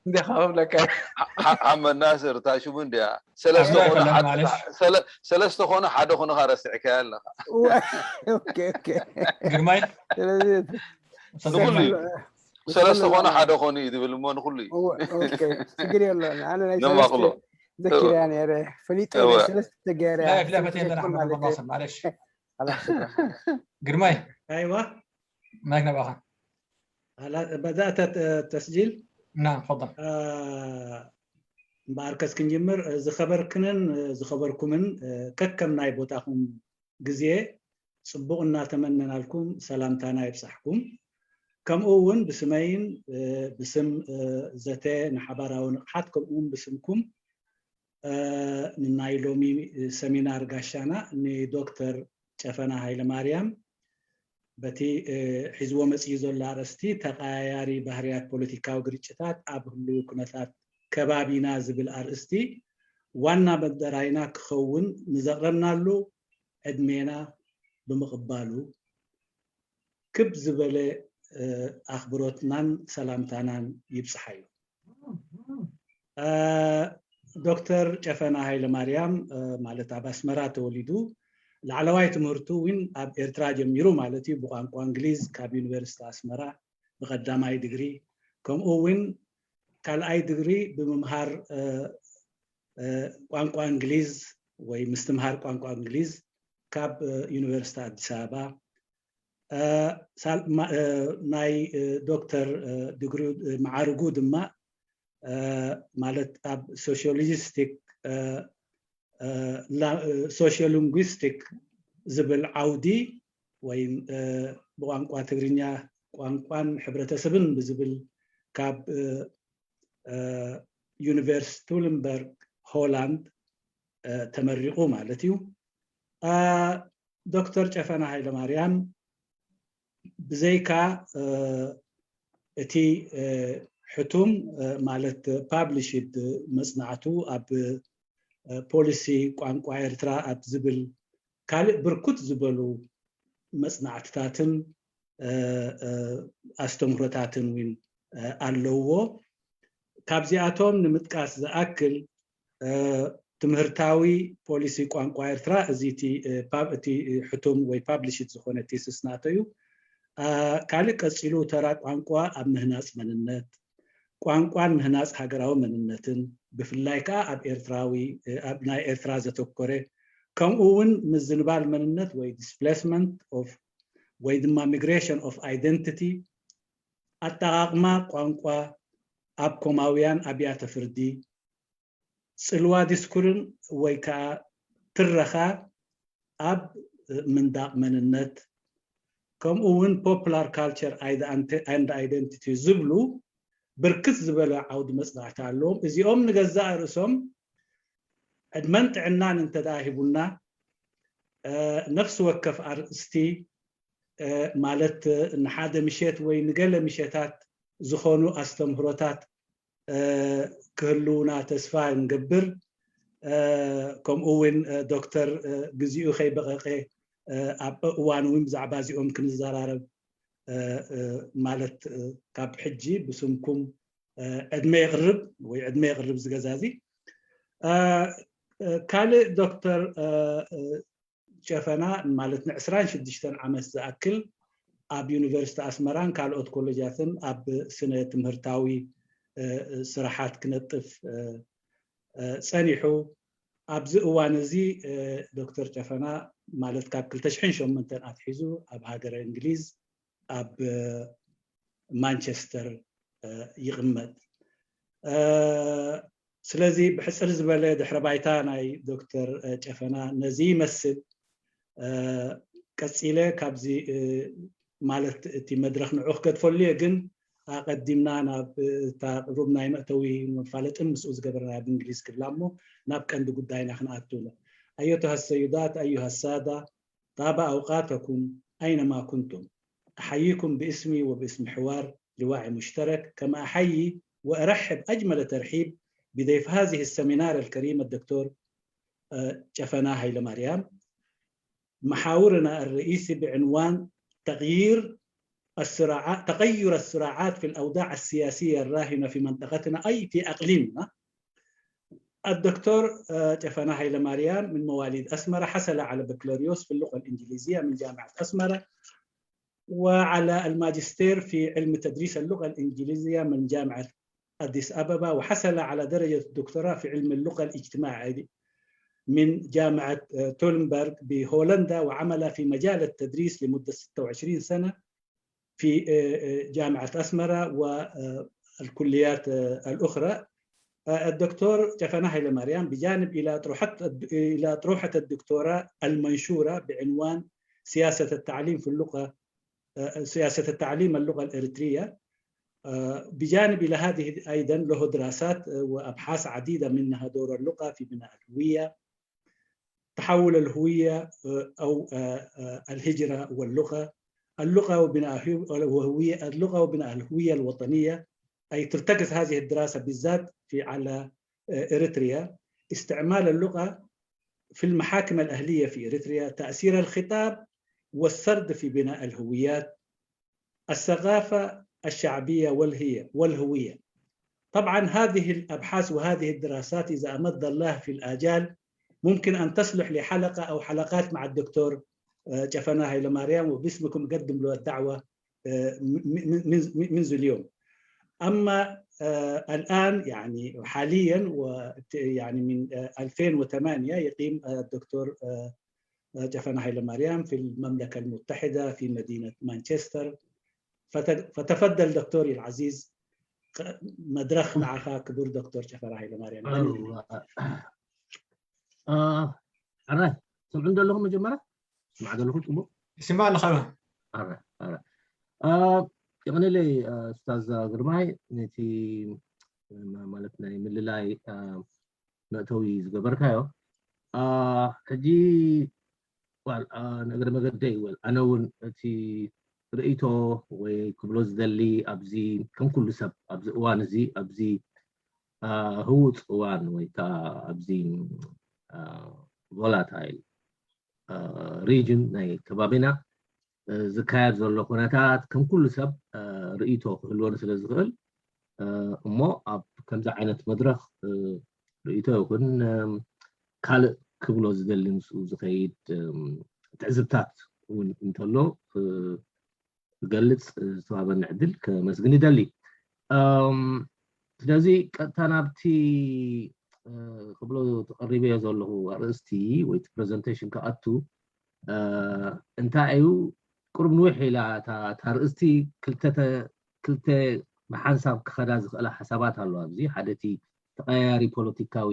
እንዲኻ ክብለካ። ሓመድ ናስር እታ ሽሙ እንዲያ ሰለስተ ኣግባብ ኮነ ፈለማ ሓደ- ማለሽ። ሰለ- ሰለስተ ኮነ ሓደ ኮነ ረሲዕካያ ኣለኻ። ኦኬ ኦኬ። ግርማይ ስለዚ ሰለስተ ንኹሉ እዩ። ንኹሉ ሰለስተ ኮነ ማለት ሓደ ኮነ እዩ ዝብል እሞ ንኹሉ እዩ። እወ፣ ኦኬ፣ ችግር የለውም። ኣነ ናይ ነማቕሎ። ሰለስተ ዘኪርያ ነይረ፣ ፈሊጠ እወ። ናይ ሰለስተ ገይረ لا في لا ሰለስተ فتين ዘይኮን احمد ማለት بن ناصر معلش. خلاص، شكرا. ግርማይ ايوه ማይክ ናባኻ። هلا بدات ت- تسجيل. نعم تفضل. آه، እምበኣርከስ ክንጅምር። ዝኸበርክንን ዝኸበርኩምን ከከም ናይ ቦታኹም ግዜ ጽቡቕ እናተመነናልኩም ሰላምታና ይብጻሕኩም። ከምኡ እውን ብስመይን ብስም ዘተ ንሓባራዊ ንቕሓት ከምኡ እውን ብስምኩም ንናይ ሎሚ ሰሚናር ጋሻና ንዶክተር ጨፈና ሃይለማርያም በቲ ሒዝዎ መፅዩ ዘሎ ኣርእስቲ ተቐያያሪ ባህርያት ፖለቲካዊ ግርጭታት ኣብ ህልው ኩነታት ከባቢና ዝብል ኣርእስቲ ዋና መደራይና ክኸውን ንዘቕረብናሉ ዕድሜና ብምቕባሉ ክብ ዝበለ ኣኽብሮትናን ሰላምታናን ይብፅሓዩ። ዶክተር ጨፈና ሃይለማርያም ማለት ኣብ ኣስመራ ተወሊዱ ላዕለዋይ ትምህርቱ እውን ኣብ ኤርትራ ጀሚሩ ማለት እዩ። ብቋንቋ እንግሊዝ ካብ ዩኒቨርሲቲ ኣስመራ ብቐዳማይ ድግሪ ከምኡ እውን ካልኣይ ድግሪ ብምምሃር ቋንቋ እንግሊዝ ወይ ምስትምሃር ቋንቋ እንግሊዝ ካብ ዩኒቨርሲቲ ኣዲስ ኣበባ ናይ ዶክተር ድግሪ መዓርጉ ድማ ማለት ኣብ ሶሽዮሊንግስቲክ ሶሽዮሊንግስቲክ ዝብል ዓውዲ ወይ ብቋንቋ ትግርኛ ቋንቋን ሕብረተሰብን ብዝብል ካብ ዩኒቨርሲቲ ቱልንበርግ ሆላንድ ተመሪቑ ማለት እዩ። ዶክተር ጨፈና ሃይለማርያም ብዘይካ እቲ ሕቱም ማለት ፓብሊሽድ መፅናዕቱ ኣብ ፖሊሲ ቋንቋ ኤርትራ ኣብ ዝብል ካልእ ብርኩት ዝበሉ መፅናዕትታትን ኣስተምህሮታትን እውን ኣለውዎ። ካብዚኣቶም ንምጥቃስ ዝኣክል ትምህርታዊ ፖሊሲ ቋንቋ ኤርትራ እዚ እቲ ሕቱም ወይ ፓብሊሽድ ዝኾነ ቴስስ ናቶ እዩ። ካልእ ቀፂሉ ተራ ቋንቋ ኣብ ምህናፅ መንነት ቋንቋን ምህናፅ ሃገራዊ መንነትን ብፍላይ ከዓ ኣብ ኤርትራዊ ኣብ ናይ ኤርትራ ዘተኮረ ከምኡ እውን ምዝንባል መንነት ወይ displacement of ወይ ድማ migration of identity ኣጠቓቕማ ቋንቋ ኣብ ኮማውያን ኣብያተ ፍርዲ ጽልዋ ዲስኩርን ወይ ከዓ ትረኻ ኣብ ምንዳቕ መንነት ከምኡ እውን popular culture and identity ዝብሉ ብርክት ዝበለ ዓውዲ መፅናዕቲ ኣለዎም። እዚኦም ንገዛእ ርእሶም ዕድመን ጥዕናን እንተደኣ ሂቡና ነፍሲ ወከፍ ኣርእስቲ ማለት ንሓደ ምሸት ወይ ንገለ ምሸታት ዝኾኑ ኣስተምህሮታት ክህልውና ተስፋ ንገብር። ከምኡ እውን ዶክተር ግዚኡ ከይበቐቐ ኣብ እዋን እውን ብዛዕባ እዚኦም ክንዘራረብ ማለት ካብ ሕጂ ብስምኩም ዕድመ የቕርብ ወይ ዕድመ የቕርብ ዝገዛዚ ካልእ ዶክተር ጨፈና ማለት ንዕስራን ሽዱሽተን ዓመት ዝኣክል ኣብ ዩኒቨርሲቲ ኣስመራን ካልኦት ኮሌጃትን ኣብ ስነ ትምህርታዊ ስራሓት ክነጥፍ ፀኒሑ። ኣብዚ እዋን እዚ ዶክተር ጨፈና ማለት ካብ ክልተ ሽሕን ሸሞንተን ኣትሒዙ ኣብ ሃገረ እንግሊዝ ኣብ ማንቸስተር ይቕመጥ። ስለዚ ብሕፅር ዝበለ ድሕረ ባይታ ናይ ዶክተር ጨፈና ነዚ ይመስል። ቀፂለ ካብዚ ማለት እቲ መድረክ ንዑ ክገድፈሉ እየ፣ ግን ኣቐዲምና ናብ እታ ሩብ ናይ መእተዊ መፋለጥን ምስኡ ዝገበርና ብእንግሊዝ ክብላ እሞ ናብ ቀንዲ ጉዳይና ክንኣቱ ነው። أيتها السيدات أيها السادة طاب أوقاتكم أينما كنتم. أحييكم باسمي وباسم حوار لواعي مشترك، كما أحيي وأرحب أجمل ترحيب بضيف هذه السمينار الكريم الدكتور ጨፈና ሃይለማርያም። محاورنا الرئيسي بعنوان تغيير الصراعات، تغير الصراعات في الأوضاع السياسية الراهنة في منطقتنا، أي في أقليمنا. الدكتور، آه، ጨፈና ሃይለማርያም من مواليد أسمرة، حصل على بكالوريوس في اللغة الإنجليزية من جامعة أسمرة، وعلى الماجستير في علم تدريس اللغة الإنجليزية من جامعة أديس أبابا، وحصل على درجة الدكتوراه في علم اللغة الاجتماعية من جامعة، آه، تولنبرغ بهولندا، وعمل في مجال التدريس لمدة ستة وعشرين سنة في، آه، آه، جامعة أسمرة والكليات، آه، الأخرى. آه، الدكتور ጨፈና ሃይለማርያም بجانب إلى أطروحة الد-، إلى أطروحة الدكتوراه المنشورة بعنوان سياسة التعليم في اللغة، آه، سياسة التعليم اللغة الإريترية. آه، بجانب إلى هذه أيضًا له دراسات، آه، وأبحاث عديدة، منها دور اللغة في بناء الهوية، تحول الهوية، آه، أو، آه، آه، الهجرة واللغة، اللغة وبناء هو-، وهوية، اللغة وبناء الهوية الوطنية. أي ترتكز هذه الدراسة بالذات في، على، آه، إريتريا، استعمال اللغة في المحاكم الأهلية في إريتريا، تأثير الخطاب والسرد في بناء الهويات، الثقافة الشعبية والهي-، والهوية. طبعًا هذه الأبحاث وهذه الدراسات، إذا أمد الله في الآجال، ممكن أن تصلح لحلقة أو حلقات مع الدكتور، آه، ጨፈና ሃይለማርያም، وباسمكم قدم له الدعوة، آه، م-، م-، من، من، منذ اليوم. أما، آه، الآن، يعني، حاليًا و، يعني، من، آه، ألفين وثمانية يقيم، آه، الدكتور، آه، ጨፈና ሃይለማርያም في المملكة المتحدة في مدينة مانشستر. فت-، فتفضل دكتوري العزيز، ق-، مدرخ معك ክቡር ዶክተር ጨፈና ሃይለማርያም። ኣዋ። አ፣ ሕራይ፣ ትሰምዑ ዘለኹም? መጀመርያ ስማዕ ዘለኹም ጽቡቕ? ይስማዕ ኣለኻ። ኣረ፣ ኣረ። አ፣ የቐንየለይ፣ አ፣ ኡስታዝ ግርማይ፣ ነቲ፣ ማ-፣ ማለት ናይ ምልላይ፣ አ፣ መእተዊ ዝገበርካዮ። አ፣ ሕጂ፣ ዋል፣ አ፣ ንእግረ መገደይ፣ ወል፣ ኣነ እውን እቲ ርእይቶ ወይ ክብሎ ዝደሊ ኣብዚ፣ ከም ኩሉ ሰብ ኣብዚ እዋን እዚ፣ ኣብዚ፣ አ፣ ህውፅ እዋን ወይ ከዓ ኣብዚ፣ አ፣ ቮላታይል፣ አ፣ ሪጅን ናይ ከባቢና፣ እ፣ ዝካየድ ዘሎ ኩነታት ከም ኩሉ ሰብ፣ እ፣ ርእይቶ ክህልወኒ ስለ ዝኽእል፣ እ፣ እሞ ኣብ ከምዚ ዓይነት መድረኽ፣ እ፣ ርእይቶ ይኹን፣ እም፣ ካልእ ክብሎ ዝደሊ ምስኡ ዝኸይድ፣ እም፣ ትዕዝብታት እውን እንተሎ፣ እ፣ ክገልጽ ዝተዋህበኒ ዕድል ከመስግን ይደሊ። እም፣ ስለዚ ቀጥታ ናብቲ፣ እ፣ ክብሎ ተቐሪበዮ ዘለኹ ኣርእስቲ ወይ እቲ ፕረዘንቴሽን ክኣቱ፣ እ፣ እንታይ እዩ፣ ቁሩብ ንውሕ ኢላ እታ፣ እታ ኣርእስቲ ክልተ ተ-፣ ክልተ ብሓንሳብ ክኸዳ ዝኽእላ ሓሳባት ኣለዋ። ኣብዚ ሓደ እቲ ተቐያያሪ ፖለቲካዊ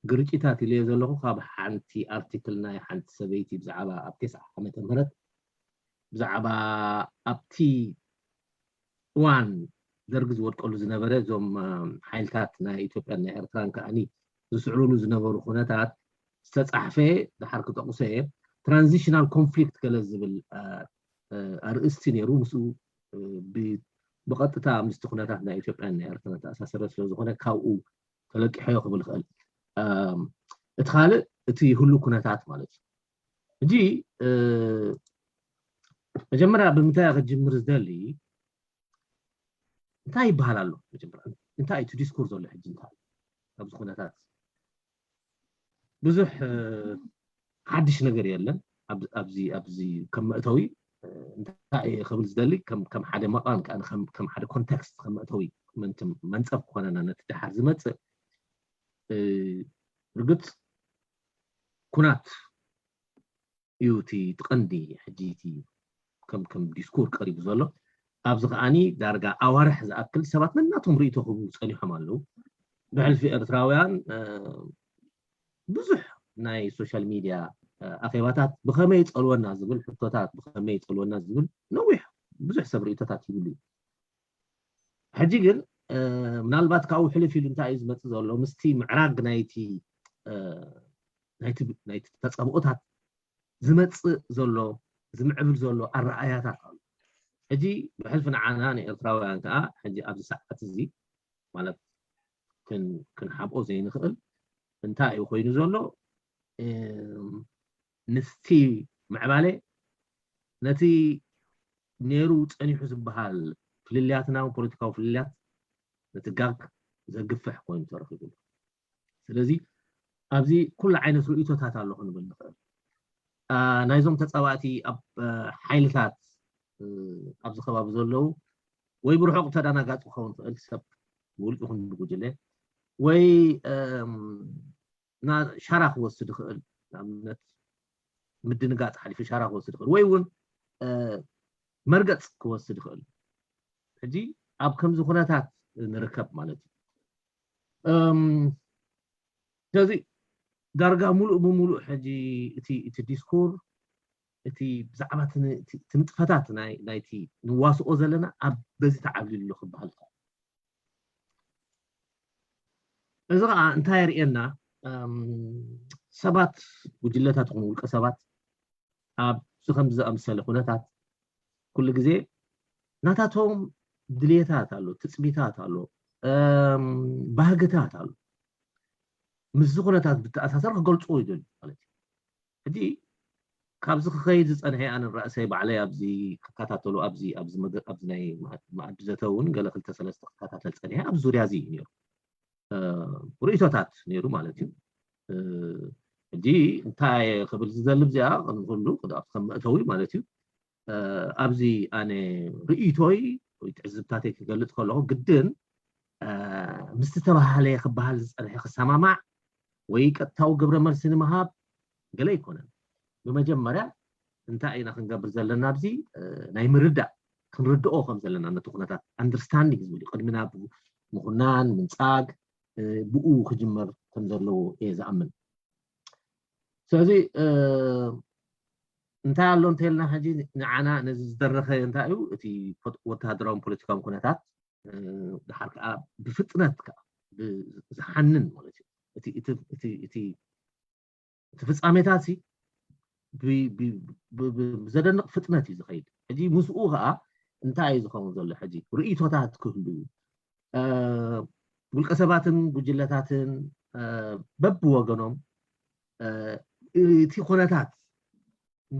ግርጭታት ኢለዮ ዘለኹ ካብ ሓንቲ ኣርቲክል ናይ ሓንቲ ሰበይቲ ብዛዕባ ኣብ ተስዓ ዓመተ ምህረት ብዛዕባ ኣብቲ እዋን ደርጊ ዝወድቀሉ ዝነበረ እዞም፣ እ፣ ሓይልታት ናይ ኢትዮጵያን ናይ ኤርትራን ከኣኒ ዝስዕሩሉ ዝነበሩ ኩነታት ዝተጻሕፈ፣ ድሓር ክጠቕሶ እየ፣ ትራንዚሽናል ኮንፍሊክት ገለ ዝብል፣ እ፣ እ፣ ኣርእስቲ ነይሩ። ምስኡ፣ እ፣ ብ-፣ ብቐጥታ ምስቲ ኩነታት ናይ ኢትዮጵያን ናይ ኤርትራን ተኣሳሰረ ስለ ዝኾነ ካብኡ ተለቂሖዮ ክብል ይኽእል። እም፣ እቲ ካልእ እቲ ህሉ ኩነታት ማለት እዩ። ሕጂ፣ እ፣ መጀመርያ ብምንታይ ክጅምር ዝደሊ፣ እንታይ ይበሃል ኣሎ? መጀመርያ እንታይ እዩ እቲ ዲስኩር ዘሎ ሕጂ? እንታይ እዩ ኣብዚ ኩነታት? ብዙሕ፣ እ፣ ሓድሽ ነገር የለን። ኣብ-፣ ኣብዚ፣ ኣብዚ ከም መእተዊ፣ እ፣ እንታይ እየ ክብል ዝደሊ፣ ከም፣ ከም ሓደ መቓን፣ ከኣ ከም፣ ከም ሓደ ኮንቴክስት፣ ከም መእተዊ፣ ምእንቲ መንጸፍ ክኾነና ነቲ ደሓር ዝመጽእ፣ እ፣ ርግጽ ኩናት እዩ እቲ፣ እቲ ቀንዲ ሕጂ እቲ ከም፣ ከም ዲስኩር ቀሪቡ ዘሎ። ኣብዚ ከኣኒ ዳርጋ ኣዋርሕ ዝኣክል ሰባት ነናቶም ርእይቶ ክህቡ ጸኒሖም ኣለዉ። ብሕልፊ ኤርትራውያን፣ እ፣ ብዙሕ ናይ ሶሻል ሚድያ፣ እ፣ ኣኼባታት ብኸመይ ጸልወና ዝብል ሕቶታት፣ ብኸመይ ጸልወና ዝብል ነዊሕ ብዙሕ ሰብ ርእይቶታት ይብሉ እዩ። ሕጂ ግን፣ እ፣ ምናልባት ካብኡ ሕልፍ ኢሉ እንታይ እዩ ዝመጽእ ዘሎ? ምስቲ ምዕራግ ናይቲ፣ እ፣ ናይቲ፣ ናይቲ ተጻብኦታት ዝመጽእ ዘሎ፣ ዝምዕብል ዘሎ ኣረኣእያታት ኣሎ። ሕጂ ብሕልፊ ንዓና ንኤርትራውያን ከኣ ሕጂ ኣብዚ ሰዓት እዚ ማለት ክን-፣ ክንሓብኦ ዘይንኽእል እንታይ እዩ ኮይኑ ዘሎ? እም፣ ምስቲ ምዕባለ ነቲ ነይሩ ጸኒሑ ዝበሃል ፍልልያትና፣ ፖለቲካዊ ፍልልያት ምትጋግ ዘግፍሕ ኮይኑ ተረኺቡ። ስለዚ ኣብዚ ኩሉ ዓይነት ርእይቶታት ኣሎ ክንብል ንኽእል። ናይዞም ተፃባእቲ ኣብ ሓይልታት ኣብዚ ከባቢ ዘለዉ ወይ ብርሑቕ ተዳናጋፂ ክኸውን ትኽእል ሰብ ብውልቂ ይኹን ብጉጅለ ወይ ሻራ ክወስድ ይኽእል። ንኣብነት ምድንጋፅ ሓሊፉ ሻራ ክወስድ ይኽእል ወይ እውን መርገፅ ክወስድ ይኽእል። ሕጂ ኣብ ከምዚ ኩነታት ንርከብ ማለት እዩ። ስለዚ ዳርጋ ሙሉእ ብሙሉእ ሕጂ እቲ እቲ ዲስኩር እቲ ብዛዕባ እቲ ንጥፈታት ናይቲ ንዋስኦ ዘለና ኣብ በዚ ተዓብሊሉ ክበሃል ይኽእል። እዚ ከዓ እንታይ የርእየና? ሰባት፣ ጉጅለታት ይኹኑ ውልቀ ሰባት ኣብዚ ከምዚ ዝኣመሰለ ኩነታት ኩሉ ግዜ ናታቶም ድልየታት ኣሎ፣ ትፅቢታት ኣሎ፣ ባህግታት ኣሎ። ምስዚ ኩነታት ብተኣሳሰር ክገልፅዎ ይደልዩ ማለት እዩ። ሕጂ ካብዚ ክኸይድ ዝፀንሐ ኣነ ራእሰይ ባዕለይ ኣብዚ ክከታተሉ ኣብዚ ኣብዚ ናይ መኣዲ ዘተ እውን ገለ ክልተ ሰለስተ ክከታተል ፀኒሐ ኣብዚ ዙርያ እዚ እዩ ነይሩ። ርእይቶታት ነይሩ ማለት እዩ። ሕጂ እንታይ ክብል ዝደሊ እዚኣ ንኩሉ ክዳብቲ ከም መእተዊ ማለት እዩ። ኣብዚ ኣነ ርእይቶይ ወይ ትዕዝብታተይ ክገልፅ ከለኹ ግድን ምስቲ ተባሃለ ክበሃል ዝፀንሐ ክሰማማዕ ወይ ቀጥታዊ ግብረ መልሲ ንምሃብ ገለ ኣይኮነን። ብመጀመርያ እንታይ ኢና ክንገብር ዘለና? ኣብዚ ናይ ምርዳእ ክንርድኦ ከም ዘለና ነቲ ኩነታት understanding ዝብል እዩ። ቅድሚ ናብ ምኹናን ምንጻግ ብኡ ክጅመር ከም ዘለዎ እየ ዝኣምን። ስለዚ እንታይ ኣሎ እንተልና ሕጂ ንዓና ነዚ ዝደረኸ እንታይ እዩ? እቲ ወተሃደራውን ፖለቲካውን ኩነታት ድሓር ከዓ ብፍጥነት ከዓ ዝሓንን ማለት እዩ። እቲ ፍጻሜታት ብዘደንቕ ፍጥነት እዩ ዝኸይድ። ሕጂ ምስኡ ከዓ እንታይ እዩ ዝኸውን ዘሎ? ሕጂ ርእይቶታት ክህሉ እዩ። ውልቀ ሰባትን ጉጅለታትን በብወገኖም እቲ ኩነታት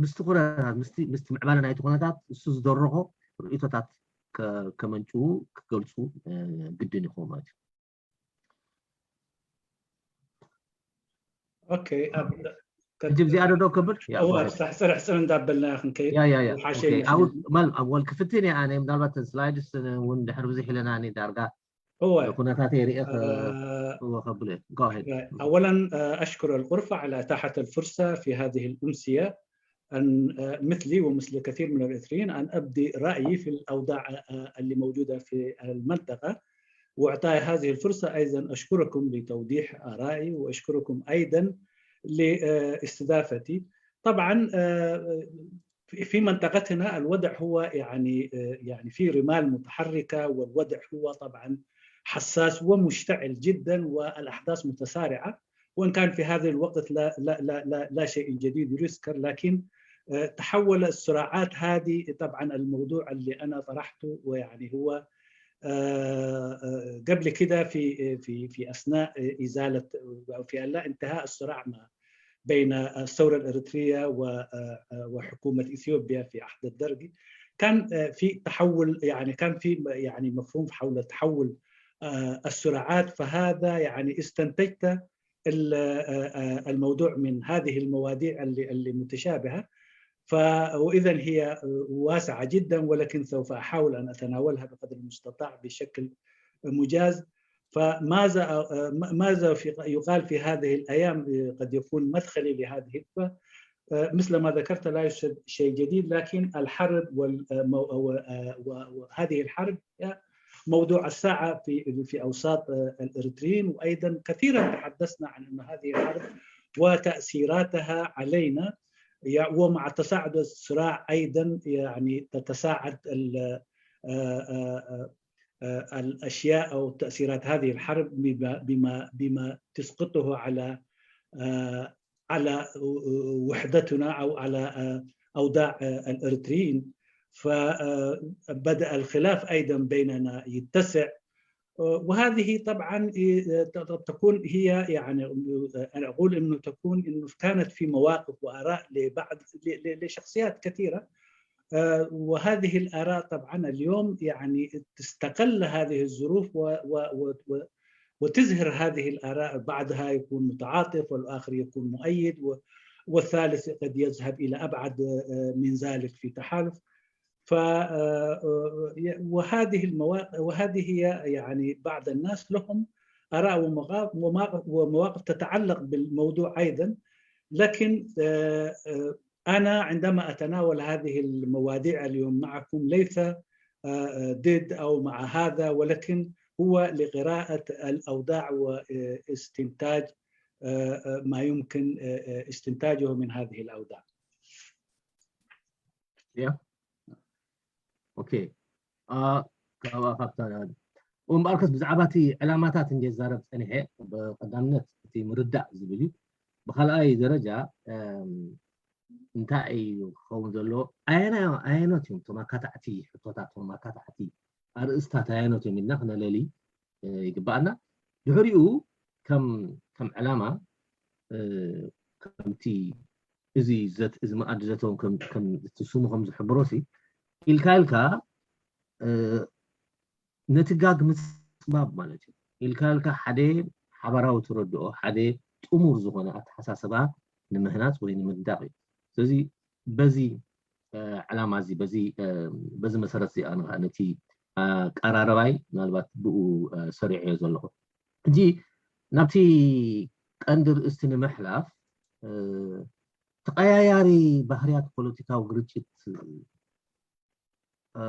ምስቲ ኩነታት ምስቲ ምስቲ ምዕባለ ናይቲ ኩነታት እሱ ዝደረኾ ርእይቶታት ከመንጭዉ ክገልፁ ግድን ይኸውን ማለት እዩ። ኦኬ ኣብ ሕጂ ብዚኣ ዶ ከብል ሕፅር ሕፅር እንዳበልና ክንከይድ ኣብ ወል ክፍትን እየ ኣነ ምናልባት ተን ስላይድስ እውን ድሕር ብዙሕ ኢለና ዳርጋ ኩነታት የርኢ ከብሎ أولا أشكر الغرفة على إتاحة الفرصة في هذه الأمسية أن مثلي ومثل كثير من الإريتريين أن أبدي رأيي في الأوضاع اللي موجودة في المنطقة وإعطاء هذه الفرصة أيضا أشكركم لتوضيح آرائي وأشكركم أيضا لاستضافتي. طبعا في منطقتنا الوضع هو يعني يعني في رمال متحركة والوضع هو طبعا حساس ومشتعل جدا والأحداث متسارعة وإن كان في هذا الوقت لا لا لا لا, لا شيء جديد يذكر لكن تحول الصراعات هذه طبعا الموضوع اللي انا طرحته ويعني هو قبل كده في في في اثناء ازاله في انتهاء الصراع ما بين الثوره الاريتريه وحكومه اثيوبيا في عهد الدرق كان في تحول يعني كان في يعني مفهوم حول تحول الصراعات فهذا يعني استنتجت الموضوع من هذه المواضيع اللي اللي متشابهه ف واذا هي واسعه جدا ولكن سوف احاول ان اتناولها بقدر المستطاع بشكل مجاز فماذا ماذا في يقال في هذه الايام قد يكون مدخلي لهذه مثل ما ذكرت لا يوجد شيء جديد لكن الحرب وهذه الحرب موضوع الساعه في في اوساط الاريتريين وايضا كثيرا تحدثنا عن ان هذه الحرب وتاثيراتها علينا ومع تصاعد الصراع ايضا يعني تتصاعد الاشياء او تاثيرات هذه الحرب بما بما تسقطه على على وحدتنا او على اوضاع الاريتريين فبدا الخلاف ايضا بيننا يتسع وهذه طبعا تكون هي يعني انا اقول انه تكون انه كانت في مواقف واراء لبعض لشخصيات كثيره آه، وهذه الآراء طبعًا اليوم يعني تستغل هذه الظروف و و و و وتزهر هذه الآراء، بعضها يكون متعاطف والآخر يكون مؤيد و والثالث قد يذهب إلى أبعد، آه، من ذلك في تحالف. ف آه، آه، وهذه المواقف وهذه هي يعني بعض الناس لهم آراء ومغا- وما- ومواقف تتعلق بالموضوع أيضًا، لكن آه، آه، أنا عندما أتناول هذه المواضيع اليوم معكم ليس آه، آه، ضد أو مع هذا، ولكن هو لقراءة الأوضاع واستنتاج آه، آه، ما يمكن آه، آه، استنتاجه من هذه الأوضاع. ያ ኦኬ። አ፣ ካብኣ ካብታ እምበኣርከስ ብዛዕባ እቲ ዕላማታት እንደ ዛረብ ጸኒሐ፣ ብቐዳምነት እቲ ምርዳእ ዝብል እዩ። ብኻልኣይ ደረጃ እም፣ እንታይ እዩ ክኸውን ዘለዎ? ኣየና ኣየኖት እዮም እቶም ኣካታዕቲ ሕቶታት፣ እቶም ኣካታዕቲ ኣርእስታት ኣየኖት እዮም ኢልና ክነለሊ እ፣ ይግባኣና። ድሕሪኡ ከም ከም ዕላማ እ፣ ከምቲ እዚ ዘት እዚ መኣዲ ዘተውን ከም ከም እቲ ስሙ ከም ዝሕብሮ ሲ ኢልካ ኢልካ እ፣ ነቲ ጋግ ምጽባብ ማለት እዩ። ኢልካ ኢልካ ሓደ ሓባራዊ ተረድኦ፣ ሓደ ጥሙር ዝኾነ ኣተሓሳስባ ንምህናጽ ወይ ንምንዳቕ እዩ። ስለዚ በዚ እ፣ ዕላማ እዚ በዚ እ፣ በዚ መሰረት እዚ ኣነ ከዓ ነቲ ኣቀራረባይ ምናልባት ብኡ እ፣ ሰሪዐዮ ዘለኹ። ሕጂ ናብቲ ቀንዲ ርእስቲ ንምሕላፍ እ፣ ተቐያያሪ ባህርያት ፖለቲካዊ ግርጭት እ፣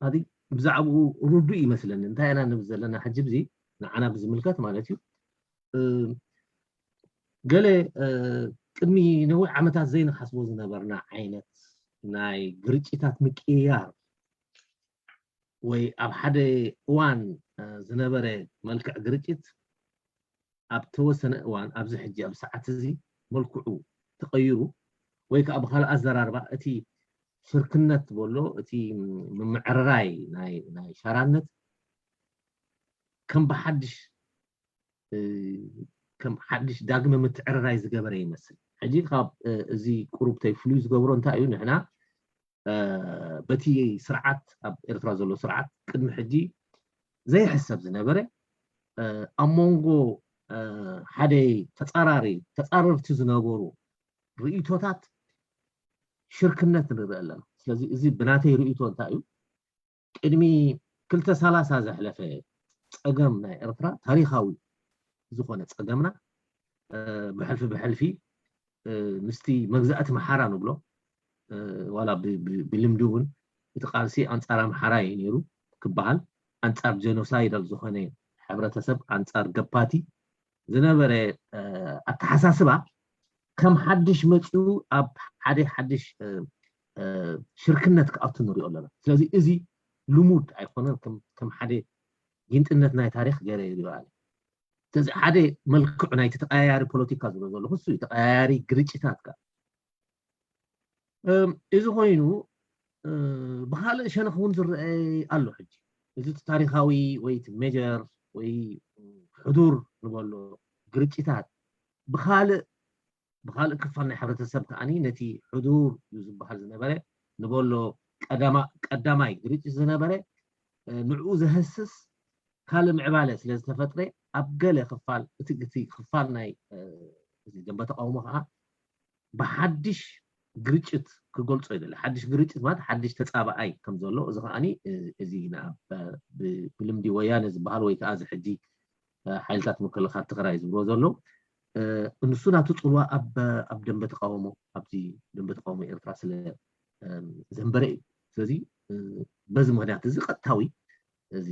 ኣቲ ብዛዕባኡ ርዱእ ይመስለኒ። እንታይ ኢና ንብል ዘለና ሕጂ ብዚ ንዓና ብዝምልከት ማለት እዩ። እ፣ ገለ እ፣ ቅድሚ ነዊሕ ዓመታት ዘይንሓስቦ ዝነበርና ዓይነት ናይ ግርጭታት ምቅይያር ወይ ኣብ ሓደ እዋን እ፣ ዝነበረ መልክዕ ግርጭት ኣብ ተወሰነ እዋን ኣብዚ ሕጂ ኣብ ሰዓት እዚ መልክዑ ተቐይሩ ወይ ከዓ ብካልእ ኣዘራርባ እቲ ሽርክነት ትበሎ እቲ ምምዕርራይ ናይ ናይ ሸራነት ከም ብሓድሽ እ፣ ከም ሓድሽ ዳግመ ምትዕርራይ ዝገበረ ይመስል። ሕጂ ካብ እ፣ እዚ ቁሩብተይ ፍሉይ ዝገብሮ እንታይ እዩ? ንሕና እ፣ በቲ ስርዓት ኣብ ኤርትራ ዘሎ ስርዓት ቅድሚ ሕጂ ዘይሕሰብ ዝነበረ እ፣ ኣብ መንጎ እ፣ ሓደ ተጻራሪ ተጻረርቲ ዝነበሩ ርእይቶታት ሽርክነት ንርኢ ኣለና። ስለዚ እዚ ብናተይ ርእይቶ እንታይ እዩ? ቅድሚ ክልተ ሰላሳ ዘሕለፈ ጸገም ናይ ኤርትራ ታሪኻዊ ዝኾነ ጸገምና እ፣ ብሕልፊ ብሕልፊ እ፣ ምስቲ መግዛእቲ ምሓራ ንብሎ እ፣ ዋላ ብ- ብ- ብልምዲ እውን እቲ ቃልሲ ኣንጻር ኣምሓራ እዩ ነይሩ ክበሃል፣ ኣንጻር ጀኖሳይዳል ዝኾነ ሕብረተሰብ፣ ኣንጻር ገፓቲ ዝነበረ እ፣ ኣተሓሳስባ ከም ሓድሽ መፂኡ ኣብ ሓደ ሓድሽ እ፣ እ፣ ሽርክነት ክኣቱ ንሪኦ ኣለና። ስለዚ እዚ ልሙድ ኣይኮነን። ከም ከም ሓደ ጊንጥነት ናይ ታሪክ ገይረ ይሪኦ ኣነ። ስለዚ ሓደ መልክዑ ናይቲ ተቀያያሪ ፖለቲካ ዝብሎ ዘለኹ እሱ እዩ። ተቀያያሪ ግርጭታት ከ እም፣ እዚ ኮይኑ እ፣ ብካልእ ሸነኽ እውን ዝረአ ኣሎ። ሕጂ እዚ እቲ ታሪካዊ ወይ እቲ ሜጀር ወይ ሕዱር ንበሎ ግርጭታት ብካልእ ብካልእ ክፋል ናይ ሕብረተሰብ ከዓኒ ነቲ ሕዱር እዩ ዝበሃል ዝነበረ ንበሎ ቀዳማ- ቀዳማይ ግርጭት ዝነበረ እ፣ ንዕኡ ዘህስስ ካልእ ምዕባለ ስለ ዝተፈጥረ ኣብ ገለ ክፋል እቲ እቲ ክፋል ናይ እ፣ እዚ ደንበ ተቃውሞ ከዓ ብሓድሽ ግርጭት ክገልጾ ይደሊ። ሓድሽ ግርጭት ማለት ሓድሽ ተጻባኣይ ከም ዘሎ እዚ ከዓኒ እ፣ እዚ ንኣብ ብ- ብልምዲ ወያነ ዝበሃል ወይ ከዓ እዚ ሕጂ እ፣ ሓይልታት ምክልኻል ትግራይ ዝብሎ ዘሎ እ፣ ንሱ ናቱ ጽልዋ ኣብ ኣብ ደንበ ተቃውሞ ኣብዚ ደንበ ተቃውሞ ኤርትራ ስለ እም፣ ዘንበረ እዩ። ስለዚ እ፣ በዚ ምክንያት እዚ ቀጥታዊ እዚ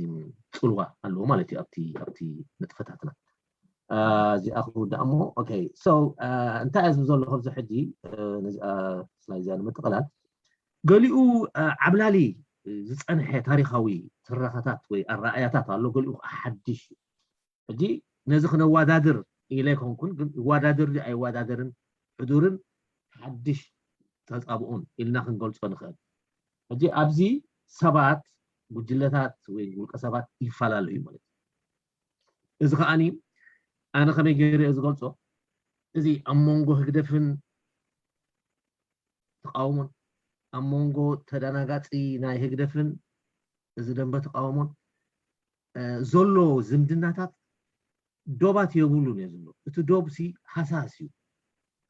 ጽልዋ ኣለዎ ማለት እዩ ኣብቲ ኣብቲ ንጥፈታትና። እ፣ እዚኣ ክውዳእ እሞ ኦኬ። So እ፣ እንታይ እየ ዝብል ዘለኹ ኣብዚ ሕጂ እ፣ ነዚኣ ስላይድ እዚኣ ንምጥቕላል ገሊኡ እ፣ ዓብላሊ ዝጸንሐ ታሪኻዊ ትረኻታት ወይ ኣረኣያታት ኣሎ፣ ገሊኡ ከዓ ሓድሽ እዩ። ሕጂ ነዚ ክነዋዳድር ኢለ ኣይኮንኩን፣ ግን ይዋዳደር ድዩ ኣይዋዳደርን ሕዱርን ሓድሽ ተጻብኦን ኢልና ክንገልጾ ንኽእል። ሕጂ ኣብዚ ሰባት፣ ጉጅለታት ወይ ውልቀ ሰባት ይፈላለዩ ማለት እዩ። እዚ ከዓኒ ኣነ ከመይ ገይረ እየ ዝገልጾ? እዚ ኣብ መንጎ ህግደፍን ተቃውሞን ኣብ መንጎ ተደናጋፂ ናይ ህግደፍን እዚ ደንበ ተቃውሞን ዘሎ ዝምድናታት ዶባት የብሉን እየ ዝብሎ። እቲ ዶብ ሲ ሃሳስ እዩ።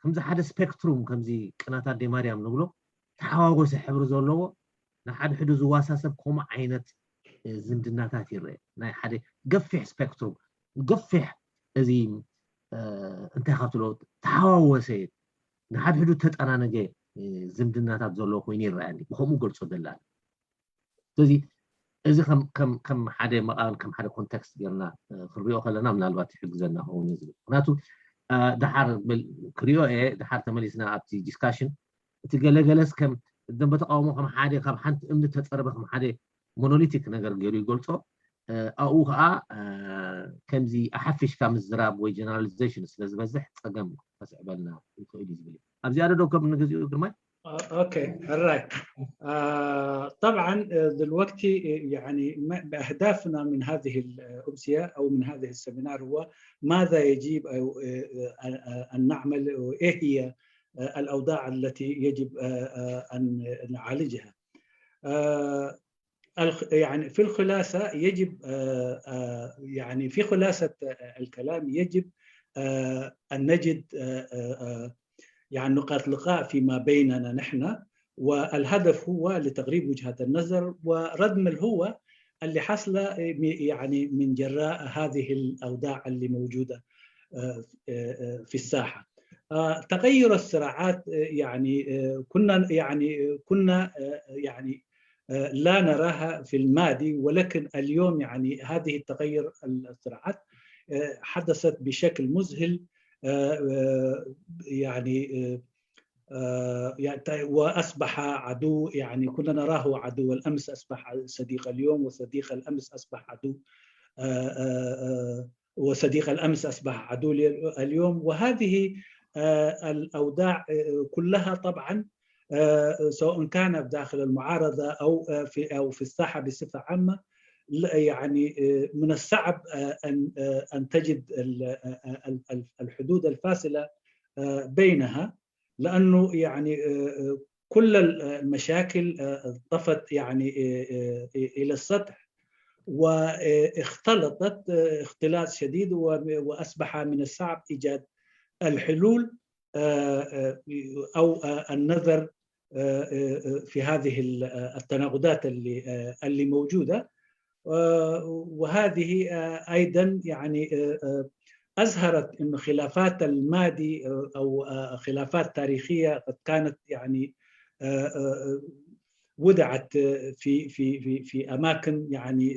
ከምዚ ሓደ ስፔክትሩም፣ ከምዚ ቅናት ኣዴ ማርያም ንብሎ፣ ተሓዋወሰ ሕብሪ ዘለዎ፣ ንሓድሕዱ ዝዋሳሰብ ከምኡ ዓይነት ዝምድናታት ይረአ። ናይ ሓደ ገፊሕ ስፔክትሩም፣ ገፊሕ፣ እዚ እንታይ ካብ ትብሎ፣ ተሓዋወሰ፣ ንሓድሕዱ ተጠናነገ ዝምድናታት ዘሎ ኮይኑ ይረኣኒ። ብከምኡ ገልጾ ዘላ። ስለዚ እዚ ከም ከም ከም ሓደ መቓን፣ ከም ሓደ ኮንቴክስት ጌርና ክንሪኦ ከለና ምናልባት ይሕግዘና ክኸውን እዩ ዝብል። ምክንያቱ ድሓር ክሪኦ እየ፣ ድሓር ተመሊስና ኣብቲ ዲስካሽን፣ እቲ ገለገለስ ከም ደንበ ተቃውሞ ከም ሓደ ካብ ሓንቲ እምኒ ተጸርበ ከም ሓደ ሞኖሊቲክ ነገር ገይሩ ይገልጾ። ኣብኡ ከዓ ከምዚ ኣሓፊሽካ ምዝራብ ወይ ጀነራሊዜሽን ስለ ዝበዝሕ ጸገም ከስዕበልና ይኽእል እዩ ዝብል እዩ። ኣብ ዝያዳ ዶ ከም ንግዚኡ ግርማይ? اوكي الراي. طبعا دلوقتي يعني باهدافنا من هذه الامسيه او من هذه السيمينار هو ماذا يجب ان نعمل وايه هي الاوضاع التي يجب ان نعالجها. يعني في الخلاصه يجب يعني في خلاصه الكلام يجب ان نجد يعني نقاط لقاء فيما بيننا نحن، والهدف هو لتغريب وجهات النظر ورد ما هو اللي حصل يعني من جراء هذه الاوضاع اللي موجوده في الساحه. تغير الصراعات يعني كنا يعني كنا يعني لا نراها في الماضي، ولكن اليوم يعني هذه التغير الصراعات حدثت بشكل مذهل. يعني واصبح عدو، يعني كنا نراه عدو الامس اصبح صديق اليوم، وصديق الامس اصبح عدو، وصديق الامس اصبح عدو اليوم. وهذه الاوضاع كلها طبعا سواء كان داخل المعارضه او في او في الساحه بصفه عامه، يعني من الصعب ان ان تجد الحدود الفاصله بينها، لانه يعني كل المشاكل طفت يعني الى السطح واختلطت اختلاط شديد، واصبح من الصعب ايجاد الحلول او النظر في هذه التناقضات اللي اللي موجوده. وهذه ايضا يعني اظهرت انه خلافات الماضي او خلافات تاريخيه قد كانت يعني وضعت في في في في اماكن يعني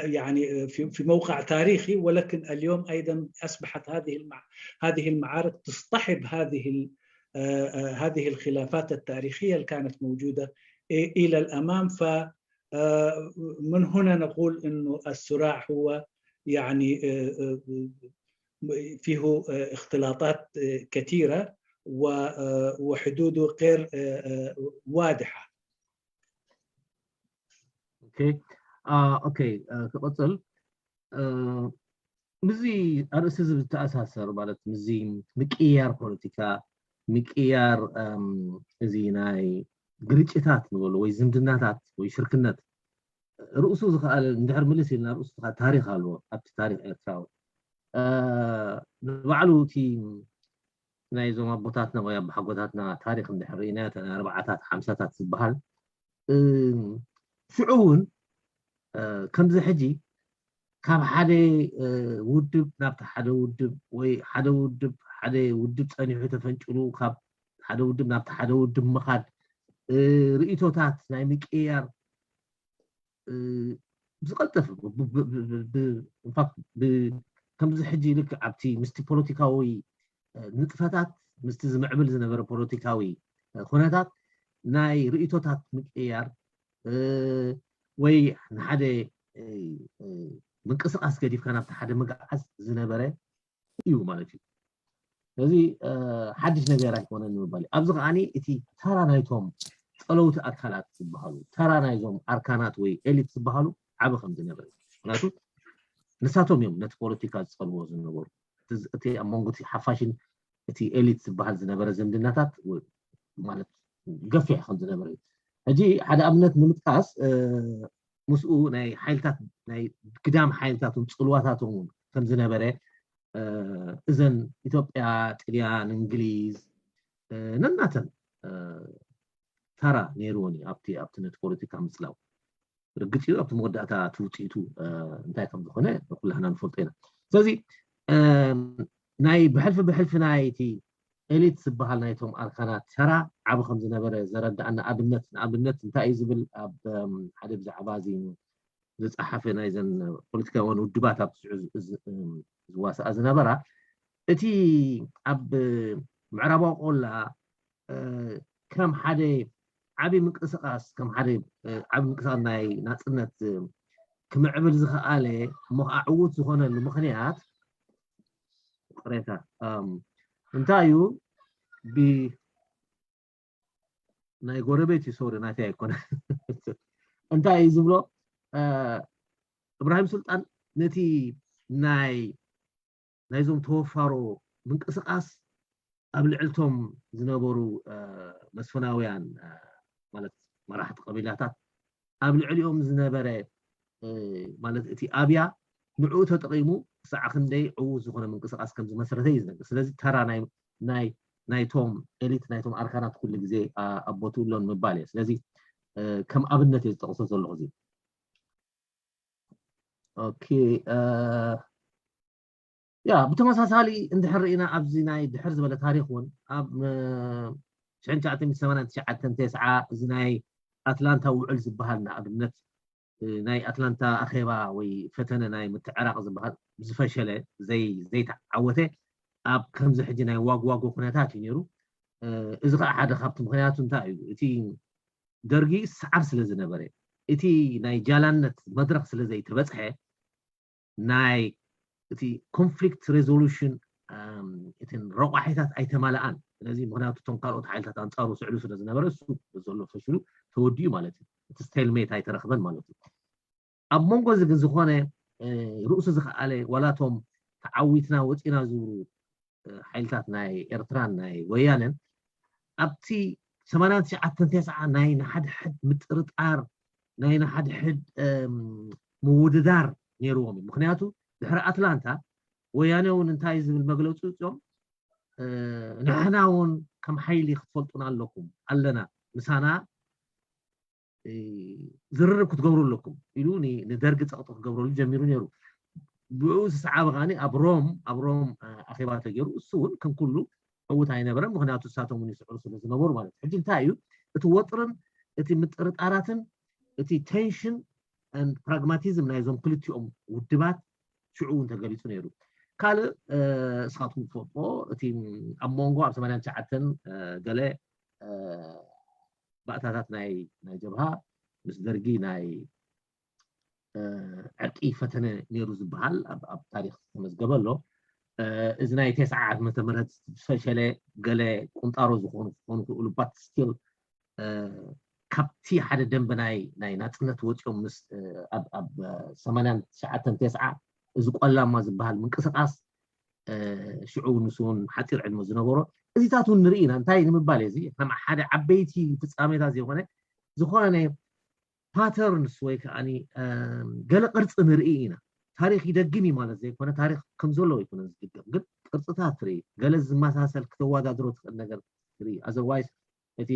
يعني في في موقع تاريخي، ولكن اليوم ايضا اصبحت هذه هذه المعارك تصطحب هذه هذه الخلافات التاريخيه اللي كانت موجوده الى الامام. ف من هنا نقول انه الصراع هو يعني فيه اختلاطات كثيره وحدوده غير واضحه. اوكي اوكي ክቕፅል ምስዚ ኣርእስቲ እዚ ዝተኣሳሰር ማለት ምስዚ ምቅያር ፖለቲካ ምቅያር እዚ ናይ ግርጭታት ንበሉ ወይ ዝምድናታት ወይ ሽርክነት ርእሱ ዝኸኣለ እንድሕር ምልስ ኢልና ርእሱ ዝኸኣለ ታሪኽ ኣለዎ ኣብቲ ታሪኽ ኤርትራዊ ንባዕሉ እቲ ናይዞም ኣቦታትና ወይ ኣባሓጎታትና ታሪኽ እንድሕር ርኢናዮ ናይ ኣርባዓታት ሓምሳታት ዝበሃል ሽዑ እውን ከምዚ ሕጂ ካብ ሓደ ውድብ ናብቲ ሓደ ውድብ ወይ ሓደ ውድብ ሓደ ውድብ ፀኒሑ ተፈንጭሉ ካብ ሓደ ውድብ ናብቲ ሓደ ውድብ ምኻድ ርእቶታት ናይ ምቅያር ብዝቐልጠፍ ከምዚ ሕጂ ልክ ኣብቲ ምስቲ ፖለቲካዊ ንጥፈታት ምስቲ ዝምዕብል ዝነበረ ፖለቲካዊ ኩነታት ናይ ርእቶታት ምቅያር ወይ ንሓደ ምንቅስቃስ ገዲፍካ ናብቲ ሓደ ምግዓዝ ዝነበረ እዩ ማለት እዩ። ስለዚ ሓድሽ ነገር ኣይኮነን ንምባል እዩ። ኣብዚ ከዓኒ እቲ ተራ ናይቶም ጸለውቲ ኣካላት ዝበሃሉ ተራ ናይዞም ኣርካናት ወይ ኤሊት ዝበሃሉ ዓቢ ከም ዝነበረ እዩ። ምክንያቱ ንሳቶም እዮም ነቲ ፖለቲካ ዝጸልዎ ዝነበሩ። እቲ ኣብ መንጎ እቲ ሓፋሽን እቲ ኤሊት ዝበሃል ዝነበረ ዝምድናታት ማለት ገፊሕ ከም ዝነበረ እዩ። ሕጂ ሓደ ኣብነት ንምጥቃስ ምስኡ ናይ ሓይልታት ናይ ግዳም ሓይልታትን ፅልዋታትን እውን ከም ዝነበረ እዘን ኢትዮጵያ፣ ጥልያን፣ እንግሊዝ ነናተን ተራ ነይርዎን እዩ ኣብቲ ኣብቲ ነቲ ፖለቲካ ምፅላው። ርግፅ እዩ ኣብቲ መወዳእታ እቲ ውፅኢቱ እንታይ ከም ዝኾነ ኩላህና ንፈልጦ ኢና። ስለዚ ናይ ብሕልፊ ብሕልፊ ናይቲ ኤሊት ዝበሃል ናይቶም ኣርካናት ተራ ዓቢ ከም ዝነበረ ዘረዳኣና ኣብነት ንኣብነት እንታይ እዩ ዝብል ኣብ ሓደ ብዛዕባ እዚ ዝፀሓፈ ናይዘን ፖለቲካውያን ውድባት ኣብቲ ሽዑ ዝዋሳኣ ዝነበራ እቲ ኣብ ምዕራባዊ ቆላ ከም ሓደ ዓቢ ምንቅስቃስ ከም ሓደ ዓቢ ምንቅስቃስ ናይ ናፅነት ክምዕብል ዝኸኣለ እሞ ከዓ ዕዉት ዝኾነሉ ምክንያት ቅሬታ እንታይ እዩ ብ ናይ ጎረቤት እዩ ሶሪ ናተይ ኣይኮነ እንታይ እዩ ዝብሎ እብራሂም ሱልጣን ነቲ ናይ ናይዞም ተወፋሮ ምንቅስቃስ ኣብ ልዕልቶም ዝነበሩ መስፍናውያን ማለት መራሕቲ ቀቢላታት ኣብ ልዕሊኦም ዝነበረ ማለት እቲ ኣብያ ንዕኡ ተጠቂሙ ክሳዕ ክንደይ ዕዉት ዝኾነ ምንቅስቃስ ከም ዝመስረተ እዩ ዝነግር። ስለዚ ተራ ናይ ናይ ናይቶም ኤሊት ናይቶም ኣርካናት ኩሉ ግዜ ኣብ ቦትኡ ኣሎን ምባል እየ። ስለዚ ከም ኣብነት እየ ዝጠቕሶ ዘለኹ እዚ ኦኬ ያ ብተመሳሳሊ እንድሕር ርኢና ኣብዚ ናይ ድሕር ዝበለ ታሪክ እውን ኣብ ሽሕን ትሽዓተ ሚእትን ሰማንያን ትሽዓተን ተስዓ እዚ ናይ ኣትላንታ ውዕል ዝበሃል ንኣብነት ናይ ኣትላንታ ኣኼባ ወይ ፈተነ ናይ ምትዕራቕ ዝበሃል ዝፈሸለ ዘይተዓወተ ኣብ ከምዚ ሕጂ ናይ ዋግዋጎ ኩነታት እዩ ነይሩ። እዚ ከዓ ሓደ ካብቲ ምክንያቱ እንታይ እዩ እቲ ደርጊ ሰዓብ ስለ ዝነበረ እቲ ናይ ጃላነት መድረክ ስለ ዘይተበፅሐ ናይ እቲ ኮንፍሊክት ሬዞሉሽን እትን ረቋሒታት ኣይተማልኣን። ስለዚ ምክንያቱ እቶም ካልኦት ሓይልታት ኣንፃሩ ስዕሉ ስለ ዝነበረ እሱ ዘሎ ፈሽሉ ተወዲኡ ማለት እዩ። እቲ ስቴልሜት ኣይተረክበን ማለት እዩ። ኣብ መንጎ እዚ ግን ዝኾነ ርእሱ ዝኸኣለ ዋላቶም ተዓዊትና ወፂና ዝብሉ ሓይልታት ናይ ኤርትራን ናይ ወያነን ኣብቲ ሰማንያን ትሽዓተን ተስዓ ናይ ንሓድሕድ ምጥርጣር ናይ ንሓድሕድ ምውድዳር ነይርዎም እዩ። ምክንያቱ ድሕሪ ኣትላንታ ወያነ እውን እንታይ ዝብል መግለፂ ውፅኦም ንሕና እውን ከም ሓይሊ ክትፈልጡና ኣለኩም ኣለና ምሳና ዝርርብ ክትገብሩ ኣለኩም ኢሉ ንደርጊ ፀቕጢ ክገብረሉ ጀሚሩ ነይሩ። ብኡ ዝሰዓበ ከዓኒ ኣብ ሮም ኣብ ሮም ኣኼባ ተገይሩ እሱ እውን ከም ኩሉ ዕዉት ኣይነበረን። ምክንያቱ እሳቶም እውን ይስዕሩ ስለ ዝነበሩ ማለት ሕጂ እንታይ እዩ እቲ ወጥርን እቲ ምጥርጣራትን እቲ ቴንሽን ፕራግማቲዝም ናይዞም ክልቲኦም ውድባት ሽዑ እውን ተገሊፁ ነይሩ። ካልእ እስኻትኩም ትፈልጥዎ እቲ ኣብ መንጎ ኣብ ሰማንያን ትሽዓተን ገለ ባእታታት ናይ ናይ ጀብሃ ምስ ደርጊ ናይ ዕርቂ ፈተነ ነይሩ ዝበሃል ኣብ ታሪክ ዝተመዝገበ ኣሎ። እዚ ናይ ተስዓ ዓመተ ምህረት ዝፈሸለ ገለ ቁንጣሮ ዝኾኑ ክኾኑ ክእሉ ባት ስቲል ካብቲ ሓደ ደንበ ናይ ናይ ናፅነት ወፂኦም ምስ ኣብ ሰማንያን ትሽዓተን ተስዓ እዚ ቆላማ ዝበሃል ምንቅስቃስ ሽዑ ንሱ እውን ሓፂር ዕድመ ዝነበሮ እዚታት እውን ንርኢ ኢና። እንታይ ንምባል እዚ ከም ሓደ ዓበይቲ ፍፃሜታት ዘይኮነ ዝኾነ ፓተርንስ ወይ ከዓ ገለ ቅርፂ ንርኢ ኢና። ታሪክ ይደግም እዩ ማለት ዘይኮነ ታሪክ ከም ዘሎ ይኮነ ዝድገም ግን ቅርፅታት ትርኢ ገለ ዝመሳሰል ክተወዳድሮ ትኽእል ነገር ትርኢ። ኣዘርዋይስ እቲ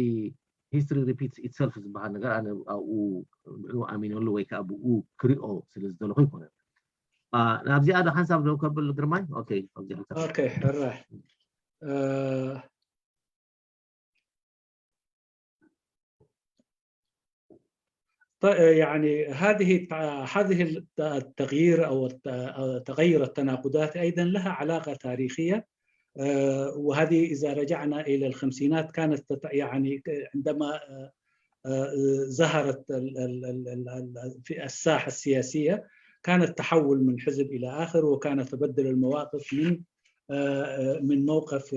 ሂስትሪ ሪፒትስ ኢትሰልፍ ዝበሃል ነገር ኣነ ኣብኡ ንዕኡ ኣሚነሉ ወይ ከዓ ብኡ ክሪኦ ስለ ዝደለኹ ይኮነ። ናብዚኣ ዶ ሓንሳብ ደው ከብል ግርማይ? ኦኬ ኣብዚ ሓንሳብ ኦኬ ሕራይ يعني هذه هذه التغيير او تغير التناقضات ايضا لها علاقه تاريخيه. وهذه اذا رجعنا الى الخمسينات كانت يعني عندما ظهرت في الساحه السياسيه كان التحول من حزب الى اخر وكان تبدل المواقف من من موقف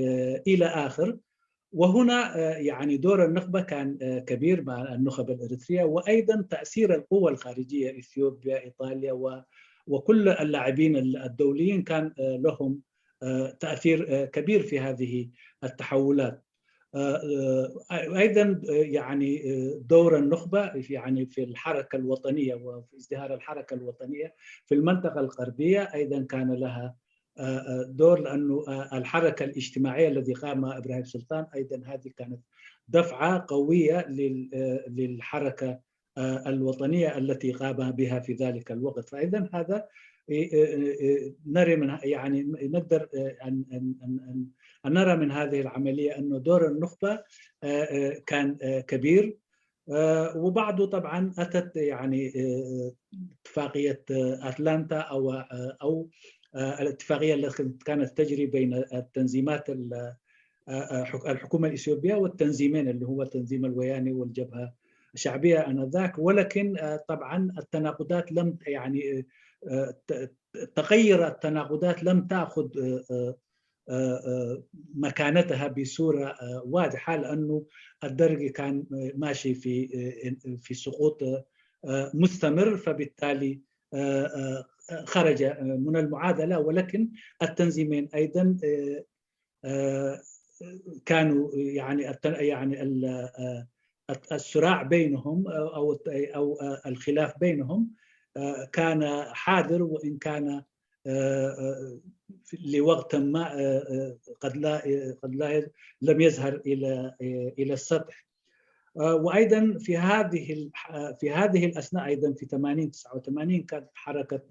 الى اخر. وهنا يعني دور النخبه كان كبير مع النخب الاريتريه وايضا تاثير القوى الخارجيه اثيوبيا ايطاليا وكل اللاعبين الدوليين كان لهم تاثير كبير في هذه التحولات. آه، آه، أيضًا، آه، يعني، آه، دور النخبة يعني في الحركة الوطنية وفي ازدهار الحركة الوطنية في المنطقة الغربية أيضًا كان لها، آه، آه، دور، لأنه، آه، الحركة الاجتماعية الذي قام إبراهيم سلطان أيضًا هذه كانت دفعة قوية لل-، آه، للحركة، آه، الوطنية التي قام بها في ذلك الوقت. فإذا هذا، آه، آه، آه، نرى من، يعني نقدر، آه، أن، أن، أن، أن أن نرى من هذه العملية أنه دور النخبة، آه، آه، كان، آه، كبير. آه، وبعده طبعًا أتت يعني، آه، اتفاقية، آه، أتلانتا أو، آه، أو، آه، الاتفاقية التي كانت تجري بين التنظيمات ال-، آه، آه، حك-، الحكومة الإثيوبية والتنظيمين اللي هو التنظيم الوياني والجبهة الشعبية آنذاك، ولكن، آه، طبعًا التناقضات لم يعني، آه، آه، ت-، تغير التناقضات لم تأخذ، آه، آه، آه، آه، مكانتها بصورة، آه، واضحة، لأنه الدرق كان، آه، ماشي في، آه، في سقوط، آه، مستمر، فبالتالي، آه، آه، خرج، آه، من المعادلة، ولكن التنظيمين أيضًا، آه، آه، كانوا يعني الت-، يعني ال-، آه، الصراع بينهم أو، أو الت-، أو، آه، الخلاف بينهم، آه، كان حاضر، وإن كان، آه، آه، لوقت ما، آه، آه، قد لا، آه، قد لا يز-، لم يظهر إلى، آه، إلى السطح. آه، وأيضًا في هذه ال-، آه، في هذه الأثناء أيضًا في ثمانين، تسعة وثمانين كانت حركة،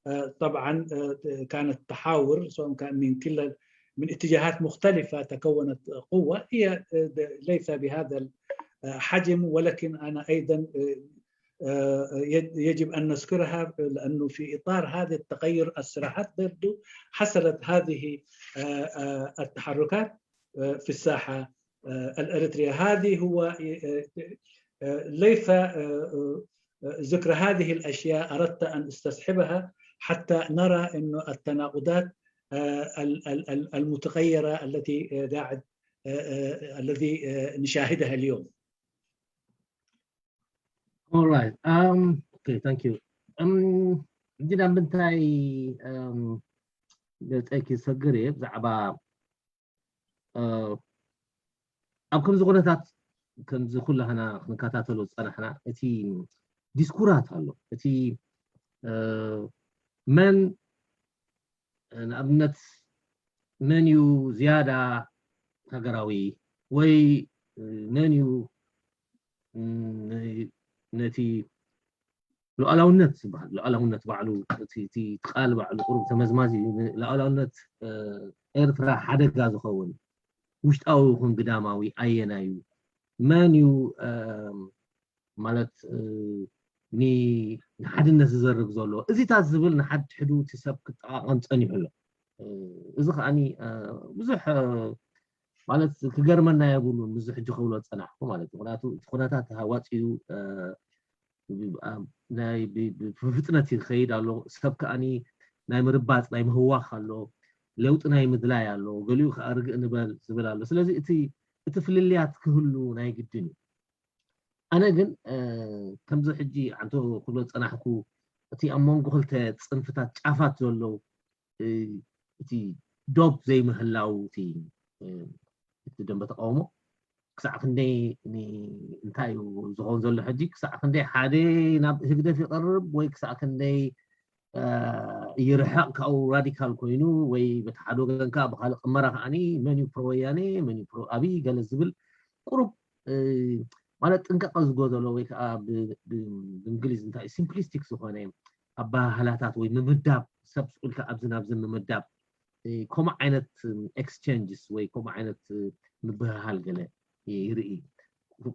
آه، طبعًا، آه، كانت تحاور، سواء كان من كلا، من اتجاهات مختلفة تكونت قوة، هي، آه، د-، ليس بهذا الحجم، ولكن أنا أيضًا، آه، آه، يج-، يجب أن نذكرها، لأنه في إطار هذا التغير الصراعات برضو حصلت هذه، آه، آه، التحركات، آه، في الساحة، آه، الأريترية. هذه هو، آه، آه، ليس، آه، آه، ذكر هذه الأشياء أردت أن أستصحبها حتى نرى أن التناقضات، آه، ال-، ال-، ال-، المتغيرة التي، آه، قاعد، آه، آه، الذي، آه، نشاهدها اليوم. All right. Um, okay, thank you. Um, ሕጂ ናብ ምንታይ፣ um፣ ገጸኪ ሰግር እየ ብዛዕባ፣ uh፣ ኣብ ከምዚ ኩነታት፣ ከምዚ ኩላህና ክንከታተሎ ዝጸናሕና፣ እቲ ዲስኩራት ኣሎ። እቲ፣ uh፣ መን፣ ንኣብነት መን እዩ ዝያዳ ሃገራዊ፣ ወይ መን እዩ፣ ም፣ ነቲ ሉዓላውነት ዝበሃል፣ ሉዓላውነት ባዕሉ፣ እቲ፣ እቲ ቃል ባዕሉ ቁሩብ ተመዝማዚ እዩ። ንሉዓላውነት፣ እ፣ ኤርትራ ሓደጋ ዝኸውን ውሽጣዊ ይኹን ግዳማዊ ኣየናይ እዩ? መን እዩ፣ እ፣ ማለት፣ እ፣ ኒ-፣ ንሓድነት ዝዘርግ ዘሎ? እዚታት ዝብል ንሓድሕዱ እቲ ሰብ ክጠቓቐም ጸኒሑ ኣሎ። እ፣ እዚ ከኣኒ፣ እ፣ ብዙሕ፣ እ፣ ማለት ክገርመና የብሉን፣ ምስዚ ሕጂ ክብሎ ዝጸናሕኩ ማለት እዩ። ምኽንያቱ እቲ ኩነታት ተሃዋጺኡ፣ እ፣ ብ-፣ ብ-፣ ናይ ብ-፣ ብ-፣ ብፍጥነት ይኸይድ ኣሎ። ሰብ ከኣኒ ናይ ምርባጽ፣ ናይ ምህዋኽ ኣሎ። ለውጢ ናይ ምድላይ ኣሎ። ገሊኡ ከኣ ርግእ ንበል ዝብል ኣሎ። ስለዚ እቲ፣ እቲ ፍልልያት ክህሉ ናይ ግድን እዩ። ኣነ ግን፣ እ፣ ከምዚ ሕጂ ዓንቶ ክብሎ ዝጸናሕኩ፣ እቲ ኣብ መንጎ ክልተ ጽንፍታት ጫፋት ዘሎ፣ እ፣ እቲ ዶብ ዘይምህላው፣ እቲ፣ እ፣ እቲ ደንበ ተቃውሞ ክሳዕ ክንደይ ን-፣ እንታይ እዩ ዝኸውን ዘሎ ሕጂ? ክሳዕ ክንደይ ሓደ ናብ ህግደፍ ይቐርብ ወይ ክሳዕ ክንደይ፣ እ፣ ይርሕቕ ካብኡ ራዲካል ኮይኑ፣ ወይ በቲ ሓደ ወገን ከኣ ብኻልእ ቅመራ ከኣኒ መን እዩ ፕሮ ወያኔ፣ መን እዩ ፕሮ ኣብይ ገለ ዝብል ቁሩብ፣ እ፣ ማለት ጥንቃቐ ዝጎደሎ ወይ ከኣ ብ-፣ ብ-፣ ብእንግሊዝ እንታይ እዩ ሲምፕሊስቲክ ዝኾነ ኣበሃህላታት ወይ ምምዳብ፣ ሰብ ስቕ ኢልካ ኣብዚ ናብዚ ምምዳብ፣ እ፣ ከምኡ ዓይነት ኤክስቼንጅስ ወይ ከምኡ ዓይነት፣ እ፣ ምብህሃል ገለ ይርኢ፣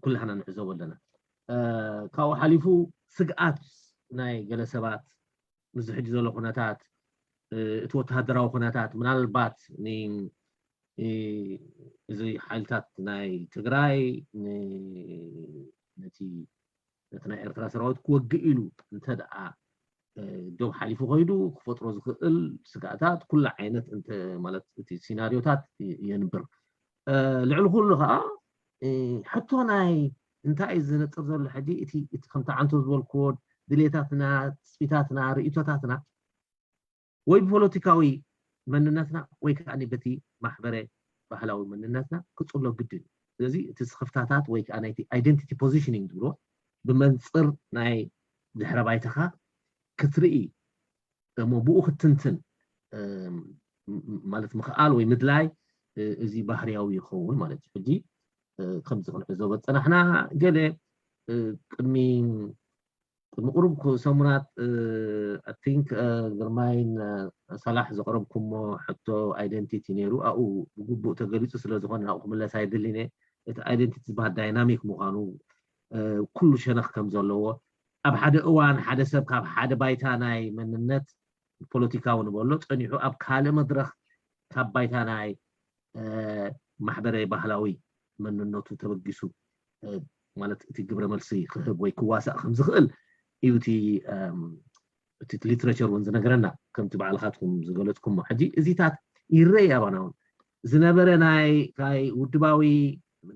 ኩላህና ንዕዘቦ ኣለና። እ፣ ካብኡ ሓሊፉ ስግኣት ናይ ገለ ሰባት ምስዚ ሕጂ ዘሎ ኩነታት፣ እ፣ እቲ ወተሃደራዊ ኩነታት ምናልባት ን-፣ እ፣ እዚ ሓይልታት ናይ ትግራይ ን-፣ ነቲ፣ ነቲ ናይ ኤርትራ ሰራዊት ክወግእ ኢሉ እንተ ደኣ፣ እ፣ ዶብ ሓሊፉ ከይዱ ክፈጥሮ ዝኽእል ስግኣታት ኩሉ ዓይነት እንተ፣ ማለት እቲ ሲናሪዮታት የ-፣ የንብር። እ፣ ልዕሊ ኩሉ ከኣ፣ እ፣ ሕቶ ናይ እንታይ እዩ ዝነጥር ዘሎ ሕጂ? እቲ፣ እቲ ከምቲ ዓንቶ ዝበልክዎ ድሌታትና፣ ትጽቢታትና፣ ርእይቶታትና ወይ ብፖለቲካዊ መንነትና ወይ ከኣ በቲ ማሕበረ ባህላዊ መንነትና ክጽሎ ግድን እዩ። ስለዚ እቲ ስኽፍታታት ወይ ከዓ ናይቲ identity positioning ዝብሎ ብመንፅር ናይ ድሕረ ባይታኻ ክትርኢ እሞ ብኡ ክትንትን ማለት ምኽኣል ወይ ምድላይ እዚ ባህርያዊ ይኸውን ማለት እዩ። ሕጂ ከምዚ ክንዕዘቦ ዝፀናሕና ገለ ቅድሚ ቅድሚ ቁሩብ ሰሙናት I think ግርማይን ሳላሕ ዘቕረብኩሞ ሕቶ identity ነይሩ። ኣብኡ ብግቡእ ተገሊፁ ስለ ዝኾነ ናብኡ ክምለስ ኣይደልን እየ። እቲ identity ዝበሃል ዳይናሚክ ምዃኑ ኩሉ ሸነኽ ከም ዘለዎ ኣብ ሓደ እዋን ሓደ ሰብ ካብ ሓደ ባይታ ናይ መንነት ፖለቲካዊ ንበሎ ፀኒሑ ኣብ ካልእ መድረኽ ካብ ባይታ ናይ ማሕበረ ባህላዊ መንነቱ ተበጊሱ ማለት እቲ ግብረ መልሲ ክህብ ወይ ክዋሳእ ከም ዝኽእል እዩ እቲ እቲ ሊትሬቸር እውን ዝነግረና ከምቲ ባዕልኻትኩም ዝገለፅኩሞ። ሕጂ እዚታት ይረይ ኣባና እውን ዝነበረ ናይ ናይ ውድባዊ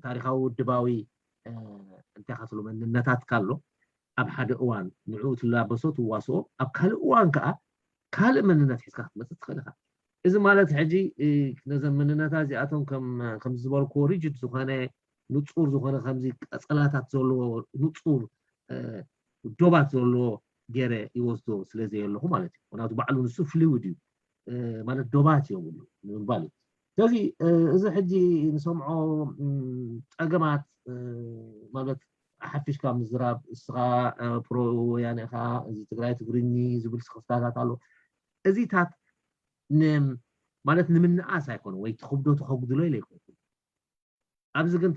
ታሪካዊ ውድባዊ እንታይ ካትሎ መንነታት ካሎ ኣብ ሓደ እዋን ንዕኡ ትላበሶ ትዋስኦ ኣብ ካልእ እዋን ከዓ ካልእ መንነት ሒዝካ ክትመፅእ ትኽእል ኢኻ። እዚ ማለት ሕጂ ነዘን መንነታት እዚኣቶም ከም ዝበልክዎ ሪጅድ ዝኾነ ንፁር ዝኾነ ከምዚ ቀፀላታት ዘለዎ ንፁር ዶባት ዘለዎ ገይረ ይወስዶ ስለ ዘየለኹ ማለት እዩ። ምክንያቱ ባዕሉ ንሱ ፍሉይድ እዩ ማለት ዶባት የብሉ ንምባል እዩ። ስለዚ እዚ ሕጂ ንሰምዖ ፀገማት ማለት ሓፊሽካ ምዝራብ እስኻ ፕሮ ወያነ ኢኻ እዚ ትግራይ ትግርኝ ዝብል ስኽፍታታት ኣሎ። እዚታት ማለት ንምንኣስ ኣይኮነ ወይ ትኽብዶ ተኸጉድሎ ኢለ ኣይኮንኩ። ኣብዚ ግን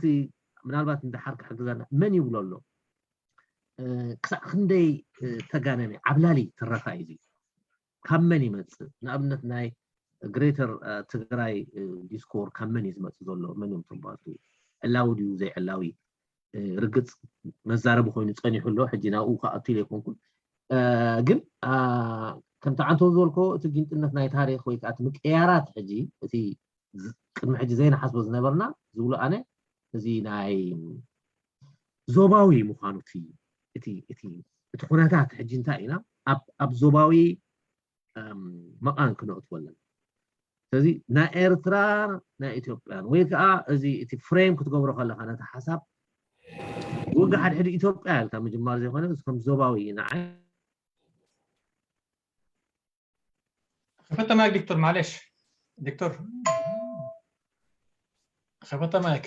ምናልባት እንድሓር ክሕግዘና መን ይብሎ ኣሎ ክሳዕ ክንደይ ተጋነነ ዓብላሊ ትረኻ እዩ። ካብ መን ይመፅእ? ንኣብነት ናይ ግሬተር ትግራይ ዲስኮር ካብ መን እዩ ዝመፅእ ዘሎ? መን እዮም ተባቱ? ዕላዊ ድዩ ዘይዕላዊ? ርግፅ መዛረቢ ኮይኑ ፀኒሑ ኣሎ። ሕጂ ናብኡ ከኣቱ ኢለ ኣይኮንኩን። ግን ከምቲ ዓንተው ዝበልኮ እቲ ጊንጥነት ናይ ታሪክ ወይ ከዓ እቲ ምቅያራት ሕጂ እቲ ቅድሚ ሕጂ ዘይንሓስቦ ዝነበርና ዝብሎ ኣነ እዚ ናይ ዞባዊ ምዃኑ እቲ እቲ እቲ እቲ ኩነታት ሕጂ እንታይ ኢና ኣብ ኣብ ዞባዊ መቓን ክነእትወለን። ስለዚ ናይ ኤርትራ ናይ ኢትዮጵያን ወይ ከዓ እዚ እቲ ፍሬም ክትገብሮ ከለካ ነቲ ሓሳብ ወጋ ሓድሕድ ኢትዮጵያ ኢልካ ምጅማር ዘይኮነ ከም ዞባዊ ንዓይ خفت معك دكتور معلش دكتور خفت معك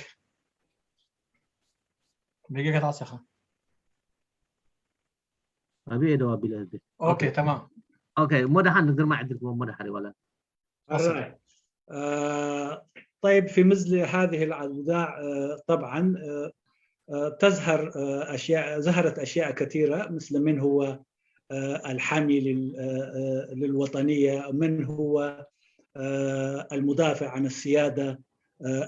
دقيقة تعصيخة أبي أدوى بلا أوكي تمام أوكي مو دحان نقدر ما عندك مو دحان ولا آه طيب في مثل هذه الأوضاع آه طبعا آه تظهر أشياء ظهرت أشياء كثيرة مثل من هو الحامي للوطنية، من هو المدافع عن السيادة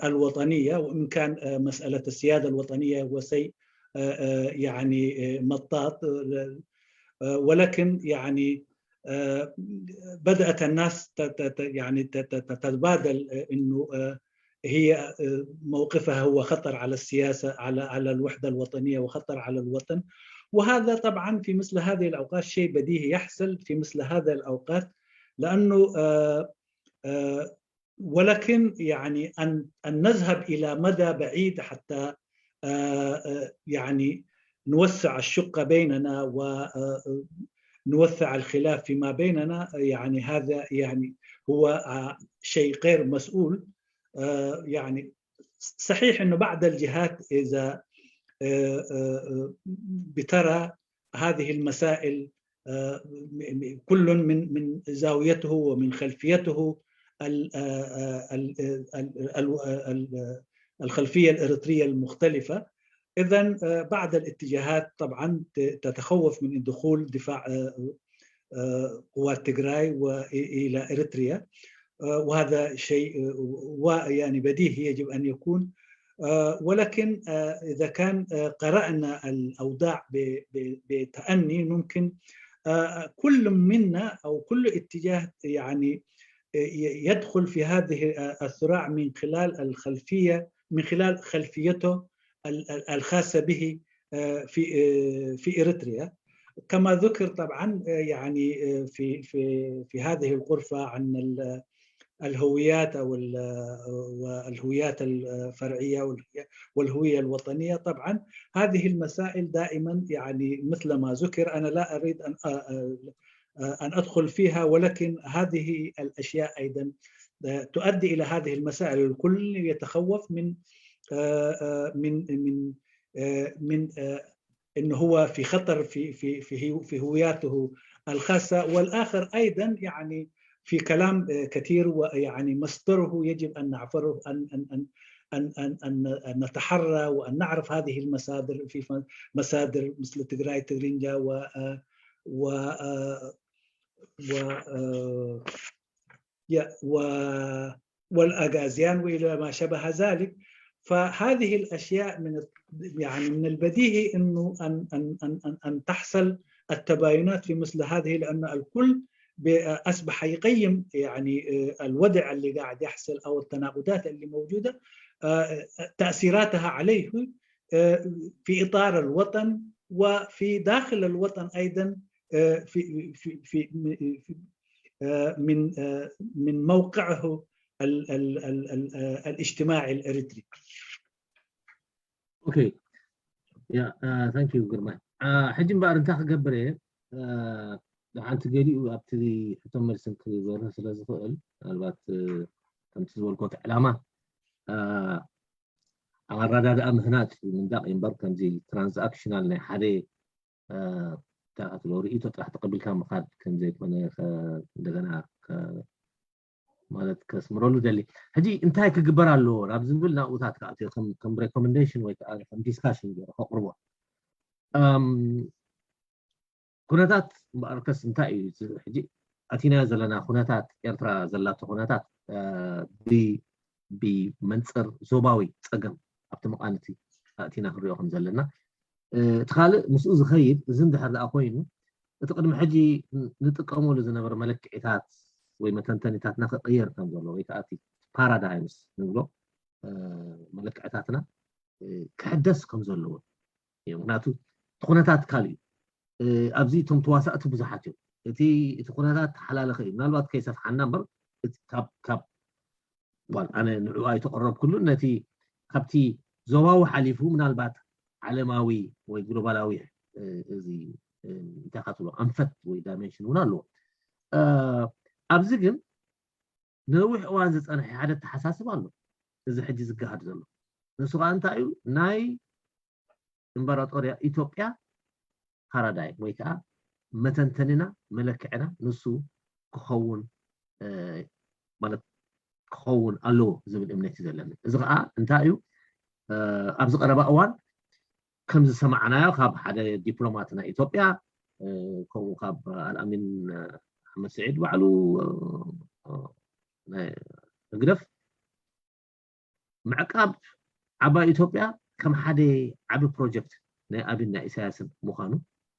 الوطنية، وإن كان مسألة السيادة الوطنية هو شيء يعني مطاط، ولكن يعني بدأت الناس يعني تتبادل إنه هي موقفها هو خطر على السياسة، على على الوحدة الوطنية وخطر على الوطن. وهذا طبعا في مثل هذه الأوقات شيء بديهي يحصل في مثل هذه الأوقات، لأنه ولكن يعني أن أن نذهب إلى مدى بعيد حتى يعني نوسع الشقة بيننا ونوسع الخلاف فيما بيننا، يعني هذا يعني هو شيء غير مسؤول. يعني صحيح أنه بعض الجهات إذا بترى هذه المسائل كل من من زاويته ومن خلفيته الخلفيه الاريتريه المختلفه. اذا بعض الاتجاهات طبعا تتخوف من دخول دفاع قوات تجراي الى اريتريا، وهذا شيء يعني بديهي يجب ان يكون. ولكن اذا كان قرانا الاوضاع بتاني ممكن كل منا او كل اتجاه يعني يدخل في هذه الصراع من خلال الخلفيه، من خلال خلفيته الخاصه به في في اريتريا. كما ذكر طبعا يعني في في في هذه الغرفه عن الهويات أو ال- والهويات الفرعية والهوية- والهوية الوطنية. طبعا هذه المسائل دائما، يعني، مثل ما ذكر، أنا لا أريد أن أ- أ- أن أدخل فيها، ولكن هذه الأشياء أيضا تؤدي إلى هذه المسائل. الكل يتخوف من من من من انه هو في خطر في في في في هوياته الخاصه، والاخر ايضا، يعني، في كلام كثير، ويعني مصدره يجب ان نعرفه، ان ان ان ان ان ان نتحرى وان نعرف هذه المصادر، في مصادر مثل تجراي تجرينجا و و و و والاغازيان والى ما شبه ذلك. فهذه الاشياء من، يعني، من البديهي انه ان ان ان ان, أن تحصل التباينات في مثل هذه، لان الكل اصبح يقيم، يعني، الوضع اللي قاعد يحصل او التناقضات اللي موجوده، تاثيراتها عليه في اطار الوطن وفي داخل الوطن ايضا، في في في في من من موقعه الاجتماعي الاريتري. Okay. Yeah, thank you ግርማይ. ሕጂ እምበኣር እንታይ ክገብር እየ፣ ሓንቲ ገሊኡ ኣብቲ ሕቶ መልስን ክበርህ ስለ ዝኽእል፣ ምናልባት ከምቲ ዝበልኮ እቲ ዕላማ ኣረዳድኣ ምህናፅ ምንዳቕ እምበር ከምዚ ትራንዛክሽናል ናይ ሓደ እንታይ ክትብሎ ርእይቶ ጥራሕ ተቐቢልካ ምኻድ ከም ዘይኮነ እንደገና ማለት ከስምረሉ ደሊ። ሕጂ እንታይ ክግበር ኣለዎ ናብ ዝብል ናብኡታት ክኣትዮ ከም ሬኮመንዴሽን ወይ ከዓ ከም ዲስካሽን ገይረ ከቕርቦ። ኩነታት እምበኣርከስ እንታይ እዩ ሕጂ ኣቲናዮ ዘለና ኩነታት፣ ኤርትራ ዘላቶ ኩነታት ብመንፅር ዞባዊ ፀገም ኣብቲ መቓንንቲ ኣእቲና ክንሪኦ ከም ዘለና። እቲ ካልእ ምስኡ ዝኸይድ፣ እዚ እንድሕር ደኣ ኮይኑ፣ እቲ ቅድሚ ሕጂ ንጥቀመሉ ዝነበረ መለክዒታት ወይ መተንተኒታትና ክቕየር ከም ዘሎ ወይ ከዓ እቲ ፓራዳይምስ ንብሎ መለክዕታትና ክሕደስ ከም ዘለዎ እዩ። ምክንያቱ እቲ ኩነታት ካልእ እዩ። ኣብዚ እቶም ተዋሳእቲ ብዙሓት እዮም። እቲ እቲ ኩነታት ተሓላለኸ እዩ። ምናልባት ከይሰፍሓና እምበር ካብ ካብ ኣነ ንዕኡ ኣይተቐረብኩሉን፣ ነቲ ካብቲ ዞባዊ ሓሊፉ ምናልባት ዓለማዊ ወይ ግሎባላዊ እዚ እንታይ ካትብሎ ኣንፈት ወይ ዳይሜንሽን እውን ኣለዎ። ኣብዚ ግን ንነዊሕ እዋን ዝፀንሐ ሓደ ኣተሓሳስብ ኣሎ። እዚ ሕጂ ዝገሃድ ዘሎ ንሱ ከዓ እንታይ እዩ? ናይ እምበራጦርያ ኢትዮጵያ ፓራዳይም ወይ ከዓ መተንተኒና መለክዕና ንሱ ክኸውን ማለት ክኸውን ኣለዎ ዝብል እምነት እዩ ዘለኒ። እዚ ከዓ እንታይ እዩ? ኣብዚ ቀረባ እዋን ከም ዝሰማዕናዮ ካብ ሓደ ዲፕሎማት ናይ ኢትዮጵያ ከምኡ ካብ ኣልኣሚን ኣሕመድ ስዒድ ባዕሉ ህግደፍ ምዕቃብ ዓባይ ኢትዮጵያ ከም ሓደ ዓቢ ፕሮጀክት ናይ ኣብይን ናይ ኢሳያስን ምዃኑ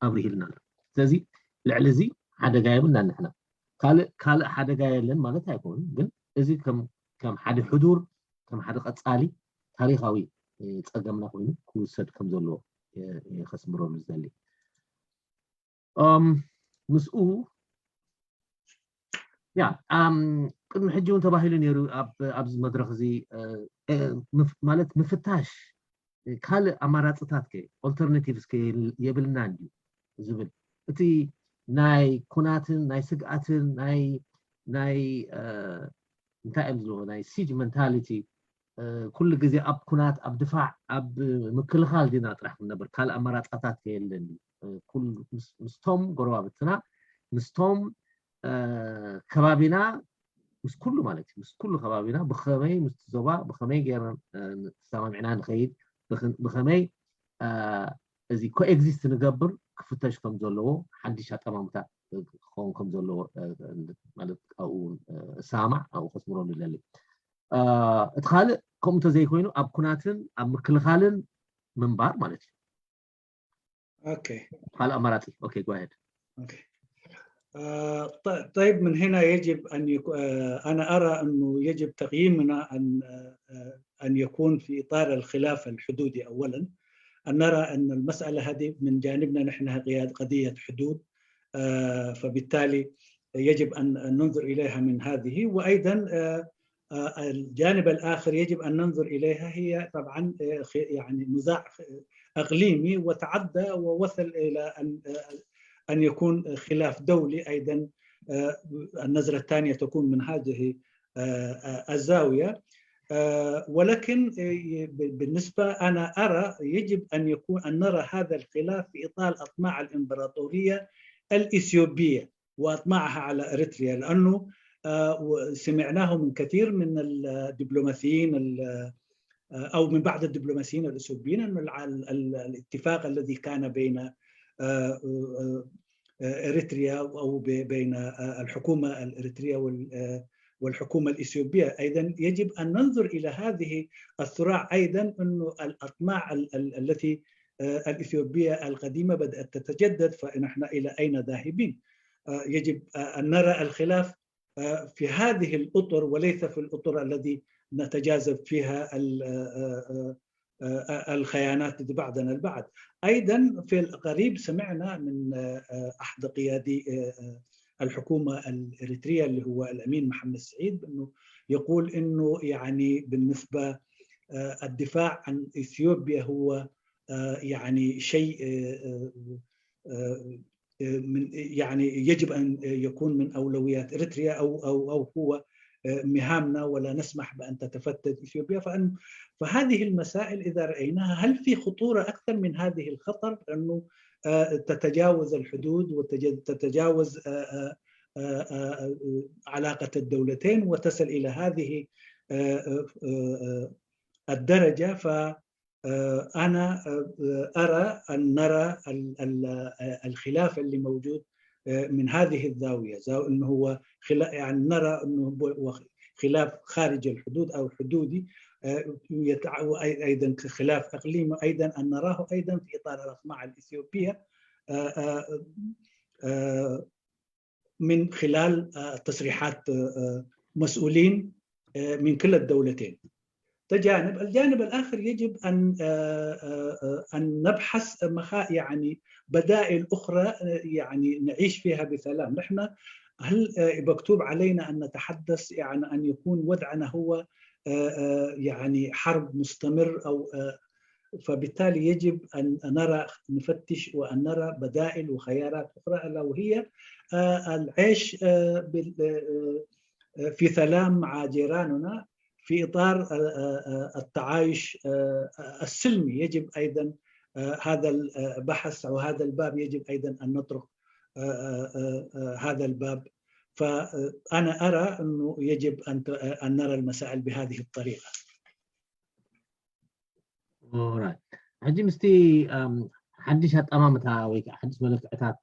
ኣብሪህልና ኣሎ። ስለዚ ልዕሊ እዚ ሓደጋ የብልና ንሕና። ካልእ ካልእ ሓደጋ የለን ማለት ኣይኮኑን፣ ግን እዚ ከም ከም ሓደ ሕዱር ከም ሓደ ቀጻሊ ታሪኻዊ ጸገምና ኮይኑ ክውሰድ ከም ዘለዎ ከስምረሉ ዝደሊ። ምስኡ ያ ቅድሚ ሕጂ እውን ተባሂሉ ነይሩ ኣብዚ መድረክ እዚ ማለት ምፍታሽ ካልእ ኣማራፅታት ከ ኦልተርናቲቭስ ከ የብልና እንድዩ ዝብል እቲ ናይ ኩናትን ናይ ስግኣትን ናይ ናይ እንታይ እዮም ዝብልዎ ናይ ሲጅ መንታሊቲ ኩሉ ግዜ ኣብ ኩናት ኣብ ድፋዕ ኣብ ምክልኻል ዲና ጥራሕ ክንነብር ካልእ ኣማራፃታት ከየለን ምስቶም ጎረባብትና ምስቶም ከባቢና ምስ ኩሉ ማለት እዩ ምስ ኩሉ ከባቢና ብኸመይ ምስቲ ዞባ ብኸመይ ገይርና ተሰማሚዕና ንኸይድ ብኸመይ እዚ ኮኤግዚስት ንገብር ክፍተሽ ከም ዘለዎ ሓድሽ ኣጠማምታ ክኸውን ከም ዘለዎ ማለት ኣብኡ እሰማማዕ ኣብኡ ከስምረሉ ይደሊ። እቲ ካልእ ከምኡ እንተዘይኮይኑ ኣብ ኩናትን ኣብ ምክልኻልን ምንባር ማለት እዩ። Okay. ካልእ ኣማራፂ okay go ahead. Okay. آه، ط- طيب، من هنا يجب أن يكون، آه، أنا أرى أنه يجب تقييمنا أن، آه، آه، أن يكون في إطار الخلاف الحدودي أولا، أن نرى أن المسألة هذه من جانبنا نحن قياد-، قضية حدود، آه، فبالتالي يجب أن ننظر إليها من هذه. وأيضا آه، آه، الجانب الآخر يجب أن ننظر إليها هي طبعا آه، خ- يعني نزاع خ- إقليمي وتعدى ووصل إلى أن آه، أن يكون خلاف دولي أيضا. آه، النظرة الثانية تكون من هذه آه، آه، الزاوية. آه، ولكن آه، ب- بالنسبة أنا أرى يجب أن يكون أن نرى هذا الخلاف في إطار أطماع الإمبراطورية الإثيوبية وأطماعها على إريتريا، لأنه آه، و- سمعناه من كثير من الدبلوماسيين ال- آه، أو من بعض الدبلوماسيين الإثيوبيين أن الع- ال- ال- الاتفاق الذي كان بين آه، آه، آه، إريتريا أو ب- بين آه، الحكومة الإريترية وال- آه، والحكومة الإثيوبية. أيضا يجب أن ننظر إلى هذه الصراع أيضا، أنه الأطماع ال- ال- التي آه، الإثيوبية القديمة بدأت تتجدد، فنحن إلى أين ذاهبين؟ آه، يجب آه، أن نرى الخلاف آه، في هذه الأطر وليس في الأطر الذي نتجاذب فيها ال- آه، آه، آه، آه، الخيانات بعضنا البعض. أيضا في القريب سمعنا من آه، آه، أحد قيادي آه، آه، الحكومة الإريترية اللي هو الأمين محمد سعيد، أنه يقول أنه يعني بالنسبة آه، الدفاع عن إثيوبيا هو آه، يعني شيء آه، آه، آه، من يعني يجب أن يكون من أولويات إريتريا أو أو أو هو آه، مهامنا، ولا نسمح بأن تتفتت إثيوبيا. فأن فهذه المسائل إذا رأيناها، هل في خطورة أكثر من هذه الخطر؟ لأنه آه، تتجاوز الحدود وتتجاوز علاقة الدولتين وتصل إلى هذه الدرجة. فأنا أرى أن نرى الخلاف اللي موجود من هذه الزاوية، أنه هو يعني نرى أنه خلاف خارج الحدود أو حدودي، أيضا خلاف إقليمي، أيضا أن نراه أيضا في إطار الأطماع الإثيوبية من خلال تصريحات مسؤولين من كلا الدولتين. ده جانب. الجانب الآخر يجب أن أن نبحث يعني بدائل أخرى يعني نعيش فيها بسلام. نحن هل مكتوب علينا أن نتحدث يعني أن يكون وضعنا هو يعني حرب مستمر أو فبالتالي يجب أن نرى نفتش وأن نرى بدائل وخيارات أخرى، ألا وهي العيش في سلام مع جيراننا في إطار التعايش السلمي. يجب أيضا هذا البحث أو هذا الباب يجب أيضا أن نطرق هذا الباب. فأنا أرى أنه يجب أن نرى المسائل بهذه الطريقة. ሕጂ ምስቲ ሓድሽ ኣጠማምታ ወይ ከዓ ሓድሽ መለክዕታት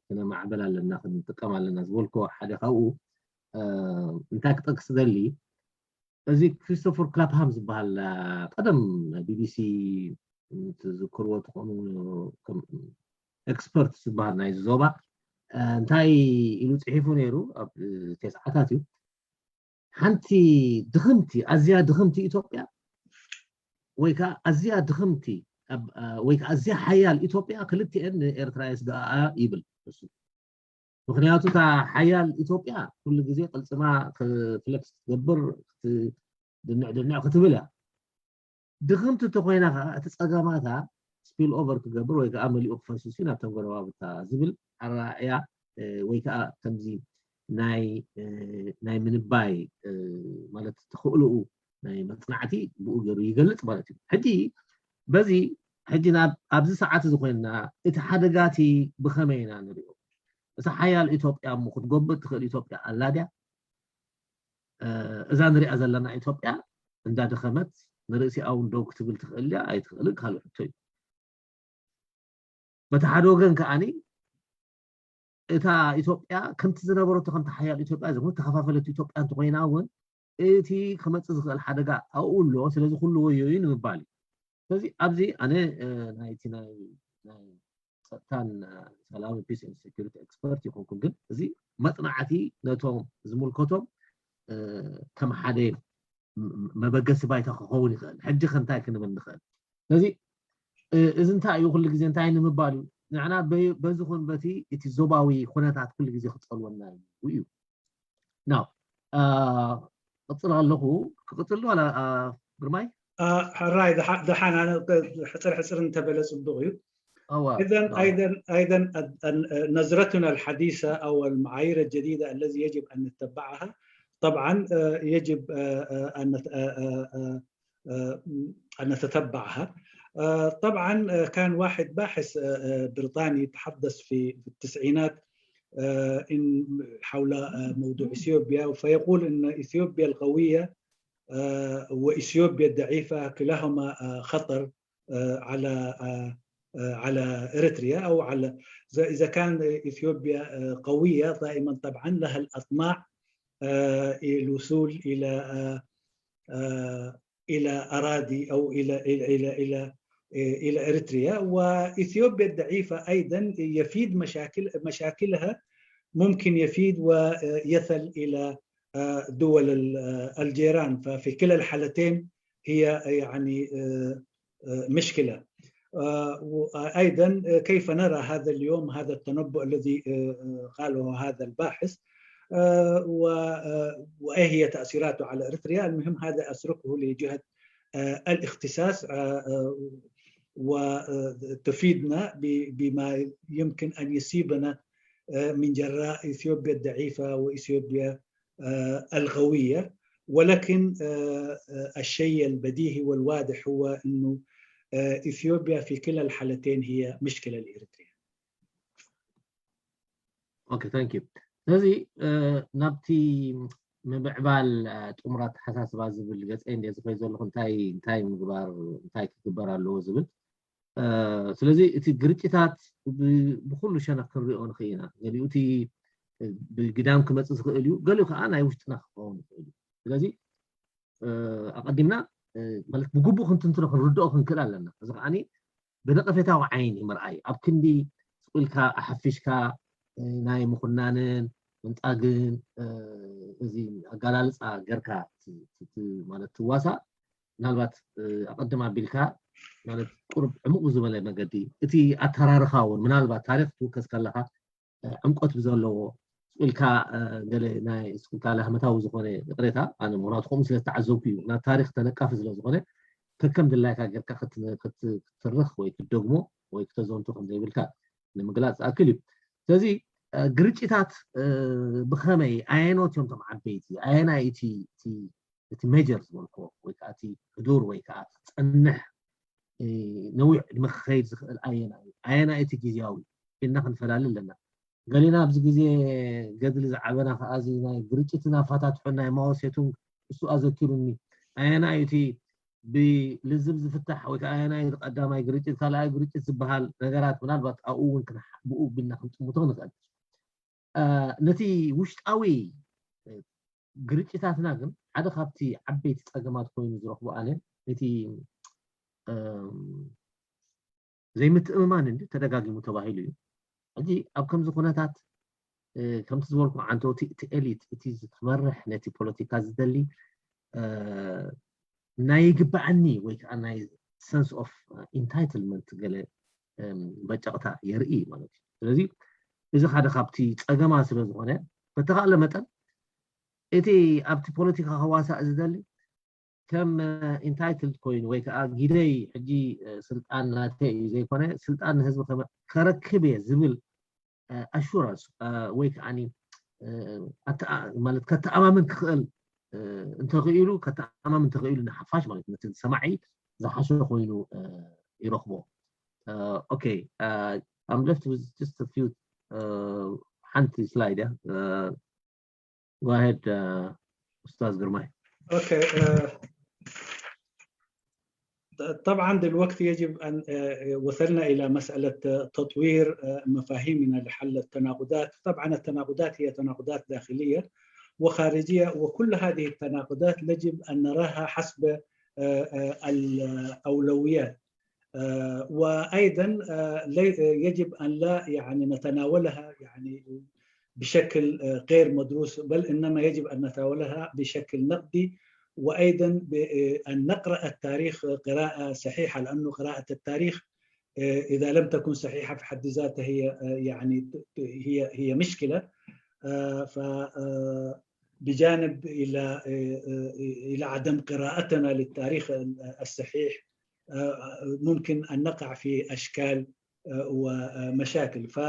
ክነማዕበል ኣለና ክንጥቀም ኣለና ዝበልኮ ሓደ ካብኡ እንታይ ክጠቅስ ደሊ፣ እዚ ክሪስቶፈር ክላፕሃም ዝበሃል ቀደም ቢቢሲ ትዝክርዎ ትኾኑ ኤክስፐርት ዝበሃል ናይ ዞባ እንታይ ኢሉ ፅሒፉ ነይሩ ኣብ ቴስዓታት እዩ። ሓንቲ ድኽምቲ ኣዝያ ድኽምቲ ኢትዮጵያ ወይ ከዓ ኣዝያ ድኽምቲ ወይ ከዓ ኣዝያ ሓያል ኢትዮጵያ ክልቲኤን ንኤርትራ የስግኣኣ ይብል እሱ። ምክንያቱ እታ ሓያል ኢትዮጵያ ኩሉ ግዜ ቅልፅማ ፍለክስ ክትገብር ድንዕ ድንዕ ክትብል እያ። ድኽምቲ እንተኮይና ከዓ እቲ ፀገማታ ስፒል ኦቨር ክገብር ወይ ከዓ መሊኡ ክፈስስ እዩ ናብተን ጎረባብታ ዝብል ኣረኣእያ ወይ ከዓ ከምዚ ናይ ናይ ምንባይ ማለት ተኽእልኡ ናይ መፅናዕቲ ብኡ ገይሩ ይገልፅ ማለት እዩ። ሕጂ በዚ ሕጂ ናብ ኣብዚ ሰዓት እዚ ኮይንና እቲ ሓደጋቲ ብኸመይ ኢና ንሪኦ? እዛ ሓያል ኢትዮጵያ እሞ ክትጎብጥ ትኽእል ኢትዮጵያ ኣላ ድያ? እዛ ንሪኣ ዘለና ኢትዮጵያ እንዳደኸመት ንርእሲኣ እውን ደው ክትብል ትኽእል ድያ ኣይትኽእልን ካልእ ሕቶ እዩ። በቲ ሓደ ወገን ከዓኒ እታ ኢትዮጵያ ከምቲ ዝነበረቶ ከምቲ ሓያል ኢትዮጵያ ዝኾነ ተኸፋፈለት ኢትዮጵያ እንተኮይና እውን እቲ ክመፅእ ዝኽእል ሓደጋ ኣብኡ ኣሎ። ስለዚ ኩሉ ወዮ እዩ ንምባል እዩ። ስለዚ ኣብዚ ኣነ ናይቲ ናይ ጸጥታን ሰላምን ፒስ ኤንድ ሴኩሪቲ ኤክስፐርት ይኮንኩን፣ ግን እዚ መጽናዕቲ ነቶም ዝምልከቶም ከም ሓደ መበገሲ ባይታ ክኸውን ይኽእል። ሕጂ ከ እንታይ ክንብል ንኽእል? ስለዚ እዚ እንታይ እዩ? ኩሉ ግዜ እንታይ ንምባል እዩ? ንሕና በዚ ኹን በቲ እቲ ዞባዊ ኩነታት ኩሉ ግዜ ክጸልወና እዩ። እዩ። Now ቀፅል ኣለኹ። ክቕፅል ዋላ ግርማይ? ሕራይ ደሓን። ኣነ ሕፅር ሕፅር እንተበለ ፅቡቕ እዩ። إذا أيضا أيضا نظرتنا الحديثة أو المعايير الجديدة الذي يجب أن نتبعها طبعا يجب أن نتتبعها. طبعا كان واحد باحث بريطاني يتحدث في التسعينات حول موضوع اثيوبيا، فيقول ان اثيوبيا القويه واثيوبيا الضعيفه كلاهما خطر على على اريتريا او على اذا كان اثيوبيا قويه دائما طبعا لها الاطماع الوصول الى الى اراضي او الى الى الى الى اريتريا. واثيوبيا الضعيفه ايضا يفيد مشاكل مشاكلها ممكن يفيد ويصل الى دول الجيران. ففي كلا الحالتين هي يعني مشكله. وايضا كيف نرى هذا اليوم هذا التنبؤ الذي قاله هذا الباحث؟ وايه هي تاثيراته على اريتريا؟ المهم هذا اتركه لجهه الاختصاص وتفيدنا بما يمكن ان يصيبنا من جراء اثيوبيا الضعيفه واثيوبيا القويه. ولكن الشيء البديهي والواضح هو انه اثيوبيا في كلا الحالتين هي مشكله لاريتريا. Okay, thank you. ስለዚ ናብቲ ምምዕባል ጥሙር ኣተሓሳስባ ዝብል ገፀ እንደ ዝኸይ ዘለኹ እንታይ እንታይ ምግባር እንታይ ክግበር ኣለዎ ዝብል። ስለዚ እቲ ግርጭታት ብኩሉ ሸነክ ክንሪኦ ንኽእል ኢና። ገሊኡ እቲ ብግዳም ክመፅእ ዝኽእል እዩ፣ ገሊኡ ከዓ ናይ ውሽጥና ክኸውን ይኽእል እዩ። ስለዚ ኣቐዲምና ማለት ብግቡእ ክንትንትኖ ክንርድኦ ክንክእል ኣለና። እዚ ከዓ ብነቐፌታዊ ዓይኒ ምርኣይ ኣብ ክንዲ ስቕ ኢልካ ኣሓፊሽካ ናይ ምኹናንን ምንጻግን እዚ ኣጋላልጻ ገርካ ማለት ትዋሳእ ምናልባት ኣቐድም ኣቢልካ ማለት ቁርብ ዕሙቕ ዝበለ መገዲ እቲ ኣተራርኻ እውን ምናልባት ታሪክ ትውከስ ከለካ ዕምቆት ብዘለዎ ኢልካ ገለ ናይ ኢልካ ላህመታዊ ዝኾነ ይቕሬታ ኣነ ምክንያቱ ከምኡ ስለ ዝተዓዘብኩ እዩ ናብ ታሪክ ተነቃፊ ስለ ዝኾነ ከከም ድላይካ ጌርካ ክትርኽ ወይ ክትደግሞ ወይ ክተዘንቱ ከም ዘይብልካ ንምግላፅ ዝኣክል እዩ። ስለዚ ግርጭታት ብኸመይ ኣየኖት እዮም ቶም ዓበይቲ ኣየናይ እቲ እቲ ሜጀር ዝበልኮ ወይ ከዓ እቲ ሕዱር ወይ ከዓ ዝፀንሕ ነዊሕ ዕድመ ክኸይድ ዝኽእል ኣየና እዩ ኣየና እቲ ግዜያዊ ኢልና ክንፈላለ ኣለና። ገሊና ኣብዚ ግዜ ገድሊ ዝዓበና ከዓ እዚ ናይ ግርጭትን ኣፋታትሖን ናይ ማኦሴቱንግ እሱ ኣዘኪሩኒ። ኣየና እዩ እቲ ብልዝብ ዝፍታሕ ወይ ከዓ ኣየና እዩ ቀዳማይ ግርጭት ካልኣይ ግርጭት ዝበሃል ነገራት ምናልባት ኣብኡ እውን ብኡ ቢልና ክንጥምቶ ንኽእል። ነቲ ውሽጣዊ ግርጭታትና ግን ሓደ ካብቲ ዓበይቲ ፀገማት ኮይኑ ዝረኽቡ ኣነ እቲ ዘይምትእምማን እንዲ ተደጋጊሙ ተባሂሉ እዩ። ሕጂ ኣብ ከምዚ ኩነታት ከምቲ ዝበልኩ ዓንተው እቲ ኤሊት እቲ ዝመርሕ ነቲ ፖለቲካ ዝደሊ ናይ ይግባዓኒ ወይ ከዓ ናይ ሰንስ ኦፍ ኢንታይትልመንት ገለ በጨቕታ የርኢ ማለት እዩ። ስለዚ እዚ ሓደ ካብቲ ፀገማ ስለ ዝኾነ በተኻእለ መጠን እቲ ኣብቲ ፖለቲካ ከዋሳእ ዝደሊ ከም ኢንታይትልድ ኮይኑ ወይ ከዓ ግደይ ሕጂ ስልጣን ናተይ እዩ ዘይኮነ ስልጣን ንህዝቢ ከረክብ እየ ዝብል ኣሹራንስ ወይ ከዓ ማለት ከተኣማምን ክኽእል እንተኽኢሉ ከተኣማምን እንተኽኢሉ ንሓፋሽ ማለት ነቲ ሰማዒ ዝሓሸ ኮይኑ ይረኽቦ። Okay, I'm left with just a few ሓንቲ ስላይድ እያ. Go ahead, أستاذ قرماي. Okay. طبعا دلوقتي يجب أن وصلنا إلى مسألة تطوير مفاهيمنا لحل التناقضات. طبعا التناقضات هي تناقضات داخلية وخارجية، وكل هذه التناقضات يجب أن نراها حسب الأولويات. وأيضا يجب أن لا يعني نتناولها يعني بشكل غير مدروس، بل إنما يجب أن نتناولها بشكل نقدي، وأيضا أن نقرأ التاريخ قراءة صحيحة، لأنه قراءة التاريخ إذا لم تكن صحيحة في حد ذاتها هي يعني هي هي مشكلة. ف بجانب الى الى عدم قراءتنا للتاريخ الصحيح، ممكن ان نقع في اشكال ومشاكل. ف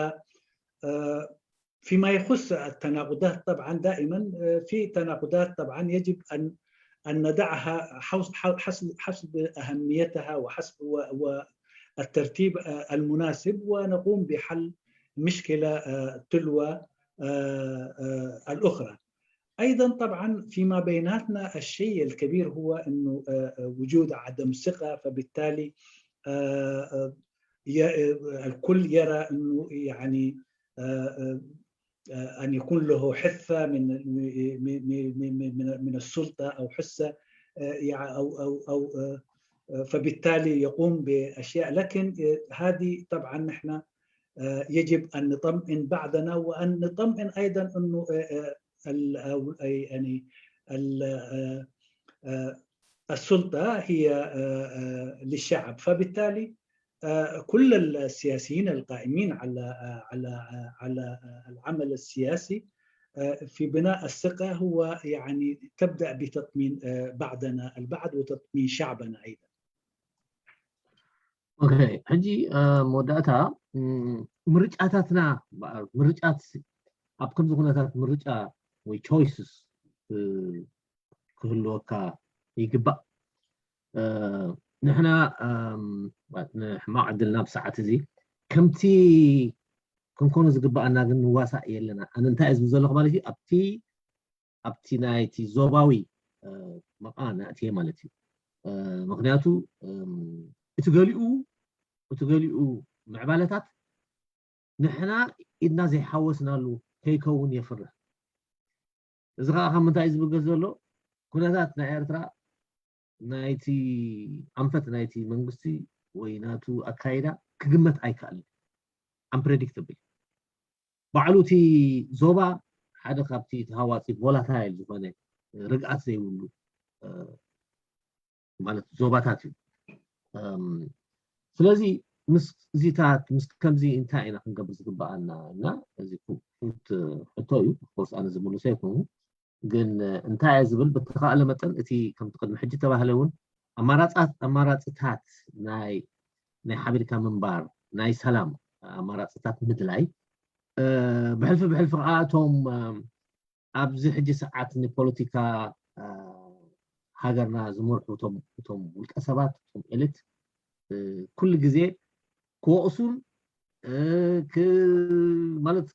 فيما يخص التناقضات، طبعا دائما في تناقضات طبعا يجب ان ان ندعها حسب حسب اهميتها وحسب والترتيب المناسب، ونقوم بحل مشكله تلو الاخرى. ايضا طبعا فيما بيناتنا الشيء الكبير هو انه وجود عدم ثقه، فبالتالي الكل يرى انه يعني ان يكون له حصه من من من السلطه او حصه، او او او فبالتالي يقوم باشياء. لكن هذه طبعا نحن يجب ان نطمئن بعضنا، وان نطمئن ايضا انه يعني السلطه هي للشعب، فبالتالي كل السياسيين القائمين على على على العمل السياسي في بناء الثقه هو يعني تبدا بتطمين بعضنا البعض وتطمين شعبنا ايضا. ኦኬ፣ ሕጂ መወዳእታ ምርጫታትና ምርጫት ኣብ ከምዚ ኩነታት ምርጫ ወይ choices ክህልወካ ይግባእ። ንሕና ንሕማቕ ዕድልና ብሰዓት እዚ ከምቲ ክንኮኖ ዝግባኣና ግን ንዋሳእ የለና። ኣነ እንታይ እየ ዝብል ዘለኹ ማለት እዩ ኣብቲ ኣብቲ ናይቲ ዞባዊ መቓ ናእትየ ማለት እዩ። ምክንያቱ እቲ ገሊኡ እቲ ገሊኡ ምዕባለታት ንሕና ኢድና ዘይሓወስናሉ ከይከውን የፍርህ። እዚ ከዓ ካብ ምንታይ እዩ ዝብገስ ዘሎ? ኩነታት ናይ ኤርትራ ናይቲ ኣንፈት ናይቲ መንግስቲ ወይ ናቱ ኣካይዳ ክግመት ኣይከኣልን። Unpredictable። ባዕሉ እቲ ዞባ ሓደ ካብቲ ተሃዋፂ volatile ዝኾነ ርግኣት ዘይብሉ ማለት ዞባታት እዩ። ስለዚ ምስ እዚታት ምስ ከምዚ እንታይ ኢና ክንገብር ዝግበኣና እና እዚ ክፉት ሕቶ እዩ። ኦፍኮርስ ኣነ ዝምልሶ ኣይኮኑ ግን እንታይ እየ ዝብል ብተኻእለ መጠን እቲ ከምቲ ቅድሚ ሕጂ ተባህለ እውን ኣማራፃት ኣማራፅታት ናይ ናይ ሓቢርካ ምንባር ናይ ሰላም ኣማራፅታት ምድላይ ብሕልፊ ብሕልፊ ከዓ እቶም ኣብዚ ሕጂ ሰዓት ንፖለቲካ ሃገርና ዝመርሑ እቶም ውልቀ ሰባት እቶም ኤሊት ኩሉ ግዜ ክወቕሱን ማለት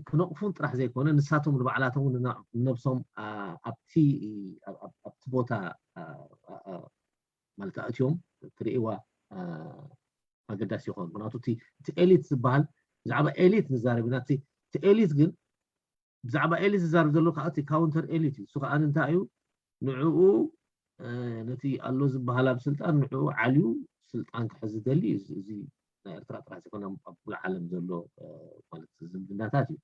ክነቕፉን ጥራሕ ዘይኮነ ንሳቶም ንባዕላቶም ንነብሶም ኣብቲ ኣብቲ ቦታ ማለት ኣእትዮም ክርእይዋ ኣገዳሲ ይኸውን። ምክንያቱ እቲ ኤሊት ዝበሃል ብዛዕባ ኤሊት ንዛረብ ኢና። እቲ ኤሊት ግን ብዛዕባ ኤሊት ዝዛረብ ዘሎ ከዓ እቲ counter elite እዩ። እሱ ከዓ እንታይ እዩ ንዕኡ ነቲ ኣሎ ዝበሃል ኣብ ስልጣን ንዕኡ ዓልዩ ስልጣን ክሕዝ ዝደሊ እዚ ናይ ኤርትራ ጥራሕ ዘይኮነ ኣብ ኩሉ ዓለም ዘሎ ማለት ዝምድናታት እዩ።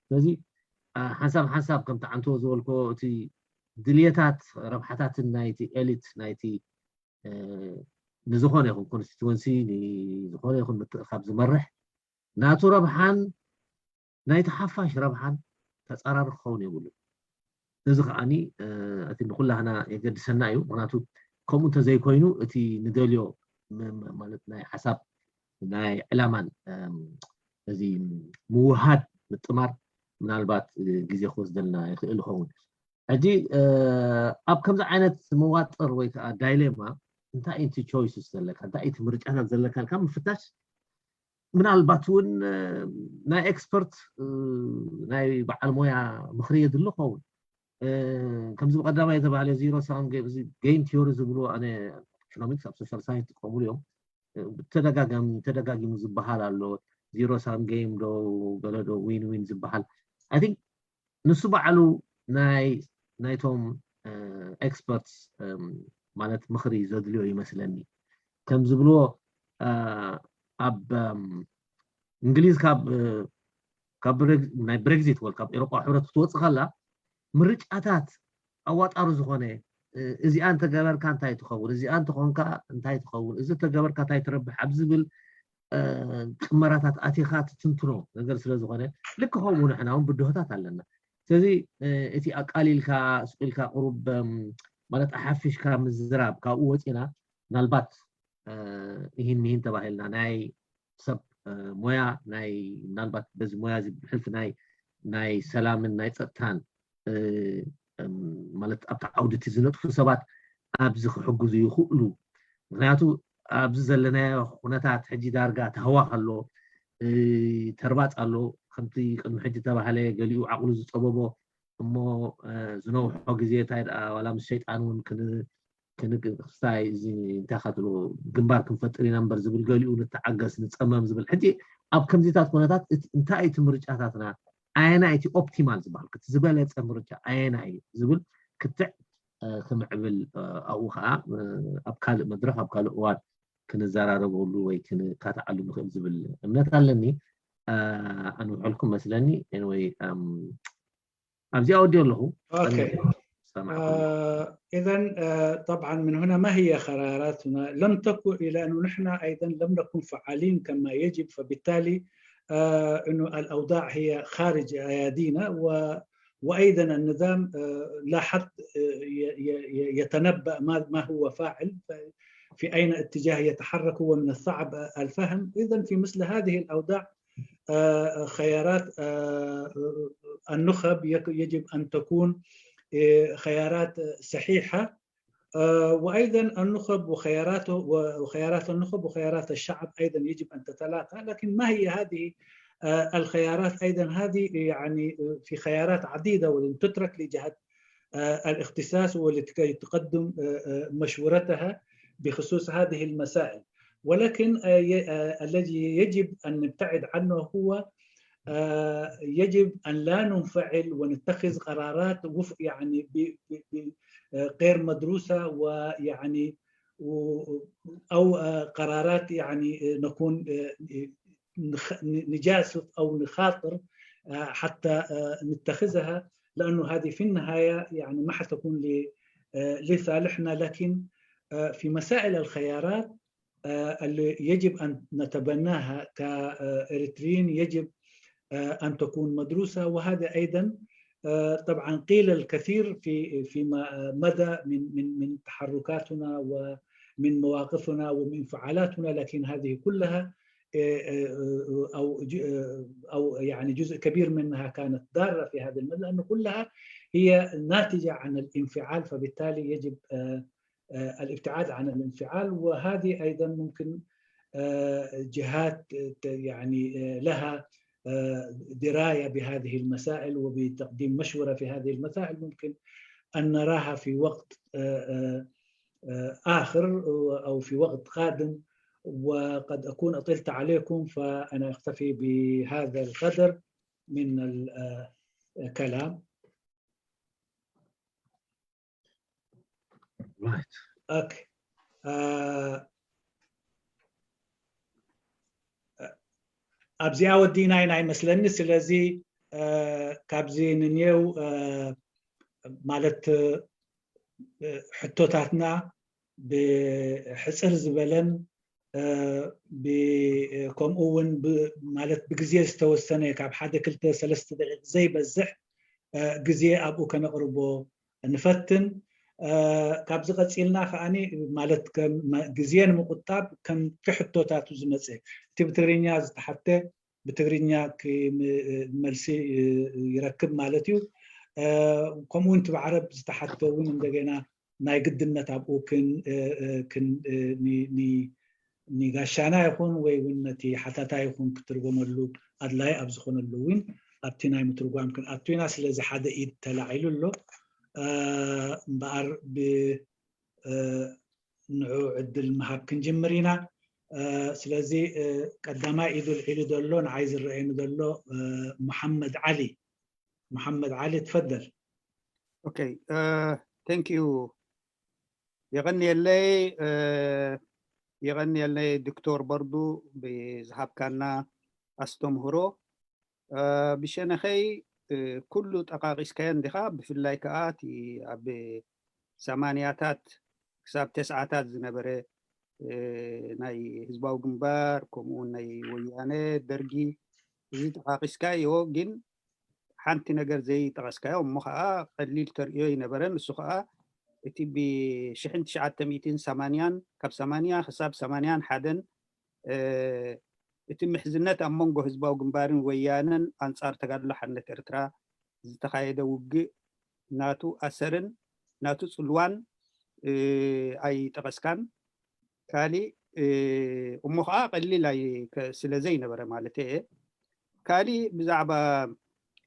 ስለዚ ሓንሳብ ሓንሳብ ከምቲ ዓንቶ ዝበልኮ እቲ ድልየታት ረብሓታትን ናይቲ ኤሊት ናይቲ ንዝኾነ ይኹን constituency ንዝኾነ ይኹን ምትእኻብ ዝመርሕ ናቱ ረብሓን ናይቲ ሓፋሽ ረብሓን ተፃራሪ ክኸውን የብሉን። እዚ ከዓኒ እቲ ንኩላህና የገድሰና እዩ። ምክንያቱ ከምኡ እንተዘይኮይኑ እቲ ንደልዮ ማለት ናይ ሓሳብ ናይ ዕላማን እዚ ምውሃድ ምጥማር ምናልባት ግዜ ክወስደልና ይኽእል ይኸውን። ሕጂ ኣብ ከምዚ ዓይነት መዋጥር ወይ ከዓ ዳይሌማ እንታይ እቲ choices ዘለካ እንታይ እቲ ምርጫታት ዘለካ ኢልካ ምፍታሽ ምናልባት እውን ናይ ኤክስፐርት ናይ በዓል ሞያ ምኽሪ የድሊ ኸውን። ከምዚ ብቀዳማይ የተባሃለ zero sum game እዚ game theory ዝብሉ ኣነ ኢኮኖሚክስ ኣብ social science ይጥቀሙሉ እዮም። ተደጋጋሚ ተደጋጊሙ ዝበሃል ኣሎ። Zero sum game ዶ ገለ ዶ win win ዝበሃል I think ንሱ ባዕሉ ናይ ናይቶም experts ማለት ምኽሪ ዘድልዮ ይመስለኒ። ከም ዝብልዎ ኣብ እንግሊዝ ካብ ካብ ናይ ብሬግዚት ወይ ካብ ኤሮጳ ሕብረት ክትወፅእ ከላ ምርጫታት ኣዋጣሪ ዝኾነ እዚኣ እንተገበርካ እንታይ ትኸውን፣ እዚኣ እንተኾንካ እንታይ ትኸውን፣ እዚ እንተገበርካ እንታይ ትረብሕ ኣብ ዝብል ቅመራታት ኣቲኻ ትትንትኖ ነገር ስለ ዝኾነ ልክ ከምኡ ንሕና እውን ብድሆታት ኣለና። ስለዚ እቲ ኣቃሊልካ ስቕ ኢልካ ቁሩብ ማለት ኣሓፊሽካ ምዝራብ ካብኡ ወፂና ምናልባት ይህን ምሂን ተባሂልና ናይ ሰብ ሞያ ናይ ምናልባት በዚ ሞያ እዚ ብሕልፊ ናይ ናይ ሰላምን ናይ ፀጥታን ማለት ኣብቲ ዓውዲ እቲ ዝነጥፉ ሰባት ኣብዚ ክሕግዙ ይኽእሉ። ምክንያቱ ኣብዚ ዘለናዮ ኩነታት ሕጂ ዳርጋ ተህዋኽ ኣሎ፣ ተርባፅ ኣሎ። ከምቲ ቅድሚ ሕጂ ተባህለ ገሊኡ ዓቕሉ ዝፀበቦ እሞ ዝነውሖ ግዜ እንታይ ደኣ ዋላ ምስ ሸይጣን እውን ክንክስታይ እዚ እንታይ ካትሎ ግንባር ክንፈጥር ኢና እምበር ዝብል ገሊኡ ንተዓገስ ንፀመም ዝብል ሕጂ ኣብ ከምዚታት ኩነታት እንታይ እቲ ምርጫታትና ኣየና እቲ ኦፕቲማል ዝበሃል እቲ ዝበለፀ ምርጫ ኣየና እዩ ዝብል ክትዕ ክምዕብል ኣብኡ ከዓ ኣብ ካልእ መድረክ ኣብ ካልእ እዋን ክንዘራረበሉ ወይ ክንካትዓሉ ንኽእል ዝብል እምነት ኣለኒ። ኣንውሐልኩም መስለኒ ወይ ኣብዚኣ ወዲኦ ኣለኹ። إذا طبعا من هنا ما هي قراراتنا؟ لم تكن، لأنه نحن أيضا لم نكن فعالين كما يجب، فبالتالي أنه الأوضاع هي خارج أيادينا، وأيضا النظام لا حد يتنبأ ما هو فاعل، في أين اتجاه يتحرك، هو من الصعب الفهم. إذا في مثل هذه الأوضاع خيارات النخب يجب أن تكون خيارات صحيحة، وأيضا النخب وخياراته وخيارات النخب وخيارات الشعب أيضا يجب أن تتلاقى. لكن ما هي هذه الخيارات؟ أيضا هذه يعني في خيارات عديدة، ولن تترك لجهة الاختصاص ولكي تقدم مشورتها بخصوص هذه المسائل. ولكن الذي يجب أن نبتعد عنه هو يجب أن لا ننفعل ونتخذ قرارات يعني غير مدروسة ويعني أو قرارات يعني نكون نجازف أو نخاطر حتى نتخذها، لأنه هذه في النهاية يعني ما حتكون لصالحنا. لكن في مسائل الخيارات اللي يجب أن نتبناها كإريتريين يجب أن تكون مدروسة، وهذا أيضا طبعا قيل الكثير في فيما مدى من من من تحركاتنا ومن مواقفنا ومن انفعالاتنا، لكن هذه كلها او او يعني جزء كبير منها كانت ضاره في هذا المجال، لانه كلها هي ناتجه عن الانفعال، فبالتالي يجب الابتعاد عن الانفعال. وهذه ايضا ممكن جهات يعني لها درايه بهذه المسائل وبتقديم مشوره في هذه المسائل ممكن ان نراها في وقت اخر او في وقت قادم. وقد اكون اطلت عليكم، فانا اكتفي بهذا القدر من الكلام. Right. ኣብዚኣ ወዲና ኢና ይመስለኒ። ስለዚ ካብዚ ንኔው ማለት ሕቶታትና ብሕፅር ዝበለን ከምኡ እውን ማለት ብግዜ ዝተወሰነ ካብ ሓደ ክልተ ሰለስተ ደቂቕ ዘይበዝሕ ግዜ ኣብኡ ከነቕርቦ ንፈትን። ካብዚ ቀፂልና ከዓኒ ማለት ግዜ ንምቁጣብ ከምቲ ሕቶታቱ ዝመፀ እቲ ብትግርኛ ዝተሓተ ብትግርኛ መልሲ ይረክብ ማለት እዩ። ከምኡ እውን እቲ ብዓረብ ዝተሓተ እውን እንደገና ናይ ግድነት ኣብኡ ንጋሻና ይኹን ወይ እውን ነቲ ሓታታ ይኹን ክትርጎመሉ ኣድላይ ኣብ ዝኾነሉ እውን ኣብቲ ናይ ምትርጓም ክንኣቱ ኢና። ስለዚ ሓደ ኢድ ተላዒሉ ኣሎ እምበኣር ንዑ ዕድል ምሃብ ክንጅምር ኢና። ስለዚ ቀዳማይ ኢዱ ልዒሉ ዘሎ ንዓይ ዝረአየኒ ዘሎ መሓመድ ዓሊ መሓመድ ዓሊ ትፈደል። Okay, thank you. የቐንየለይ የቐንየለይ ዶክተር በርዱ ብዝሃብካና ኣስተምህሮ። ብሸነኸይ ኩሉ ጠቃቂስካዮ እንዲኻ፣ ብፍላይ ከዓ እቲ ኣብ ሰማንያታት ክሳብ ተስዓታት ዝነበረ ናይ ህዝባዊ ግንባር ከምኡ ናይ ወያነ ደርጊ እዚ ጠቃቂስካዮ፣ ግን ሓንቲ ነገር ዘይጠቐስካዮ እሞ ከዓ ቀሊል ተርእዮ ይነበረ። ንሱ ከዓ እቲ ብሽሕን ትሽዓተ ሚእትን ሰማንያን ካብ ሰማንያ ክሳብ ሰማንያን ሓደን እቲ ምሕዝነት ኣብ መንጎ ህዝባዊ ግንባርን ወያነን ኣንጻር ተጋድሎ ሓርነት ኤርትራ ዝተኻየደ ውግእ ናቱ ኣሰርን ናቱ ጽልዋን ኣይጠቐስካን። ካሊእ እሞ ከዓ ቀሊል ስለ ዘይነበረ ማለት እየ። ካሊእ ብዛዕባ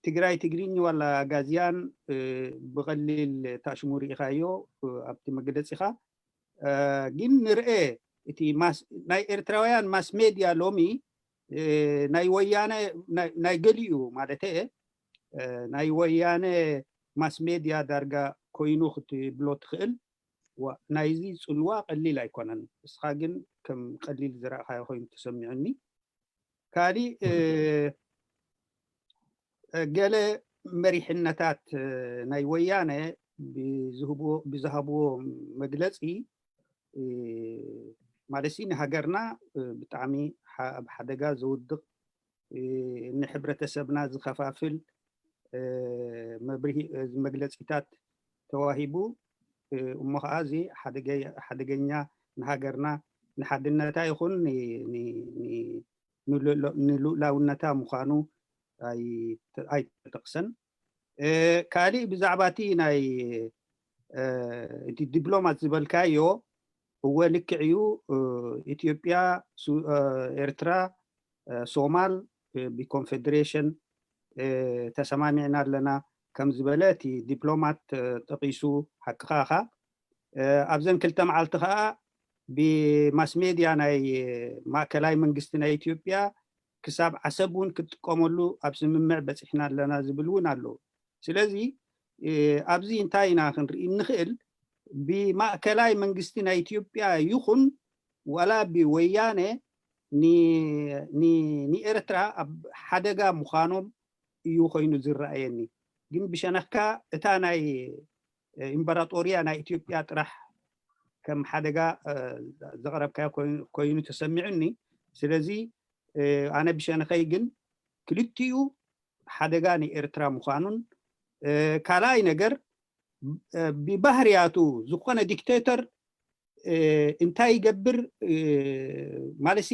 ትግራይ ትግርኝ ዋላ ጋዝያን ብቐሊል ታሽሙ ርኢኻዮ ኣብቲ መግለፂኻ። ግን ንርአ እቲ ናይ ኤርትራውያን ማስ ሜድያ ሎሚ ናይ ወያነ ናይ ገሊኡ ማለት እየ ናይ ወያነ ማስ ሜድያ ዳርጋ ኮይኑ ክትብሎ ትኽእል። ናይዚ ጽልዋ ቀሊል ኣይኮነን። እስኻ ግን ከም ቀሊል ዝረእኻዮ ኮይኑ ተሰሚዑኒ። ካሊእ ገለ መሪሕነታት ናይ ወያነ ብዝሃብዎ መግለፂ ማለት ንሃገርና ብጣዕሚ ኣብ ሓደጋ ዘውድቕ ንሕብረተሰብና ዝኸፋፍል መብርሂ መግለፂታት ተዋሂቡ። እሞ ከዓ እዚ ሓደገኛ ንሃገርና ንሓድነታ ይኹን ንልኡላውነታ ምዃኑ ኣይተጠቕሰን። ካሊእ ብዛዕባ እቲ ናይ እቲ ዲፕሎማት ዝበልካዮ እወ ልክዕ እዩ። ኢትዮጵያ፣ ኤርትራ፣ ሶማል ብኮንፌዴሬሽን ተሰማሚዕና ኣለና ከም ዝበለ እቲ ዲፕሎማት ጠቒሱ። ሓቅኻ ኢኻ። ኣብዘን ክልተ መዓልቲ ከዓ ብማስ ሜድያ ናይ ማእከላይ መንግስቲ ናይ ኢትዮጵያ ክሳብ ዓሰብ እውን ክትጥቀመሉ ኣብ ስምምዕ በፂሕና ኣለና ዝብል እውን ኣለዉ። ስለዚ ኣብዚ እንታይ ኢና ክንርኢ እንኽእል? ብማእከላይ መንግስቲ ናይ ኢትዮጵያ ይኹን ዋላ ብወያነ ንኤርትራ ኣብ ሓደጋ ምዃኖም እዩ ኮይኑ ዝረኣየኒ። ግን ብሸነኽካ እታ ናይ ኢምበራጦርያ ናይ ኢትዮጵያ ጥራሕ ከም ሓደጋ ዘቕረብካዮ ኮይኑ ተሰሚዑኒ። ስለዚ ኣነ ብሸነኸይ ግን ክልቲኡ ሓደጋ ንኤርትራ ምዃኑን ካልኣይ ነገር ብባህርያቱ ዝኾነ ዲክቴተር እንታይ ይገብር ማለት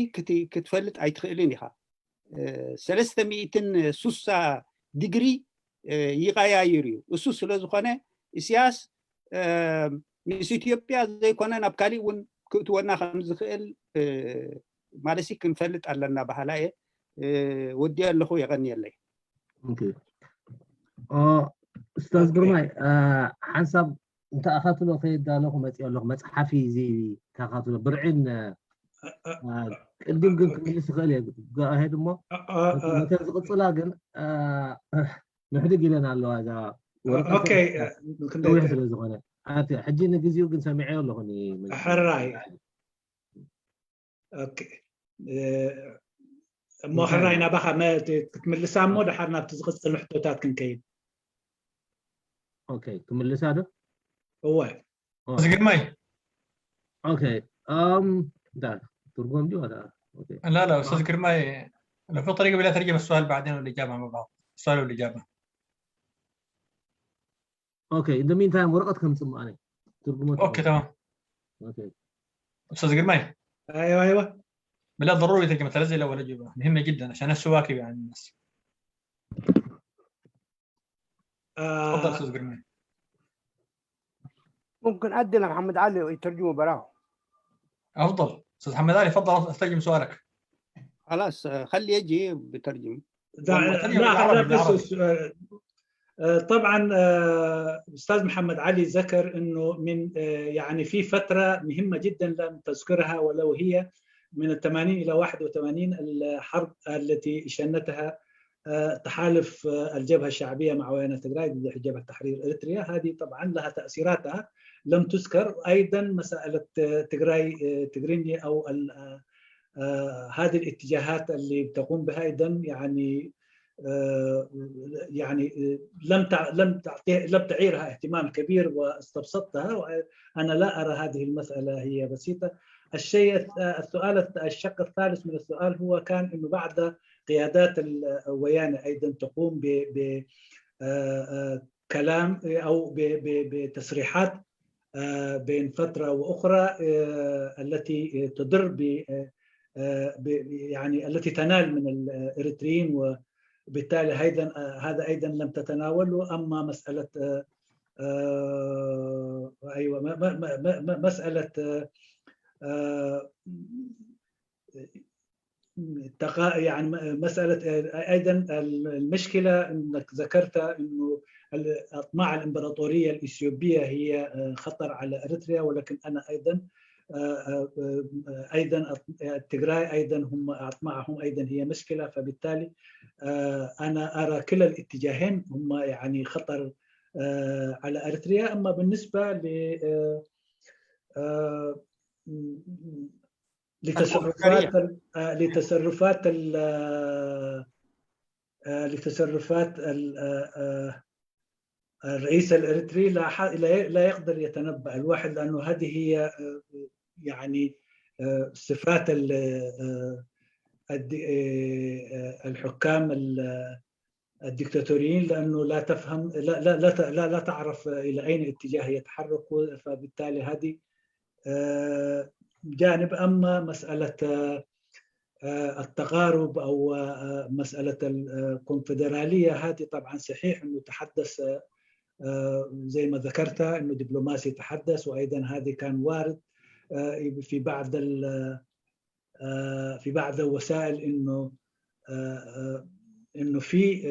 ክትፈልጥ ኣይትኽእልን ኢኻ። ሰለስተ ሚእትን ሱሳ ዲግሪ ይቀያይር እዩ። እሱ ስለ ዝኾነ ኢሳያስ ምስ ኢትዮጵያ ዘይኮነ ናብ ካሊእ እውን ክእትወና ከም ዝኽእል ማለት ክንፈልጥ ኣለና በሃላ እየ። ወዲአ ኣለኹ። የቐንየለይ። ኡስታዝ ግርማይ ሓንሳብ እንተኣኻትሎ ከየዳለኹ መፅእ ኣለኹ። መፅሓፊ እዚ ተኻትሎ ብርዕን ቅድም ግን ክምልስ ይኽእል እየ። ሄድ እሞ ነተን ዝቕፅላ ግን ምሕድግ ኢለን ኣለዋ። እዛ ወረቀት ነዊሕ ስለ ዝኾነ ሕጂ ንግዜኡ ግን ሰሚዐዮ ኣለኹ። ሕራይ እሞ ሕራይ ናባኻ ክትምልሳ እሞ ድሓር ናብቲ ዝቕፅል ሕቶታት ክንከይድ። ክምልሳ ዶ? እወ። እዚ ግርማይ ኦኬ። እም እንታይ ትርጉም ድዩ? ወላ ኦኬ። لا لا استاذ ግርማይ لو في طريقه بلا ترجمه السؤال بعدين والإجابة مع بعض. السؤال والإجابة. ኦኬ። In the meantime ወረቀት ከምጽእ ማእነ ትርጉሙ ኦኬ تمام. ኦኬ። استاذ ግርማይ ايوه ايوه بلا ضروري ترجمة ثلاثة إلى ولا جوبة مهمة جدا عشان السواكي يعني الناس. تفضل آه استاذ قرمي. ممكن أدي لمحمد علي يترجمه براه. افضل استاذ محمد علي، تفضل استجم سؤالك. خلاص آه، خلي يجي بترجم. لا، والله ترجمة لا، بالعربي، لا، بس بالعربي. السؤال. آه، طبعا آه، استاذ محمد علي ذكر انه من آه، يعني في فتره مهمه جدا لم تذكرها، ولو هي من ال ثمانين الى واحد وثمانين، الحرب التي شنتها آه، تحالف آه، الجبهه الشعبيه مع ويانا تجراي ضد جبهه تحرير اريتريا. هذه طبعا لها تاثيراتها لم تذكر. ايضا مساله آه، تجراي آه، تجريني او ال- آه، آه، هذه الاتجاهات اللي بتقوم بها ايضا يعني آه، يعني آه، لم تع- لم تعطي لم تعيرها اهتمام كبير واستبسطتها. انا لا ارى هذه المساله هي بسيطه. الشيء الث- آه، السؤال الث- الشق الثالث من السؤال هو كان انه بعد قيادات الويانة أيضا تقوم ب كلام أو بتصريحات بين فترة وأخرى التي تضر ب يعني التي تنال من الإريتريين، وبالتالي أيضا هذا أيضا لم تتناوله. أما مسألة أيوة مسألة يعني مسألة أيضا المشكلة أنك ذكرت أنه أطماع الإمبراطورية الإثيوبية هي خطر على إريتريا، ولكن أنا أيضا أيضا التجراي أيضا هم أطماعهم أيضا هي مشكلة. فبالتالي أنا أرى كلا الاتجاهين هم يعني خطر على إريتريا. أما بالنسبة ل لتصرفات لتصرفات لتصرفات الرئيس الإريتري لا لا يقدر يتنبأ الواحد، لأنه هذه هي يعني صفات الحكام الدكتاتوريين، لأنه لا تفهم لا لا لا, لا, لا تعرف إلى أين اتجاه يتحرك. فبالتالي هذه جانب. أما مسألة التقارب أو مسألة الكونفدرالية، هذه طبعا صحيح أنه تحدث زي ما ذكرت أنه دبلوماسي تحدث، وأيضا هذه كان وارد في بعض في بعض الوسائل أنه أنه في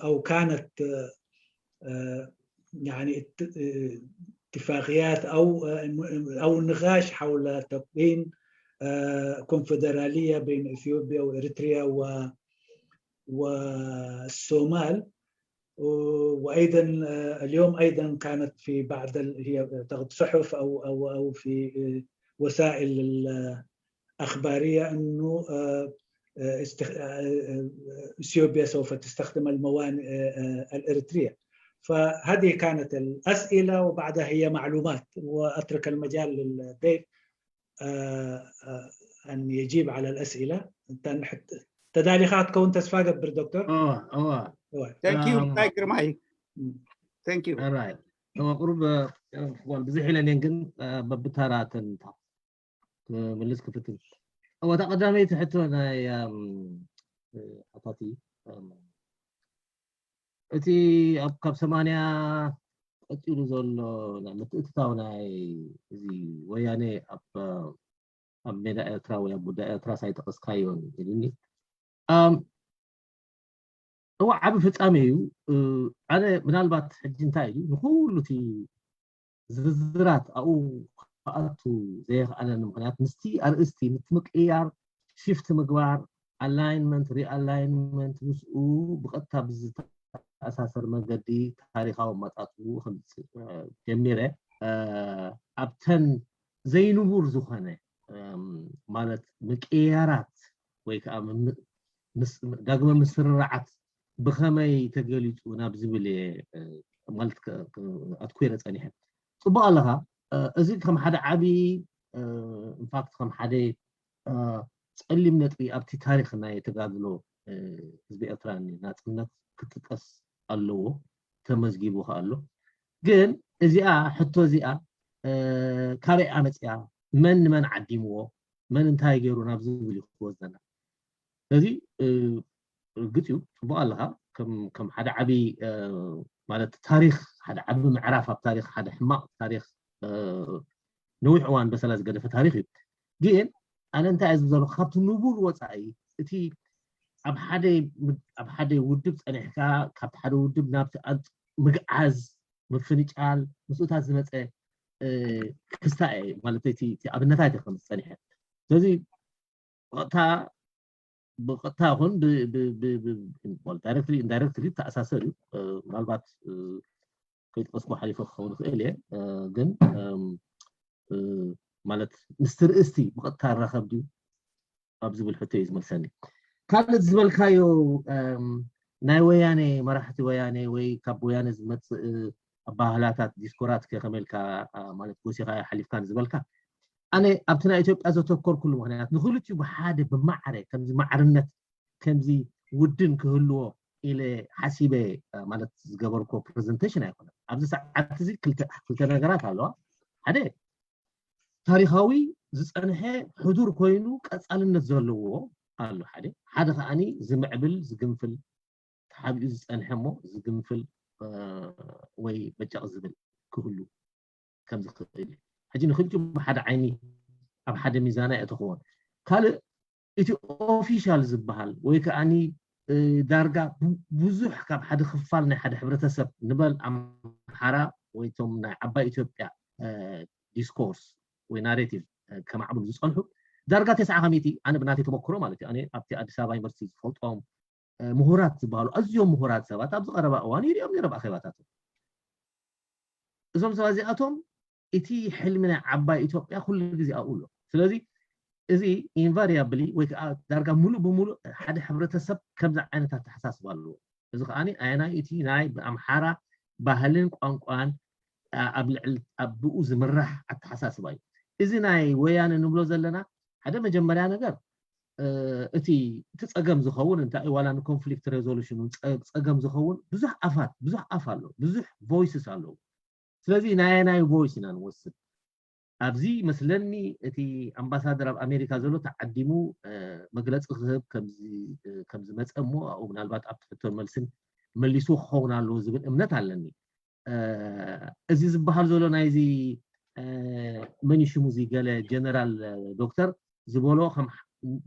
أو كانت يعني اتفاقيات أو أو نقاش حول تكوين كونفدرالية بين إثيوبيا وإريتريا و والصومال. وأيضا اليوم أيضا كانت في بعض هي صحف أو أو أو في وسائل أخبارية أنه إثيوبيا سوف تستخدم الموانئ الإريترية. فهذه كانت الأسئلة، وبعدها هي معلومات، وأترك المجال للضيف أن يجيب على الأسئلة. ተዳሊኻ ክትከውን ተስፋ ገብር ዶክተር። እዋ እዋ። Thank you እንታይ ግርማይ። Thank you. Alright. እዋ ቁሩብ ብዙሕ ኢለን እየን ግን በብተራተን ክምልስ ክፍትን። እዋ እታ ቀዳመይቲ ሕቶ ናይ ሓታቲ እቲ ኣብ ካብ ሰማንያ ቀፂሉ ዘሎ ናይ ምትእትታው ናይ እዚ ወያኔ ኣብ ኣብ ሜዳ ኤርትራ ወይ ኣብ ጉዳይ ኤርትራ ሳይጠቀስካዮን ኢልኒ። እዋ ዓቢ ፍጻሜ እዩ። ኣነ ምናልባት ሕጂ እንታይ እዩ ንኩሉ እቲ ዝርዝራት ኣብኡ ክኣቱ ዘየኽኣለኒ ምኽንያት ምስቲ ኣርእስቲ ምቲ ምቅያር ሽፍት ምግባር ኣላይንመንት ሪኣላይንመንት ምስኡ ብቐጥታ ብዝተኣሳሰር መገዲ ታሪኻዊ ኣመጻጽኡ ከምጽእ ጀሚረ ኣብተን ዘይንቡር ዝኾነ ማለት ምቅያራት ወይ ከዓ ዳግመ ምስርርዓት ብኸመይ ተገሊፁ ናብ ዝብል እየ ማለት ኣትኩረ ፀኒሐ። ፅቡቅ ኣለኻ። እዚ ከም ሓደ ዓብዪ ኢንፋክት ከም ሓደ ፀሊም ነጥቢ ኣብቲ ታሪክ ናይ ተጋድሎ ህዝቢ ኤርትራ ናፅነት ክጥቀስ ኣለዎ፣ ተመዝጊቡ ከ ኣሎ። ግን እዚኣ ሕቶ እዚኣ ካበይ ኣመፅያ፣ መን ንመን ዓዲምዎ፣ መን እንታይ ገይሩ ናብ ዝብል እዩ ክወስደና። ስለዚ ርግፅ እዩ፣ ፅቡቅ ኣለካ። ከም ሓደ ዓብዪ ማለት ታሪክ ሓደ ዓቢ ምዕራፍ ኣብ ታሪክ ሓደ ሕማቅ ታሪክ ነዊሕ እዋን በሰላ ዝገደፈ ታሪክ እዩ። ግን ኣነ እንታይ እየ ዝብል ዘለኩ ካብቲ ንቡር ወፃኢ እቲ ኣብ ሓደ ኣብ ሓደ ውድብ ፀኒሕካ ካብቲ ሓደ ውድብ ናብቲ ምግዓዝ ምፍንጫል ምስኡታት ዝመፀ ክስታ እየ ማለት እቲ ኣብነታት እየ ከም ዝፀኒሐ። ስለዚ ብቐጥታ ብቐጥታ ይኹን ዳይሬክትሊ ኢንዳይሬክትሊ ተኣሳሰር እዩ። ምናልባት ከይጠቀስኩ ሓሊፈ ክኸውን ይኽእል እየ። ግን ማለት ምስቲ ርእስቲ ብቐጥታ ይራኸብ ድዩ ኣብ ዝብል ሕቶ እዩ ዝመልሰኒ። ካልእ ዝበልካዮ ናይ ወያኔ መራሕቲ ወያኔ ወይ ካብ ወያኔ ዝመፅእ ኣባህላታት ዲስኮራት ከመይ ኢልካ ማለት ጎሲኻ ሓሊፍካን ዝበልካ ኣነ ኣብቲ ናይ ኢትዮጵያ ዘተኮርኩሉ ምክንያት ንክልቲኡ ብሓደ ብማዕረ ከምዚ ማዕርነት ከምዚ ውድን ክህልዎ ኢለ ሓሲበ ማለት ዝገበርኮ ፕሬዘንቴሽን ኣይኮነን። ኣብዚ ሰዓት እዚ ክልተ ነገራት ኣለዋ። ሓደ ታሪኻዊ ዝፀንሐ ሕዱር ኮይኑ ቀፃልነት ዘለዎ ኣሎ። ሓደ ሓደ ከዓኒ ዝምዕብል ዝግንፍል ተሓቢኡ ዝፀንሐ እሞ ዝግንፍል ወይ በጨቕ ዝብል ክህሉ ከም ዝኽእል እዩ። ሕጂ ንክልቲኡ ብሓደ ዓይኒ ኣብ ሓደ ሚዛና የእተኽዎን። ካልእ እቲ ኦፊሻል ዝበሃል ወይ ከዓኒ ዳርጋ ብዙሕ ካብ ሓደ ክፋል ናይ ሓደ ሕብረተሰብ ንበል ኣምሓራ ወይ ቶም ናይ ዓባይ ኢትዮጵያ ዲስኮርስ ወይ ናሬቲቭ ከማዕብሉ ዝፀንሑ ዳርጋ ተስዓ ከሚቲ ኣነ ብናተይ ተመክሮ ማለት እዩ። ኣነ ኣብቲ ኣዲስ ኣበባ ዩኒቨርሲቲ ዝፈልጦም ምሁራት ዝበሃሉ ኣዝዮም ምሁራት ሰባት ኣብዚ ቀረባ እዋን ይሪኦም ነይሮም ኣኼባታቶም። እዞም ሰባት እዚኣቶም እቲ ሕልሚ ናይ ዓባይ ኢትዮጵያ ኩሉ ግዜ ኣብኡ ኣሎ። ስለዚ እዚ ኢንቫሪያብሊ ወይ ከዓ ዳርጋ ሙሉእ ብሙሉእ ሓደ ሕብረተሰብ ከምዚ ዓይነት ኣተሓሳስባ ኣለዎ። እዚ ከዓኒ ኣየናይ እቲ ናይ ብኣምሓራ ባህልን ቋንቋን ኣብ ልዕል ኣብኡ ዝምራሕ ኣተሓሳስባ እዩ። እዚ ናይ ወያነ ንብሎ ዘለና ሓደ መጀመርያ ነገር እቲ እቲ ፀገም ዝኸውን እንታይ ዋላ ንኮንፍሊክት ሬዞሉሽን እውን ፀገም ዝኸውን ብዙሕ ኣፋት ብዙሕ ኣፍ ኣሎ፣ ብዙሕ ቮይስስ ኣለዉ። ስለዚ ናይ ናይ ቮይስ ኢና ንወስድ። ኣብዚ መስለኒ እቲ ኣምባሳደር ኣብ ኣሜሪካ ዘሎ ተዓዲሙ መግለፂ ክህብ ከም ዝመፀ እሞ ኣብኡ ምናልባት ኣብቲ ሕቶን መልስን መሊሱ ክኸውን ኣለዎ ዝብል እምነት ኣለኒ። እዚ ዝበሃል ዘሎ ናይዚ መን ሽሙ እዚ ገለ ጀነራል ዶክተር ዝበሎ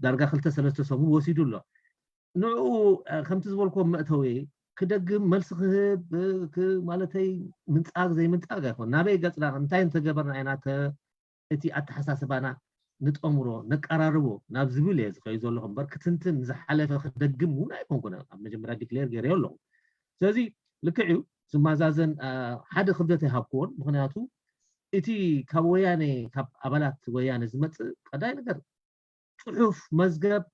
ዳርጋ ክልተ ሰለስተ ሰሙን ወሲዱ ኣሎ። ንዕኡ ከምቲ ዝበልክዎ መእተዊ ክደግም መልሲ ክህብ ማለተይ ምንጻግ ዘይምንጻግ ኣይኮን ናበይ ገጽና እንታይ እንተገበርና ኢና እቲ ኣተሓሳስባና ንጠምሮ ነቀራርቦ ናብ ዝብል እየ ዝኸዩ ዘለኹ እምበር ክትንትን ዝሓለፈ ክደግም እውን ኣይኮንኩን ኣብ መጀመርያ ዲክሌር ገይረዮ ኣለኹ። ስለዚ ልክዕ እዩ ዝመዛዘን ሓደ ክብደት ኣይሃብክዎን ምክንያቱ እቲ ካብ ወያነ ካብ ኣባላት ወያነ ዝመፅእ ቀዳይ ነገር ፅሑፍ መዝገብ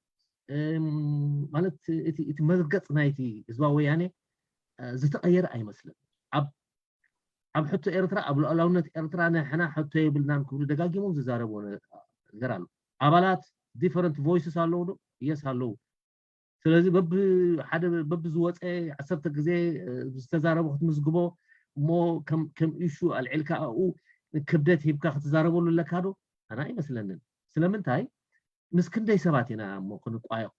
ማለት እቲ መርገፅ ናይቲ ህዝባዊ ወያነ ዝተቀየረ ኣይመስልን። ኣብ ሕቶ ኤርትራ ኣብ ሉዓላውነት ኤርትራ ንሕና ሕቶ የብልናን ክብሉ ደጋጊሞም ዝዛረብዎ ነገር ኣሎ። ኣባላት ዲፈረንት ቮይስስ ኣለዉ ዶ? የስ ኣለዉ። ስለዚ በብሓደ በብዝወፀ ዓሰርተ ግዜ ዝተዛረቡ ክትምዝግቦ እሞ ከም ኢሹ ኣልዒልካ ኣብኡ ክብደት ሂብካ ክትዛረበሉ ኣለካ ዶ? ኣነ ኣይመስለንን። ስለምንታይ ምስ ክንደይ ሰባት ኢና እሞ ክንቋየቕ?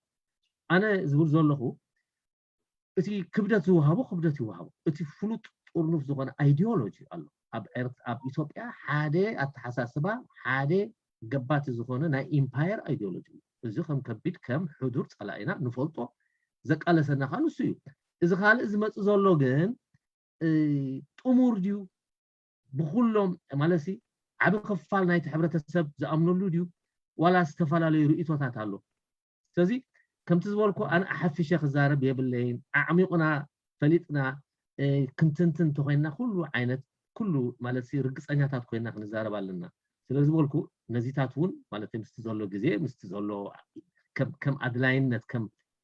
ኣነ ዝብል ዘለኹ እቲ ክብደት ዝወሃቦ ክብደት ይወሃቦ። እቲ ፍሉጥ ጥርኑፍ ዝኾነ ኣይዲዮሎጂ ኣሎ ኣብ ኢትዮጵያ ሓደ ኣተሓሳስባ ሓደ ገባቲ ዝኾነ ናይ ኢምፓየር ኣይዲዮሎጂ እዩ። እዚ ከም ከቢድ ከም ሕዱር ፀላኢና ንፈልጦ ዘቃለሰና ከዓ ንሱ እዩ። እዚ ካልእ ዝመፅእ ዘሎ ግን ጥሙር ድዩ ብኩሎም ማለት ዓብ ክፋል ናይቲ ሕብረተሰብ ዝኣምነሉ ድዩ ዋላ ዝተፈላለዩ ርእቶታት ኣሎ? ስለዚ ከምቲ ዝበልኩ ኣነ ኣሓፊሸ ክዛረብ የብለይን። ኣዕሚቑና ፈሊጥና ክንትንትን እንተኮይንና ኩሉ ዓይነት ኩሉ ማለት ርግፀኛታት ኮይና ክንዛረብ ኣለና። ስለዝበልኩ ነዚታት እውን ማለት ምስቲ ዘሎ ግዜ ምስቲ ዘሎ ከም ኣድላይነት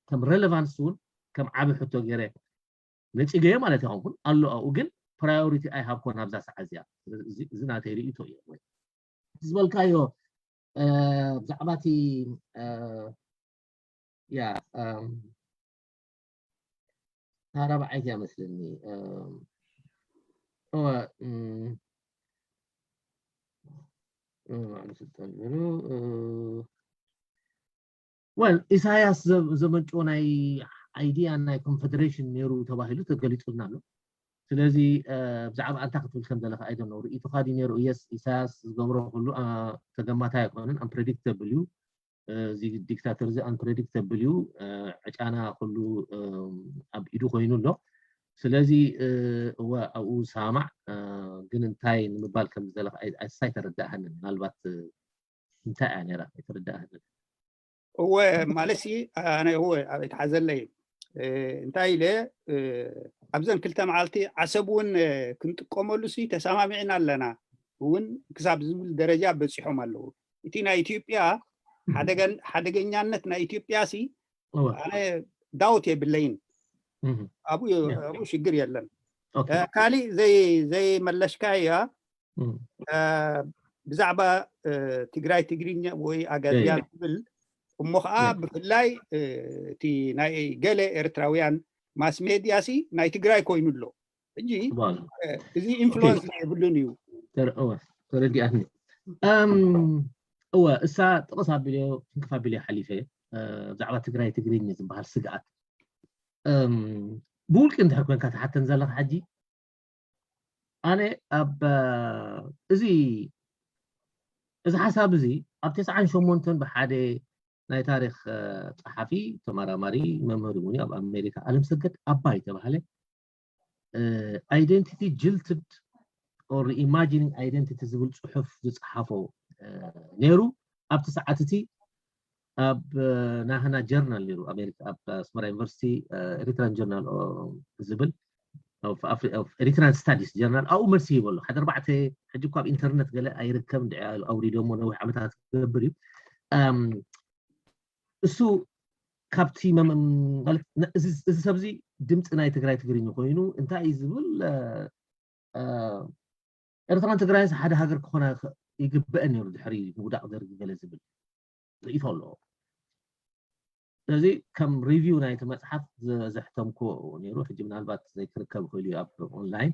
ከም ሬሌቫንስ እውን ከም ዓብ ሕቶ ገይረ ነፂገዮ ማለት ኣይኮንኩን ኣሎ ኣብኡ ግን ፕራዮሪቲ ኣይሃብኮን ኣብዛ ሰዓት እዚኣ። እዚ ናተይ ርእቶ እዩ። ዝበልካዮ ብዛዕባ እቲ ያ ታራብዓይቲ እያ መስለኒ እወ ማዕሉ ስልጣን ዝበሉ ወል ኢሳያስ ዘመንጭዎ ናይ ኣይድያ ናይ ኮንፈደሬሽን ነይሩ ተባሂሉ ተገሊፁልና ኣሎ። ስለዚ ብዛዕባ ኣንታ ክትብል ከም ዘለካ ኣይደነው ርእይቶካ ድዩ ነይሩ? እየስ ኢሳያስ ዝገብሮ ኩሉ ተገማታይ ኣይኮነን። ኣንፕሬዲክተብል እዩ። እዚ ዲክታተር እዚ ኣንፕሬዲክተብል እዩ። ዕጫና ኩሉ ኣብ ኢዱ ኮይኑ ኣሎ። ስለዚ እወ ኣብኡ ሳማዕ ግን እንታይ ንምባል ከም ዝደለካ ኣይተረዳእሃንን ምናልባት እንታይ እያ ነይራ ኣይተረዳእሃንን። እወ ማለሲ ኣነ እወ ኣብ ኣይተሓዘለይ እንታይ ኢለ ኣብዘን ክልተ መዓልቲ ዓሰብ እውን ክንጥቀመሉ ሲ ተሰማሚዕና ኣለና እውን ክሳብ ዝብል ደረጃ በፂሖም ኣለዉ። እቲ ናይ ኢትዮጵያ ሓደገኛነት ናይ ኢትዮጵያ ሲ ኣነ ዳውት የብለይን። ኣብኡ ሽግር የለን። ካሊእ ዘይመለሽካ እያ ብዛዕባ ትግራይ ትግርኛ ወይ ኣጋዚያን ትብል እሞ ከዓ ብፍላይ እቲ ናይ ገለ ኤርትራውያን ማስ ሜድያ ሲ ናይ ትግራይ ኮይኑ ኣሎ። ሕጂ እዚ ኢንፍሉወንስ የብሉን እዩ። ተረዲኣትኒ። እወ እሳ ጥቕስ ኣቢልዮ ክንክፍ ኣቢልዮ ሓሊፈ ብዛዕባ ትግራይ ትግርኛ ዝበሃል ስግኣት ብውልቂ እንድሕር ኮንካ ትሓተን ዘለካ ሕጂ ኣነ ኣብ እዚ እዚ ሓሳብ እዚ ኣብ ተስዓን ሸሞንተን ብሓደ ናይ ታሪክ ጸሓፊ ተመራማሪ መምህር እውን ኣብ ኣሜሪካ ኣለምሰገድ ኣባይ ተባሃለ identity jilted or reimagining identity ዝብል ጽሑፍ ዝጸሓፎ ነይሩ ኣብቲ ሰዓት እቲ ኣብ ናህና ጀርናል ነይሩ ኣሜሪካ ኣብ ኣስመራ ዩኒቨርሲቲ ኤሪትራን ጀርናል ዝብል ኤሪትራን ስታዲስ ጀርናል ኣብኡ መልሲ ይበሉ ሓደ ኣርባዕተ ሕጂ እኳ ኣብ ኢንተርነት ገለ ኣይርከብ እንዲ ኣውሪዶሞ ነዊሕ ዓመታት ክገብር እዩ እሱ ካብቲ እዚ ሰብዚ ድምፂ ናይ ትግራይ ትግርኛ ኮይኑ እንታይ እዩ ዝብል ኤርትራን ትግራይንስ ሓደ ሃገር ክኾና ይግበአን ነይሩ ድሕሪ ምውዳቕ ደርጊ ገለ ዝብል ርእይቶ ኣለዎ ስለዚ ከም ሪቪው ናይቲ መፅሓፍ ዘሕተምኩ ነይሩ ሕጂ ምናልባት ዘይክርከብ ይኽእል እዩ ኣብ ኦንላይን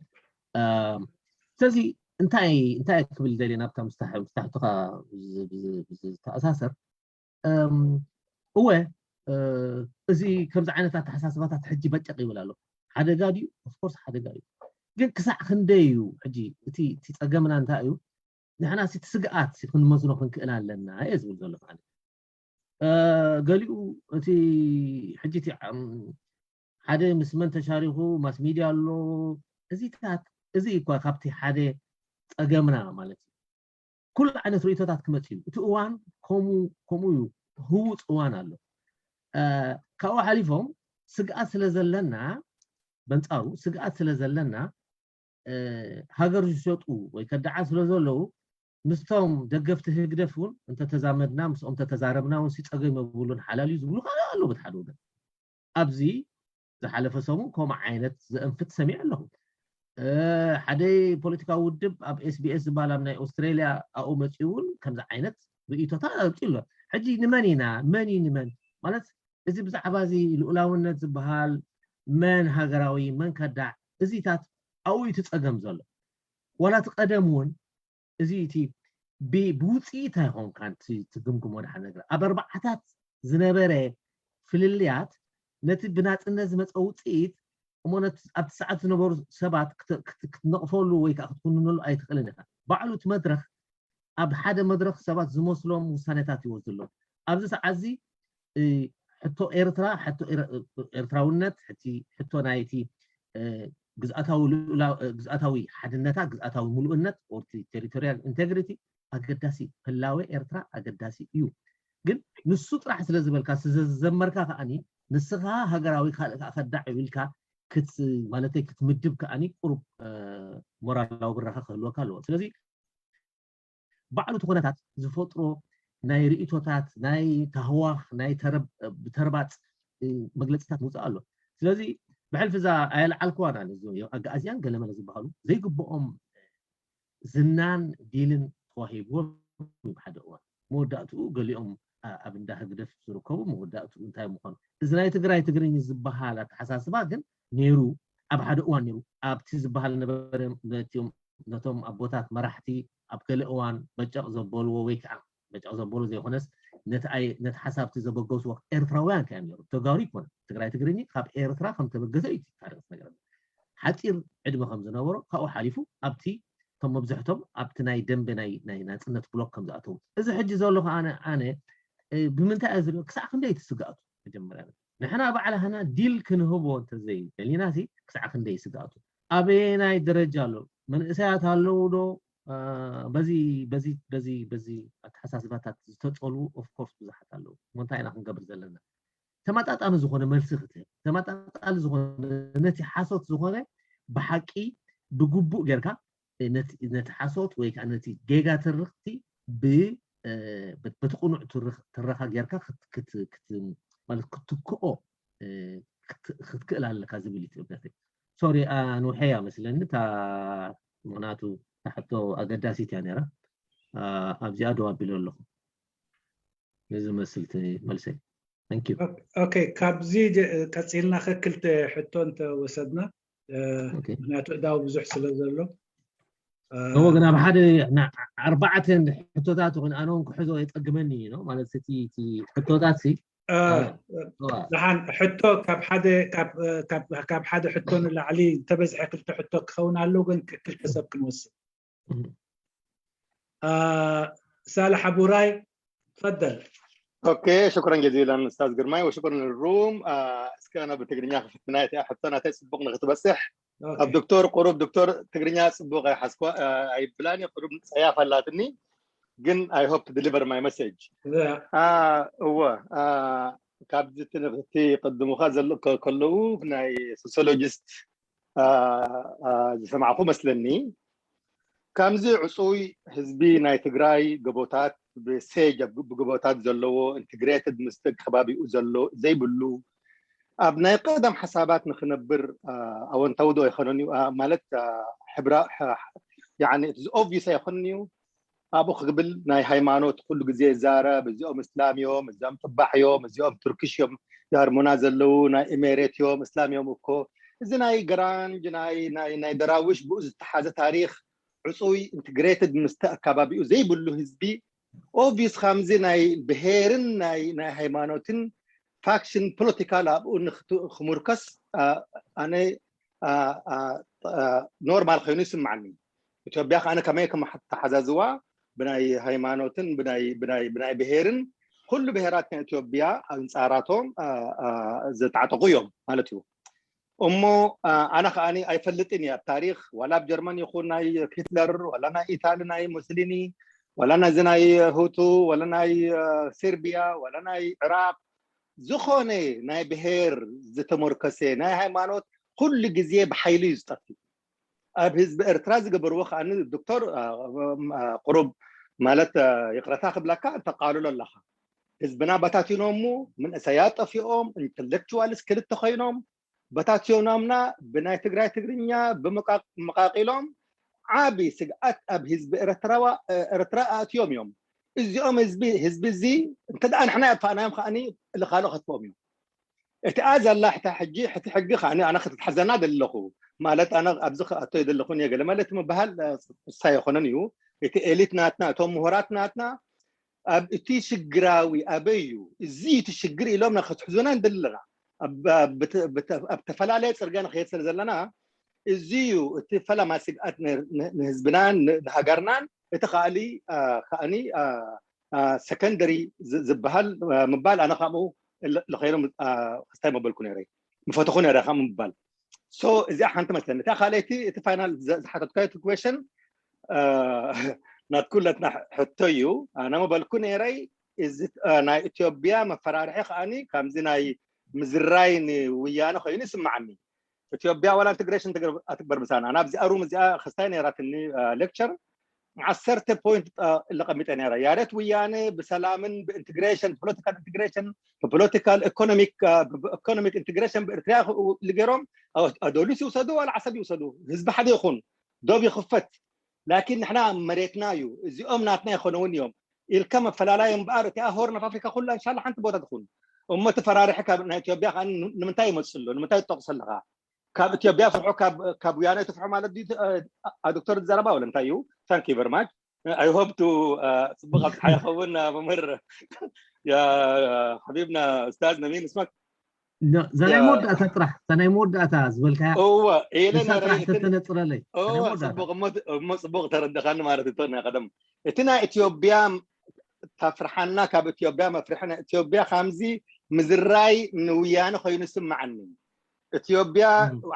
ስለዚ እንታይ እንታይ ክብል ደልየ ናብታ ምስታሕትኻ ዝተኣሳሰር እወ እዚ ከምዚ ዓይነት ኣተሓሳስባታት ሕጂ በጨቅ ይብል ኣሎ ሓደጋ ድዩ ኦፍኮርስ ሓደጋ እዩ ግን ክሳዕ ክንደይ እዩ ሕጂ እቲ እቲ ፀገምና እንታይ እዩ ንሕና እቲ ስግኣት ክንመዝኖ ክንክእል ኣለና እየ ዝብል ዘሎ ማለት ገሊኡ እቲ ሕጂ እቲ ሓደ ምስ መን ተሻሪኹ ማስ ሚድያ ኣሎ እዚታት እዚ እኳ ካብቲ ሓደ ፀገምና ማለት እዩ ኩሉ ዓይነት ርእቶታት ክመፅ እዩ እቲ እዋን ከምኡ እዩ ህውፅ እዋን ኣሎ ካብኡ ሓሊፎም ስግኣት ስለ ዘለና በንፃሩ ስግኣት ስለ ዘለና ሃገር ዝሸጡ ወይ ከዳዓ ስለ ዘለዉ ምስቶም ደገፍቲ ህግደፍ እውን እንተተዛመድና ምስኦም ተተዛረብና እውን ሲፀገም የብሉን ሓላል እዩ ዝብሉ ካልእ ኣለዉ በቲ ሓደ ወገን ኣብዚ ዝሓለፈ ሰሙን ከምኡ ዓይነት ዘእንፍት ሰሚዕ ኣለኹ ሓደ ፖለቲካዊ ውድብ ኣብ ኤስቢኤስ ዝበሃል ኣብ ናይ ኦስትሬልያ ኣብኡ መፂኡ እውን ከምዚ ዓይነት ርእቶታት ኣውፅኡ ኣሎ ሕጂ ንመን ኢና መን እዩ ንመን ማለት እዚ ብዛዕባ እዚ ልኡላውነት ዝበሃል መን ሃገራዊ መን ከዳዕ እዚታት ኣብኡ እቲ ፀገም ዘሎ ዋላ እቲ ቀደም እውን እዚ እቲ ብውፅኢት ኣይኮንካን ትግምግሞ ድሓ ነገር ኣብ ኣርባዓታት ዝነበረ ፍልልያት ነቲ ብናፅነት ዝመፀ ውፅኢት እሞ ኣብቲ ሰዓት ዝነበሩ ሰባት ክትነቕፈሉ ወይ ከዓ ክትኩንነሉ ኣይትኽእልን ኢኻ ባዕሉ እቲ መድረክ ኣብ ሓደ መድረክ ሰባት ዝመስሎም ውሳኔታት ይወስዱ ኣለዉ ኣብዚ ሰዓት እዚ ሕቶ ኤርትራ ኤርትራውነት ሕቶ ናይቲ ግዝኣታዊ ሓድነታ ግዝኣታዊ ምሉእነት ቴሪቶሪያል ኢንቴግሪቲ ኣገዳሲ ህላወ ኤርትራ ኣገዳሲ እዩ ግን ንሱ ጥራሕ ስለ ዝበልካ ስዘመርካ ከዓኒ ንስኻ ሃገራዊ ካልእ ከዓ ከዳዕ ኢልካ ማለተይ ክትምድብ ከዓኒ ቁሩብ ሞራላዊ ብራኸ ክህልወካ ኣለዎ ስለዚ ባዕሉ እቲ ኩነታት ዝፈጥሮ ናይ ርእቶታት ናይ ታህዋኽ ናይ ብተርባፅ መግለፅታት ምውፃእ ኣሎ ስለዚ ብሕልፊ እዛ ኣየልዓልክዋን ኣነ ኣጋኣዝያን ገለመለ ዝበሃሉ ዘይግብኦም ዝናን ዲልን ተዋሂብዎም ሓደ እዋን መወዳእትኡ ገሊኦም ኣብ እንዳ ህግደፍ ዝርከቡ መወዳእትኡ እንታይ ምዃኑ እዚ ናይ ትግራይ ትግርኝ ዝበሃል ኣተሓሳስባ ግን ነይሩ ኣብ ሓደ እዋን ነይሩ ኣብቲ ዝበሃል ነበረ ነቶም ኣቦታት መራሕቲ ኣብ ገለ እዋን በጨቕ ዘበልዎ ወይ ከዓ በጨቕ ዘበሉ ዘይኮነስ ነቲ ሓሳብቲ ዘበገስዎ ኤርትራውያን ከ ነሩ ተጋሩ ይኮነ ትግራይ ትግርኝ ካብ ኤርትራ ከም ተበገሰ እዩ ታሪክ ነገር ሓፂር ዕድመ ከም ዝነበሮ ካብኡ ሓሊፉ ኣብቲ እቶም መብዝሕቶም ኣብቲ ናይ ደንበ ናይ ናፅነት ብሎክ ከም ዝኣተዉ እዚ ሕጂ ዘሎ ከዓ ኣነ ብምንታይ እየ ዝሪኦ ክሳዕ ክንደይ ትስጋእቱ መጀመርያ ንሕና ባዕላህና ዲል ክንህቦ እንተዘይደሊና ሲ ክሳዕ ክንደይ ስጋእቱ ኣበየናይ ደረጃ ኣሎ መንእሰያት ኣለዉ ዶ በዚ በዚ በዚ በዚ ኣተሓሳስባታት ዝተፀልዉ ኦፍኮርስ ብዙሓት ኣለዉ እሞ እንታይ ኢና ክንገብር ዘለና ተመጣጣኒ ዝኾነ መልሲ ክትህብ ተመጣጣኒ ዝኾነ ነቲ ሓሶት ዝኾነ ብሓቂ ብግቡእ ጌርካ ነቲ ሓሶት ወይ ከዓ ነቲ ጌጋ ትርክቲ በቲ ቁኑዕ ትረኻ ጌርካ ክትክኦ ክትክእል ኣለካ ዝብል እዩ እምነተይ ሶሪ ኣንውሐያ መስለኒ እታ ምክንያቱ ታሕቶ ኣገዳሲት እያ ነራ ኣብዚኣ ደው ኣቢለ ኣለኹ። ነዚ መስል እቲ መልሰይ። Thank you። ኦኬ፣ ካብዚ ቀፂልና ከክልተ ሕቶ እንተወሰድና፣ ምክንያቱ እዳው ብዙሕ ስለ ዘሎ። እዎ፣ ግን ኣብ ሓደ ኣርባዕተ ሕቶታት ን ኣነ ውን ክሕዞ የፀግመኒ እዩ ማለት እቲ ሕቶታት ሲ ደሓን ሕቶ ካብ ሓደ ሕቶ ንላዕሊ እንተበዝሐ ክልተ ሕቶ ክኸውን ኣለዎ፣ ግን ክልተ ሰብ ክንወስድ። ሳልሕ ኣቡራይ፣ ተፈደል። ኦኬ፣ ሽኩረን ጀዚላን ኡስታዝ ግርማይ ወሽኩረን ሩም። እስከ ኣነ ብትግርኛ ክፍትና፣ እቲኣ ሕቶ ናተይ ፅቡቕ ንክትበፅሕ። ኣብ ዶክተር ቁሩብ፣ ዶክተር ትግርኛ ፅቡቕ ኣይሓዝኳ ኣይብላን እየ፣ ቁሩብ ፀያፍ ኣላትኒ፣ ግን I hope to deliver my message። እወ፣ ካብዚ እቲ ቅድሙኻ ዘሎ ከለዉ ናይ ሶሲዮሎጂስት ዝሰማዕኩ መስለኒ። ከምዚ ዕጹይ ህዝቢ ናይ ትግራይ ገቦታት ብሴጅ ብገቦታት ዘለዎ ኢንትግሬትድ ምስ ከባቢኡ ዘሎ ዘይብሉ ኣብ ናይ ቀደም ሓሳባት ንክነብር ኣወንታዊ ዶ ኣይኮነን እዩ ማለት ሕብራ ኦብቪስ ኣይኮነን እዩ። ኣብኡ ክብል ናይ ሃይማኖት ኩሉ ግዜ ይዛረብ፣ እዚኦም እስላም እዮም፣ እዚኦም ፅባሕ እዮም፣ እዚኦም ቱርኪሽ እዮም፣ የሃርሙና ዘለዉ ናይ ኢሜሬት እዮም፣ እስላም እዮም እኮ። እዚ ናይ ገራንጅ ናይ ናይ ናይ ደራዊሽ ብኡ ዝተሓዘ ታሪኽ ዕፁይ ኢንትግሬትድ ምስቲ ኣካባቢኡ ዘይብሉ ህዝቢ ኦብቪስ ከምዚ ናይ ብሄርን ናይ ናይ ሃይማኖትን ፋክሽን ፖለቲካል ኣብኡ ክሙርከስ ኣነ ኖርማል ኮይኑ ይስምዓኒ። ኢትዮጵያ ከኣ ከመይ ከም ተሓዛዝዋ ብናይ ሃይማኖትን ብናይ ብናይ ብናይ ብሄርን ኩሉ ብሄራት ናይ ኢትዮጵያ ኣንጻራቶም ዝተዓጠቁ እዮም ማለት እዩ። እሞ ኣነ ከኣ ኣይፈልጥን እየ ኣብ ታሪኽ ዋላ ኣብ ጀርመን ይኹን ናይ ሂትለር ዋላ ናይ ኢታሊ ናይ ሙስሊኒ ዋላ ናዚ ናይ ሁቱ ዋላ ናይ ሰርቢያ ዋላ ናይ ዕራቅ ዝኾነ ናይ ብሄር ዝተመርከሰ ናይ ሃይማኖት ኩሉ ግዜ ብሓይሊ እዩ ዝጠፍእ። ኣብ ህዝቢ ኤርትራ ዝገበርዎ ከኣ ዶክተር ቁሩብ ማለት ይቕረታ ክብለካ ተቃልሎ ኣለኻ። ህዝብና በታቲኖሙ መንእሰያት ጠፊኦም ኢንተሌክቹዋልስ ክልተ ኮይኖም በታቲኖምና ብናይ ትግራይ ትግርኛ ብምቃቂሎም ዓቢ ስግኣት ኣብ ህዝቢ ኤርትራዋ ኤርትራ ኣእትዮም እዮም። እዚኦም ህዝቢ ህዝቢ እዚ እንተ ደኣ ንሕና የጥፋእናዮም ከኣኒ ልኻሎ ከጥፍኦም እዩ። እቲኣ ዘላ ሕታ ሕጂ ሕቲ ሕጊ ከኣኒ ኣነ ክትትሓዘና ደለኹ ማለት ኣነ ኣብዚ ክኣቶ የደለኹን እየ ገለ ማለት ምበሃል እሳ የኾነን እዩ። እቲ ኤሊት ናትና እቶም ምሁራት ናትና ኣብ እቲ ሽግራዊ ኣበይ እዩ እዚ እቲ ሽግር ኢሎም ንክትሕዙና ንደሊ ኣለና። ኣብ ተፈላለየ ፅርግያ ንክሄድ ስለ ዘለና እዚ እዩ እቲ ፈለማ ስግኣት ንህዝብናን ንሃገርናን እቲ ከኣሊ ከኣኒ ሰከንደሪ ዝበሃል ምባል ኣነ ካብኡ ልኸይሎም ክስታይ መበልኩ ነረ ምፈተኹ ነረ ካብ ምባል እዚኣ ሓንቲ መስለኒ እታ ካልኣይቲ እቲ ፋይናል ዝሓተትካዮ እቲ ኩዌሽን ናትኩለትና ሕቶ እዩ ኣነ መበልኩ ነረይ እዚ ናይ ኢትዮጵያ መፈራርሒ ከኣኒ ከምዚ ናይ ምዝራይ ንውያነ ኮይኑ ይስምዓኒ ኢትዮጵያ ዋላ ኢንቴግሬሽን ትግበር ምሳና ናብዚኣ ሩም እዚኣ ክስታይ ነራትኒ ሌክቸር ዓሰርተ ፖይንት ለቀሚጠ ነራ ያረት ውያነ ብሰላምን ብኢንቴግሬሽን ፖለቲካል ኢንቴግሬሽን ብፖለቲካል ኢኮኖሚክ ኢኮኖሚክ ኢንቴግሬሽን ብኤርትራ ልገሮም ኣዶሊስ ይውሰዱ ዋላ ዓሰብ ይውሰዱ ህዝቢ ሓደ ይኹን ዶብ ይኽፈት ላኪን ንሕና መሬትና እዩ እዚኦም ናትና ይኾነውን እዮም ኢልካ መፈላላይ እምበኣር እቲኣ ሆርን ኦፍ ኣፍሪካ ኩላ እንሻላ ሓንቲ ቦታ ትኹን እሞ እቲ ፈራርሒ ካብ ናይ ኢትዮጵያ ከዓ ንምንታይ ይመፅእ ኣሎ ንምንታይ ትጠቕሶ ኣለካ ካብ ኢትዮጵያ ፍርሑ ካብ ውያነ ትፍርሑ ማለት ድዩ ዶክተር ዘረባ ወለ እንታይ እዩ thank you very much I hope to ፅቡቅ ኣብፅሓ ይኸውን መምህር ሓቢብና ኡስታዝ ነሚን እስማክ እዛ ናይ መወዳእታ ጥራሕ እዛ ናይ መወዳእታ ዝበልካያ እወ ኢለ ንሳ ጥራሕ ተተነፅረለይ እሞ ፅቡቅ ተረድኻኒ ማለት እቶ ናይ ቀደም እቲ ናይ ኢትዮጵያ ተፍርሓና ካብ ኢትዮጵያ መፍርሒ ናይ ኢትዮጵያ ከምዚ ምዝራይ ንውያነ ኮይኑ ስምዓኒ ኢትዮጵያ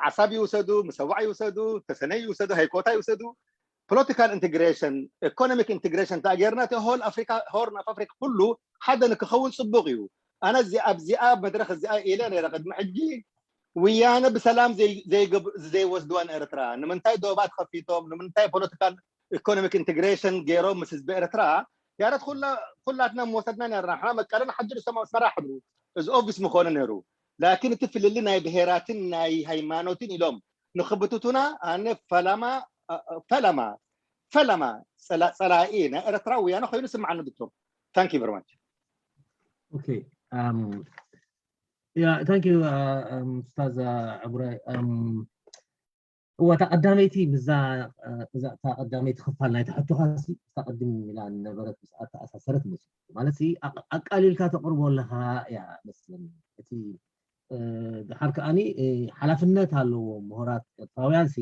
ዓሳብ ይውሰዱ ምሰዋዕ ይውሰዱ ተሰነይ ይውሰዱ ሃይኮታ ይውሰዱ ፖለቲካል ኢንቴግሬሽን ኢኮኖሚክ ኢንቴግሬሽን ተኣጌርና እቲ ሆል ኣፍሪካ ሆርን ኣፍ ኣፍሪካ ኩሉ ሓደ ንክኸውን ፅቡቅ እዩ ኣነ ኣብዚኣ መድረክ እዚኣ ኢለ ነረ ቅድሚ ሕጂ ውያነ ብሰላም ዘይወስድዋ ንኤርትራ ንምንታይ ዶባት ከፊቶም ንምንታይ ፖለቲካል ኢኮኖሚክ ኢንቴግሬሽን ገይሮም ምስ ህዝቢ ኤርትራ ያረት ኩላትና ምወሰድና ነርና ሓ መቀለን ሓድር ሰማ ኣስመራ ሓድሩ እዚ ኦቪስ ምኾነ ነይሩ ላኪን እቲ ፍልሊ ናይ ብሄራትን ናይ ሃይማኖትን ኢሎም ንክብትቱና ኣነ ፈላማ ፈላማ ፈለማ ጸላ- ጸላኢ ናይ ኤርትራ ወያነ ኮይኑ ስምዓኒ ዶክተር። Thank you very much። Okay. Um, yeah, thank you, uh, um, ኡስታዝ ዕቡራይ። Um, እዋ እታ ቀዳመይቲ ምስዛ እዛ እታ ቀዳመይቲ ክፋል ናይቲ ሕቶኻሲ ምስታ ቅድም ኢላ ነበረት ምስ ኣተኣሳሰረት መስ ማለት ኣቃሊልካ ተቕርቦ ኣለኻ እያ መስለኒ። እቲ ድሓር ከዓኒ ሓላፍነት ኣለዎም ምሁራት ኤርትራውያን ሲ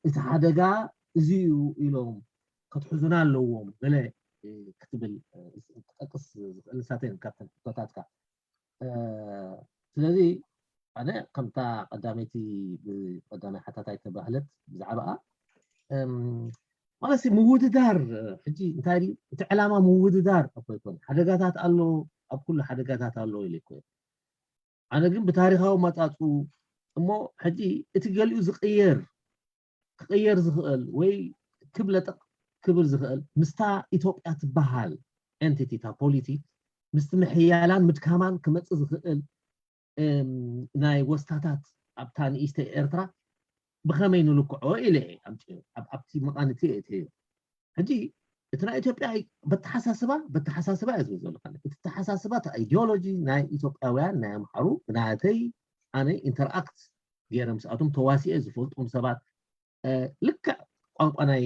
እቲ ሓደጋ እዚ እዩ ኢሎም ክትሕዙና ኣለዎም ገለ ክትብል ክጠቅስ ዝኽእል ንሳተን ካብተን ሕቶታትካ። ስለዚ ኣነ ከምታ ቀዳመይቲ ብቀዳማይ ሓታታይ ተባህለት ብዛዕባኣ ማለት ምውድዳር ሕጂ እንታይ ድዩ እቲ ዕላማ ምውድዳር እኮ ይኮን ሓደጋታት ኣሎ ኣብ ኩሉ ሓደጋታት ኣሎ ኢለ ይኮ ኣነ ግን ብታሪካዊ መጻጹ እሞ ሕጂ እቲ ገሊኡ ዝቅየር ክቅየር ዝኽእል ወይ ክብለጠቅ ክብል ዝኽእል ምስታ ኢትዮጵያ ትበሃል ኤንቲቲ እታ ፖሊቲ ምስቲ ምሕያላን ምድካማን ክመፅእ ዝኽእል ናይ ወስታታት ኣብታ ንእሽተይ ኤርትራ ብኸመይ ንልክዖ ኢለ ኣብቲ መቃንቲ እየ እትዮ ሕጂ እቲ ናይ ኢትዮጵያ በተሓሳስባ በተሓሳስባ እየ ዝብል ዘሎ እቲ ተሓሳስባ እቲ ኢዲዮሎጂ ናይ ኢትዮጵያውያን ናይ ኣምሓሩ ብናተይ ኣነ ኢንተርኣክት ገይረ ምስኣቶም ተዋሲኤ ዝፈልጦም ሰባት ልክዕ ቋንቋ ናይ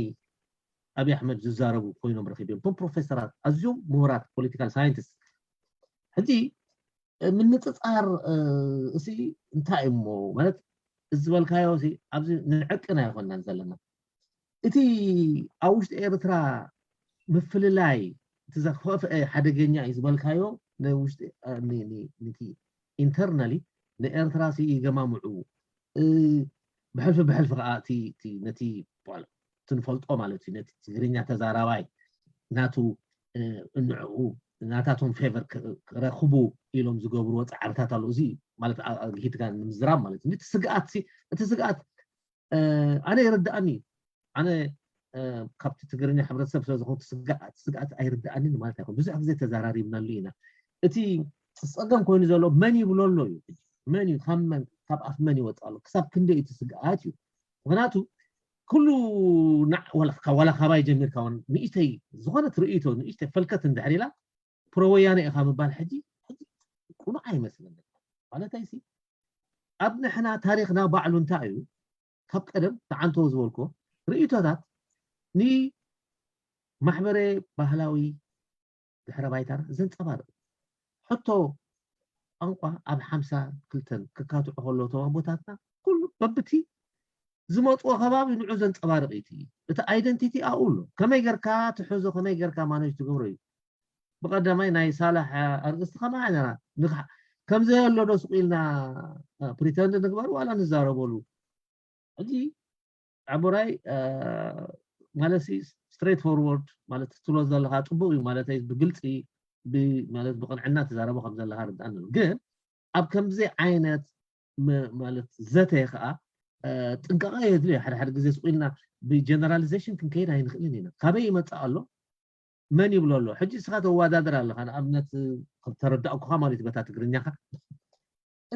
ኣብይ ኣሕመድ ዝዛረቡ ኮይኖም ረኪብዮም እቶም ፕሮፌሰራት ኣዝዮም ምሁራት ፖለቲካል ሳይንቲስት ሕጂ ምንፅፃር እሲ እንታይ እሞ ማለት እዚ ዝበልካዮ ኣብዚ ንዕቅን ኣይኮናን ዘለና እቲ ኣብ ውሽጢ ኤርትራ ምፍልላይ እቲ ዘኽፈፍአ ሓደገኛ እዩ ዝበልካዮ ንውሽጢ ንቲ ኢንተርናሊ ንኤርትራ ይገማምዑ ብሕልፊ ብሕልፊ ከዓ ነቲ ትንፈልጦ ማለት እዩ ነቲ ትግርኛ ተዛራባይ ናቱ ንዕኡ ናታቶም ፌቨር ክረክቡ ኢሎም ዝገብርዎ ፃዕርታት ኣሎ እዚ ማለት ሂትካ ንምዝራብ ማለት እዩ እቲ ስግኣት እቲ ስግኣት ኣነ ይርድኣኒ ኣነ ካብቲ ትግርኛ ሕብረተሰብ ስለዝኾን ስግኣት ኣይርድኣኒ ማለት ኣይኮን ብዙሕ ግዜ ተዘራሪብናሉ ኢና እቲ ፀገም ኮይኑ ዘሎ መን ይብሎ ኣሎ እዩ መን እዩ ካብ ኣፍ መን ይወፅእ ኣሎ ክሳብ ክንደይ እቲ ስግኣት እዩ ምክንያቱ ኩሉ ዋላ ካባይ ጀሚርካ ንእሽተይ ዝኾነት ርእይቶ ንእሽተይ ፈልከት እንድሕር ኢላ ፕሮወያነ ኢኻ ምባል ሕጂ ቁኑዕ ኣይመስለኒ ማለተይ ሲ ኣብ ንሕና ታሪኽና ባዕሉ እንታይ እዩ ካብ ቀደም ተዓንተዎ ዝበልኮ ርእይቶታት ንማሕበረ ባህላዊ ድሕረ ባይታና ዘንፀባርቕ ሕቶ ቋንቋ ኣብ ሓምሳ ክልተን ክካትዑ ከለዉ እቶም ኣቦታትና ኩሉ በብቲ ዝመፅዎ ከባቢ ንዑ ዘንፀባርቕ እዩ እቲ ኣይደንቲቲ ኣብኡ ኣሎ ከመይ ገርካ ትሕዞ ከመይ ገርካ ማነጅ ትገብሮ እዩ ብቀዳማይ ናይ ሳላሕ ኣርእስቲ ከማይ ኣለና ከምዚ ኣሎ ዶ ስቁ ኢልና ፕሪተንድ ንግበር ዋላ ንዛረበሉ ሕጂ ዕቡራይ ማለት ስትሬት ፎርወርድ ማለት ትብሎ ዘለካ ፅቡቅ እዩ ማለት ብግልፂ ማለት ብቅንዕና ትዛረቦ ከም ዘለካ ርድኣኒ ግን ኣብ ከምዚ ዓይነት ማለት ዘተ ከዓ ጥንቃቐ የድልዮ ሓደ ሓደ ግዜ ስቁ ኢልና ብጀነራሊዜሽን ክንከይድ ኣይንኽእልን ኢና ካበይ ይመፅእ ኣሎ መን ይብሎ ኣሎ ሕጂ እስኻ ተወዳደር ኣለኻ ንኣብነት ተረዳእኩኻ ማለት በታ ትግርኛኻ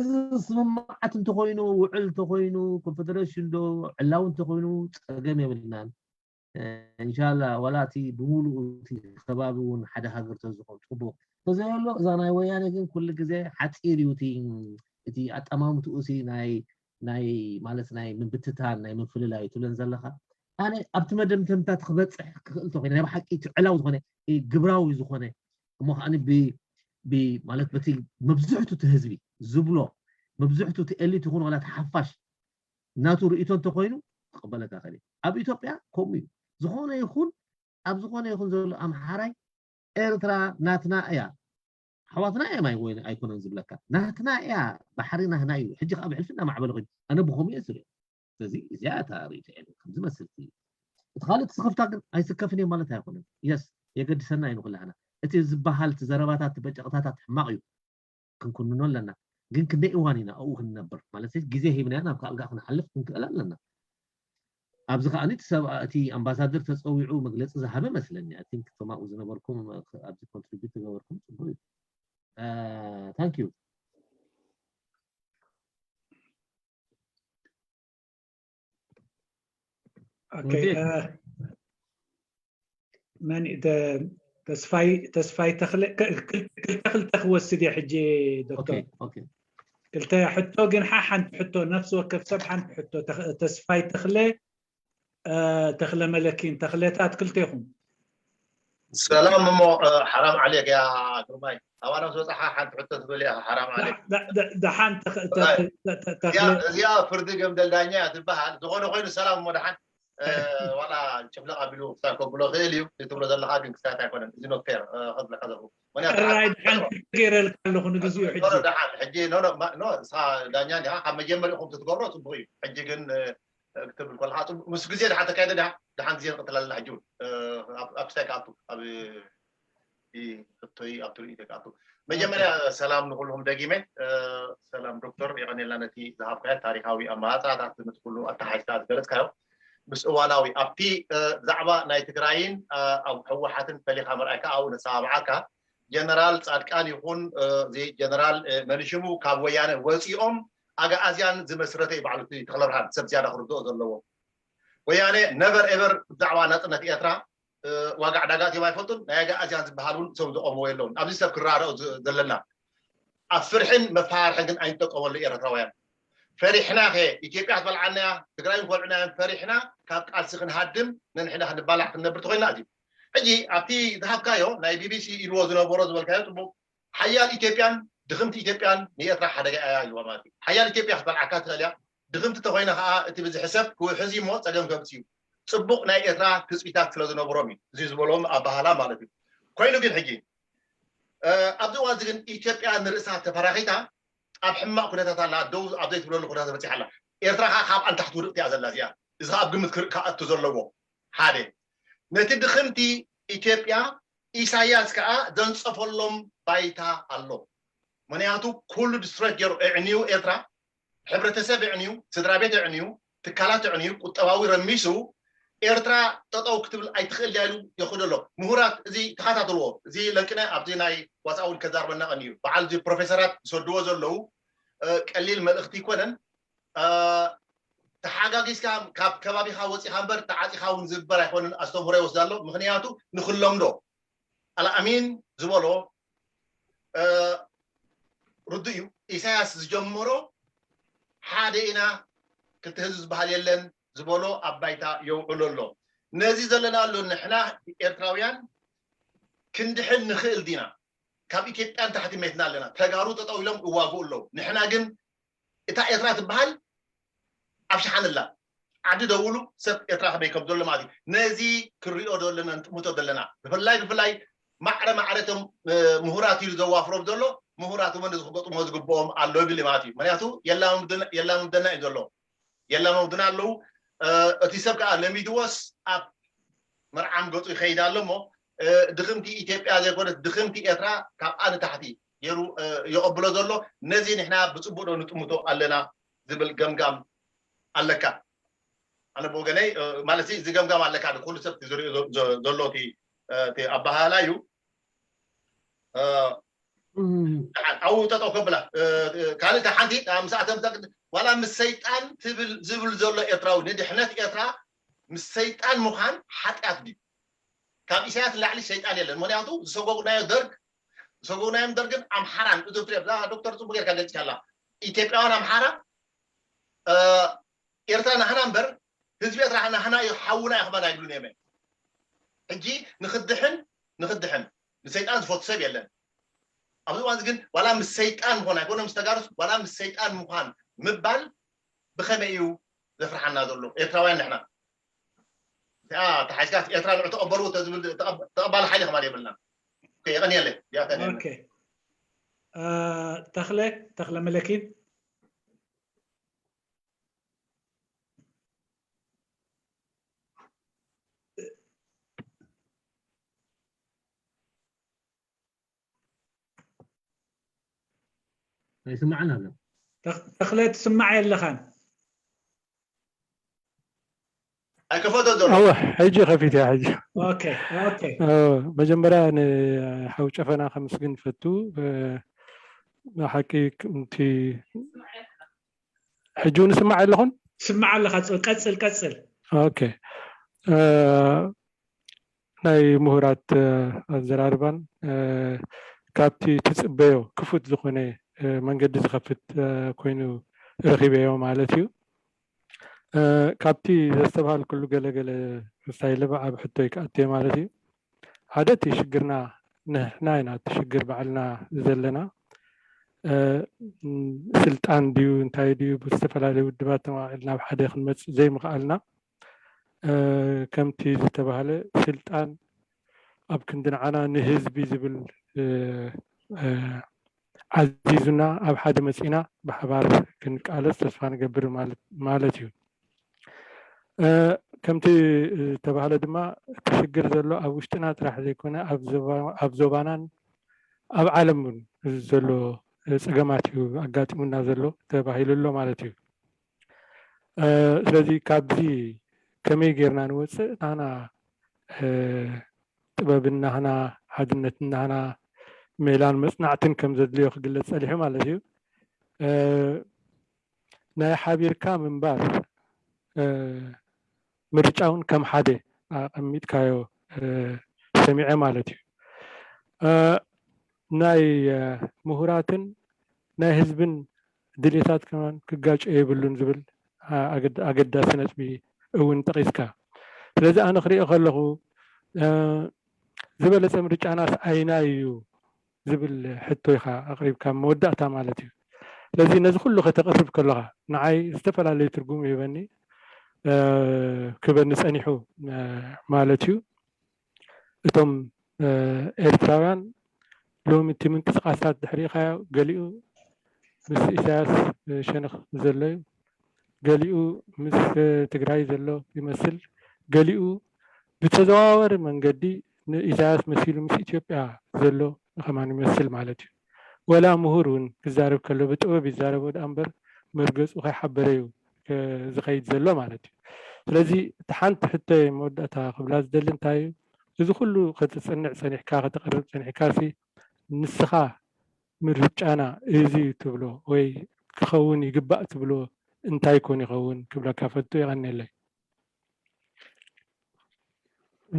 እዚ ስምምዓት እንተኮይኑ ውዕል እንተኮይኑ ኮንፈደሬሽን ዶ ዕላዊ እንተኮይኑ ፀገም የብልናን እንሻላ ዋላ እቲ ብሙሉኡ እቲ ከባቢ እውን ሓደ ሃገር ተዝኾን ፅቡቅ ተዘየሎ እዛ ናይ ወያነ ግን ኩሉ ግዜ ሓፂር እዩ እቲ ኣጠማምትኡ ናይ ናይ ማለት ናይ ምብትታን ናይ ምፍልላይ ትብለን ዘለካ ኣነ ኣብቲ መደምደምታ ክበፅሕ ክኽእል ተኮይነ ናይ ብሓቂ እቲ ዕላዊ ዝኾነ ግብራዊ ዝኾነ እሞ ከዓ ማለት በቲ መብዝሕቱ እቲ ህዝቢ ዝብሎ መብዝሕቱ እቲ ኤሊት ይኹን ዋላ ተሓፋሽ ናቱ ርእቶ እንተኮይኑ ክቅበለካ ክእል ኣብ ኢትዮጵያ ከምኡ እዩ ዝኾነ ይኹን ኣብ ዝኾነ ይኹን ዘሎ ኣምሓራይ ኤርትራ ናትና እያ ኣሕዋትና እዮም ኣይኮነን ዝብለካ ናትና እያ ባሕሪ ናህና እዩ ሕጂ ከዓ ብሕልፊ እናማዕበለ ኮይኑ ኣነ ብከምኡ እየ ዝሪኦ ስለዚ እዚኣ እታ ርእቶ እየ ከምዚ መስልቲ እቲ ካልእ ትስኽፍታ ግን ኣይስከፍን እየ ማለት ኣይኮነን የስ የገድሰና እዩ ንኩላህና እቲ ዝበሃል እቲ ዘረባታት በጨቕታታት ሕማቕ እዩ ክንኩንኖ ኣለና ግን ክንደይ እዋን ኢና ኣብኡ ክንነብር ማለት ግዜ ሂብና ናብ ካልእ ክንሓልፍ ክንክእል ኣለና ኣብዚ ከዓ እቲ ሰብ እቲ ኣምባሳደር ተፀዊዑ መግለፂ ዝሃበ መስለኒ ቲንክ እቶም ኣብኡ ዝነበርኩም ኣብዚ ኮንትሪቢዩት ዝገበርኩም ፅቡቅ እዩ ታንክ ዩ Okay. መን ተ- ተስፋይ ተስፋይ ተኽለ ከ- ክል- ክልተ ክልተ ክወስድ እየ ሕጂ። ዶክተር ኦኬ። ክልተ ሕቶ ግን ሓ- ሓንቲ ሕቶ ነፍሲ ወከፍ ሰብ ሓንቲ ሕቶ ተኽ- ተስፋይ ተኽለ እ፣ ተኽለ መለኪን ተኽለታት ክልቴኹም ሰላም እሞ እ፣ ሓራም ዓሌክ ያ ግርማይ ኣባና ምስ በፃሓ ሓንቲ ሕቶ ትብል እያ ሓራም ዓሌክ ደ- ደ- ደሓን ተኽ- ተ- ራይ። ተ- ተ- እዚኣ ተኽለ እዚኣ ፍርዲ ገምደል ዳኛ እያ ትበሃል ዝኾነ ኮይኑ ሰላም እሞ ደሓን እ፣ ዋላ ጭፍለቕ ኣቢሉ ክሳብ ከብሎ ክእል እዩ ትብሎ ዘለካ ግን ክሳት ኣይኮነን እዚ ኖት ፌር ክብለካ ዘለኹ ምክንያቱ ራይ ደሓን ገይረልካ ኣለኹ ንግዚኡ ሕጂ ደሓን ሕጂ ኖ ኖ ማ- ኖ እሳ ዳኛ እንዲኻ ካብ መጀመሪኹም ትትገብሮ ፅቡቅ እዩ ሕጂ ግን እ፣ ክትብል ከለካ ፅቡቅ ምስ ግዜ ደሓን ተካይደ ደሓን ደሓን ግዜ ንቅትል ኣለና ሕጂ እውን እ፣ ኣብ- ኣብ ስታይ ክኣቱ ኣብ እ፣ ሕቶይ ኣብቲ ርእይቶ ክኣቱ መጀመርያ ሰላም ንኩልኩም ደጊመ እ፣ ሰላም ዶክተር የቀኔልና ነቲ ዝሃብካዮ ታሪካዊ ኣመላፃታት ነቲ ኩሉ ኣተሓሒዝካ ዝገለፅካዮ ምስ እዋናዊ ኣብቲ እ፣ ዛዕባ ናይ ትግራይን እ፣ ኣብ ህወሓትን ፈሊካ ምርኣይካ ኣብኡ ነሰማምዓካ ጀነራል ፃድቃን ይኹን እ፣ እዚ ጀነራል እ፣ መንሽሙ ካብ ወያነ ወፂኦም ኣግኣዝያን ዝመስረተ እዩ ባዕሉ እቲ ተኽለብርሃን ሰብ ዝያዳ ክርድኦ ዘለዎ ወያነ ነቨር ኤቨር ብዛዕባ ናፅነት ኤርትራ እ፣ ዋጋ ዕዳጋ እትዮም ኣይፈልጡን ናይ ኣግኣዝያን ዝበሃል እውን እቶም ዘቆምዎ የለውን ኣብዚ ሰብ ክራረኦ ዝ- ዘለና ኣብ ፍርሕን መፈራርሕን ግን ኣይንጠቀመሉ ኤርትራውያን ፈሪሕና ከ ኢትዮጵያ ክትበልዓና እያ ትግራይ ክበልዑና እዮም ፈሪሕና ካብ ቃልሲ ክንሃድም ነንሕና ክንባላዕ ክንነብር ተኮይና እዩ ሕጂ ኣብቲ ዝሃብካዮ ናይ ቢቢሲ ኢልዎ ዝነበሮ ዝበልካዮ ፅቡቅ ሓያል ኢትዮጵያን ድኽምቲ ኢትዮጵያን ንኤርትራ ሓደጋ እያ ኢልዋ ማለት እዩ ሓያል ኢትዮጵያ ክትበልዓካ ትኽእል እያ ድኽምቲ ተኮይና ከዓ እቲ ብዝሒ ሰብ ክውሕዝ እዩ እሞ ፀገም ከምፅ እዩ ፅቡቅ ናይ ኤርትራ ትፅቢታት ስለ ዝነበሮም እዩ እዚ ዝበሎም ኣባህላ ማለት እዩ ኮይኑ ግን ሕጂ እ፣ ኣብዚ እዋን እዚ ግን ኢትዮጵያ ንርእሳ ተፈራኺታ ኣብ ሕማቅ ኩነታት ኣላ ደው ኣብ ዘይትብለሉ ኩነታት በፂሓ ኣላ ኤርትራ ከዓ ካብ ኣንታሕቲ ውድቅቲ እያ ዘላ እዚኣ እዚ ከዓ ኣብ ግምት ክር- ክኣቱ ዘለዎ ሓደ ነቲ ድኽምቲ ኢትዮጵያ ኢሳያስ ከዓ ዘንፀፈሎም ባይታ ኣሎ ምክንያቱ ኩሉ ዲስትሮይት ገይሩ እዕንዩ ኤርትራ ሕብረተሰብ እዕንዩ ስድራ ቤት እዕንዩ ትካላት እዕንዩ ቁጠባዊ ረሚሱ ኤርትራ ጠጠው ክትብል ኣይትኽእል ድያ ኢሉ የኽእሎ ኣሎ ምሁራት እዚ ተኸታተልዎ እዚ ለንቅነ ኣብዚ ናይ ዋትስኣፕ እውን ከዛርበና ቀኒ እዩ በዓል እዚ ፕሮፌሰራት ዝሰድዎ ዘለዉ እ፣ ቀሊል መልእኽቲ ይኮነን እ፣ ተሓጋጊዝካ ካብ ከባቢካ ወፂካ እምበር ተዓፂካ እውን ዝግበር ኣይኮነን ኣስተምህሮ ይወስድ ኣሎ ምክንያቱ ንክለምዶ ኣልኣሚን ዝበሎ እ፣ ርዱእ እዩ ኢሳያስ ዝጀመሮ ሓደ ኢና ክልተ ህዝቢ ዝበሃል የለን ዝበሎ ኣብ ባይታ የውዕሎ ኣሎ ነዚ ዘለና ኣሎ ንሕና ኤርትራውያን ክንድሕን ንኽእል ዲና ካብ ኢትዮጵያ ንታሕቲ ሜትና ኣለና ተጋሩ ጠጠው ኢሎም እዋግኡ ኣለዉ ንሕና ግን እታ ኤርትራ ትበሃል ኣብ ሸሓን ኣላ ዓዲ ደውሉ ሰብ ኤርትራ ከመይ ከም ዘሎ ማለት እዩ ነዚ ክሪኦ ዘለና ንጥምቶ ዘለና ብፍላይ ብፍላይ ማዕረ ማዕረ እቶም እ፣ ምሁራት እዩ ዘዋፍሮም ዘሎ ምሁራት እውን እዚ ክገጥሞ ዝግብኦም ኣሎ ይብል ማለት እዩ ምክንያቱ የላምደና እዩ ዘሎ የላምድና ኣለዉ እ፣ እቲ ሰብ ከዓ ለሚድዎስ ኣብ መርዓም ገፁ ይኸይድ ኣሎ እሞ እ፣ ድኽምቲ ኢትዮጵያ ዘይኮነት ድኽምቲ ኤርትራ ካብኣ ንታሕቲ ገይሩ እ፣ የቐብሎ ዘሎ ነዚ ንሕና ብፅቡቅ ዶ ንጥምቶ ኣለና ዝብል ገምጋም ኣለካ ኣነ ብወገነይ እ፣ ማለት እዚ ገምጋም ኣለካ ኩሉ ሰብ ዝሪኦ ዘ- ዘ- ዘሎ እቲ እ፣ እቲ ኣበሃህላ እዩ እ፣ ኣብኡ ጠጠው ከብላ እ፣ እ፣ ካልእ እታ ሓንቲ ምስኣተምታ ዋላ ምስ ሰይጣን ትብል ዝብል ዘሎ ኤርትራዊ ንድሕነት ኤርትራ ምስ ሰይጣን ምዃን ሓጢኣት ድዩ ካብ ኢሳያስ ንላዕሊ ሰይጣን የለን ምክንያቱ ዝሰጎጉናዮ ደርግ ዝሰጎጉናዮም ደርግን ኣምሓራን እዚ ትሪኦ እዛ ዶክተር ፅቡቅ ጌርካ ገሊፅካላ ኢትዮጵያውያን ኣምሓራ እ፣ ኤርትራ ናህና እምበር ህዝቢ ኤርትራ ናህና እዩ ሓውና እዩ ክበና ይብሉን እዮም ሕጂ ንክድሕን ንክድሕን ንሰይጣን ዝፈቱ ሰብ የለን ኣብዚ እዋን ግን ዋላ ምስ ሰይጣን ምኳን ኣይኮነ ምስ ተጋሩስ ዋላ ምስ ሰይጣን ምኳን ምባል ብኸመይ እዩ ዘፍርሓና ዘሎ ኤርትራውያን ንሕና እቲኣ ተሓዝካ ኤርትራ ንዑ ተቐበልዎ ተዝብል ተቐባሊ ሓይሊ ከማን የብልና የቐንየለ ያተነ ኦኬ እ፣ ተኽለ ተኽለ መለኪን ኣይስማዕን ኣሎ ተኽ- ተኽለ ትስማዕ የለኻን ኣይከፈቶ ዘሎ እወ ሕጂ ከፊት እያ ሕጂ ኦኬ ኦኬ እ፣ መጀመርያ ንሓው ጨፈና ከምስግን ፈቱ እ፣ ብሓቂ ከምቲ ሕጂ እውን ስማዕ ኣለኹን ትስማዕ ኣለኻ ፅ- ቀፅል ቀፅል ኦኬ እ፣ ናይ ምሁራት ኣዘራርባን ካብቲ ትፅበዮ ክፉት ዝኾነ መንገዲ ዝኸፍት ኮይኑ ረኺበዮ ማለት እዩ። ካብቲ ዘስተብሃልኩሉ ገለገለ ስታይለ ኣብ ሕቶይ ክኣትዮ ማለት እዩ። ሓደ እቲ ሽግርና ንሕና ኢና እቲ ሽግር ባዕልና ዘለና ስልጣን ድዩ እንታይ ድዩ ብዝተፈላለዩ ውድባት ተማዕልና ናብ ሓደ ክንመፅእ ዘይምኽኣልና ከምቲ ዝተባህለ ስልጣን ኣብ ክንዲ ንዓና ንህዝቢ ዝብል ዓዚዙና ኣብ ሓደ መፂና ብሓባር ክንቃለስ ተስፋ ንገብር ማለት እዩ። ከምቲ ዝተባህለ ድማ እቲ ሽግር ዘሎ ኣብ ውሽጥና ጥራሕ ዘይኮነ ኣብ ዞባናን ኣብ ዓለም እውን ዘሎ ፀገማት እዩ ኣጋጢሙና ዘሎ ተባሂሉ ኣሎ ማለት እዩ። ስለዚ ካብዚ ከመይ ጌርና ንወፅእ ናና ጥበብ እናህና ሓድነት እናህና ሜላን መፅናዕትን ከም ዘድልዮ ክግለፅ ፀሊሑ ማለት እዩ። ናይ ሓቢርካ ምንባር ምርጫ እውን ከም ሓደ ኣቐሚጥካዮ ሰሚዐ ማለት እዩ። ናይ ምሁራትን ናይ ህዝብን ድሌታት ከማን ክጋጨ የብሉን ዝብል ኣገዳሲ ነጥቢ እውን ጠቒስካ። ስለዚ ኣነ ክሪኦ ከለኹ ዝበለፀ ምርጫናስ ኣይናይ እዩ ዝብል ሕቶ ኢኻ ኣቕሪብካ መወዳእታ ማለት እዩ። ስለዚ ነዚ ኩሉ ከተቕርብ ከለኻ ንዓይ ዝተፈላለዩ ትርጉም ይህበኒ ክበኒ ፀኒሑ ማለት እዩ። እቶም ኤርትራውያን ሎሚ እቲ ምንቅስቃሳት ድሕሪኻዮ ገሊኡ ምስ ኢሳያስ ሸነኽ ዘሎ እዩ፣ ገሊኡ ምስ ትግራይ ዘሎ ይመስል፣ ገሊኡ ብተዘዋወሪ መንገዲ ንኢሳያስ መሲሉ ምስ ኢትዮጵያ ዘሎ ከማን ይመስል ማለት እዩ። ወላ ምሁር እውን ክዛረብ ከሎ ብጥበብ ይዛረቦ ደኣ እምበር መርገጹ ከይሓበረ እዩ ዝኸይድ ዘሎ ማለት እዩ። ስለዚ እቲ ሓንቲ ሕቶ መወዳእታ ክብላ ዝደሊ እንታይ እዩ፣ እዚ ኩሉ ከተፅንዕ ፀኒሕካ ከተቕርብ ፀኒሕካ ሲ ንስኻ ምርጫና እዚ እዩ ትብሎ ወይ ክኸውን ይግባእ ትብሎ እንታይ ኮን ይኸውን ክብለካ ፈቱ የቐንየለይ።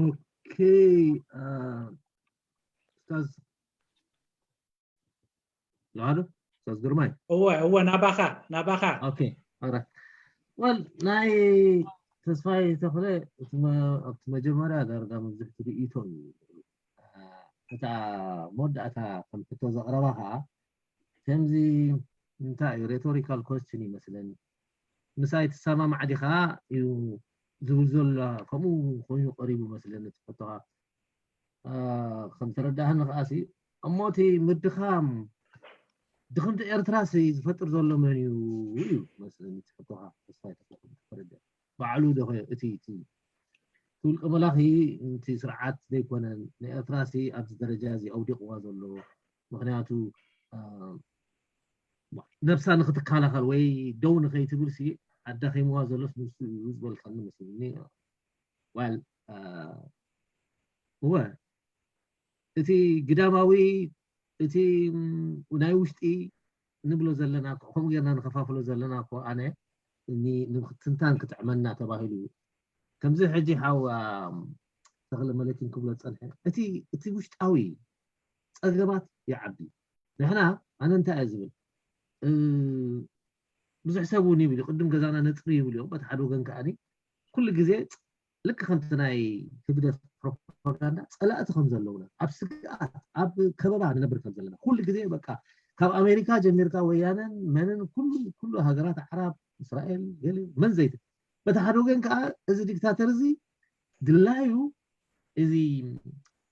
ኦኬ ኡስታዝ ለዋዶ ኡስታዝ ግርማይ እወ እወ ናባኻ ናባኻ ኦኬ ኦራይት ወል ናይ ተስፋይ ተኽለ ኣብቲ መጀመርያ ዳርጋ መብዝሕቲ ርእይቶ እዩ እታ መወዳእታ ከም ሕቶ ዘቕረባ ከዓ ከምዚ እንታይ እዩ rhetorical question ይመስለኒ ምሳይ ትሰማማዕ ዲኻ እዩ ዝብል ዘሎ ከምኡ ኮይኑ ቀሪቡ መስለኒ ትሕቶኻ ከም ተረዳእኒ ከዓሲ እሞ እቲ ምድኻም ድኽምቲ ኤርትራሲ ዝፈጥር ዘሎ መን እዩ እዩ መስለኒ ትሕቶኻ ተስፋይ ተረድእ ባዕሉ ዶ እቲ እቲ ውልቀ መላኺ እቲ ስርዓት ዘይኮነ ንኤርትራሲ ኣብዚ ደረጃ እዚ ኣውዲቕዋ ዘሎ ምክንያቱ ነብሳ ንክትከላኸል ወይ ደው ንከይትብል ሲ ኣዳኺምዋ ዘሎስ ንሱ እዩ ዝበልካኒ መስልኒ ዋል እወ እቲ ግዳማዊ እቲ ናይ ውሽጢ ንብሎ ዘለና ከምኡ ጌርና ንከፋፍሎ ዘለና እኮ ኣነ ትንታን ክጥዕመና ተባሂሉ እዩ ከምዚ ሕጂ ሓው ተኽለ መለኪን ክብሎ ዝፀንሐ እቲ እቲ ውሽጣዊ ፀገማት ይዓቢ ንሕና ኣነ እንታይ እየ ዝብል ብዙሕ ሰብ እውን ይብል ቅድም ገዛና ነፅሪ ይብል እዮም በቲ ሓደ ወገን ከዓኒ ኩሉ ግዜ ልክ ከምቲ ናይ ህግደፍ ፕሮፓጋንዳ ፀላእቲ ከም ዘለውና ኣብ ስግኣት ኣብ ከበባ ንነብር ከም ዘለና ኩሉ ግዜ በቃ ካብ ኣሜሪካ ጀሚርካ ወያነን መንን ኩሉ ኩሉ ሃገራት ዓራብ እስራኤል ገለ መን ዘይት በቲ ሓደ ወገን ከዓ እዚ ዲክታተር እዚ ድላዩ እዚ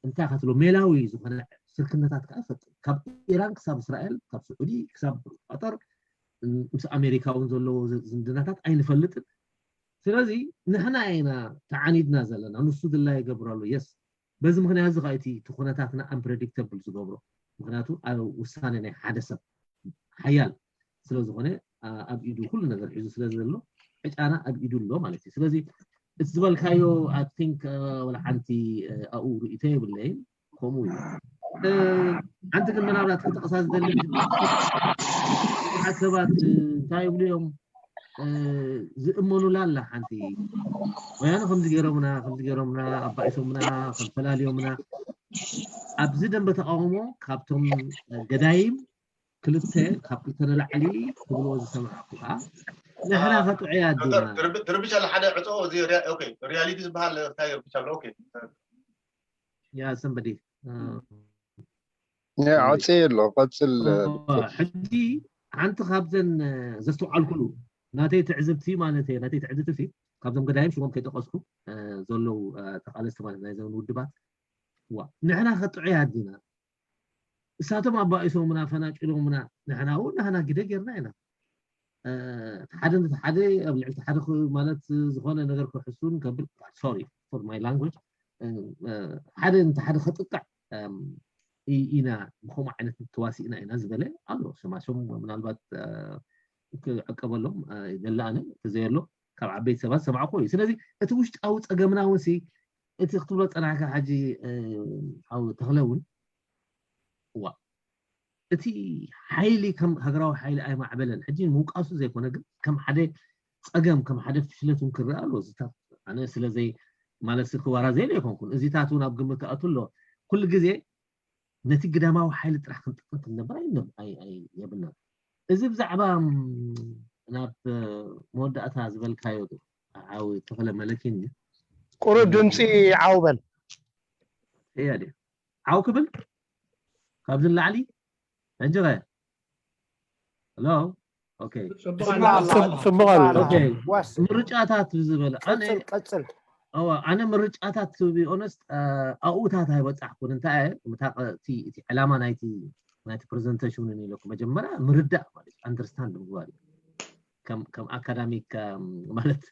እንታይ ከትሎ ሜላዊ ዝኾነ ስርክነታት ከዓ ይፈጥር ካብ ኢራን ክሳብ እስራኤል ካብ ስዑዲ ክሳብ ቀጠር ምስ ኣሜሪካ እውን ዘለዎ ዝምድናታት ኣይንፈልጥን ስለዚ ንሕና ኢና ተዓኒድና ዘለና ንሱ ድላ ይገብረሉ የስ በዚ ምክንያት እዚ እቲ ኩነታትና unpredictable ዝገብሮ ምክንያቱ ኣብ ውሳኔ ናይ ሓደ ሰብ ሓያል ስለዝኾነ ኣብ ኢዱ ኩሉ ነገር ሒዙ ስለ ዘሎ ዕጫና ኣብ ኢዱ ኣሎ ማለት እዩ ስለዚ እቲ ዝበልካዮ I think ወላ ሓንቲ ኣብኡ ርእይቶ የብለይን ከምኡ እዩ ሓንቲ ግን ምናልባት ክጠቕሳ ዝደሊ ሰባት እንታይ ይብሉ እዮም ዝእመኑላ ኣላ ሓንቲ። ወያነ ከምዚ ገይሮምና ከምዚ ገይሮምና ኣባኢሶምና ከም ፈላልዮምና ኣብዚ ደንበ ተቃውሞ ካብቶም ገዳይም ክልተ ካብ ክልተ ንላዕሊ ክብልዎ ዝሰማዕኩ ከዓ ንሕና ከጥዑያ ኣዲና ትርብሽ ኣለ ሓደ ዕፆ እዚ ሪያሊቲ ዝበሃል እንታይ ይርብሽ ኣሎ። ያ ሰንበዲ ዓፂ ኣሎ ቀፅል። ሕጂ ሓንቲ ካብዘን ዘስተውዓልኩሉ ናተይ ትዕዝብቲ ማለት ናተይ ትዕዝብቲ ካብዞም ገዳይም ሽሞም ከይጠቀስኩ ዘለዉ ተቃለስቲ ማለት ናይ ዘመን ውድባት ዋ ንሕና ከጥዑያ ኣዲና እሳቶም ኣባኢሶምና ፈናቂሎምና ንሕና እውን ናህና ግደ ጌርና ኢና ሓደ ሓደ ኣብ ልዕሊ ሓደ ማለት ዝኾነ ነገር ክሕሱን ከብል sorry for my language ሓደ ነቲ ሓደ ከጥቅዕ ኢና ብከምኡ ዓይነት ተዋሲእና ኢና ዝበለ ኣሎ። ሽማሽም ምናልባት ክዕቀበሎም ይደሊ ኣነ እንተዘየሎ ካብ ዓበይቲ ሰባት ዝሰማዕኩ እዩ። ስለዚ እቲ ውሽጣዊ ፀገምና እውን እቲ ክትብሎ ፀናሕካ ሓጂ ሓው ተኽለ እውን እዋ እቲ ሓይሊ ከም ሃገራዊ ሓይሊ ኣይማዕበለን። ሕጂ ምውቃሱ ዘይኮነ ግን ከም ሓደ ፀገም ከም ሓደ ፍሽለት እውን ክረአ ኣሎ። እዚታት ኣነ ስለዘይ ማለት ክዋራዘይ ኣይኮንኩን። እዚታት እውን ኣብ ግምት ኣቱ ኣሎ። ኩሉ ግዜ ነቲ ግዳማዊ ሓይሊ ጥራሕ ክንጥቀም ክንነብር የብልና። እዚ ብዛዕባ ናብ መወዳእታ ዝበልካዮ ዓው ተኽለ መለኪን ቁሩብ ድምፂ ዓው በል እያ ዓው ክብል ካብዚ ንላዕሊ ሕጂ ኸ ሎ ፅቡቕ ኣሎ። ምርጫታት ዝበለ ቀፅል ኣነ ምርጫታት to be honest ኣብኡታት ኣይበፃሕኩን። እንታይ እቲ ዕላማ ናይቲ ናይቲ ፕሬዘንቴሽን ኢለኩ መጀመርያ ምርዳእ ማለት ኣንደርስታንድ ምግባር እዩ። ከም ኣካዳሚክ ማለት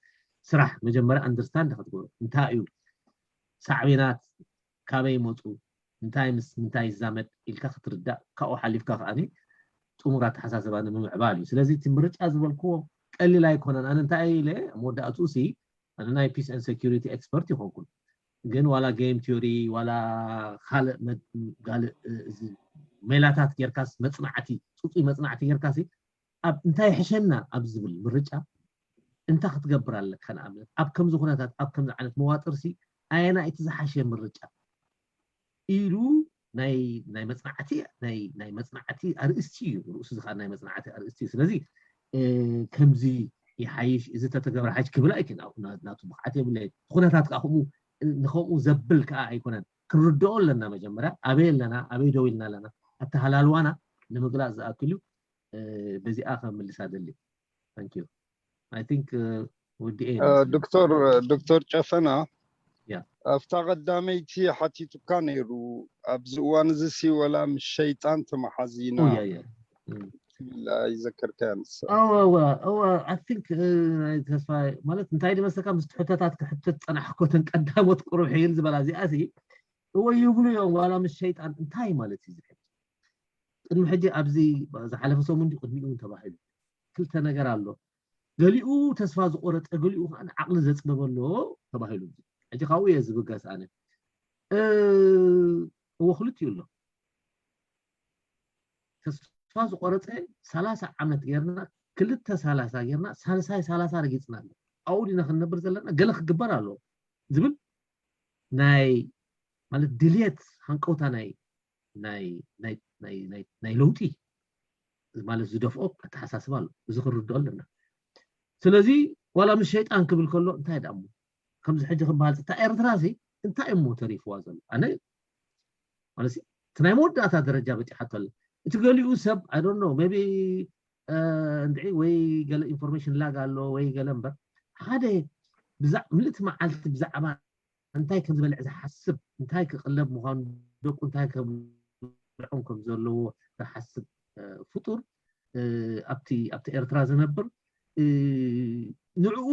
ስራሕ መጀመርያ ኣንደርስታንድ ክትገብሮ እንታይ እዩ ሳዕቤናት ካበይ ይመፁ እንታይ ምስ ምንታይ ይዛመድ ኢልካ ክትርዳእ ካብኡ ሓሊፍካ ከዓ ጥሙር ኣተሓሳሰባ ንምምዕባል እዩ። ስለዚ እቲ ምርጫ ዝበልክዎ ቀሊል ኣይኮነን። ኣነ እንታይ ኢለ መወዳእትኡ ሲ ኣነ ናይ peace and security expert ይኮንኩን ግን ዋላ game theory ዋላ ካልእ ጋልእ ሜላታት ጌርካስ መፅናዕቲ ፅፁይ መፅናዕቲ ጌርካሲ ኣብ እንታይ ይሕሸና ኣብ ዝብል ምርጫ እንታይ ክትገብር ኣለካ ንኣብነት ኣብ ከምዚ ኩነታት ኣብ ከምዚ ዓይነት መዋጥርሲ ኣየና እቲ ዝሓሸ ምርጫ ኢሉ ናይ ናይ መፅናዕቲ ናይ ናይ መፅናዕቲ ኣርእስቲ እዩ ርእሱ ዝካ ናይ መፅናዕቲ ኣርእስቲ እዩ ስለዚ ከምዚ ይሓይሽ እዚ ተተገብረ ሓይሽ ክብል ኣይክን ናቱ ብቕዓት የብለይ ኩነታት ከዓ ከምኡ ንከምኡ ዘብል ከዓ ኣይኮነን ክንርድኦ ኣለና መጀመርያ ኣበይ ኣለና ኣበይ ደው ኢልና ኣለና ኣተሃላልዋና ንምግላፅ ዝኣክል እዩ በዚኣ ከምልሳ ደሊ I think ወዲ ዶክተር ዶክተር ጨፈና ኣብታ ቀዳመይቲ ሓቲቱካ ነይሩ ኣብዚ እዋን እዚ ሲ ወላ ምስ ሸይጣን ተመሓዚና ይዘከርካ ንሳ I think ተስፋ ማለት እንታይ ድመስለካ ምስ ትሕተታት ክሕተት ፀናሕኮ ተን ቀዳሞት ቁሩብ ሕይል ዝበላ እዚኣ እወ ይብሉ እዮም ዋላ ምስ ሸይጣን እንታይ ማለት እዩ ዝሕል ቅድሚ ሕጂ ኣብዚ ዝሓለፈ ሰሙን ቅድሚኡ እውን ተባሂሉ ክልተ ነገር ኣሎ ገሊኡ ተስፋ ዝቆረፀ ገሊኡ ከዓ ዓቅሊ ዘፅበበ ኣሎ ተባሂሉ ሕጂ ካብኡ እየ ዝብገስ ኣነ እወ ክልቲኡ ኣሎ ተስፋ ዝቆረፀ ሰላሳ ዓመት ጌርና ክልተ ሰላሳ ጌርና ሳልሳይ ሰላሳ ረጊፅና ኣሎ ኣብኡ ዲና ክንነብር ዘለና ገለ ክግበር ኣለዎ ዝብል ናይ ማለት ድልየት ሃንቀውታ ናይ ናይ ለውጢ ማለት ዝደፍኦ ኣተሓሳስባ ኣሎ እዚ ክንርድኦ ኣለና ስለዚ ዋላ ምስ ሸይጣን ክብል ከሎ እንታይ ደኣ ከምዚ ሕጂ ክበሃል እታ ኤርትራ ሲ እንታይ እሞ ተሪፍዋ ዘሎ ኣነ ማለት እቲ ናይ መወዳእታ ደረጃ በፂሓቶ ኣለ እቲ ገሊኡ ሰብ I don't know maybe እንድዒ ወይ ገለ information lag ኣሎ ወይ ገለ እምበር ሓደ ምልእቲ መዓልቲ ብዛዕባ እንታይ ከም ዝበልዕ ዝሓስብ እንታይ ክቅለብ ምኳኑ ደቁ እንታይ ከብልዖም ከም ዘለዎ ዝሓስብ ፍጡር ኣብቲ ኣብቲ ኤርትራ ዝነብር ንዕኡ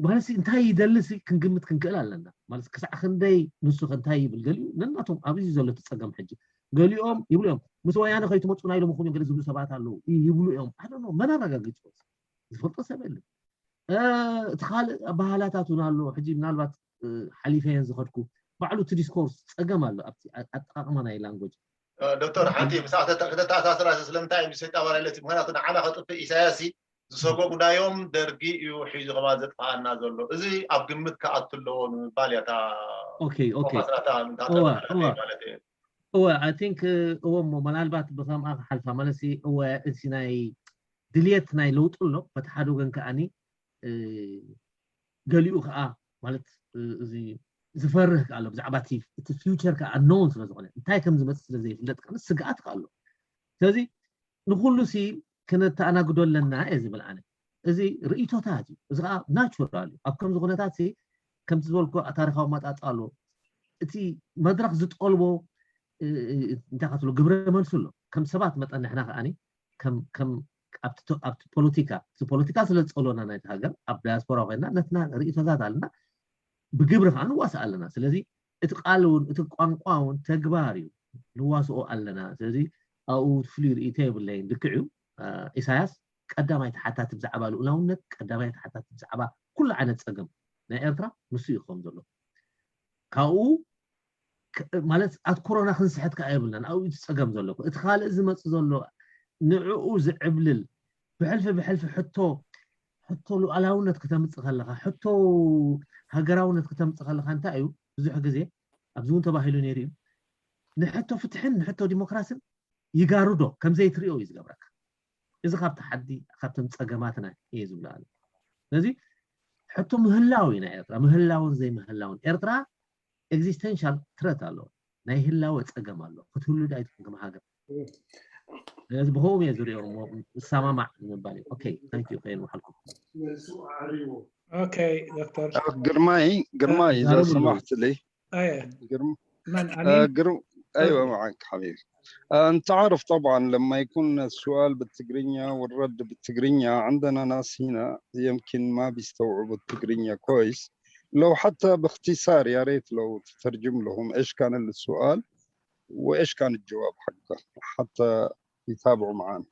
ማለት እንታይ ይደሊ ክንግምት ክንክእል ኣለና ማለት ክሳዕ ክንደይ ንሱ እንታይ ይብል ገሊኡ ነናቶም ኣብዚ ዘሎ ትፀገም ሕጂ ገሊኦም ይብሉ እዮም ምስ ወያነ ከይትመፁና ኢሎም ኹም ገለ ዝብሉ ሰባት ኣለዉ ይብሉ እዮም ኣደ መን ኣረጋጊፅዎ ዝፈልጦ ሰብ የለን እቲ ካልእ ባህላታት እውን ኣሎ ሕጂ ምናልባት ሓሊፈየን ዝኸድኩ ባዕሉ እቲ ዲስኮርስ ፀገም ኣሎ ኣብቲ ኣጠቃቅማ ናይ ላንጎጅ ዶክተር ሓንቲ ምሳዕ ክተተኣሳስራ ስለምንታይ ምስ ኣባላለት ምክንያቱ ንዓና ከጥፍእ ኢሳያስ ዝሰጎ ጉዳዮም ደርጊ እዩ ሒዙ ከማ ዘጥፋኣና ዘሎ። እዚ ኣብ ግምት ክኣቱ ኣለዎ ንምባል እያ እታ okay okay ፋስራታ እወ እወ እወ I think እወ እሞ ምናልባት ብከምኣ ክሓልፋ ማለት እወ እቲ ናይ ድልየት ናይ ለውጢ ኣሎ በቲ ሓደ ወገን ከዓኒ ገሊኡ ከዓ ማለት እዚ ዝፈርህ ከዓ ኣሎ ብዛዕባ እቲ future ከዓ unknown ስለ ዝኾነ እንታይ ከም ዝመፅእ ስለ ዘይፍለጥ ከዓ ስግኣት ከዓ ኣሎ። ስለዚ ንኩሉ ሲ ክነተኣናግዶ ኣለና እየ ዝብል ኣነ። እዚ ርእይቶታት እዩ። እዚ ከዓ ናቹራል እዩ። ኣብ ከምዚ ኩነታት ሲ ከምቲ ዝበልኩ ታሪካዊ ኣመጣጣ ኣሎ። እቲ መድረክ ዝጠልቦ እንታይ ክትብሎ ግብረ መልሲ ኣሎ። ከም ሰባት መጠን ንሕና ከዓኒ ከም ከም ኣብቲ ፖለቲካ እቲ ፖለቲካ ስለ ዝፀሎና ናይቲ ሃገር ኣብ ዳያስፖራ ኮይና ነትና ርእይቶታት ኣለና ብግብሪ ከዓ ንዋስእ ኣለና። ስለዚ እቲ ቃል እውን እቲ ቋንቋ እውን ተግባር እዩ ንዋስኦ ኣለና። ስለዚ ኣብኡ ፍሉይ ርእይቶ የብለይን። ልክዕ እዩ ኢሳያስ ቀዳማይ ተሓታቲ ብዛዕባ ልኡላውነት ቀዳማይ ተሓታቲ ብዛዕባ ኩሉ ዓይነት ፀገም ናይ ኤርትራ ንሱ እዩ ክኸውን ዘሎ። ካብኡ ማለት ኣትኩሮና ክንስሕት ከዓ የብልናን። ኣብኡ እቲ ፀገም ዘሎ እቲ ካልእ ዝመፅእ ዘሎ ንዕኡ ዝዕብልል ብሕልፊ ብሕልፊ ሕቶ ሕቶ ሉዓላውነት ክተምፅእ ከለካ ሕቶ ሃገራውነት ክተምፅእ ከለካ እንታይ እዩ ብዙሕ ግዜ ኣብዚ እውን ተባሂሉ ነይሩ እዩ ንሕቶ ፍትሕን ንሕቶ ዲሞክራስን ይጋርዶ ከምዘይትሪኦ እዩ ዝገብረካ። እዚ ካብ ተሓዲ ካብቶም ፀገማትና እየ ዝብሎ ኣነ። ስለዚ ሕቶ ምህላው እዩ ናይ ኤርትራ ምህላውን ዘይምህላውን ኤርትራ existential threat ኣለዎ። ናይ ህላወ ፀገም ኣሎ። ክትህሉ ዳይ ትኾን ከም ሃገር። ስለዚ ብኸምኡ እየ ዝሪኦ እሞ እሰማማዕ ንምባል እዩ። Okay thank you ከየን ውሓልኩም። Okay ዶክተር ግርማይ ግርማይ إذا سمحت لي أيه ግርም من آه، أمين قرو... ايوه معك حبيبي آه، انت عارف طبعا لما يكون السؤال بالتقرينيا والرد بالتقرينيا عندنا ناس هنا يمكن ما بيستوعبوا التقرينيا كويس لو حتى باختصار يا ريت لو تترجم لهم ايش كان السؤال وايش كان الجواب حقه حتى يتابعوا معنا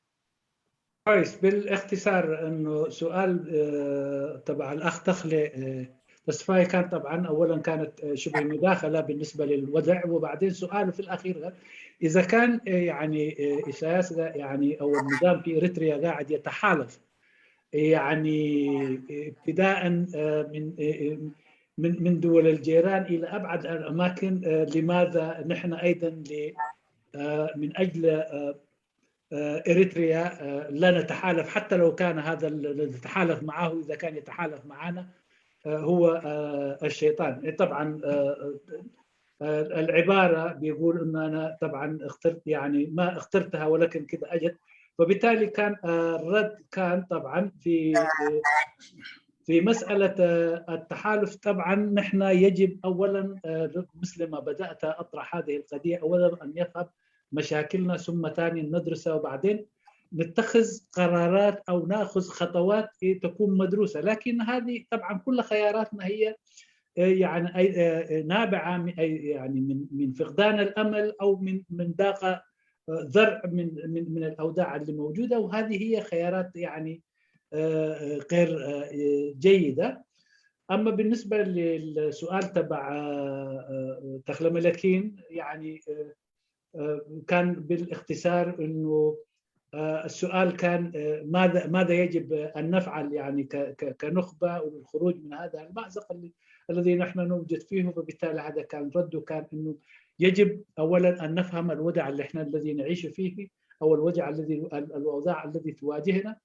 كويس بالاختصار انه سؤال آه، تبع الاخ تخلي آه، تصفاي كان طبعا اولا كانت آه، شبه مداخله بالنسبه للوضع وبعدين سؤاله في الاخير اذا كان آه، يعني آه، اساياس يعني او النظام في اريتريا قاعد يتحالف يعني ابتداء آه، من آه، من من دول الجيران الى ابعد الاماكن آه، لماذا نحن ايضا ل- آه، من اجل آه، آه، اريتريا آه، لا نتحالف حتى لو كان هذا الذي نتحالف معه اذا كان يتحالف معنا آه، هو آه، الشيطان طبعا آه، آه، العباره بيقول انه انا طبعا اخترت يعني ما اخترتها ولكن كذا اجت فبالتالي كان آه، الرد كان طبعا في في مسألة آه، التحالف طبعا نحن يجب أولا آه، مثل ما بدأت أطرح هذه القضية أولا أن يفهم مشاكلنا ثم ثانيا ندرسها وبعدين نتخذ قرارات أو نأخذ خطوات تكون مدروسة لكن هذه طبعا كل خياراتنا هي آه، يعني أي- آه، نابعة من- أي- يعني من من فقدان الأمل أو من من ضاقة آه، ذرع من من من الأوضاع اللي موجودة وهذه هي خيارات يعني آه، آه، غير آه، جيدة أما بالنسبة للسؤال تبع آه، آه، تخلملكين يعني آه، آه، كان بالاختصار انه آه، السؤال كان آه، ماذا ماذا يجب ان نفعل يعني ك- ك- كنخبه وللخروج من هذا المازق اللي- الذي نحن نوجد فيه فبالتالي هذا كان رده كان انه يجب اولا ان نفهم الوضع اللي احنا الذي نعيش فيه او الوضع الذي ال- الاوضاع الذي تواجهنا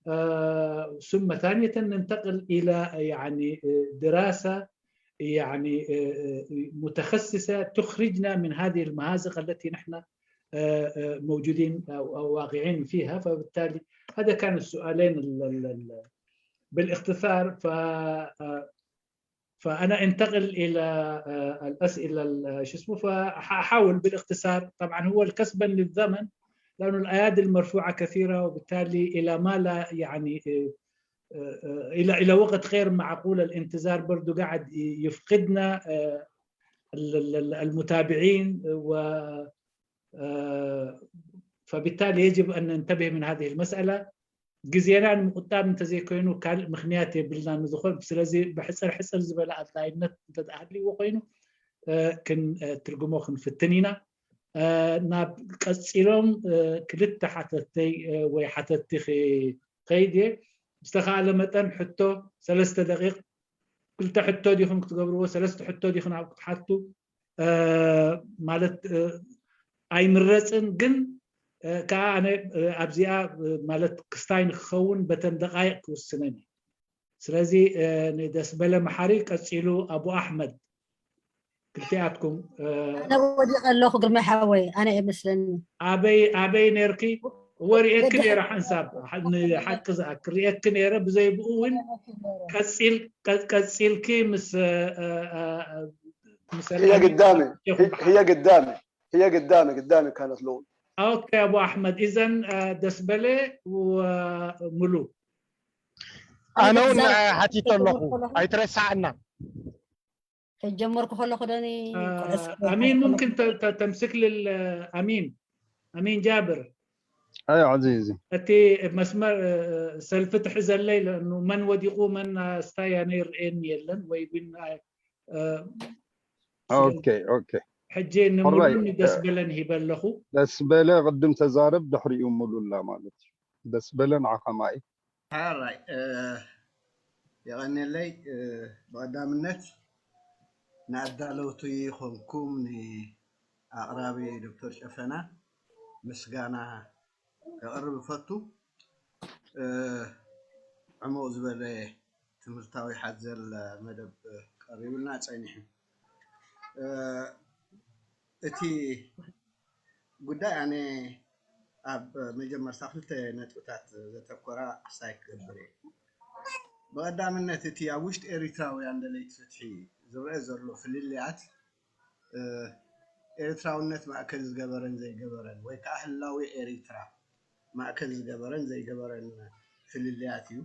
آه، ثم ثانية ننتقل إلى يعني آه، دراسة يعني آه، آه، متخصصة تخرجنا من هذه المهازق التي نحن آه، آه، موجودين أو أو واقعين فيها فبالتالي هذا كان السؤالين ال- ال- ال- بالاختصار ف آه، فأنا انتقل إلى آه، الأسئلة ال- شو اسمه فحاحاول بالاختصار طبعا هو الكسبا للزمن لأنه الأيادي المرفوعة كثيرة وبالتالي إلى ما لا يعني آه، آه، إلى إلى وقت غير معقول الانتظار برضو قاعد يفقدنا آه، ال- ال- ال- المتابعين و آه، فبالتالي يجب أن ننتبه من هذه المسألة ግዜና ንምቁጣብ እንተዘይኮይኑ ካልእ ምክንያት የብልናን ዝኾን ስለዚ ብሕፅር ሕፅር ዝበለ ኣድላይነት እንተሃልይዎ ኮይኑ እ፣ ክን እ፣ ትርጉሞ ክንፍትን ኢና እ፣ ናብ ቀፂሎም እ፣ ክልተ ሓተተይ እ፣ ወይ ሓተቲ ክ- ከይድ እየ። ብዝተኻእለ መጠን ሕቶ ሰለስተ ደቂቕ፣ ክልተ ሕቶ ዲኹም ክትገብርዎ፣ ሰለስተ ሕቶ ዲኹም ኣብ ክትሓቱ ማለት ኣይምረፅን፣ ግን ከዓ ኣነ ኣብዚኣ ማለት ክስታይ ንክኸውን በተን ደቃይቅ ክውስነን እዩ። ስለዚ ንደስበለ መሓሪ፣ ቀፂሉ ኣቡ ኣሕመድ፣ ክልቲኣትኩም። ኣነ ወዲቀ ኣለኹ ግርማይ ሓወይ፣ ኣነ እየ መስለኒ። ኣበይ ኣበይ ነርኪ? ወሪኤኪ ነረ ሓንሳብ፣ ንሓቂ ዝኣክል ሪኤኪ ነረ፣ ብዘይ ብኡ እውን ቀፂልኪ ምስ هي قدامي هي قدامي هي قدامي قدامي كانت لون ኦኬ ኣቡ ኣሕመድ፣ ኢዘን ደስበለ ሙሉ ኣነ እውን ሓቲተ ኣለኹ፣ ኣይትረሳዕና። ከጀመርኩ ከለኹ ዶኒ ኣሚን፣ ممكن تمسك لل ኣሚን ኣሚን ጃብር ايوه عزيزي እቲ መስመር ሰልፊ ትሕዘለይ፣ ለእኑ መን ወዲቁ መን ስታይ ኣነ ይርኤኒ የለን ወይ ግን اوكي اوكي ሕጂ ንሙሉን ደስበለን ሂበ ኣለኹ። ደስበለ ቅድም ተዛረብ፣ ድሕሪኡ ሙሉላ ማለት እዩ። ደስበለ ንዓኻ ማይ ሓራይ የቐንየለይ። ብቐዳምነት ንኣዳለውቲ ይኾንኩም ንኣቕራቢ ዶክተር ጨፈና ምስጋና ከቕርብ እፈቱ። ዕሙቕ ዝበለ ትምህርታዊ ሓዘል መደብ ቀሪቡልና ጸኒሑ። እቲ ጉዳይ ኣነ ኣብ መጀመርታ ክልተ ነጥብታት ዘተኮራ ክስታይ ክገብር እየ። ብቐዳምነት እቲ ኣብ ውሽጢ ኤሪትራውያን ደለይቲ ፍትሒ ዝረአ ዘሎ ፍልልያት ኤርትራውነት ማእከል ዝገበረን ዘይገበረን ወይ ከዓ ህላዊ ኤሪትራ ማእከል ዝገበረን ዘይገበረን ፍልልያት እዩ።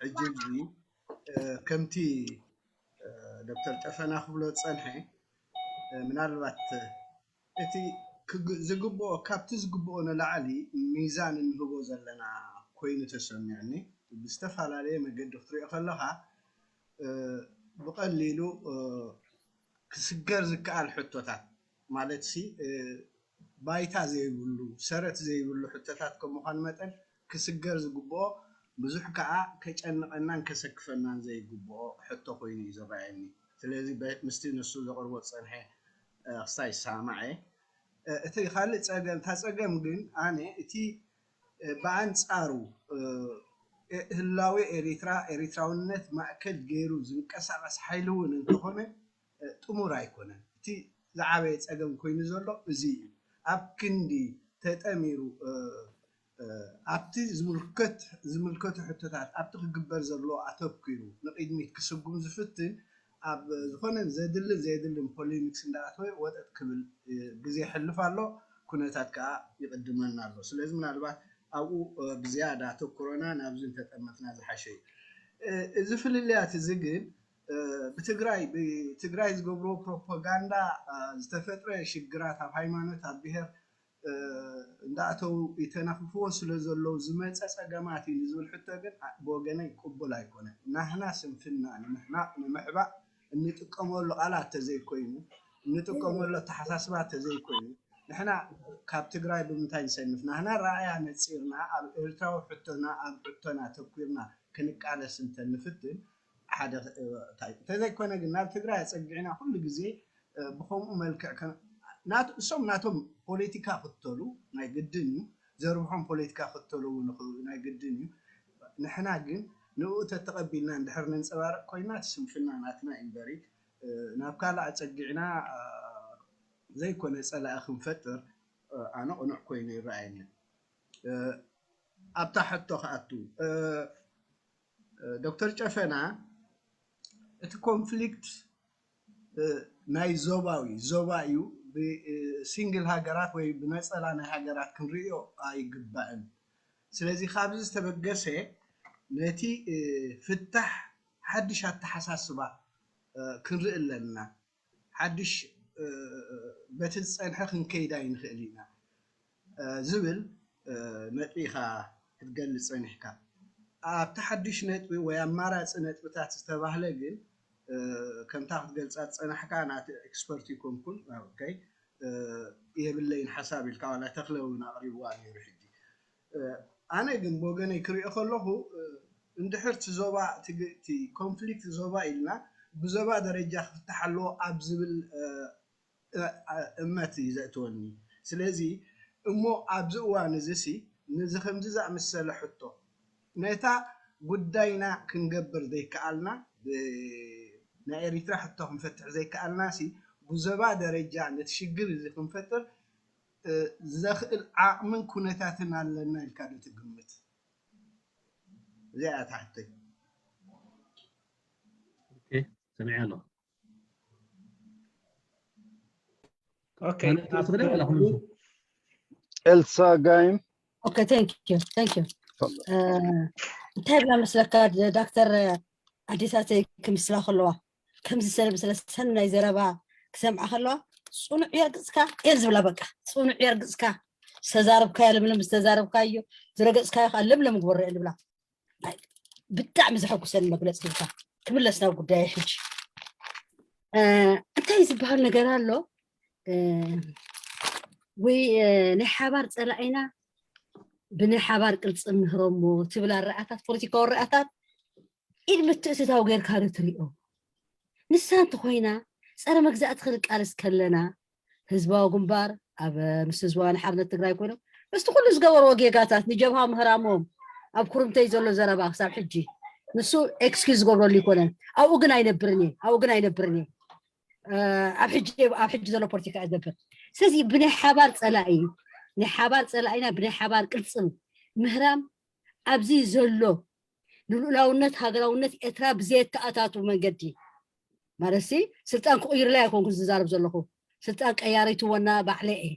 ሕጂ እዚ ከምቲ ዶክተር ጨፈና ክብሎ ዝፀንሐ ምናልባት እቲ ዝግብኦ ካብቲ ዝግብኦ ንላዕሊ ሚዛን እንህቦ ዘለና ኮይኑ ተሰሚዑኒ። ብዝተፈላለየ መገዲ ክትሪኦ ከለካ ብቐሊሉ ክስገር ዝከኣል ሕቶታት ማለት ሲ ባይታ ዘይብሉ ሰረት ዘይብሉ ሕቶታት ከም ምኳኑ መጠን ክስገር ዝግብኦ ብዙሕ ከዓ ከጨንቐናን ከሰክፈናን ዘይግብኦ ሕቶ ኮይኑ እዩ ዝረኣየኒ። ስለዚ ምስቲ ንሱ ዘቕርቦ ዝፀንሐ ክስታይ ይሰማማዕ እየ። እቲ ካልእ ፀገም እታ ፀገም ግን ኣነ እቲ ብኣንፃሩ ህላዌ ኤሪትራ ኤሪትራውነት ማእከል ገይሩ ዝንቀሳቐስ ሓይሊ እውን እንተኾነ ጥሙር ኣይኮነን። እቲ ዝዓበየ ፀገም ኮይኑ ዘሎ እዚ እዩ። ኣብ ክንዲ ተጠሚሩ ኣብቲ ዝምልከት ዝምልከቱ ሕቶታት ኣብቲ ክግበር ዘለዎ ኣተኪሩ ንቕድሚት ክስጉም ዝፍትን ኣብ ዝኾነ ዘድልን ዘየድልን ፖሊሚክስ እንዳኣተወ ወጠጥ ክብል ግዜ ይሕልፍ ኣሎ። ኩነታት ከዓ ይቕድመና ኣሎ። ስለዚ ምናልባት ኣብኡ ብዝያዳ ኣተኩሮና ናብዚ እንተጠመትና ዝሓሸ እዩ። እዚ ፍልልያት እዚ ግን ብትግራይ ብትግራይ ዝገብርዎ ፕሮፓጋንዳ ዝተፈጥረ ሽግራት ኣብ ሃይማኖት ኣብ ብሄር እንዳእተው ይተናኽፍዎ ስለ ዘለዉ ዝመፀ ፀገማት እዩ ንዝብል ሕቶ ግን ብወገነይ ቅቡል ኣይኮነን። ናህና ስንፍና ንምሕማቕ ንምሕባእ እንጥቀመሉ ቃላት ተዘይኮይኑ እንጥቀመሉ ኣተሓሳስባ ተዘይኮይኑ ንሕና ካብ ትግራይ ብምንታይ ንሰንፍ ናህና ረኣያ ነፂርና ኣብ ኤርትራዊ ሕቶና ኣብ ሕቶና ተኩርና ክንቃለስ እንተንፍትን ሓደ እንተዘይኮነ ግን ናብ ትግራይ ኣፀጊዕና ኩሉ ግዜ ብከምኡ መልክዕ እሶም ናቶም ፖለቲካ ክተሉ ናይ ግድን እዩ። ዘርብሖም ፖለቲካ ክተሉ እውን ናይ ግድን እዩ። ንሕና ግን ንኡ ተተቐቢልና እንድሕር ነንፀባርቕ ኮይና እቲ ስንፍና ናትና እዩ እምበሪ ናብ ካልእ ኣፀጊዕና ዘይኮነ ፀላኢ ክንፈጥር ኣነ ቅኑዕ ኮይኑ ይረኣየኒ። ኣብታ ሕቶ ክኣቱ ዶክተር ጨፈና እቲ ኮንፍሊክት ናይ ዞባዊ ዞባ እዩ። ብሲንግል ሃገራት ወይ ብነፀላ ናይ ሃገራት ክንርእዮ ኣይግባእን። ስለዚ ካብዚ ዝተበገሰ ነቲ ፍታሕ ሓድሽ ኣተሓሳስባ ክንርኢ ኣለና። ሓድሽ በቲ ዝፀንሐ ክንከይድ ኣይንኽእል ኢና ዝብል ነጥቢ ኢኻ ክትገልፅ ፀኒሕካ። ኣብቲ ሓድሽ ነጥቢ ወይ ኣማራፂ ነጥብታት ዝተባህለ ግን ከምታ ክትገልፃ ዝፀናሕካ ናቲ ኤክስፐርት ይኮንኩን የብለይን ሓሳብ ኢልካ ዋላ ተኽለ እውን ኣቕሪብዋ ነይሩ። ሕጂ ኣነ ግን ብወገነይ ክሪኦ ከለኹ፣ እ፣ እንድሕር እቲ ዞባ፣ እቲ ግ-፣ እቲ ኮንፍሊክት ዞባ ኢልና ብዞባ ደረጃ ክፍታሕ ኣለዎ ኣብ ዝብል፣ እ፣ እ፣ እ፣ እምነት እዩ ዘእትወኒ። ስለዚ እሞ ኣብዚ እዋን እዚ ሲ፣ ነዚ ከምዚ ዝኣመሰለ ሕቶ፣ ነታ ጉዳይና ክንገብር ዘይከኣልና፣ ብ-፣ ናይ ኤሪትራ ሕቶ ክንፈትሕ ዘይከኣልና ሲ፣ ብዞባ ደረጃ ነቲ ሽግር እዚ ክንፈጥር፣ እ፣ ዘኽእል ዓቕምን ኩነታትን ኣለና ኢልካ ዶ ትግምት? እዚኣ እያ ትሓተይ። ኦኬ፣ ሰሚዐ ኣለኹ። ኦኬ፣ ካልእ ትወስደ ወላ ክምልሱ? ኤልሳ ጋይም Okay, thank you, thank you. እ፣ እንታይ ብላ መስለካ ድ-፣ ዳክተር ኣዴታተይ ክምስላ ከለዋ ከምዚ ሰለ ምስለ ሰናይ ዘረባ ክሰምዓ ከለዋ ጽኑዕ የርግጽካ እየን ዝብላ። በቃ ጽኑዕ የርግጽካ፣ ዝተዛረብካዮ ለምለም፣ ዝተዛረብካዮ ዝረገጽካዮ ከዓ ለምለም ግበሮ እየን ዝብላ። ኣይ፣ ብጣዕሚ ዘሐጉሰኒ መግለፂ ኢልካ። ክምለስ ናብ ጉዳይ ሕጂ። እ፣ እንታይ ዝበሃል ነገር ኣሎ? እ፣ ወይ፣ እ፣ ናይ ሓባር ፀላኢና ብናይ ሓባር ቅርፂ ምህረሞ ትብል ኣረኣታት፣ ፖለቲካዊ ኣረኣታት ኢድ ምትእትታው ጌርካ ዶ ትሪኦ? ንሳ እንተኾይና ፀረ መግዛእቲ ክንቃለስ ከለና ህዝባዊ ግንባር ኣብ፣ ምስ ህዝባውያን ሓርነት ትግራይ ኮይኖም ምስቲ ኩሉ ዝገበርዎ ጌጋታት ንጀብሃ ምህራሞም ኣብ ኩርምተይ ዘሎ ዘረባ ክሳብ ሕጂ ንሱ ኤክስኪዝ ዝገብረሉ ይኮነን። ኣብኡ ግን ኣይነብርን እየ፣ ኣብኡ ግን ኣይነብርን እየ። እ፣ ኣብ ሕጂ፣ ኣብ ሕጂ ዘሎ ፖለቲካ እየ ዝነብር። ስለዚ ብናይ ሓባር ፀላኢ፣ ናይ ሓባር ፀላኢና ብናይ ሓባር ቅልፅም ምህራም ኣብዚ ዘሎ ንልኡላውነት ሃገራውነት ኤርትራ ብዘየተኣታቱ መንገዲ ማለት ሲ ስልጣን ክቕይሩላ ኣይኮንኩ ዝዛረብ ዘለኹ፣ ስልጣን ቀያሪትወና ባዕለ እየ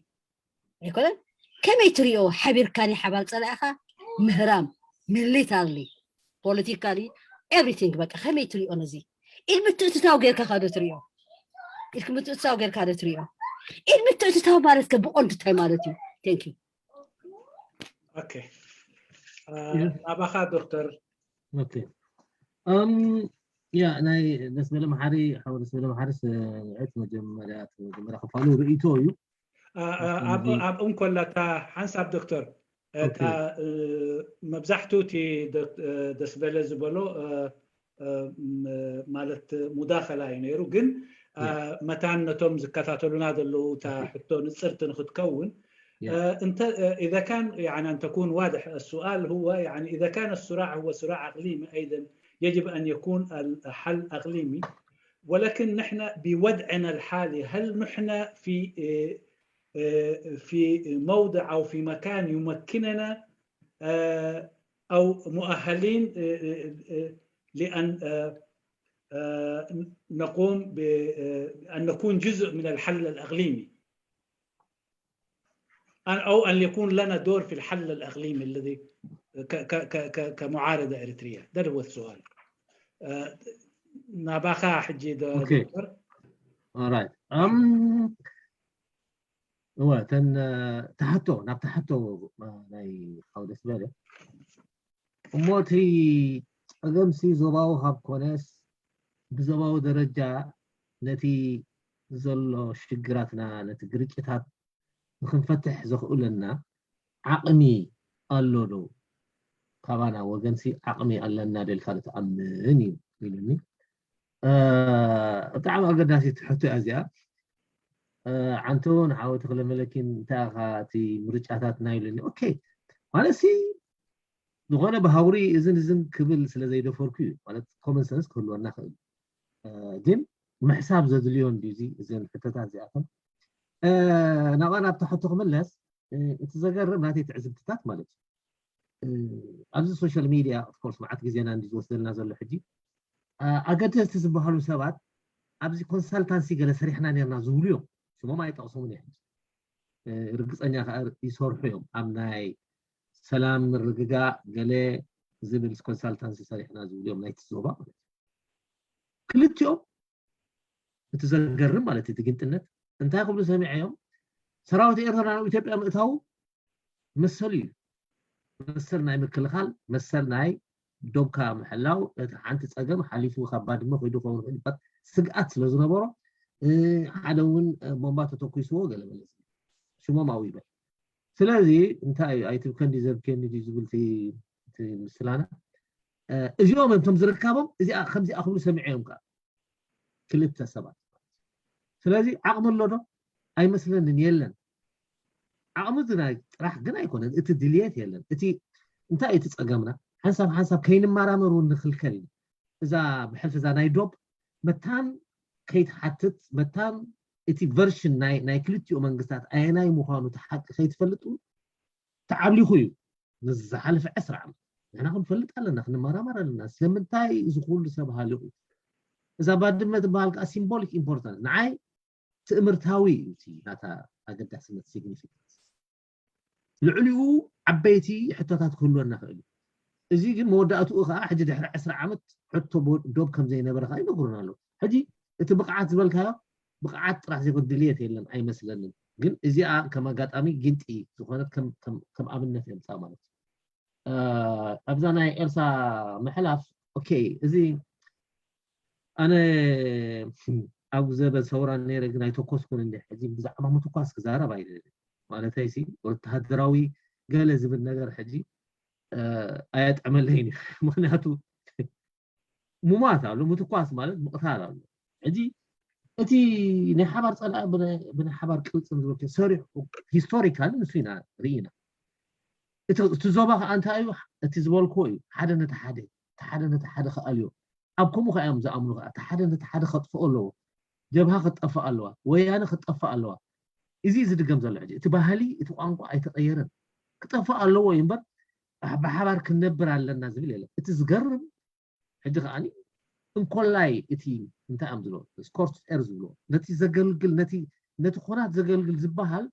ኣይኮነን። ከመይ ትሪኦ ሓቢርካ ናይ ሓባር ፀላኢኻ ምህራም፣ ሚሊታርሊ፣ ፖለቲካሊ፣ ኤቭሪቲንግ፣ በቃ ከመይ ትሪኦ ነዚ? ኢድ ምትእትታው ጌርካ ዶ ትሪኦ? ኢድ ምትእትታው ጌርካ ዶ ትሪኦ? ኢድ ምትእትታው ማለት ከ ብቐንዱ እንታይ ማለት እዩ? Thank you። ኦኬ፣ እ፣ ናባኻ ዶክተር። ኦኬ። እም፣ ያ ናይ ደስበለ መሓሪ፣ ሓው ደስበለ መሓሪስ፣ እ፣ እቲ መጀመርያ፣ እቲ መጀመርያ ክፋሉ ርእይቶ እዩ። እ፣ እ፣ ኣብ፣ ኣብኡ እንኮላ እታ ሓንሳብ ዶክተር፣ እታ፣ ኦኬ። እ፣ መብዛሕትኡ እቲ ደ-፣ እ፣ ደስበለ ዝበሎ፣ እ፣ እ፣ ም-፣ ማለት ሙዳኸላ እዩ ነይሩ። ግን፣ እ፣ ያ። መታን ነቶም ዝከታተሉና ዘለዉ እታ ኦኬ። ሕቶ ንጽርቲ ንክትከውን፣ ያ። እ፣ እንተ-፣ እ፣ إذا كان، يعني، أن تكون واضح السؤال هو، يعني، إذا كان الصراع هو صراع إقليمي أيضا يجب أن يكون الحل إقليمي، ولكن نحن بوضعنا الحالي هل نحن في، እ፣ እ፣ في موضع أو في مكان يمكننا، እ፣ أو مؤهلين، እ፣ እ፣ እ፣ لأن، እ፣ እ፣ نقوم ب، እ، أن نكون جزء من الحل الإقليمي. أن، أو أن يكون لنا دور في الحل الإقليمي الذي ك-، ك-، ك-، ك-، كمعارضة إريترية. That was السؤال. እ፣ ናባኻ ሕጂ ዶ-፣ ኦኬ። ዶክተር? ኦራይት። እም፣ እወ፣ እተን፣ እ፣ ተሓቶ፣ ናብ ተሓቶ፣ እ፣ ናይ ሓው ደስበለ። እሞ እቲ ጸገምሲ ዞባዊ ካብ ኮነስ ብዞባዊ ደረጃ ነቲ ዘሎ ሽግራትና፣ ነቲ ግርጭታት ንክንፈትሕ ዘኽእለና ዓቕሚ ኣሎ ዶ? ካባና ወገንሲ ዓቕሚ ኣለና ዶ ኢልካ ዶ ትኣምን እዩ ኢሉኒ። እ፣ ብጣዕሚ ኣገዳሲት ሕቶ እያ እዚኣ። እ፣ ዓንተቦ ንሓወይ ተኽለ መለኪን እንታይ ኢኻ እቲ ምርጫታትና ኢሉኒ። ኦኬ፣ ማለትሲ ዝኾነ ብሃውሪ እዝን እዝን ክብል ስለ ዘይደፈርኩ እዩ። ማለት ኮመን ሰንስ ክህልወና ክእል። እ፣ ግን ምሕሳብ ዘድልዮ እንድዩ እዚ፣ እዘን ሕቶታት እዚኣተን። እ፣ ናብኣ ናብቲ ሕቶ ክምለስ፣ እ፣ እቲ ዘገርም ናተይ ትዕዝብትታት ማለት እዩ። እ፣ ኣብዚ ሶሻል ሚድያ ኦፍ ኮርስ መዓት ግዜና እንድዩ ዝወስደልና ዘሎ ሕጂ። እ፣ ኣገደስቲ ዝበሃሉ ሰባት ኣብዚ ኮንሳልታንሲ ገለ ሰሪሕና ነርና ዝብሉ እዮም። ሽሞም ኣይጠቕሶምን እየ ሕጂ። እ፣ ርግጸኛ ከኣ ይሰርሑ እዮም። ኣብ ናይ ሰላም ምርግጋእ ገለ ዝብል ኮንሳልታንሲ ሰሪሕና ዝብሉ እዮም ናይቲ ዞባ ማለት እዩ። ክልቲኦም እቲ ዘገርም ማለት እዩ፣ እቲ ግንጥነት እንታይ ክብሉ ሰሚዐዮም? ሰራዊት ኤርትራ ናብ ኢትዮጵያ ምእታዉ መሰሉ እዩ። መሰል ናይ ምክልኻል፣ መሰል ናይ ዶብካ ምሕላው፣ እቲ ሓንቲ ጸገም ሓሊፉ ካብ ባድመ ከይዱ ክኸውን ይኽእል ይባል ስግኣት ስለ ዝነበሮ፣ እ፣ ሓደ እውን፣ እ፣ ቦምባ ተተኩስዎ ገለ መለ ሽሞም ኣብኡ ይበል። ስለዚ እንታይ እዩ ኣይትብከን ዲዘርብ ኬንዲ ዝብል እቲ ምስላና እዚኦም እዮም እቶም ዝርካቦም እዚኣ ከምዚኣ ክብሉ ሰሚዐ እዮም ከዓ ክልተ ሰባት። ስለዚ ዓቕሚ ኣሎ ዶ? ኣይመስለንን፣ የለን። ዓቕሚ ዝናይ ጥራሕ ግን ኣይኮነን፣ እቲ ድልየት የለን። እቲ እንታይ እቲ ጸገምና? ሓንሳብ ሓንሳብ ከይንመራመር እውን ንኽልከል ኢና። እዛ ብሕልፊ እዛ ናይ ዶብ መታን ከይትሓትት መታን እቲ ቨርሽን ናይ ናይ ክልቲኡ መንግስታት ኣየናይ ምዃኑ እቲ ሓቂ ከይትፈልጥ እውን ተዓብሊኹ እዩ። ንዝሓለፈ ዕስራ ዓመት ንሕና ክንፈልጥ ኣለና፣ ክንመራመር ኣለና። ስለምንታይ እዚ ኩሉ ሰብ ሃሊቑ? እዛ ባድመ ትበሃል ከዓ ሲምቦሊክ ኢምፖርታንስ ንዓይ ትእምርታዊ እዩ እቲ ናታ ኣገዳስነት ሲግኒፊካንስ። ልዕሊኡ ዓበይቲ ሕቶታት ክህልወና ክእል እዩ። እዚ ግን መወዳእትኡ ከዓ ሕጂ ድሕሪ ዕስራ ዓመት ሕቶ ዶብ ከም ዘይነበረ ከዓ ይነግሩና ኣለዉ። ሕጂ እቲ ብቕዓት ዝበልካዮ ብቕዓት ጥራሕ ዘይኮን ድልየት የለን ኣይመስለንን። ግን እዚኣ ከም ኣጋጣሚ ጊንጢ ዝኾነት ከም ኣብነት እየ ምፃእ ማለት እዩ። ኣብዛ ናይ ኤልሳ ምሕላፍ ኦኬ፣ እዚ ኣነ ኣብ ዘበን ሰውራ ነይረ ግን ኣይተኮስኩን እንዲ ሕጂ ብዛዕባ ምትኳስ ክዛረብ ኣይደልን። ማለተይ ሲ ወተሃደራዊ ገለ ዝብል ነገር ሕጂ ኣየጥዕመለይን እዩ። ምክንያቱ ሙማት ኣሎ፣ ምትኳስ ማለት ምቕታል ኣሎ። ሕጂ እቲ ናይ ሓባር ፀላኢ ብናይ ሓባር ቅልፅም ዝበልከ ሰሪሑ ሂስቶሪካሊ ንሱ ኢና ርኢና። እቲ ዞባ ከዓ እንታይ እዩ እቲ ዝበልክዎ እዩ ሓደ ነቲ ሓደ እቲ ሓደ ነቲ ሓደ ክኣልዮ ኣብ ከምኡ ከዓ እዮም ዝኣምኑ ከዓ እቲ ሓደ ነቲ ሓደ ከጥፍኦ ኣለዎ። ጀብሃ ክትጠፍእ ኣለዋ፣ ወያነ ክትጠፍእ ኣለዋ። እዚ ዝድገም ዘሎ ሕጂ እቲ ባህሊ እቲ ቋንቋ ኣይተቐየረን። ክጠፍእ ኣለዎ እዩ እምበር ብሓባር ክንነብር ኣለና ዝብል የለን። እቲ ዝገርም ሕጂ ከዓኒ እንኮላይ እቲ እንታይ እዮም ዝብሎ ስኮርች ኤር ዝብሎ ነቲ ዘገልግል ነቲ ነቲ ኮናት ዘገልግል ዝበሃል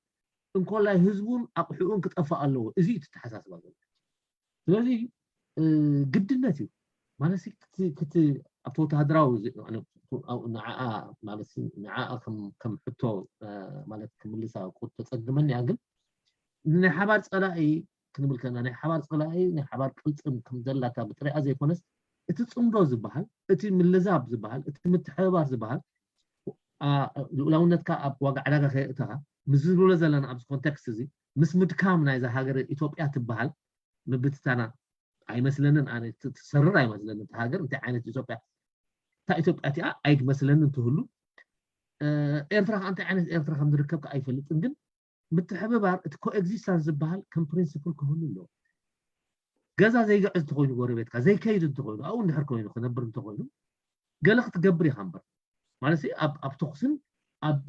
እንኮላይ ህዝቡን ኣቑሑኡን ክጠፍእ ኣለዎ። እዚ እዩ ተተሓሳስባ ዘሎ። ስለዚ ግድነት እዩ ማለት ኣብቲ ወተሃደራዊ ንዓኣ ማለት ንዓኣ ከም ሕቶ ማለት ክምልሳ ተፀግመኒ እያ። ግን ናይ ሓባር ፀላኢ ክንብል ከና ናይ ሓባር ፀላኢ ናይ ሓባር ቅልፅም ከም ዘላታ ብጥሪኣ ዘይኮነስ እቲ ፅምዶ ዝበሃል እቲ ምልዛብ ዝበሃል እቲ ምትሕብባር ዝበሃል ልኡላውነትካ ኣብ ዋጋ ዕዳጋ ከየእተኻ ምስ ዝብሎ ዘለና ኣብዚ ኮንቴክስት እዚ ምስ ምድካም ናይዛ ሃገር ኢትዮጵያ ትበሃል ምብትታና ኣይመስለንን። ኣነ ትሰርር ኣይመስለንን። እታ ሃገር እንታይ ዓይነት ኢትዮጵያ እታ ኢትዮጵያ እቲኣ ኣይመስለንን ትህሉ። ኤርትራ ከዓ እንታይ ዓይነት ኤርትራ ከም ዝርከብ ከዓ ኣይፈልጥን። ግን ምትሕብባር እቲ ኮኤግዚስታንስ ዝበሃል ከም ፕሪንስፕል ክህሉ ኣለዎ። ገዛ ዘይግዕዝ እንተኮይኑ ጎረቤትካ ዘይከይድ እንተኮይኑ ኣብኡ እንድሕር ኮይኑ ክነብር እንተኮይኑ ገለ ክትገብር ኢኻ እምበር ማለት ኣብ ተኩስን ኣብ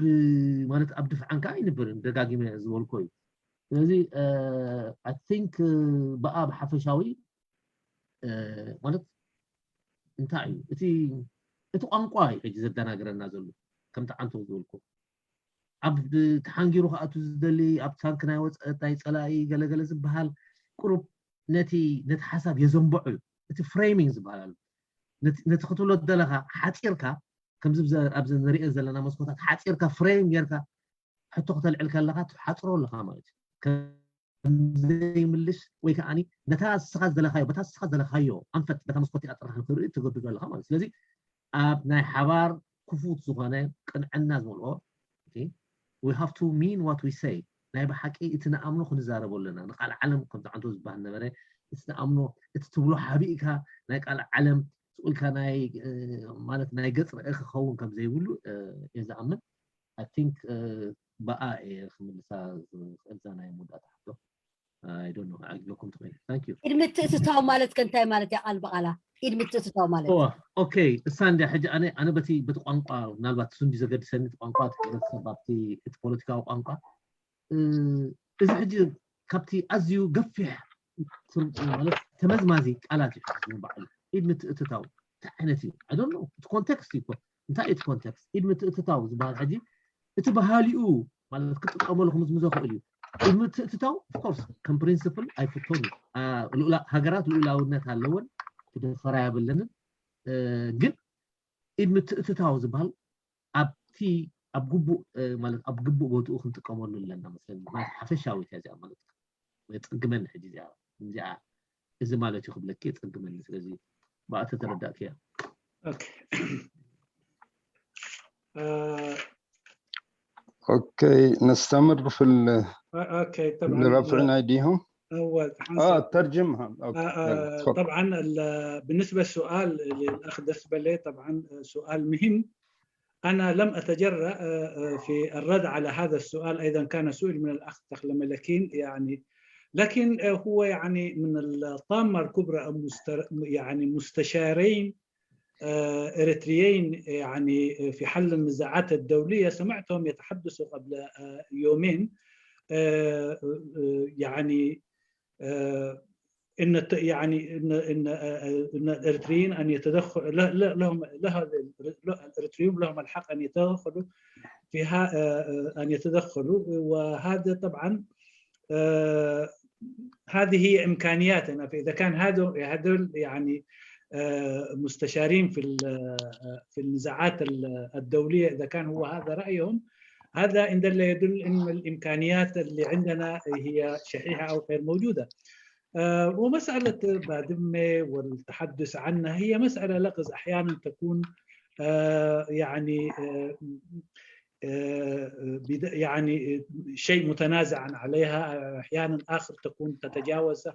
ማለት ኣብ ድፍዓን ከዓ ኣይንብርን። ደጋጊመ ዝበልኮ እዩ። ስለዚ ኣይ ቲንክ ብኣ ብሓፈሻዊ ማለት እንታይ እዩ እቲ እቲ ቋንቋ እዩ ሕጂ ዘደናግረና ዘሎ። ከምቲ ዓንቶ ዝበልኩ ኣብ ተሓንጊሩ ክኣቱ ዝደሊ ኣብ ታንክ ናይ ወፀ ናይ ፀላኢ ገለገለ ዝበሃል ቁሩብ ነቲ ነቲ ሓሳብ የዘንብዖ እዩ። እቲ ፍሬሚንግ ዝበሃል ኣሎ። ነቲ ክትብሎ ዝደለኻ ሓፂርካ ከምዚ ኣብዚ ንሪኦ ዘለና መስኮታት ሓፂርካ ፍሬም ጌርካ ሕቶ ክተልዕል ከለኻ ትሓፅሮ ኣለኻ ማለት እዩ። ከምዘይምልሽ ወይ ከዓ ነታ ስኻ ዝደለኻዮ በታ ስኻ ዝደለኻዮ ኣንፈት በታ መስኮት ኣጥራሕ ንክርኢ ትገድዶ ኣለኻ ማለት። ስለዚ ኣብ ናይ ሓባር ክፉት ዝኾነ ቅንዕና ዝመልኦ we have to mean what we say ናይ ብሓቂ እቲ ንኣምኖ ክንዛረቦ ኣለና። ንቃል ዓለም ከምዚ ዓንቶ ዝበሃል ነበረ እቲ ንኣምኖ እቲ ትብሎ ሓቢእካ ናይ ቃል ዓለም ስኡልካ ናይ ማለት ናይ ገፅ ርእ ክኸውን ከም ዘይብሉ እየ ዝኣምን። I think ብኣ እየ ክምልሳ ዝኽእል እዛ ናይ መወዳእታ ሕቶ። I don't know ኣዕጊበኩም ትኽእል። Thank you። ኢድ ምትእትታው ማለት ከ እንታይ ማለት እያ? ቃል ብቓላ ኢድ ምትእትታው ማለት እዋ okay እሳ እንድያ ሕጂ ኣነ ኣነ በቲ በቲ ቋንቋ ምናልባት እሱ እንዲ ዘገድሰኒ እቲ ቋንቋ እቲ ሕብረተሰብ ኣብቲ እቲ ፖለቲካዊ ቋንቋ እዚ ሕጂ ካብቲ ኣዝዩ ገፊሕ ማለት ተመዝማዚ ቃላት እዩ ባዕሉ ኢድ ምትእትታው እንታይ ዓይነት እዩ? I don't know እቲ ኮንቴክስት እዩ እኮ እንታይ እዩ እቲ ኮንቴክስት? ኢድ ምትእትታው ዝበሃል ሕጂ እቲ ባህሊኡ ማለት ክጥቀመሉ ክምዝምዞ ክእል እዩ። ኢድ ምትእትታው ኦፍኮርስ ከም ፕሪንስፕል ኣይፍቶን እዩ። ሃገራት ልኡላውነት ኣለወን ክደፈራ የብለንን። ግን ኢድ ምትእትታው ዝበሃል ኣብቲ ኣብ ግቡእ ማለት ኣብ ግቡእ ቦትኡ ክንጥቀመሉ ኣለና መስለኒ። ማለት ሓፈሻዊት እያ እዚኣ ማለት የፀግመኒ ሕጂ እዚኣ እዚኣ እዚ ማለት እዩ ክብለኪ የፀግመኒ። ስለዚ ብኣ ተተረዳእክያ። ኦኬ ነስተምር ብፍል آه، أوكي، طبعا. رفعنا أيديهم. أول اه، ترجمها. أوكي. آه، آه، يلا، تفضل. طبعا ال- بالنسبة للسؤال للأخ دسبلي، طبعا سؤال مهم. أنا لم أتجرأ آه، آه، في الرد على هذا السؤال، أيضا كان سئل من الأخ تخلملكين، يعني، لكن آه، هو، يعني، من الطامة الكبرى أو مستر-، يعني مستشارين آه، إريتريين، يعني، في حل النزاعات الدولية، سمعتهم يتحدثوا قبل آه، يومين، آه، آه، يعني آه، ان الت- يعني ان ان آه، ان الاريتريين ان يتدخل لا- لا- لهم لها الاريتريون لهم الحق ان يتدخلوا في ها آه، آه، ان يتدخلوا. وهذا طبعا آه، هذه هي امكانياتنا. فاذا كان هذول هذول يعني آه، مستشارين في ال- آه، في النزاعات ال- الدوليه، اذا كان هو هذا رايهم، هذا ان دل يدل ان الامكانيات اللي عندنا هي شحيحه او غير موجوده. آه، ومساله بادمه والتحدث عنها هي مساله لغز احيانا تكون آه، يعني آه، آه، بد- يعني شيء متنازعا عليها، احيانا اخر تكون تتجاوزه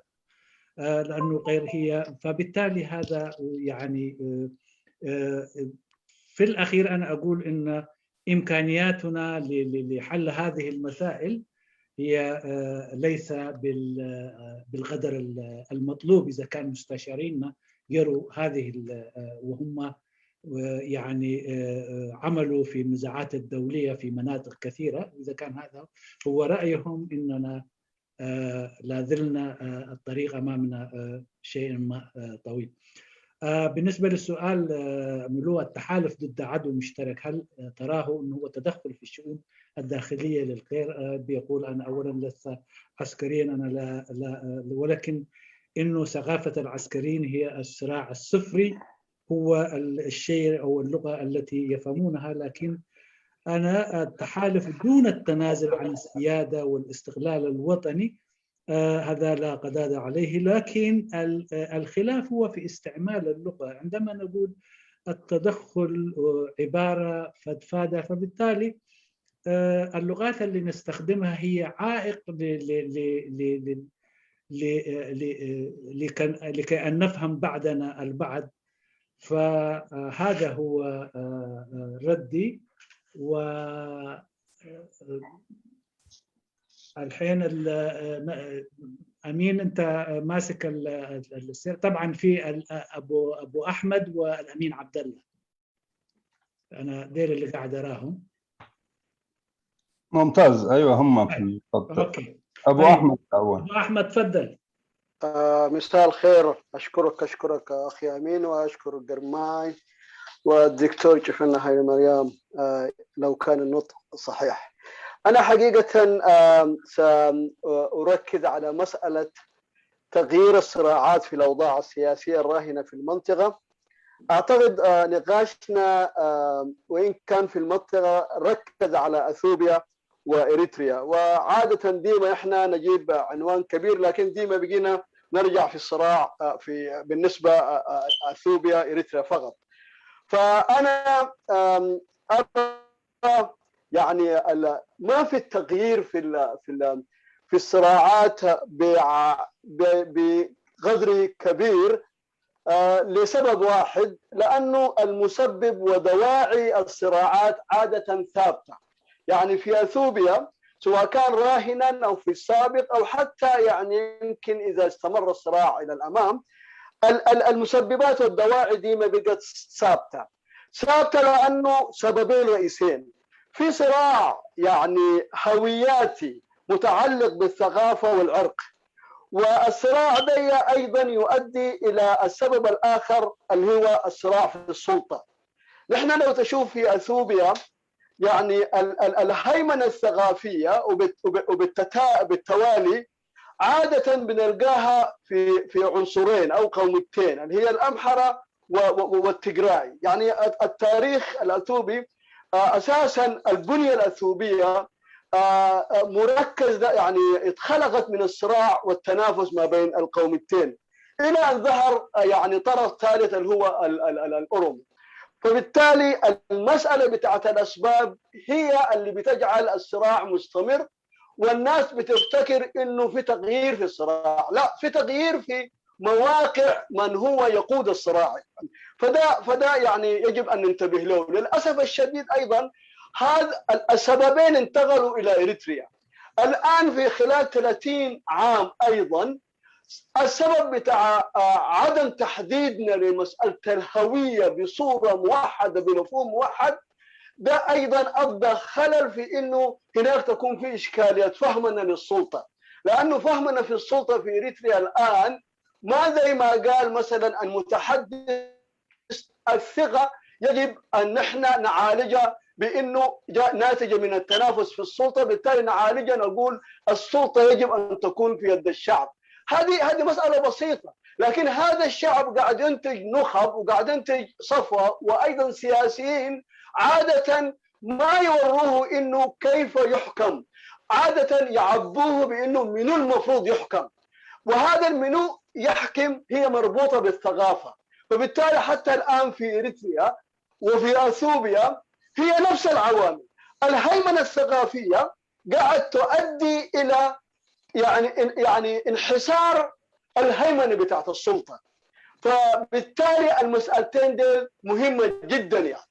آه، لانه غير هي. فبالتالي هذا يعني آه، آه، في الاخير انا اقول ان امكانياتنا ل- ل- لحل هذه المسائل هي آه، ليس بال- آه، بالقدر ال- المطلوب. اذا كان مستشارينا يروا هذه ال- آه، وهم آه، يعني آه، آه، عملوا في النزاعات الدوليه في مناطق كثيره، اذا كان هذا هو رايهم، اننا آه، لا زلنا آه، الطريق امامنا آه، شيء ما آه، طويل. آه، بالنسبه للسؤال آه، ملوء التحالف ضد عدو مشترك، هل آه، تراه انه هو تدخل في الشؤون الداخليه للغير؟ آه، بيقول انا اولا لست عسكريا، انا لا, لا آه، ولكن انه ثقافه العسكريين هي الصراع الصفري، هو ال- الشيء او اللغه التي يفهمونها، لكن انا التحالف دون التنازل عن السياده والاستقلال الوطني آه، هذا لا قداد عليه. لكن ال- آه، الخلاف هو في استعمال اللغه. عندما نقول التدخل آه، عباره فدفاده، فبالتالي آه، اللغات اللي نستخدمها هي عائق ل- ل- ل- ل- ل- ل- ل- آه، لكن- لكي ان نفهم بعضنا البعض. فهذا هو آه، آه، ردي. و آه، الحين ال- آه، امين، انت ماسك ال- ال- السير. طبعا في ال- ابو ابو احمد والامين عبد الله، انا دير اللي قاعد اراهم. ممتاز، ايوه، هم في الخط. اوكي، ابو طيب. احمد الاول. ابو احمد، تفضل. آه، مساء الخير. أشكرك، أشكرك أخي أمين، وأشكر قرماي والدكتور جفنا هاي مريم، آه، لو كان النطق صحيح. أنا حقيقة آم، سأركز على مسألة تغيير الصراعات في الأوضاع السياسية الراهنة في المنطقة. أعتقد آه، نقاشنا آه، وإن كان في المنطقة ركز على أثيوبيا وإريتريا، وعادة ديما إحنا نجيب عنوان كبير، لكن ديما بقينا نرجع في الصراع آه، في بالنسبة آه، آه، أثيوبيا إريتريا فقط. فأنا آم، أرى يعني ال- ما في التغيير في ال- في ال- في الصراعات بع- ب- بقدر كبير آه، لسبب واحد، لأنه المسبب ودواعي الصراعات عادة ثابتة. يعني في أثيوبيا، سواء كان راهنا أو في السابق أو حتى يعني يمكن إذا استمر الصراع إلى الأمام، ال- ال- المسببات والدواعي ديما بقت ثابتة. ثابتة لأنه سببين رئيسين. في صراع يعني هوياتي متعلق بالثقافة والعرق، والصراع ده أيضا يؤدي إلى السبب الآخر اللي هو الصراع في السلطة. نحن لو تشوف في أثيوبيا يعني ال- ال- الهيمنة الثقافية وبت- وب- وبالتتا- بالتوالي عادة بنلقاها في في عنصرين أو قومتين، اللي هي الأمحرة و- و- والتجراي. يعني التاريخ الأثيوبي آه، أساسا البنية الأثيوبية آه، آه، مركز ده، يعني اتخلقت من الصراع والتنافس ما بين القومتين، إلى أن ظهر آه، يعني طرف ثالث اللي هو ال- ال- ال- الأورومو. فبالتالي المسألة بتاعت الأسباب هي اللي بتجعل الصراع مستمر، والناس بتفتكر إنه في تغيير في الصراع. لا، في تغيير في مواقع من هو يقود الصراع. فده فده يعني يجب أن ننتبه له. للأسف الشديد أيضا هذا السببين انتقلوا إلى إريتريا. الآن في خلال ثلاثين عام أيضا السبب بتاع آه، عدم تحديدنا لمسألة الهوية بصورة موحدة، بمفهوم موحد، ده أيضا أفضل خلل في إنه هناك تكون في إشكاليات فهمنا للسلطة، لأنه فهمنا في السلطة في إريتريا الآن ما زي ما قال مثلا المتحدث الثقة يجب أن نحن نعالجها بأنه جاء ناتجة من التنافس في السلطة، بالتالي نعالجها نقول السلطة يجب أن تكون في يد الشعب. هذه هذه مسألة بسيطة، لكن هذا الشعب قاعد ينتج نخب وقاعد ينتج صفوة وأيضا سياسيين عادة ما يوروه إنه كيف يحكم، عادة يعبوه بإنه منو المفروض يحكم، وهذا المنو يحكم هي مربوطة بالثقافة. فبالتالي حتى الآن في إريتريا وفي أثوبيا هي نفس العوامل. الهيمنة الثقافية قاعد تؤدي إلى يعني يعني انحسار الهيمنة بتاعت السلطة. فبالتالي المسألتين ديل مهمة جدا يعني.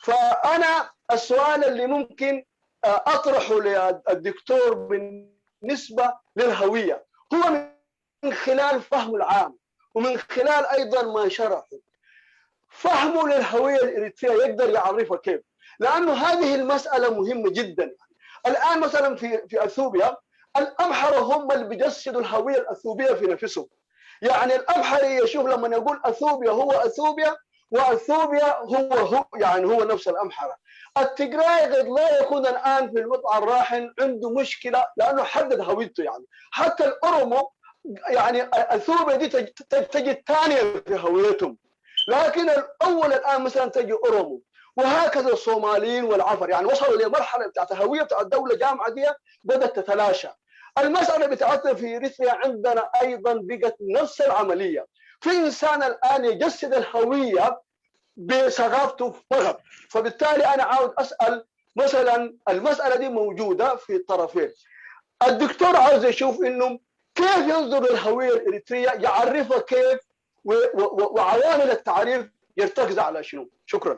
فأنا السؤال اللي ممكن أطرحه للدكتور بالنسبة للهوية هو من خلال فهم العام ومن خلال أيضا ما شرحه، فهمه للهوية الإريترية يقدر يعرفها كيف؟ لأنه هذه المسألة مهمة جدا. الآن مثلا في في أثيوبيا الأمحرة هم اللي بيجسدوا الهوية الأثيوبية في نفسهم. يعني الأمحري يشوف لما يقول أثيوبيا هو أثيوبيا، وأثيوبيا هو هو يعني هو نفس الأمحرة. التجراي قد لا يكون الآن في الوضع الراهن عنده مشكلة لأنه حدد هويته. يعني حتى الأورومو يعني أثيوبيا دي تج- تج- تجد ثانية في هويتهم، لكن الأول الآن مثلا تجي أورومو، وهكذا الصوماليين والعفر، يعني وصلوا لمرحلة بتاعت هوية بتاعت الدولة جامعة دي بدأت تتلاشى. المسألة بتاعتنا في إريتريا عندنا أيضا بقت نفس العملية. في إنسان الآن يجسد الهوية بثقافته فقط. فبالتالي أنا عاوز أسأل مثلا، المسألة دي موجودة في الطرفين. الدكتور عاوز يشوف إنه كيف ينظر للهوية الإريترية، يعرفها كيف، و- و- و- وعوامل التعريف يرتكز على شنو. شكرا.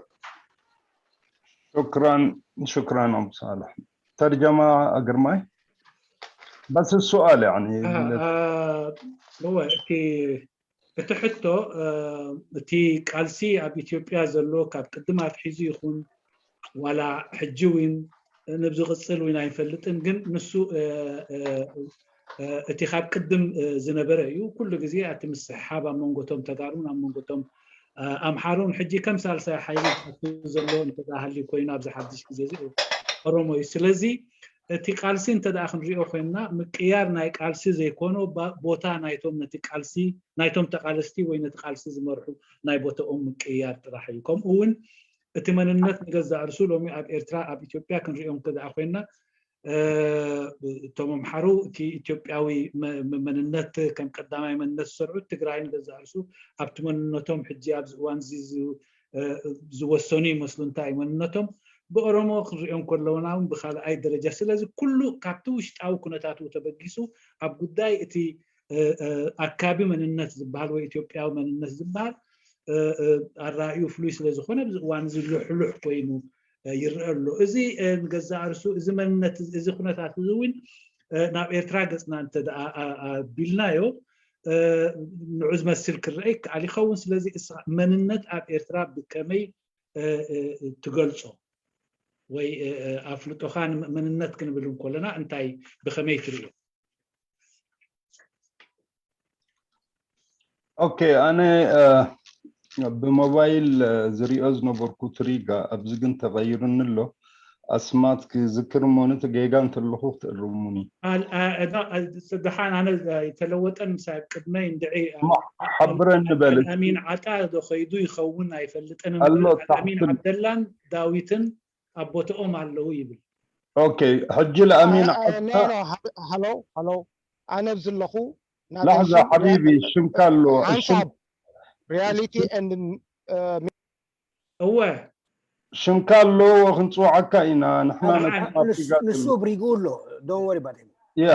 شكرا، شكرا أم صالح. ترجمة أقرماي؟ بس السؤال يعني آه، آه، هو እቲ እቲ ሕቶ እ፣ እቲ ቃልሲ ኣብ ኢትዮጵያ ዘሎ ካብ ቅድም ኣትሒዙ ይኹን ዋላ ሕጂ እውን ንብዝቕፅል እውን ኣይፈልጥን፣ ግን ንሱ እ፣ እ፣ እ፣ እቲ ካብ ቅድም እ፣ ዝነበረ እዩ። ኩሉ ግዜ እቲ ምስሕሓብ ኣብ መንጎቶም ተጋሩን ኣብ መንጎቶም እ፣ ኣምሓሩን ሕጂ ከም ሳልሳይ ሓይሊ ዝኣቱ ዘሎ እንተሃልዩ ኮይኑ ኣብዚ ሓድሽ ግዜ እዚ ኦሮሞ እዩ። ስለዚ እቲ ቃልሲ እንተ ደኣ ክንሪኦ ኮይንና ምቅያር ናይ ቃልሲ ዘይኮኖ ባ- ቦታ ናይቶም ነቲ ቃልሲ ናይቶም ተቃለስቲ ወይ ነቲ ቃልሲ ዝመርሑ ናይ ቦታኦም ምቅያር ጥራሕ እዩ። ከምኡ እውን እቲ መንነት ንገዛእ ርእሱ ሎሚ ኣብ ኤርትራ ኣብ ኢትዮጵያ ክንሪኦም እንተ ደኣ ኮይንና እ፣ እቶም ኣምሓሩ እቲ ኢትዮጵያዊ መ- መ- መንነት ከም ቀዳማይ መንነት ዝሰርዑ ትግራይ ንገዛእ ርእሱ ኣብቲ መንነቶም ሕጂ ኣብዚ እዋን እዚ ዝ- እ፣ ዝወሰኑ ይመስሉ እንታይ መንነቶም ብኦሮሞ ክንሪኦም ከለውና እውን ብካልኣይ ደረጃ ስለዚ ኩሉ ካብቲ ውሽጣዊ ኩነታቱ ተበጊሱ ኣብ ጉዳይ እቲ እ፣ እ፣ ኣካቢ መንነት ዝበሃል ወይ ኢትዮጵያዊ መንነት ዝበሃል እ፣ እ፣ ኣረኣእዩ ፍሉይ ስለ ዝኾነ ኣብዚ እዋን እዚ ልሕሉሕ ኮይኑ እ፣ ይረአ ኣሎ። እዚ እ፣ ንገዛእ ርእሱ እዚ መንነት እዚ- እዚ ኩነታት እዚ እውን እ፣ ናብ ኤርትራ ገፅና እንተ ደኣ ኣ- ኣቢልናዮ እ፣ ንዑ ዝመስል ክረአ ይከኣል ይኸውን። ስለዚ እስኻ መንነት ኣብ ኤርትራ ብከመይ እ፣ እ፣ ትገልጾ ወይ እ፣ እ፣ ኣፍልጦኻ ንመንነት ክንብል እንከለና እንታይ ብኸመይ ትርእዮ? ኦኬ ኣነ እ፣ ብሞባይል እ፣ ዝሪኦ ዝነበርኩ ትሪጋ ኣብዚ ግን ተቐይሩኒ ኣሎ። ኣስማት ክዝክር እሞ ነቲ ጌጋ እንተለኹ ክትእርሙኒ። ኣል- ኣ- እዛ- ኣ- ደሓን ኣነ ኣይተለወጠን ምሳይ ኣብ ቅድመይ እንድዒ ኣ- እሞ ሓብረኒ በል እስኪ። ኣልኣሚን ዓጣ ዶ ኸይዱ ይኸውን ኣይፈልጥን ኣሎ እምበር ኣልኣሚን ታሕቲ ዓብደላን ዳዊትን ኣብ ቦትኦም ኣለዉ ይብል። ኦኬ ሕጂ ለኣሚን ኖ ዓጣ ኖ ሃሎ ሃሎ ኣነ ኣብዚ ኣለኹ ላሕዛ ሓቢቢ ሽምካ ኣሎ ሽም ሓንሳብ reality and እወ ሽምካ ኣሎ፣ ክንጽውዓካ ኢና ንሕና። ንሱ ብሪጉ ኣሎ። Don't worry about him. ያ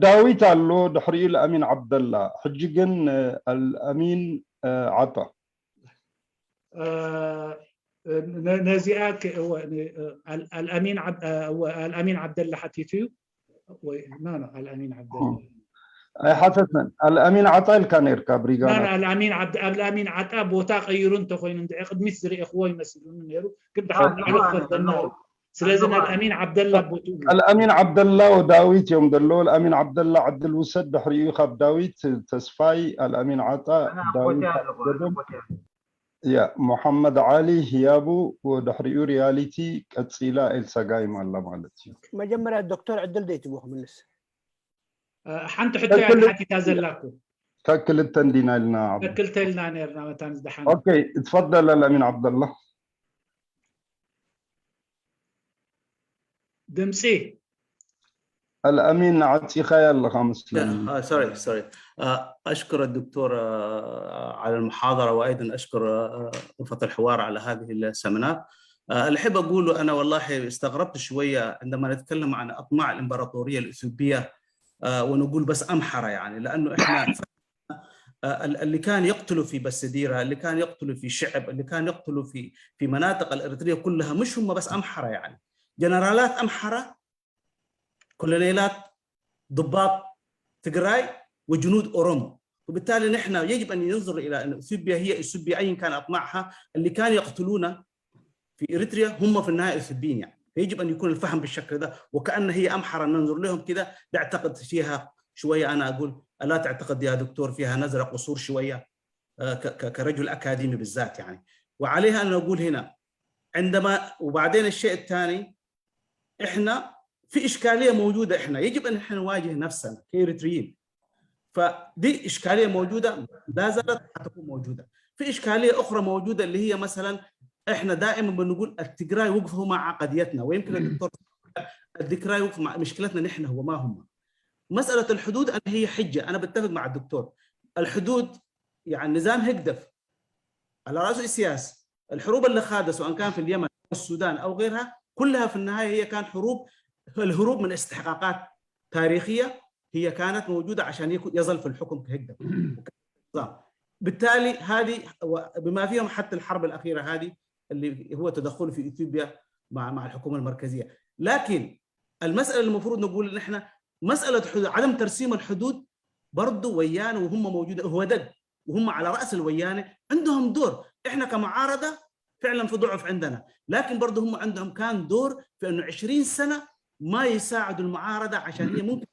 ዳዊት ኣሎ፣ ድሕሪኡ ለኣሚን ዓብደላ። ሕጂ ግን ኣልኣሚን ዓጣ። ነዚኣ ኣልኣሚን ዓብደላ ሓቲቱ እዩ ወይ? ኣልኣሚን ዓብደላ ኣይሓተትናን። ኣልኣሚን ዓጣ ኢልካ ነርካ ብሪጋና። ኣልኣሚን ዓጣ ቦታ ቀይሩ እንተኮይኑ፣ እንድዒ ቅድሚት ዝርእኽዎ ይመስሉኒ ነይሩ፣ ግን ድሓር ንዕሉ ክፈልጠና። ስለዚ ኣልኣሚን ዓብደላ ቦትኡ። ኣልኣሚን ዓብደላ ወዳዊት እዮም ዘለዉ። ኣልኣሚን ዓብደላ ዕድል ውሰድ፣ ድሕሪኡ ካብ ዳዊት ተስፋይ፣ ኣልኣሚን ዓጣ፣ ዳዊት ገደም፣ ያ መሓመድ ዓሊ ህያቡ፣ ወድሕሪኡ ሪያሊቲ፣ ቀጺላ ኤልሳ ጋይም ኣላ ማለት እዩ። መጀመርያ ዶክተር ዕድል ደይትቦ ክምልስ። ሓንቲ ሕቶ እያ ተሓቲታ ዘላ እኮ። ተክልተ እንዲና ኢልና። ተክልተ ኢልና ነርና መታን ዝደሓን። ኦኬ፣ اتفضل ኣልኣሚን ዓብደላ። ድምፂ ኣልኣሚን ዓፂኻያ ኣለኻ መስለኒ። سوري سوري أشكر الدكتور على المحاضرة، وأيضا أشكر غرفة الحوار على هذه السيمينار. اللي أحب أقوله، أنا والله استغربت شوية عندما نتكلم عن أطماع الإمبراطورية الإثيوبية، ونقول بس أمحرة، يعني، لأنه إحنا اللي كان يقتلوا في بسديرة، اللي كان يقتلوا في شعب، اللي كان يقتلوا في في مناطق الإريترية كلها، مش هم بس أمحرة، يعني، جنرالات أمحرة، كولونيلات، ضباط تجراي، وجنود أورومو. وبالتالي نحن يجب أن ننظر إلى أن إثيوبيا هي إثيوبيا أيا كان أطماعها، اللي كان يقتلونا في إريتريا هم في النهاية إثيوبيين، يعني. فيجب أن يكون الفهم بالشكل ده، وكأن هي أمحرة ننظر لهم كده، بعتقد فيها شوية، أنا أقول، ألا تعتقد يا دكتور، فيها نظرة قصور شوية، آه، ك- ك- كرجل أكاديمي بالذات، يعني. وعليها أن أقول هنا، عندما، وبعدين الشيء الثاني، إحنا في إشكالية موجودة، إحنا يجب أن إحنا نواجه نفسنا كإريتريين. فدي إشكالية موجودة، لا زالت حتكون موجودة. في إشكالية أخرى موجودة، اللي هي مثلًا إحنا دائمًا بنقول التجراي وقفوا مع قضيتنا، ويمكن الدكتور، التجراي وقفوا مع مشكلتنا نحن، هو ما هم. مسألة الحدود أنا هي حجة، أنا بتفق مع الدكتور. الحدود، يعني، نظام هيجدف على رأسه إيسياس، الحروب اللي خاضها سواء كان في اليمن أو السودان أو غيرها، كلها في النهاية هي كان حروب، الهروب من استحقاقات تاريخية هي كانت موجودة عشان يكون، يظل في الحكم كهيجدف. نظام. بالتالي هذه، بما فيهم حتى الحرب الأخيرة هذه اللي هو تدخل في إثيوبيا مع مع الحكومة المركزية. لكن المسألة اللي المفروض نقول إن إحنا مسألة حدود، عدم ترسيم الحدود برضو ويان، وهم موجودة، هو دق، وهم على رأس الويانة، عندهم دور. إحنا كمعارضة فعلًا في ضعف عندنا، لكن برضو هم عندهم كان دور في إنه عشرين سنة ما يساعدوا المعارضة عشان هي ممكن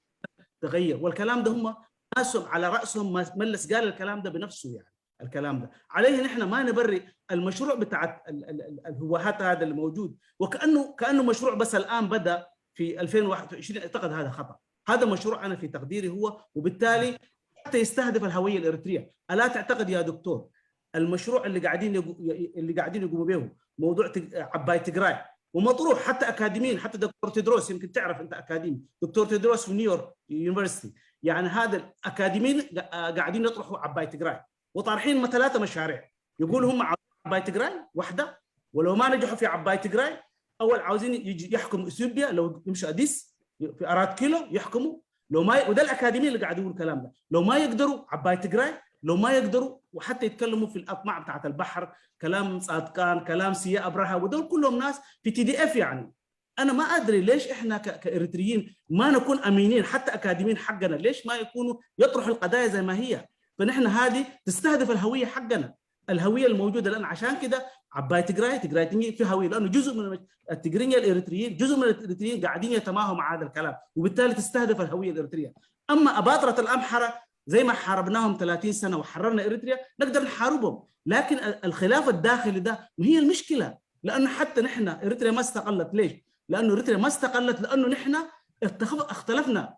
تغير. والكلام ده هم ناسهم على رأسهم، ما- ملس قال الكلام ده بنفسه، يعني، الكلام ده. عليه نحن ما نبرئ المشروع بتاع ال- ال- ال- الهوهات هذا اللي موجود، وكأنه كأنه مشروع بس الآن بدأ في ألفين وواحد وعشرين، أعتقد هذا خطأ. هذا مشروع أنا في تقديري هو، وبالتالي حتى يستهدف الهوية الإريترية. ألا تعتقد يا دكتور المشروع اللي قاعدين يقو- اللي قاعدين يقوموا به موضوع تج- عباي تجراي، ومطروح حتى أكاديميين، حتى دكتور تدروس، يمكن تعرف أنت أكاديمي، دكتور تدروس في نيويورك يونيفرسيتي، يعني، هذا الأكاديميين قا- قاعدين يطرحوا عباي تجراي، وطارحين م- ثلاثة مشاريع، يقول هم عاوزين عباي تجراي واحدة، ولو ما نجحوا في عباي تجراي، أول عاوزين يجي يحكموا إثيوبيا، لو يمشوا أديس في أراد كيلو يحكموا، لو ما ي- وده الأكاديميين اللي قاعد يقولوا الكلام ده، لو ما يقدروا عباي تجراي، لو ما يقدروا وحتى يتكلموا في الأطماع بتاعت البحر، كلام صادقان، كلام سيا أبرهة، ودول كلهم ناس في تي دي إف، يعني. أنا ما أدري ليش إحنا ك- كإريتريين ما نكون أمينين، حتى أكاديميين حقنا، ليش ما يكونوا يطرحوا القضايا زي ما هي؟ فنحن هذه تستهدف الهوية حقنا، الهوية الموجودة الآن. عشان كده عباي تجراي، تجراي تنجي في هوية، لأنه جزء من التجرينيا الإريتريين، جزء من الإريتريين قاعدين يتماهوا مع هذا الكلام، وبالتالي تستهدف الهوية الإريترية. أما أباطرة الأمحرة، زي ما حاربناهم ثلاثين سنة وحررنا إريتريا، نقدر نحاربهم، لكن ال- الخلاف الداخلي ده ما هي المشكلة، لأنه حتى نحن إريتريا ما استقلت. ليش؟ لأنه إريتريا ما استقلت، لأنه نحن اتخف- اختلفنا.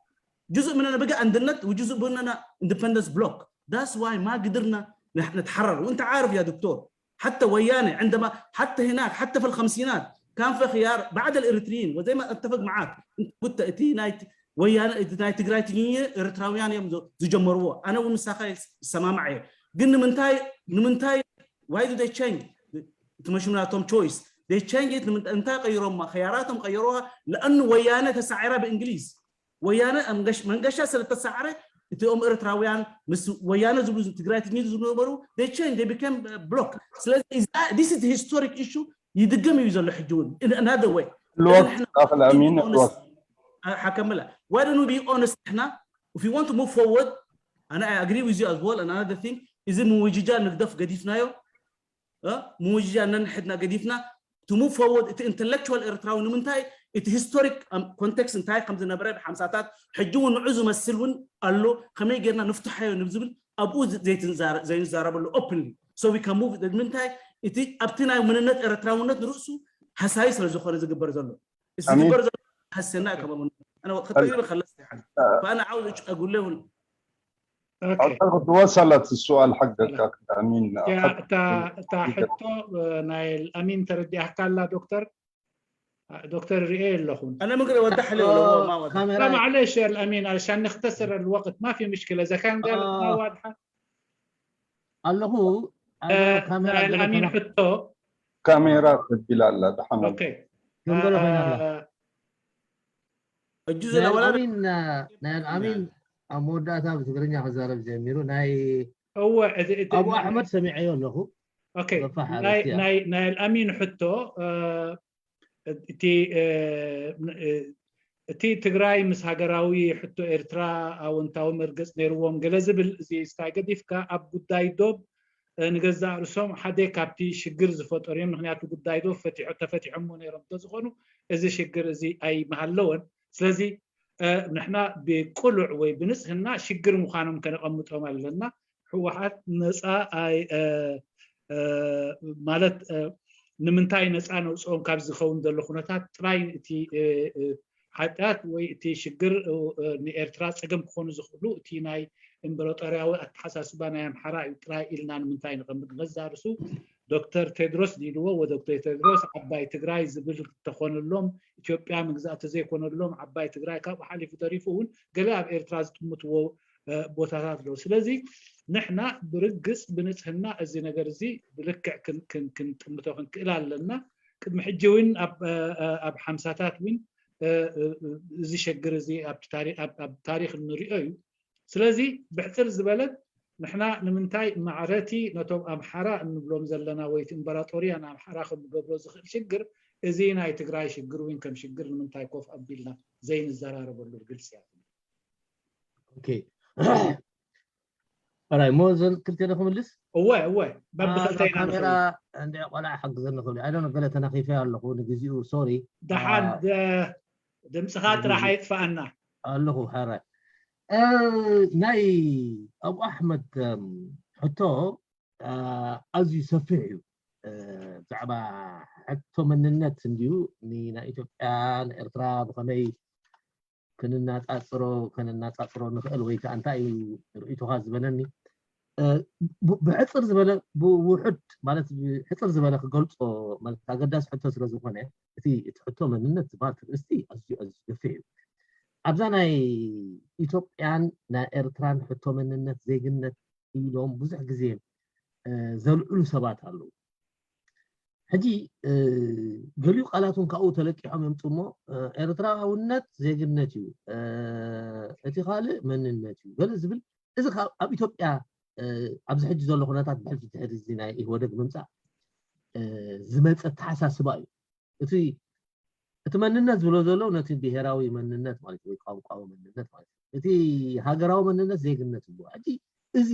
جزء مننا بقى اندبندنت وجزء مننا اندبندنس بلوك. That's why ما قدرنا نح- نتحرر. وانت عارف يا دكتور، حتى ويانة عندما، حتى هناك، حتى في الخمسينات كان في خيار بعد الإريتريين، وزي ما أتفق معاك، أنت قلت إتي نايت، ويانة إتي نايت تجراي تنية إريتراويان يوم زو- زو جمروا. أنا ومساخي سما معي. قلنا من تاي، من تاي، why do they change? تمشي من توم تشويس. they change it ንምንታ እንታይ ቀይሮማ? ከያራቶም ቀይሮዋ ለእኑ ወያነ ተሳዒራ ብእንግሊዝ ወያነ መንገሻ ስለተሳዕረ እቲኦም ኤርትራውያን ምስ ወያነ ዝብሉ ትግራይ ትግኒ ዝነበሩ they change they became block። ስለዚ this is historic issue ይድገም እዩ ዘሎ ሕጂ እውን in another way። الوقت اخ الامين الوقت ሓከምላ why don't we be honest ንሕና if you want to move forward and I agree with you as well and another thing እዚ ምውጅጃ ንግደፍ ገዲፍናዮ ምውጅጃ ነንሕድና ገዲፍና to move forward እቲ intellectual ኤርትራዊ ንምንታይ እቲ historic context እንታይ ከም ዝነበረ ብሓምሳታት ሕጂ እውን ንዑ ዝመስል እውን ኣሎ ከመይ ጌርና ንፍትሓዮ ንዝብል ኣብኡ ዘይንዛረበሉ openly so we can move ንምንታይ እቲ ኣብቲ ናይ መንነት ኤርትራውነት ንርእሱ ሃሳይ ስለ ዝኾነ ዝግበር ዘሎ ዝግበር ዘሎ ሃሰና ከመ ክትሪብ ከለስ فأنا عاوز أقول له وصلت السؤال حقك أمين እታ ሕቶ ናይ ኣሚን ተረዲኣካ ኣላ ዶክተር ዶክተር ርኤ ኣለኹን أنا ممكن أوضح له لو هو ما وضح لا معلش يا الأمين عشان نختصر الوقت ما في مشكلة إذا كان قال ما واضحة ኣለኹ ናይ ኣልኣሚን ሕቶ ካሜራ ተቢላ ኣላ ደሓን ኦኬ ገምገሎ ኮይና ኣላ እጁ ዝነበላ ናይ ኣልኣሚን ኣብ መወዳእታ ብትግርኛ ክዛረብ ጀሚሩ ናይ እወ ኣቡ ኣሕመድ ሰሚዐዮ ኣለኹ ኦኬ ናይ ኣልኣሚን ሕቶ እቲ እቲ ትግራይ ምስ ሃገራዊ ሕቶ ኤርትራ ኣወንታዊ መርገፅ ነይርዎም ገለ ዝብል እዚ ስታይ ገዲፍካ ኣብ ጉዳይ ዶብ ንገዛእ ርእሶም ሓደ ካብቲ ሽግር ዝፈጠሩ እዮም ምክንያቱ ጉዳይ ዶብ ፈቲሖ ተፈቲሖሞ ነይሮም እንተዝኾኑ እዚ ሽግር እዚ ኣይምሃለወን ስለዚ ንሕና ብቅሉዕ ወይ ብንፅህና ሽግር ምዃኖም ከነቐምጦም ኣለና ህወሓት ነፃ ማለት ንምንታይ ነፃ ነውፅኦም ካብ ዝኸውን ዘሎ ኩነታት ጥራይ እቲ ሓጢኣት ወይ እቲ ሽግር ንኤርትራ ፀገም ክኾኑ ዝኽእሉ እቲ ናይ እምበረጦርያዊ ኣተሓሳስባ ናይ ኣምሓራ እዩ ጥራይ ኢልና ንምንታይ ንቐምጥ ንገዛ ርእሱ ዶክተር ቴድሮስ ድኢልዎ ወዶክተር ቴድሮስ ዓባይ ትግራይ ዝብል ተኾነሎም ኢትዮጵያ ምግዛእ ተዘይኮነሎም ዓባይ ትግራይ ካብኡ ሓሊፉ ተሪፉ እውን ገለ ኣብ ኤርትራ ዝጥምትዎ ቦታታት ኣለዉ ስለዚ ንሕና ብርግፅ ብንፅህና እዚ ነገር እዚ ብልክዕ ክንጥምቶ ክንክእል ኣለና ቅድሚ ሕጂ እውን ኣብ ሓምሳታት እውን እዚ ሸግር እዚ ኣብ ታሪክ እንሪኦ እዩ ስለዚ ብሕፅር ዝበለት ንሕና ንምንታይ ማዕረቲ ነቶም ኣምሓራ እንብሎም ዘለና ወይ እምበራጦርያ ንኣምሓራ ከምገብሮ ዝኽእል ሽግር እዚ ናይ ትግራይ ሽግር እውን ከም ሽግር ንምንታይ ኮፍ ኣቢልና ዘይንዘራረበሉ ግልፂ እያ ኦኬ ራይ ሞ ዘን ክልተ ዶ ክምልስ እወ እወ በብክልተና ካሜራ እንደ ቆልዓ ሓግዘኒ ክብል ኣይ ዶንት ገለ ተናኺፈ ኣለኹ ንግዚኡ ሶሪ ደሓን ድምፅኻ ጥራሕ ኣይጥፋኣና ኣለኹ ሓራይ ናይ ኣቡ ኣሕመድ ሕቶ ኣዝዩ ሰፊሕ እዩ ብዛዕባ ሕቶ መንነት እንድዩ ንናይ ኢትዮጵያ ንኤርትራ ብኸመይ ክንናፃፅሮ ከነናፃፅሮ ንኽእል ወይ ከዓ እንታይ እዩ ርእይቶኻ ዝበለኒ ብሕፅር ዝበለ ብውሑድ ማለት ሕፅር ዝበለ ክገልፆ ማለት ኣገዳሲ ሕቶ ስለ ዝኾነ እቲ እቲ ሕቶ መንነት ዝበሃል ትርእስቲ ኣዝዩ ኣዝዩ ገፊሕ እዩ ኣብዛ ናይ ኢትዮጵያን ናይ ኤርትራን ሕቶ መንነት ዜግነት ኢሎም ብዙሕ ግዜ ዘልዕሉ ሰባት ኣለዉ ሕጂ ገሊኡ ቃላት እውን ካብኡ ተለቂሖም የምፁ እሞ ኤርትራውነት ዜግነት እዩ እቲ ካልእ መንነት እዩ ገለ ዝብል እዚ ኣብ ኢትዮጵያ ኣብዚ ሕጂ ዘሎ ኩነታት ብሕልፊ ድሕሪ እዚ ናይ ኢህወደግ ምምፃእ ዝመፀ ተሓሳስባ እዩ እቲ እቲ መንነት ዝብሎ ዘሎ ነቲ ብሄራዊ መንነት ማለት ወይ ቋንቋዊ መንነት ማለት እቲ ሃገራዊ መንነት ዜግነት ይብሎ ሕጂ እዚ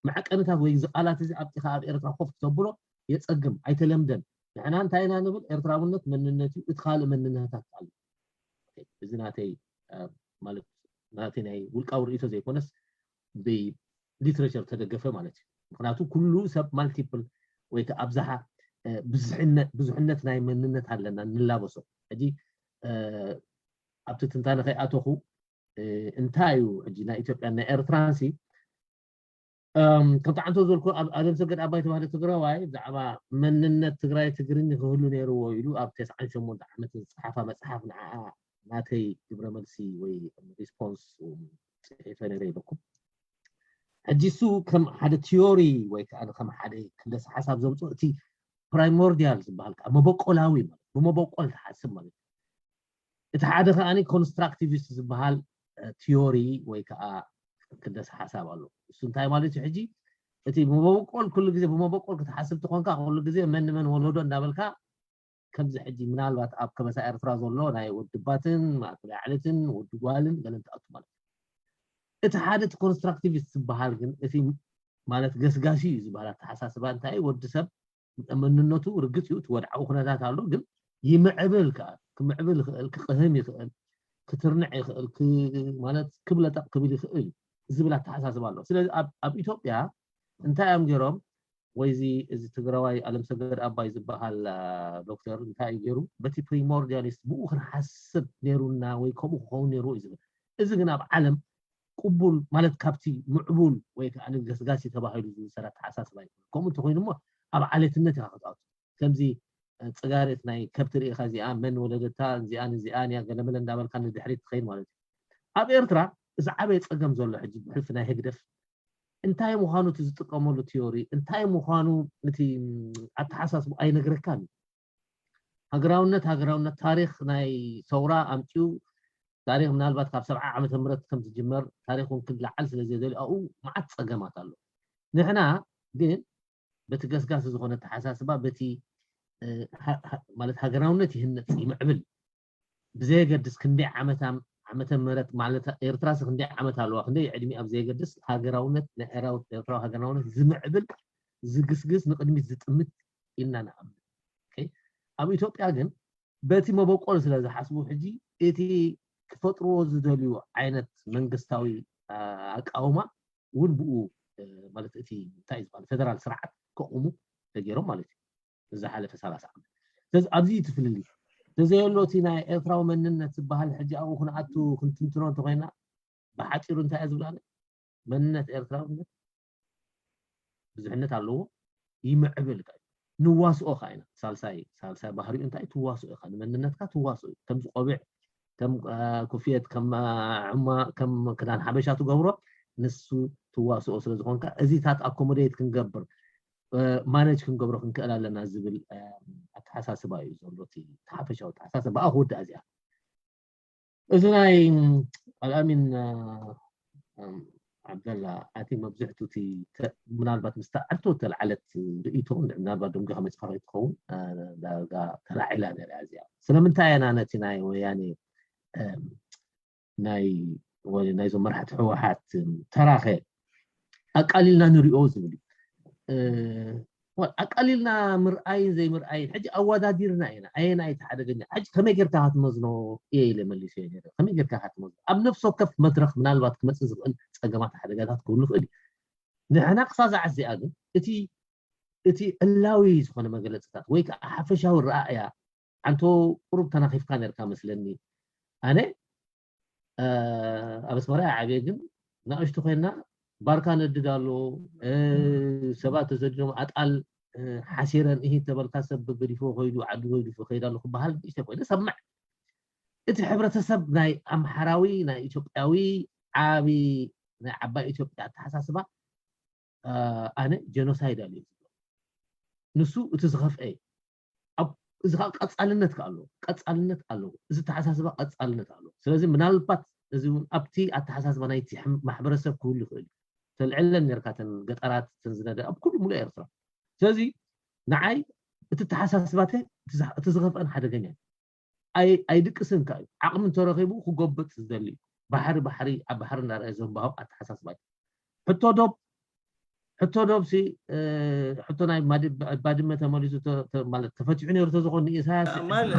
መዕቀንታት ወይ እዚ ቃላት እዚ ኣብጢኻ ኣብ ኤርትራ ኮፍ ክተብሎ የፀግም ኣይተለምደን ንሕና እንታይ ኢና ንብል ኤርትራውነት መንነት እዩ እቲ ካልእ መንነታት ኣሎ እዚ ናተይ ማለት ናተይ ናይ ውልቃዊ ርእይቶ ዘይኮነስ ብሊትሬቸር ተደገፈ ማለት እዩ ምክንያቱ ኩሉ ሰብ ማልቲፕል ወይ ከዓ ኣብዝሓ ብዙሕነት ናይ መንነት ኣለና ንላበሶ ሕጂ ኣብቲ ትንታነ ከይኣተኹ እንታይ እዩ ሕጂ ናይ ኢትዮጵያን ናይ ኤርትራን ሲ ከምቲ ዓንቶ ዘልኩ ኣብ ኣለም ሰገድ ኣባይ ተባህለ ትግራዋይ ብዛዕባ መንነት ትግራይ ትግርኝ ክህሉ ነይርዎ ኢሉ ኣብ ተስዓን ሸሞንተ ዓመት ዝፀሓፋ መፅሓፍ ንዓ ናተይ ግብረ መልሲ ወይ ሪስፖንስ ፅሒፈ ነረ ኢለኩም ሕጂ እሱ ከም ሓደ ቲዮሪ ወይ ከዓ ከም ሓደ ክለስ ሓሳብ ዘምፅኦ እቲ ፕራይሞርዲያል ዝበሃል ከዓ መበቆላዊ ማለት ብመበቆል ትሓስብ ማለት እዩ። እቲ ሓደ ከዓኒ ኮንስትራክቲቪስት ዝበሃል ቲዮሪ ወይ ከዓ ክደስ ሓሳብ ኣሎ። እሱ እንታይ ማለት እዩ? ሕጂ እቲ ብመበቆል ኩሉ ግዜ ብመበቆል ክትሓስብ ትኾንካ ኩሉ ግዜ መን ንመን ወለዶ እንዳበልካ ከምዚ ሕጂ ምናልባት ኣብ ከበሳ ኤርትራ ዘሎ ናይ ወድባትን ማእከላይ ዓሌትን ወዲ ጓልን ገለን ትኣቱ ማለት እዩ። እቲ ሓደ እቲ ኮንስትራክቲቪስት ዝበሃል ግን እቲ ማለት ገስጋሲ እዩ ዝበሃል ኣተሓሳስባ እንታይ እዩ? ወዲ ሰብ መንነቱ ርግጽ እዩ፣ እቲ ወድዓዊ ኩነታት ኣሎ፣ ግን ይምዕብል ከዓ ክምዕብል ይኽእል፣ ክቕህም ይኽእል፣ ክትርንዕ ይኽእል፣ ማለት ክብለጠቕ ክብል ይኽእል ዝብል ኣተሓሳስባ ኣሎ። ስለዚ ኣብ ኢትዮጵያ እንታይ እዮም ገይሮም? ወይዚ እዚ ትግራዋይ ኣለምሰገድ ኣባይ ዝበሃል ዶክተር እንታይ እዩ ገይሩ? በቲ ፕሪሞርዲያሊስት ብኡ ክንሓስብ ነይሩና ወይ ከምኡ ክኸውን ነይሩ እዩ ዝብል። እዚ ግን ኣብ ዓለም ቅቡል ማለት ካብቲ ምዕቡል ወይ ከዓ ገስጋሲ ተባሂሉ ዝውሰድ ኣተሓሳስባ ይኮነ። ከምኡ እንተኮይኑ እሞ ኣብ ዓሌትነት ኢኻ ክትኣቱ። ከምዚ ፅጋሬት ናይ ከብቲ ርኢኻ እዚኣ መን ወለደታ እዚኣን እዚኣን እያ ገለመለ እንዳበልካ ንድሕሪት ትኸይድ ማለት እዩ። ኣብ ኤርትራ ዝዓበየ ፀገም ዘሎ ሕጂ ብሕልፊ ናይ ህግደፍ እንታይ ምዃኑ እቲ ዝጥቀመሉ ቲዮሪ እንታይ ምዃኑ እቲ ኣተሓሳስቡ ኣይነግረካን እዩ። ሃገራውነት ሃገራውነት ታሪክ ናይ ሰውራ ኣምፅኡ ታሪክ ምናልባት ካብ ሰብዓ ዓመተ ምህረት ከም ዝጅመር ታሪክ እውን ክለዓል ስለ ዘየደልዩ ኣብኡ መዓት ፀገማት ኣሎ። ንሕና ግን በቲ ገስጋሲ ዝኾነ ኣተሓሳስባ በቲ ማለት ሃገራውነት ይህነፅ ይምዕብል ብዘየገድስ ክንደይ ዓመት ዓመተ ምህረት ማለት ኤርትራስ ክንደይ ዓመት ኣለዋ ክንደይ ዕድሚኣ ብዘየገድስ ሃገራውነት ናይ ኤርትራዊ ሃገራውነት ዝምዕብል ዝግስግስ ንቕድሚት ዝጥምት ኢልና ንኣምን። ኣብ ኢትዮጵያ ግን በቲ መበቆል ስለ ዝሓስቡ ሕጂ እቲ ክፈጥርዎ ዝደልዩ ዓይነት መንግስታዊ ኣቃውማ እውን ብኡ ማለት እቲ እንታይ ዝበሃል ፌደራል ስርዓት ከቑሙ ተገይሮም ማለት እዩ። ዝሓለፈ ሰላሳ ዓመት ስለዚ ኣብዚ እዩ ትፍልልይ ተዘየሎ እቲ ናይ ኤርትራዊ መንነት ዝበሃል ሕጂ ኣብኡ ክንኣቱ ክንትንትኖ እንተኮይና ብሓፂሩ እንታይ እየ ዝብላለ መንነት ኤርትራውነት ብዙሕነት ኣለዎ ይምዕብል ካ ንዋስኦ ካ ኢና ሳልሳይ ሳልሳይ ባህሪኡ እንታይ ትዋስኦ ኢካ ንመንነትካ ትዋስኦ እዩ ከምዚ ቆቢዕ ከም ኮፍየት ከም ዕማ ከም ክዳን ሓበሻ ትገብሮ ንሱ ትዋስኦ ስለ ዝኮንካ እዚታት ኣኮሞዴት ክንገብር ማነጅ ክንገብሮ ክንክእል ኣለና ዝብል ኣተሓሳስባ እዩ ዘሎ እቲ ሓፈሻዊ ኣተሓሳስባ ብኣ ክወዳእ እዚኣ እዚ ናይ ኣልኣሚን ዓብደላ ኣቲ መብዝሕቱ እቲ ምናልባት ምስ ተዓርቶ ተለዓለት ርእይቶ ምናልባት ደንጎ ከመፅካ ከይትኸውን ዳርጋ ተላዒላ ነሪያ እዚኣ ስለምንታይ ኣና ነቲ ናይ ወያኔ ናይ ናይዞም መራሕቲ ህወሓት ተራኸ ኣቃሊልና ንሪኦ ዝብል እዩ ኣቃሊልና ምርኣይን ዘይምርኣይን ሕጂ ኣወዳዲርና ኢና ኣየናይ እቲ ሓደገኛ ሕጂ ከመይ ጌርካ ክትመዝኖ እየ ኢለ መሊሰ እየ ነረ ከመይ ጌርካ ክትመዝኖ ኣብ ነፍሲ ወከፍ መድረክ ምናልባት ክመፅእ ዝኽእል ፀገማት ሓደጋታት ክህሉ ይኽእል እዩ ንሕና ክሳዛዕ እዚኣ ግን እቲ እቲ ዕላዊ ዝኾነ መግለፅታት ወይ ከዓ ሓፈሻዊ ረኣእያ ኣንቶ ቁሩብ ተናኺፍካ ነርካ መስለኒ ኣነ ኣብ ኣስመራ ዓብየ ግን ንእሽቱ ኮይና ባርካ ነድድ ኣሎ ሰባት ተሰዲዶም ኣጣል ሓሲረን እሂ ተበልካ ሰብ ገዲፎ ከይዱ ዓዱ ገዲፎ ከይድ ኣሎ ክበሃል ንእሽተ ኮይነ ሰምዕ እቲ ሕብረተሰብ ናይ ኣምሓራዊ ናይ ኢትዮጵያዊ ዓቢ ናይ ዓባይ ኢትዮጵያ ኣተሓሳስባ ኣነ ጀኖሳይድ ኣለ ዝብሎ ንሱ እቲ ዝኸፍአ እዩ እዚ ከዓ ቀፃልነት ከዓ ኣለዎ ቀፃልነት ኣለዎ እዚ ተሓሳስባ ቀፃልነት ኣለዎ ስለዚ ምናልባት እዚ እውን ኣብቲ ኣተሓሳስባ ናይቲ ማሕበረሰብ ክህሉ ይኽእል እዩ ተልዕለን ነርካ ተን ገጠራት ተን ዝነደ ኣብ ኩሉ ሙሉእ ኤርትራ ስለዚ ንዓይ እቲ ተሓሳስባተ እቲ ዝኸፍአን ሓደገኛ እዩ ኣይድቅስን ከ እዩ ዓቕሚ እንተረኺቡ ክጎብጥ ዝደሊ እዩ ባሕሪ ባሕሪ ኣብ ባሕሪ እናረኣየ ዘንባሆም ኣተሓሳስባ እዩ ሕቶ ዶብ ሕቶ ዶብ ሲ ሕቶ ናይ ባድመ ተመሊሱ ማለት ተፈቲሑ ነይሩ ተዝኾን ንኢሳያስ ማል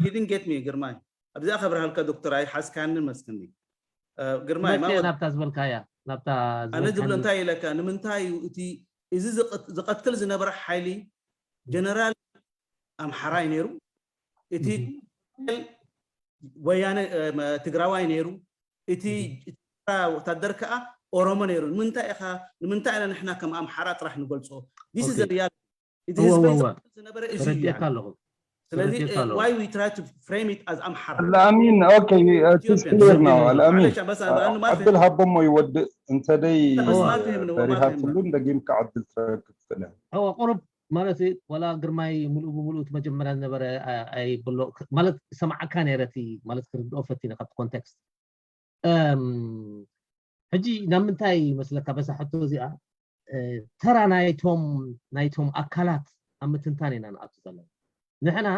ሂድን ጌት ሚ ግርማይ ኣብዚኣ ከብርሃልካ ዶክተር ኣይሓዝካኒ መስክኒ ግርማይ ናብታ ዝበልካያ ናብታ ኣነ ዝብሎ እንታይ ኢለካ ንምንታይ እዩ እቲ እዚ ዝቐትል ዝነበረ ሓይሊ ጀነራል ኣምሓራይ ነይሩ እቲ ወያነ ትግራዋይ ነይሩ እቲ ወታደር ከዓ ኦሮሞ ነይሩ ንምንታይ ኢኻ ንምንታይ ኢና ንሕና ከም ኣምሓራ ጥራሕ ንገልፆ this is the reality እቲ ህዝበይ ዝነበረ እዚ እዩ ተረዲእካ ኣለኹ ስለዚ why we try to frame it as ኣምሓራ الأمين okay it's clear now الأمين عبد الهبم يودئ انت دي فريحة تلون دقيم كعبد التركب هو قرب ማለት ዋላ ግርማይ ሙሉእ ብሙሉእ እቲ መጀመርያ ዝነበረ ኣይብሎ ማለት ሰማዓካ ነይረ እቲ ማለት ክርድኦ ፈቲነ ካብቲ ኮንቴክስት ሕጂ ናብ ምንታይ መስለካ በዛ ሕቶ እዚኣ ተራ ናይቶም ናይቶም ኣካላት ኣብ ምትንታን ኢና ንኣቱ ዘለና ንሕና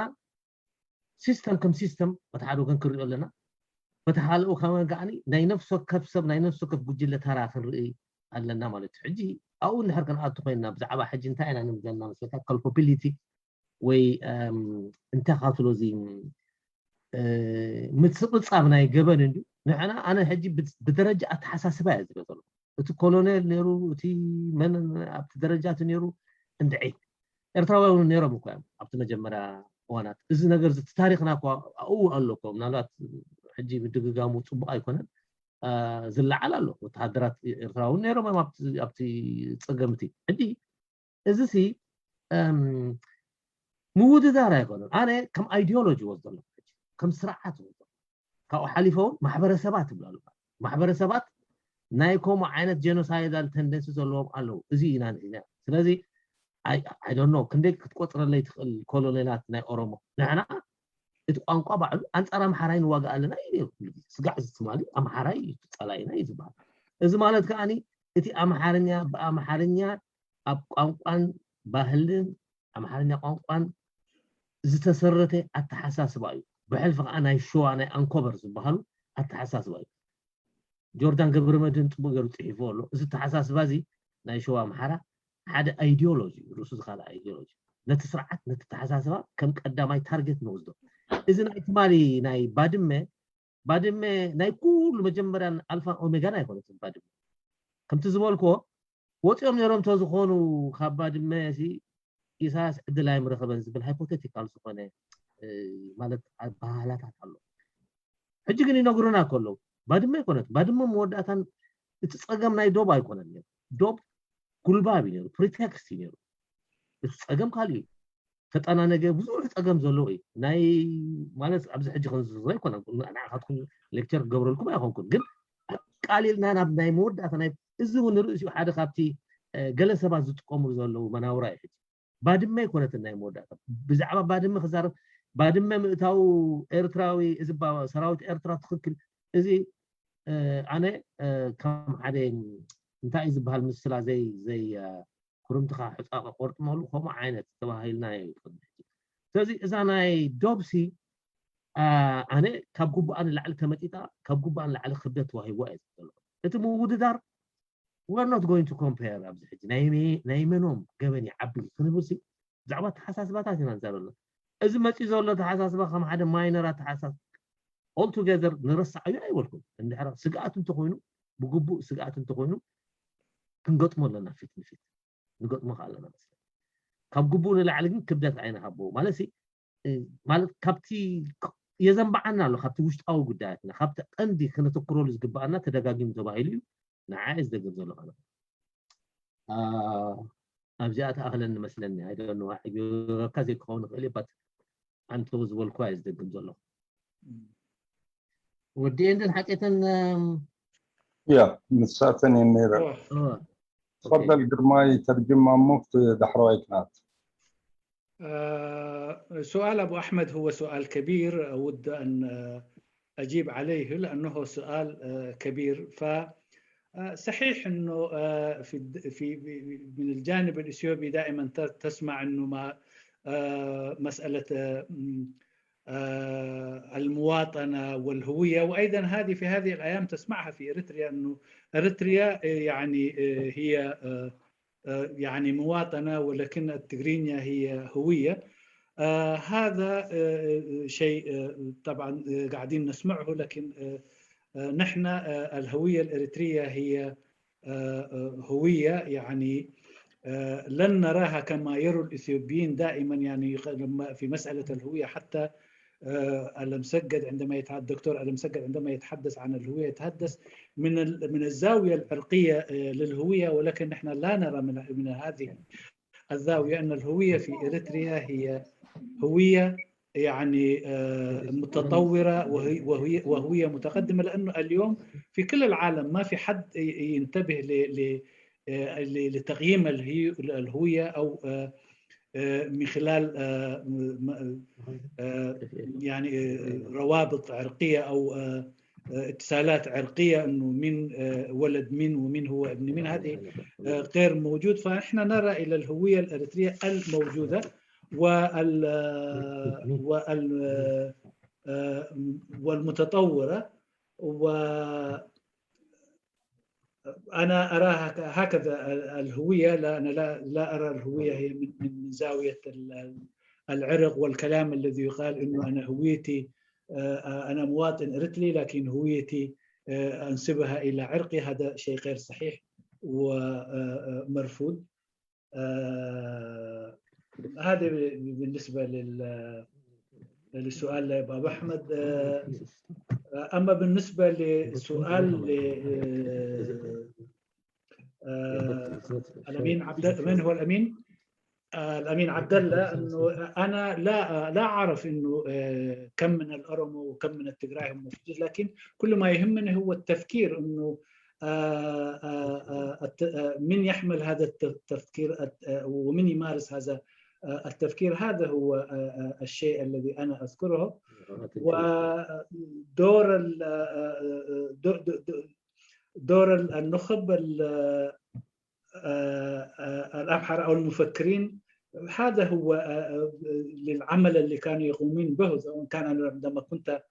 ሲስተም ከም ሲስተም በቲ ሓደ ወገን ክንሪኦ ኣለና በቲ ካልእ ወገን ከዓኒ ናይ ነፍሲ ወከፍ ሰብ ናይ ነፍሲ ወከፍ ጉጅለ ተራ ክንርኢ ኣለና ማለት እዩ ሕጂ ኣብኡ እንድሕር ክንኣቱ ኮይንና ብዛዕባ ሕጂ እንታይ ኢና ንብለና መስለካ culpability ወይ እንታይ ካብ ትብሎ እዚ ምጽብጻብ ናይ ገበን እንድዩ ንሕና ኣነ ሕጂ ብደረጃ ኣተሓሳስባ እየ ዝብል ዘሎ እቲ ኮሎኔል ነይሩ እቲ መን ኣብቲ ደረጃ እቲ ነይሩ እንድዒ ኤርትራውያን እውን ነይሮም እኮ እዮም ኣብቲ መጀመርያ እዋናት እዚ ነገር እዚ ታሪኽና እኳ ኣብኡ ኣሎ እኮ ምናልባት ሕጂ ምድግጋሙ ፅቡቅ ኣይኮነን ዝለዓል ኣሎ ወተሃደራት ኤርትራ እውን ነይሮም እዮም ኣብቲ ፀገምቲ ሕጂ እዚ ሲ ምውድዳር ኣይኮነን ኣነ ከም ideology ወስዶ ኣለኩ ከም ስርዓት ወስዶ ካብኡ ሓሊፈ እውን ማሕበረሰባት ይብሉ ኣለኩ ማሕበረሰባት ናይ ከምኡ ዓይነት genocidal tendency ዘለዎም ኣለዉ እዚ ኢና ንእኛ ስለዚ I don't know ክንደይ ክትቆፅረለይ ትኽእል ኮሎኔላት ናይ ኦሮሞ ንሕና እቲ ቋንቋ ባዕሉ ኣንፃር ኣምሓራይ ንዋጋ ኣለና እዩ ነይሩ ኩሉ ግዜ ስጋዕ እዚ ትማሊ ኣምሓራይ እዩ ጸላኢና እዩ ዝበሃል እዚ ማለት ከዓኒ እቲ ኣምሓርኛ ብኣምሓርኛ ኣብ ቋንቋን ባህልን ኣምሓርኛ ቋንቋን ዝተሰረተ ኣተሓሳስባ እዩ ብሕልፊ ከዓ ናይ ሸዋ ናይ ኣንኮበር ዝበሃሉ ኣተሓሳስባ እዩ ጆርዳን ገብረመድህን ፅቡቅ ገይሩ ፅሒፍዎ ኣሎ እዚ ተሓሳስባ እዚ ናይ ሸዋ ኣምሓራ ሓደ ideology ርእሱ ዝካለ ideology ነቲ ስርዓት ነቲ ተሓሳስባ ከም ቀዳማይ ታርጌት ንወስዶ እዚ ናይ ትማሊ ናይ ባድመ ባድመ ናይ ኩሉ መጀመርያን ኣልፋን ኦሜጋን ኣይኮነትን ባድመ ከምቲ ዝበልክዎ ወፂኦም ነይሮም ተዝኾኑ ካብ ባድመ ኢሳያስ ዕድል ኣይምረኸበን ዝብል ሃይፖቴቲካል ዝኾነ ማለት ኣባህላታት ኣሎ ሕጂ ግን ይነግሩና ከለዉ ባድመ ኣይኮነት ባድመ መወዳእታን እቲ ፀገም ናይ ዶብ ኣይኮነን ነይሩ ዶብ ጉልባብ እዩ ነይሩ ፕሪቴክስት እዩ ነይሩ እቲ ፀገም ካልእ እዩ ተጠናነገ ብዙሕ ፀገም ዘለዎ እዩ ናይ ማለት ኣብዚ ሕጂ ክንዝርዝሮ ኣይኮነን ንዓኻትኩም ሌክቸር ክገብረልኩም ኣይኮንኩን ግን ኣቃሊልና ናብ ናይ መወዳእታ ናይ እዚ እውን ርእሲኡ ሓደ ካብቲ ገለ ሰባት ዝጥቀምሉ ዘለዉ መናውራ እዩ ሕጂ ባድመ ኣይኮነትን ናይ መወዳእታ ብዛዕባ ባድመ ክዛረብ ባድመ ምእታው ኤርትራዊ እዚ ሰራዊት ኤርትራ ትኽክል እዚ ኣነ ከም ሓደ እንታይ እዩ ዝበሃል ምስላ ዘይ ዘይ ኩርምትኻ ሕፃ ቆርጥመሉ ከምኡ ዓይነት ተባሂልና ይኽእል ስለዚ እዛ ናይ ዶብሲ ኣነ ካብ ጉቡኣ ንላዕሊ ተመጢጣ ካብ ጉቡኣ ንላዕሊ ክብደት ተዋሂብዋ እየ ዝብል እቲ ምውድዳር we're not going to compare ኣብዚ ሕጂ ናይ መኖም ገበን ይዓቢ ክንብል ሲ ብዛዕባ ተሓሳስባታት ኢና ንዛረብ እዚ መፂኡ ዘሎ ተሓሳስባ ከም ሓደ ማይነር ኣተሓሳስ all together ንረሳዓዩ ኣይበልኩም እንድሕር ስግኣት እንተኮይኑ ብግቡእ ስግኣት እንተኮይኑ ክንገጥሞ ኣለና ፊት ንፊት ንገጥሞ ከ ኣለና መስለ ካብ ግቡእ ንላዕሊ ግን ክብደት ኣይንሃቦ ማለት ማለት ካብቲ የዘንበዓና ኣሎ ካብቲ ውሽጣዊ ጉዳያትና ካብቲ ቀንዲ ክነተኩረሉ ዝግበኣና ተደጋጊሙ ተባሂሉ እዩ ንዓ ዝደግም ዘሎ ኣነ ኣብዚኣ ተኣኽለኒ መስለኒ ኣይደንዋ ዕግበካ ዘይክኸውን ይኽእል ባት ኣንተው ዝበልኩ ኣየ ዝደግም ዘለኹ ወዲኤን ደን ሓቄተን ያ ንሳተን እየን ነይረን ተፈደል ግርማይ ተርጅማ እሞ ዳሕረዋይ ክናት سؤال أبو أحمد هو سؤال كبير أود أن أجيب عليه لأنه سؤال كبير فصحيح أنه في في من الجانب الإثيوبي دائما تسمع أنه ما مسألة المواطنة والهوية وأيضا هذه في هذه الأيام تسمعها في إريتريا أنه إريتريا يعني هي يعني مواطنة ولكن التجرينيا هي هوية هذا شيء طبعا قاعدين نسمعه لكن نحن الهوية الإريترية هي هوية يعني لن نراها كما يرى الإثيوبيين دائما يعني في مسألة الهوية حتى ألم سجد عندما يتحدث الدكتور ألم سجد عندما يتحدث عن الهوية يتحدث من من الزاوية العرقية للهوية ولكن نحن لا نرى من من هذه الزاوية أن الهوية في إريتريا هي هوية يعني متطورة وهي وهي وهوية متقدمة لأنه اليوم في كل العالم ما في حد ينتبه ل لتقييم الهوية أو من خلال يعني روابط عرقية أو اتصالات عرقية، أنه من ولد من ومن هو ابن من، هذه غير موجود. فإحنا نرى إلى الهوية الإريترية الموجودة وال وال والمتطورة. وأنا أراها هكذا الهوية. لا، أنا لا، لا أرى الهوية هي من، من زاوية العرق والكلام الذي يقال إنه أنا هويتي، أنا مواطن إريتري لكن هويتي أنسبها إلى عرقي. هذا شيء غير صحيح ومرفوض. هذا بالنسبة لل للسؤال لباب أحمد. أما بالنسبة لسؤال الأمين عبد، من هو الأمين؟ الأمين عبد الله، أنه أنا لا، لا أعرف أنه كم من الأورومو وكم من التجراي هم موجودين، لكن كل ما يهمني هو التفكير، أنه من يحمل هذا التفكير ومن يمارس هذا التفكير. هذا هو الشيء الذي أنا أذكره. ودور دور النخب الأمحر أو المفكرين، هذا هو للعمل اللي كانوا يقومون به، سواء كان عندما كنت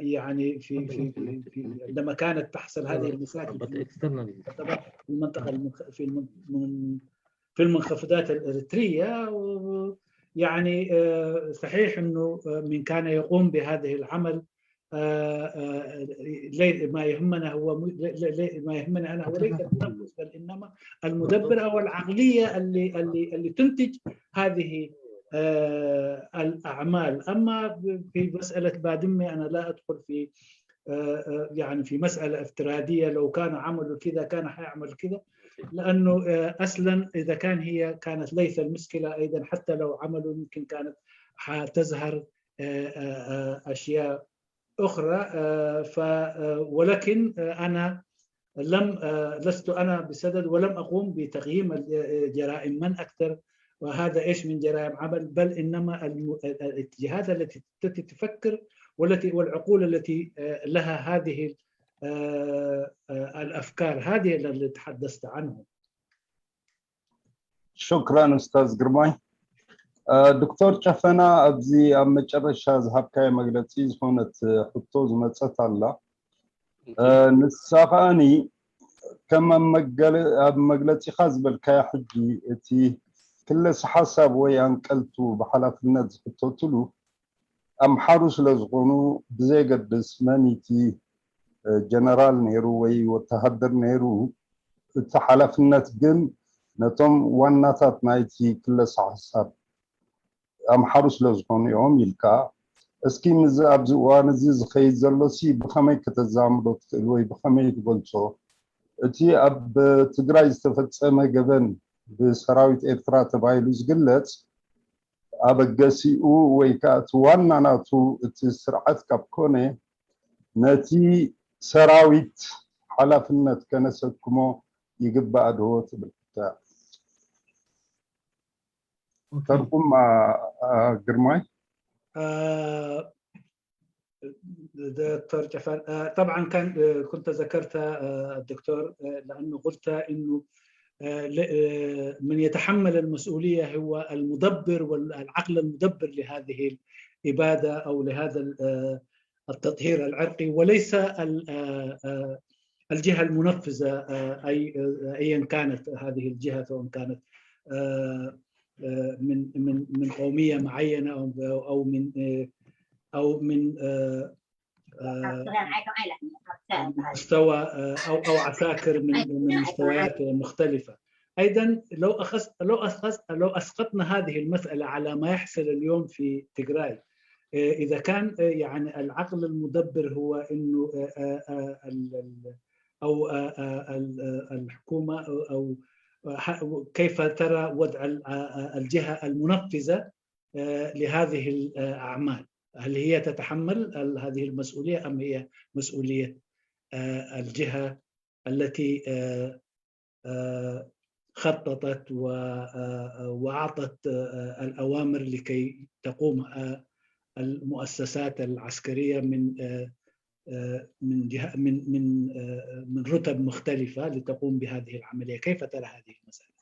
يعني في في في عندما كانت تحصل هذه المشاكل في المنطقه في في المنخفضات الاريتريه. يعني صحيح انه من كان يقوم بهذه العمل، ما يهمنا هو ما يهمنا انا هو ليس التنفس، بل انما المدبر او العقليه اللي اللي اللي تنتج هذه الاعمال. اما في مساله بادمه انا لا ادخل في يعني في مساله افتراضيه، لو كانوا عملوا كذا كان حيعمل كذا، لانه اصلا اذا كان هي كانت ليث المشكله ايضا، حتى لو عملوا يمكن كانت حتظهر اشياء اخرى. ف ولكن انا لم لست انا بصدد ولم اقوم بتقييم جرائم من اكثر، وهذا ايش من جرائم عمل، بل انما الجهات التي تفكر والتي والعقول التي لها هذه الافكار هذه اللي تحدثت عنه. شكرا استاذ ግርማይ። ዶክተር ጨፈና፣ ኣብዚ ኣብ መጨረሻ ዝሃብካዮ መግለፂ ዝኾነት ሕቶ ዝመፀት ኣላ። ንሳ ከኣኒ ከም ኣብ መግለፂኻ ዝበልካዮ ሕጂ እቲ ክለሳ ሓሳብ ወይ ኣንቀልቱ ብሓላፍነት ዝሕተትሉ ኣምሓሩ ስለ ዝኾኑ፣ ብዘየገድስ መን እቲ ጀነራል ነይሩ ወይ ወተሃደር ነይሩ፣ እቲ ሓላፍነት ግን ነቶም ዋናታት ናይቲ ክለሳ ሓሳብ ኣምሓሩ ስለ ዝኾኑ እዮም ኢልካ። እስኪ ምዚ ኣብዚ እዋን እዚ ዝኸይድ ዘሎሲ ብኸመይ ከተዛምዶ ትኽእል ወይ ብኸመይ ትገልጾ? እቲ ኣብ ትግራይ ዝተፈጸመ ገበን ብሰራዊት ኤርትራ ተባሂሉ ዝግለጽ ኣበገሲኡ ወይ ከዓ እቲ ዋና ናቱ እቲ ስርዓት ካብ ኮነ፣ ነቲ ሰራዊት ሓላፍነት ከነሰክሞ ይግባእ ዶ ትብል? ተርጉም ግርማይ። دكتور جفر، طبعا كان كنت ذكرت الدكتور، لأنه قلت إنه من يتحمل المسؤولية هو المدبر والعقل المدبر لهذه الإبادة أو لهذا التطهير العرقي، وليس الجهة المنفذة أي أيا كانت هذه الجهة، سواء كانت من من من قومية معينة أو من أو من مستوى أو أو عساكر من من مستويات مختلفة. أيضا لو أخذ لو أخذ لو أسقطنا هذه المسألة على ما يحصل اليوم في تجراي، إذا كان يعني العقل المدبر هو إنه أو الحكومة أو كيف ترى وضع الجهة المنفذة لهذه الأعمال؟ هل هي تتحمل هذه المسؤولية أم هي مسؤولية الجهة التي خططت و- آه، وأعطت آه، الأوامر لكي تقوم آه، المؤسسات العسكرية من آه، آه، من جهة من من آه، من رتب مختلفة لتقوم بهذه العملية. كيف ترى هذه المسألة؟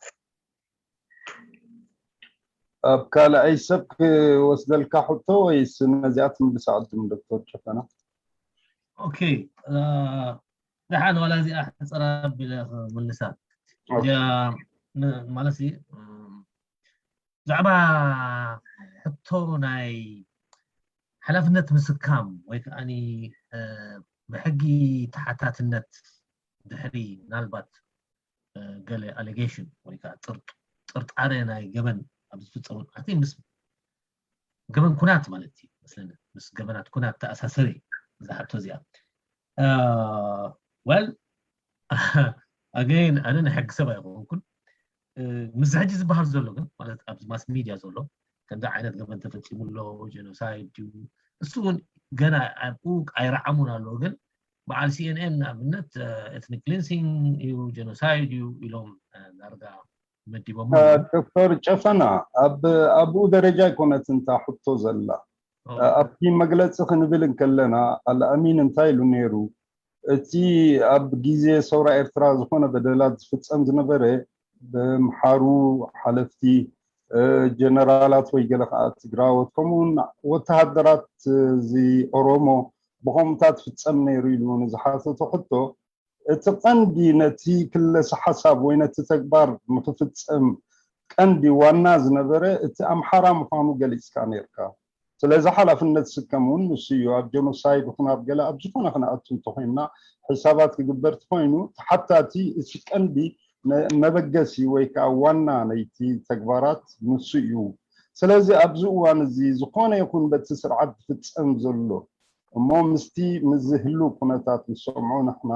ኣብ ካልኣይ ሰብ ክወስደልካ ሕቶ ወይስ ነዚኣ ትምልሳ ቅድም ዶክተር ጨፈና? ኦኬ፣ ደሓን ዋላ እዚኣ ሕፅር ኣቢለ ክምልሳ። ማለት ብዛዕባ ሕቶ ናይ ሓላፍነት ምስካም ወይ ከዓ ብሕጊ ተሓታትነት ድሕሪ ምናልባት ገለ ኣሌጌሽን ወይ ከዓ ጥርጣረ ናይ ገበን ኣብ ዝፍፀሙ ኣቲ ምስ ገበን ኩናት ማለት እዩ መስለኒ፣ ምስ ገበናት ኩናት ተኣሳሰሪ እዛ ሕቶ እዚኣ። ወል ኣገይን ኣነ ናይ ሕጊ ሰብ ኣይኮንኩን። ምስ ሕጂ ዝበሃል ዘሎ ግን ማለት ኣብዚ ማስ ሚድያ ዘሎ ከምዚ ዓይነት ገበን ተፈፂሙ ኣሎ፣ ጀኖሳይድ ድዩ እሱ እውን ገና ኣብኡ ኣይረዓሙን ኣለዉ። ግን በዓል ሲኤንኤን ንኣብነት ኤትኒክ ክሊንሲንግ እዩ፣ ጀኖሳይድ እዩ ኢሎም ዳርጋ መዲቦም። ዶክተር ጨፈና፣ ኣብ ኣብኡ ደረጃ ኣይኮነትን እታ ሕቶ ዘላ። ኣብቲ መግለፂ ክንብል እንከለና ኣልኣሚን እንታይ ኢሉ ነይሩ? እቲ ኣብ ግዜ ሰውራ ኤርትራ ዝኾነ በደላት ዝፍፀም ዝነበረ ብምሓሩ ሓለፍቲ ጀነራላት ወይ ገለ ከዓ ትግራዎት ከምኡውን ወተሃደራት እዚ ኦሮሞ ብኸምኡታት ፍፀም ነይሩ ኢሉ ንዝሓተቶ ሕቶ እቲ ቀንዲ ነቲ ክለሰ ሓሳብ ወይ ነቲ ተግባር ንክፍፀም ቀንዲ ዋና ዝነበረ እቲ ኣምሓራ ምዃኑ ገሊፅካ ነርካ። ስለዚ ሓላፍነት ዝስከም እውን ንሱ እዩ። ኣብ ጀኖሳይድ ይኹን ኣብ ገለ ኣብ ዝኾነ ክነኣቱ እንተኮይንና ሕሳባት ክግበር ተኮይኑ ተሓታቲ እቲ ቀንዲ መበገሲ ወይ ከዓ ዋና ነይቲ ተግባራት ንሱ እዩ። ስለዚ ኣብዚ እዋን እዚ ዝኾነ ይኹን በቲ ስርዓት ዝፍፀም ዘሎ እሞ ምስቲ ምስ ዝህሉ ኩነታት ንሰምዖ ንሕና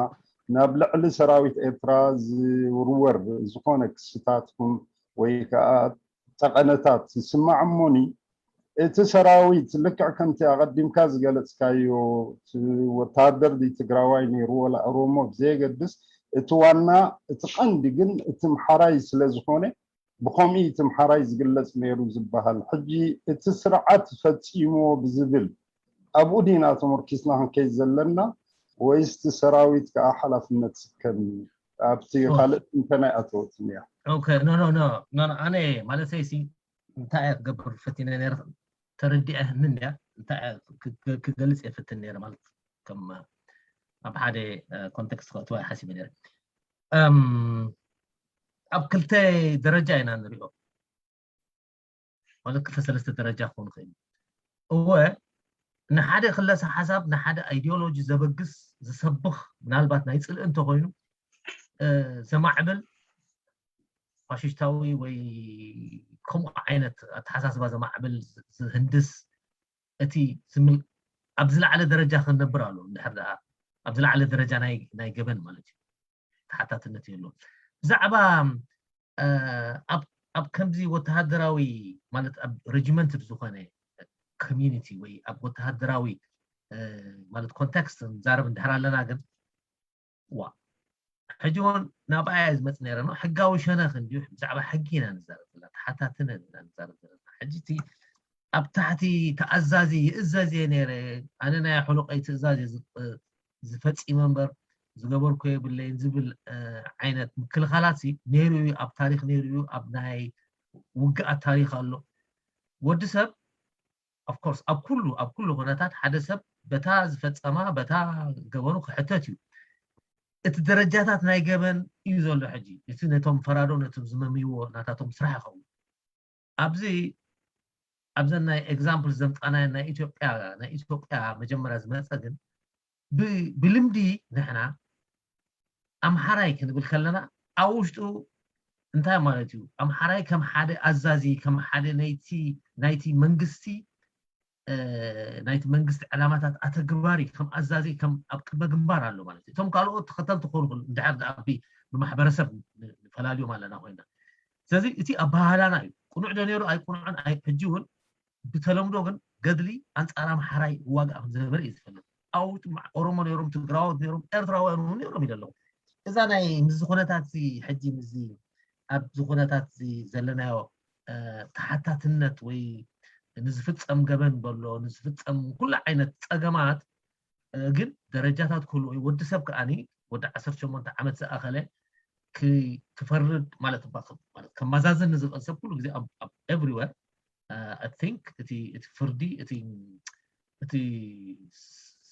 ናብ ልዕሊ ሰራዊት ኤርትራ ዝውርወር ዝኾነ ክስታት ይኹን ወይ ከዓ ጠቐነታት ዝስማዕ እሞኒ እቲ ሰራዊት ልክዕ ከምቲ ኣቐዲምካ ዝገለፅካዮ ወታሃደር ትግራዋይ ነይሩ ወላ ኦሮሞ ብዘየገድስ እቲ ዋና እቲ ቀንዲ ግን እቲ ምሓራይ ስለዝኾነ ብኸምኡ እዩ እቲ ምሓራይ ዝግለፅ ነይሩ ዝበሃል። ሕጂ እቲ ስርዓት ፈፂምዎ ብዝብል ኣብኡ ዲና ተመርኪስና ክንከይድ ዘለና ወይስ እቲ ሰራዊት ከዓ ሓላፍነት ዝስከም እዩ? ኣብቲ ካልእ ትንተና ኣይኣተወትን እያ። ኣነ ማለተይ ሲ እንታይ እየ ክገብር ፈቲነ ነይረ ተረዲአ ህንን እያ እንታይ ክገልፅ እየ ፈትን ነይረ ማለት ከም ኣብ ሓደ ኮንቴክስት ክእትዋ ሓሲበ ነይረ። ኣብ ክልተ ደረጃ ኢና ንሪኦ ማለት ክልተ ሰለስተ ደረጃ ክኾን ይኽእል። እወ ንሓደ ክለሰ ሓሳብ ንሓደ ኣይዲዮሎጂ ዘበግስ ዝሰብኽ ምናልባት ናይ ፅልኢ እንተኮይኑ ዘማዕብል ፋሽስታዊ ወይ ከምኡ ዓይነት ኣተሓሳስባ ዘማዕብል ዝህንድስ እቲ ኣብ ዝለዓለ ደረጃ ክንነብር ኣሎ። እንድሕር ደኣ ኣብ ዝለዓለ ደረጃ ናይ ገበን ማለት እዩ ተሓታትነት የሎ። ብዛዕባ ኣብ ከምዚ ወተሃደራዊ ማለት ኣብ ሬጂመንት ዝኾነ ኮሚኒቲ ወይ ኣብ ወተሃደራዊ ማለት ኮንቴክስት ንዛረብ እንድሕር ኣለና ግን ዋ ሕጂ እውን ናብኣ እየ ዝመፅ ነረ ነው ሕጋዊ ሸነኽ እንዲሁ ብዛዕባ ሕጊ ኢና ንዛረብ ዘለና ተሓታትነት ኢና ንዛረብ ዘለና። ሕጂ እቲ ኣብ ታሕቲ ተኣዛዚ ይእዘዝ እየ ነረ ኣነ ናይ ሕሉቀይ ትእዛዝ እየ ዝፈፂመ እምበር ዝገበርኩ የብለይን ዝብል ዓይነት ምክልኻላት ነይሩ እዩ፣ ኣብ ታሪክ ነይሩ እዩ፣ ኣብ ናይ ውግኣት ታሪክ ኣሎ። ወዲ ሰብ ኦፍኮርስ ኣብ ኩሉ ኣብ ኩሉ ኩነታት ሓደ ሰብ በታ ዝፈፀማ በታ ገበኑ ክሕተት እዩ። እቲ ደረጃታት ናይ ገበን እዩ ዘሎ ሕጂ እቲ ነቶም ፈራዶ ነቶም ዝመምይዎ ናታቶም ስራሕ ይኸውን። ኣብዚ ኣብዘን ናይ ኤግዛምፕል ዘምፃናዮ ናይ ኢትዮጵያ ናይ ኢትዮጵያ መጀመርያ ዝመፀ ግን ብልምዲ ንሕና ኣምሓራይ ክንብል ከለና ኣብ ውሽጡ እንታይ ማለት እዩ? ኣምሓራይ ከም ሓደ ኣዛዚ ከም ሓደ ናይቲ ናይቲ መንግስቲ ናይቲ መንግስቲ ዕላማታት ኣተግባሪ ከም ኣዛዚ ከም ኣብ ቅድመ ግንባር ኣሎ ማለት እዩ። እቶም ካልኦት ተኸተልቲ ክኾኑ ይኽእሉ እንድሕር ደኣ ብማሕበረሰብ ንፈላልዮም ኣለና ኮይና። ስለዚ እቲ ኣበሃህላና እዩ። ቅኑዕ ዶ ነይሩ ኣይቅኑዕን ሕጂ እውን ብተለምዶ ግን ገድሊ ኣንፃር ኣምሓራይ ይዋጋእ ከም ዝነበረ እዩ ዝፈልጥ። ኣብ ውሽጢ ኦሮሞ ነይሮም፣ ትግራዎት ነይሮም፣ ኤርትራውያን እውን ነይሮም ኢለ ኣለኹ። እዛ ናይ ምስዚ ኩነታት እዚ ሕጂ ምስዚ ኣብዚ ኩነታት እዚ ዘለናዮ ተሓታትነት ወይ ንዝፍፀም ገበን በሎ ንዝፍፀም ኩሉ ዓይነት ፀገማት ግን ደረጃታት ክህሉ ወይ ወዲ ሰብ ከዓኒ ወዲ ዓሰርተ ሸሞንተ ዓመት ዝኣኸለ ክፈርድ ማለት ከማዛዘን ንዝኽእል ሰብ ኩሉ ግዜ everywhere I think እቲ ፍርዲ እቲ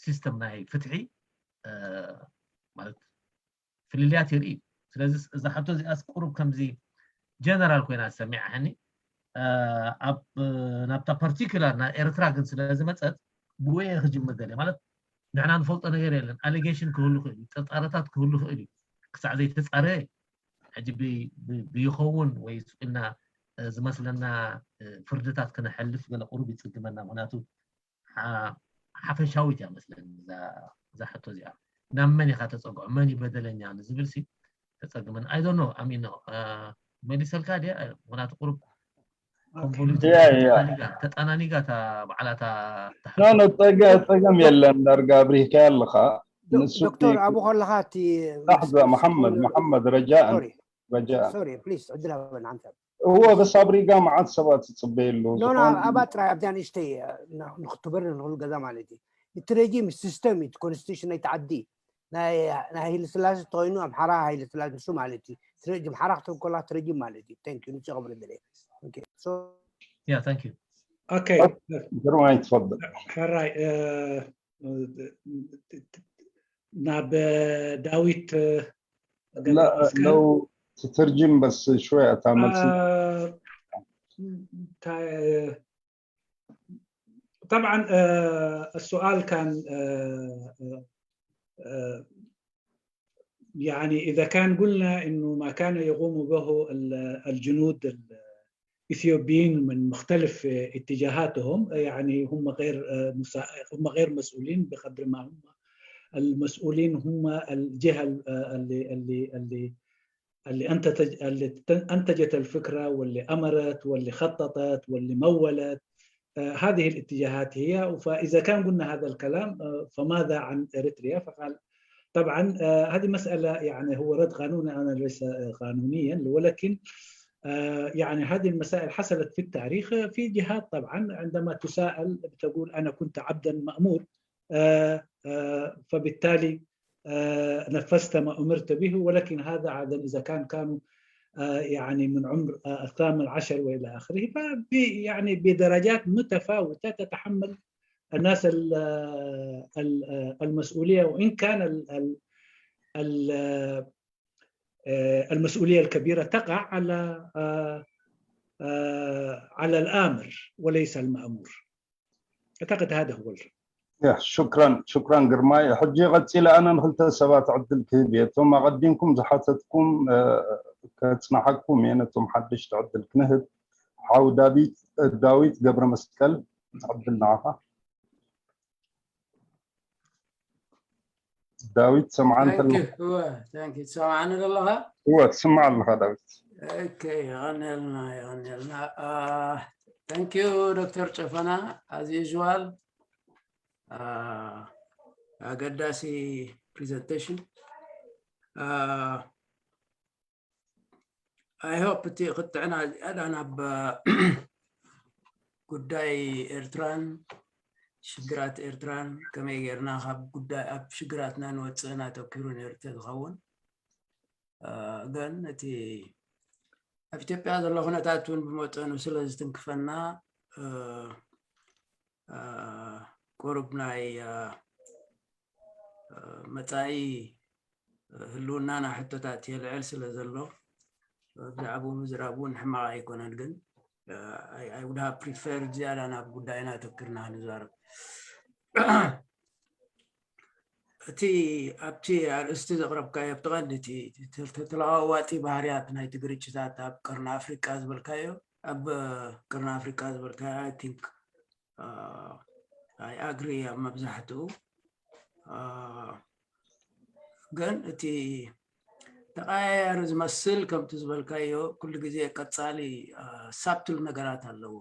system ናይ ፍትሒ ማለት ፍልልያት የርኢ። ስለዚ እዛ ሕቶ እዚኣስ ቁሩብ ከምዚ ጀነራል ኮይና ሰሚዓኒ ኣብ ናብታ ፓርቲኩላር ናይ ኤርትራ ግን ስለ ዝመፀት ብወየ ክጅምር ደልየ ማለት ንሕና ንፈልጦ ነገር የለን። ኣሌጌሽን ክህሉ ክእል እዩ፣ ጥርጣረታት ክህሉ ክእል እዩ። ክሳዕ ዘይተፃረየ ሕጂ ብይኸውን ወይ ኢልና ዝመስለና ፍርድታት ክነሐልፍ ገለ ቁሩብ ይፅግመና። ምክንያቱ ሓፈሻዊት እያ መስለኒ እዛ ሕቶ እዚኣ። ናብ መን ኢኻ ተፀግዖ፣ መን እዩ በደለኛ ንዝብል ሲ ተፀግመን። I don't know, I mean, መሊሰልካ ድያ? ምክንያቱ ቁሩብ ተጣናኒጋ እታ በዓላታ ጸገም የለን። ዳርጋ ኣብሪህካ ኣለኻ። ዶክተር ኣብኡ ከለኻ እቲ ላሕዛ መሓመድ መሓመድ ረጃእን ረጃእን ሶሪ ፕሊስ ዕድል ሃበና። እዎ በስ ኣብ ሪጋ መዓት ሰባት ዝፅበየሉ ኣባ ጥራይ ኣብዛ ንእሽተይ ንክትበር ንክሉ ገዛ ማለት እዩ። እቲ ረጂም ሲስተም እዩ። ኮንስቲቱሽን ናይቲ ዓዲ ናይ ሃይለ ስላሴ ተኮይኑ ኣምሓራ ሃይለ ስላሴ ንሱ ማለት እዩ። እቲ ረጂም ሓራ ክትብል ከላ እቲ ረጂም ማለት እዩ። Thank you ንሱ ክብር ደለ Yeah, thank you. Okay. ግርማይ ትፈضل. ሕራይ ናብ ዳዊት ለው ትትርጅም በስ شوية تعمل طبعا السؤال كان يعني إذا كان قلنا إنه ما كان يقوم به الجنود الإثيوبيين من مختلف اتجاهاتهم، يعني هم غير هم غير مسؤولين بقدر ما هم المسؤولين هم الجهة اللي اللي اللي اللي انتجت اللي انتجت الفكره واللي امرت واللي خططت واللي مولت. هذه الاتجاهات هي. فاذا كان قلنا هذا الكلام فماذا عن اريتريا؟ فقال طبعا هذه مساله يعني هو رد قانوني، انا ليس قانونيا، ولكن يعني هذه المسائل حصلت في التاريخ في جهات طبعا عندما تساءل بتقول انا كنت عبدا مامور فبالتالي نفذت ما امرت به، ولكن هذا عاده اذا كان كانوا يعني من عمر الثامن عشر والى اخره، فب يعني بدرجات متفاوته تتحمل الناس المسؤوليه، وان كان المسؤوليه الكبيره تقع على على الامر وليس المامور. اعتقد هذا هو الرد. شكرا شكرا ግርማይ። ሕጂ ቀፂለ ኣነ ንክልተ ሰባት ዕድል ክህብ እየ። እቶም ኣቐዲምኩም ዝሓተትኩም ከፅናሓኩም እየ፣ ነቶም ሓደሽቲ ዕድል ክንህብ። ሓው ዳዊት ዳዊት ገብረ መስቀል ዕድል ንዓኻ። ዳዊት ሰምዓን ተለኻ ትሰምዓኒ ዘለኻ? እወ ትስማዕ ኣለኻ ዳዊት። ኦኬ፣ የቐንየልና የቐንየልና። Thank you ዶክተር ጨፈና፣ as usual ኣገዳሲ presentation። I hope እቲ ክትዕና ዝያዳ ናብ ጉዳይ ኤርትራን ሽግራት ኤርትራን ከመይ ጌርና ካብ ጉዳይ ኣብ ሽግራትና ንወፅእን ኣተኪሩ ነይሩ ተዝኸውን። ግን እቲ ኣብ ኢትዮጵያ ዘሎ ኩነታት እውን ብመጠኑ ስለ ዝትንክፈና ቁሩብ ናይ መፃኢ ህልውናና ሕቶታት የልዕል ስለ ዘሎ ብዛዕባኡ ምዝራብ እውን ሕማቕ ኣይኮነን። ግን I would have preferred ዝያዳ ናብ ጉዳይና ኣተክርና ክንዛረብ። እቲ ኣብቲ ኣርእስቲ ዘቕረብካዮ ኣብቲ ቀንዲ እቲ ተለዋዋጢ ባህርያት ናይቲ ግርጭታት ኣብ ቀርኒ ኣፍሪቃ ዝበልካዮ ኣብ ቀርኒ ኣፍሪቃ ዝበልካዮ I think I agree ኣብ መብዛሕትኡ። ግን እቲ ተቐያያሪ ዝመስል ከምቲ ዝበልካዮ ኩሉ ግዜ ቀፃሊ ሳብትል ነገራት ኣለዎ።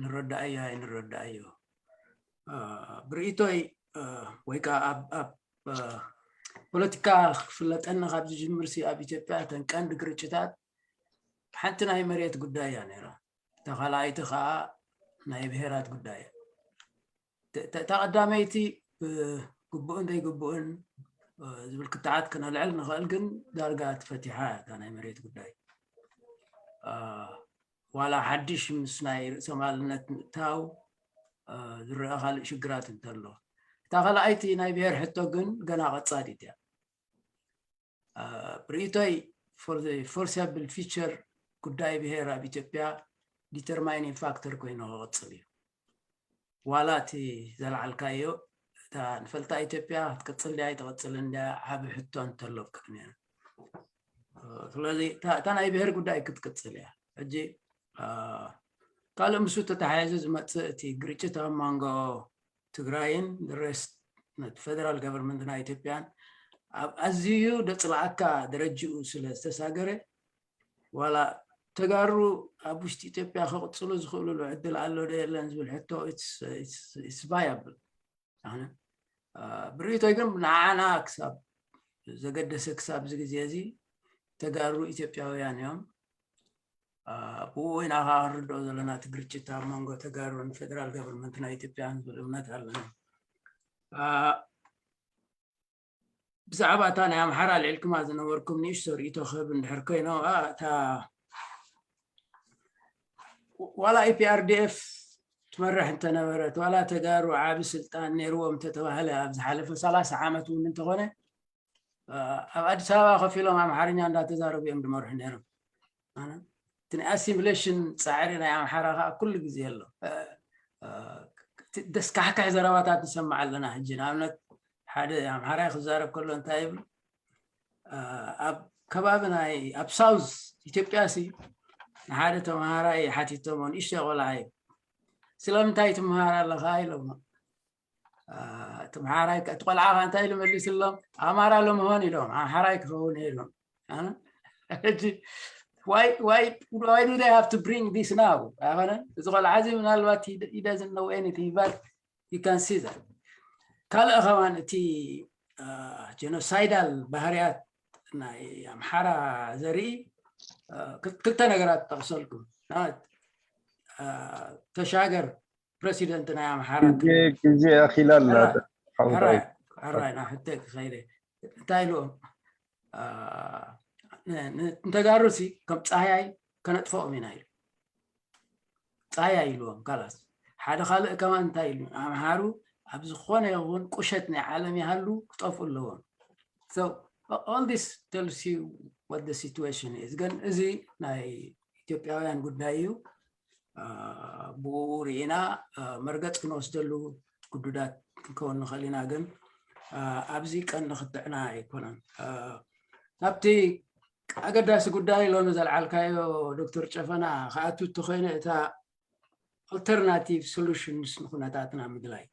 ንረዳኣዮ ኣይንረዳኣዮ ብርእይቶይ ወይ ከዓ ኣብ ፖለቲካ ክፍለጠኒ ካብ ዝጅምር ሲ ኣብ ኢትዮጵያ እተን ቀንዲ ግርጭታት ሓንቲ ናይ መሬት ጉዳይ እያ ነይራ። እታ ካልኣይቲ ከዓ ናይ ብሔራት ጉዳይ እያ። እታ ቀዳመይቲ ብግቡእን ዘይግቡእን ዝብል ክትዓት ክነልዕል ንኽእል፣ ግን ዳርጋ ተፈቲሓ እያ እታ ናይ መሬት ጉዳይ። ዋላ ሓድሽ ምስ ናይ ርእሰ ማልነት ምእታው ዝረአ ካልእ ሽግራት እንተሎ፣ እታ ካልኣይቲ ናይ ብሔር ሕቶ ግን ገና ቀጻሊት እያ። ብርእይቶይ፣ for the foreseeable future ጉዳይ ብሔር ኣብ ኢትዮጵያ determining factor ኮይኑ ክቕጽል እዩ። ዋላ እቲ ዘልዓልካዮ እታ ንፈልጣ ኢትዮጵያ ክትቅጽል ድያ ኣይትቕጽልን ድያ ዓቢ ሕቶ እንተሎ ቅድሚያ። ስለዚ እታ ናይ ብሔር ጉዳይ ክትቅጽል እያ። ሕጂ ካልእ ምስኡ ተተሓሒዙ ዝመጽእ እቲ ግርጭት ኣብ መንጎ ትግራይን the rest ነቲ federal government ናይ ኢትዮጵያን ኣብ ኣዝዩ ደጽልኣካ ደረጅኡ ስለ ዝተሳገረ፣ ዋላ ተጋሩ ኣብ ውሽጢ ኢትዮጵያ ክቕጽሉ ዝኽእሉሉ ዕድል ኣሎ ዶ የለን ዝብል ሕቶ it's viable። ኣነ ብርእይቶይ ግን ንዓና ክሳብ ዘገደሰ ክሳብ እዚ ግዜ እዚ ተጋሩ ኢትዮጵያውያን እዮም። ብኡ ኢና ከዓ ክንርድኦ ዘለና እቲ ግርጭት ኣብ መንጎ ተጋሩን federal government ናይ ኢትዮጵያን ዝብል እምነት ኣለኒ። ብዛዕባ እታ ናይ ኣምሓራ ልዕልክማ ዝነበርኩም ንእሽቶ ርእይቶ ክህብ እንድሕር ኮይኖ፣ እታ ዋላ EPRDF ትመርሕ እንተነበረት፣ ዋላ ተጋሩ ዓቢ ስልጣን ነይርዎም እንተተባህለ፣ ኣብ ዝሓለፈ ሰላሳ ዓመት እውን እንተኾነ፣ ኣብ ኣዲስ ኣበባ ኮፍ ኢሎም ኣምሓርኛ እንዳተዛረቡ እዮም ዝመርሑ ነይሮም። እቲ ናይ ኣሲሚሌሽን ጻዕሪ ናይ ኣምሓራ ከዓ ኩሉ ግዜ ኣሎ። ደስካሕክሕ ዘረባታት ንሰምዕ ኣለና። ሕጂ ንኣብነት ሓደ ኣምሓራይ ክዛረብ ከሎ እንታይ ይብል? ኣብ ከባቢ ናይ ኣብ ሳውዝ ኢትዮጵያ ሲ ንሓደ ተምሃራይ ሓቲቶሞ፣ ንእሽተይ ቆልዓ እዩ፣ ስለምንታይ ትምሃር ኣለኻ ኢሎሞ። ተምሃራይ እቲ ቆልዓ ከ እንታይ ኢሉ መሊስሎም? ኣማራ ለመሆን ኢሎም፣ ኣምሓራይ ክኸውን ኢሎም። ሕጂ why why why do they have to bring this now? ኣይኮነን? እዚ ቆልዓ እዚ ምናልባት he doesn't know anything, but you can see that ካልእ ከማን እቲ genocidal ባህርያት ናይ ኣምሓራ ዘርኢ ክልተ ነገራት ጠቕሰልኩም። ተሻገር ፕረሲደንት ናይ ኣምሓራ ግዜ ኣኺላ ኣላ። ሕራይ ናብ ሕቶይ ክኸይደ እንታይ ኢልዎም? ንተጋሩ ሲ ከም ፃህያይ ከነጥፈኦም ኢና ኢሉ። ፃህያይ ኢልዎም። ካላስ ሓደ ካልእ ከማን እንታይ ኢሉ? ኣምሓሩ ኣብ ዝኾነ ይኹን ቁሸት ናይ ዓለም ይሃሉ ክጠፍኡ ኣለዎም። So all this tells you what the situation is። ግን እዚ ናይ ኢትዮጵያውያን ጉዳይ እዩ። ብኡ ርኢና መርገፅ ክንወስደሉ ግዱዳት ክንከውን ንኽእል ኢና። ግን ኣብዚ ቀንዲ ክትዕና ኣይኮነን። ናብቲ ኣገዳሲ ጉዳይ ሎሚ ዘልዓልካዮ ዶክተር ጨፈና ክኣቱ እንተኮይነ እታ alternative solutions ንኩነታትና ምድላይ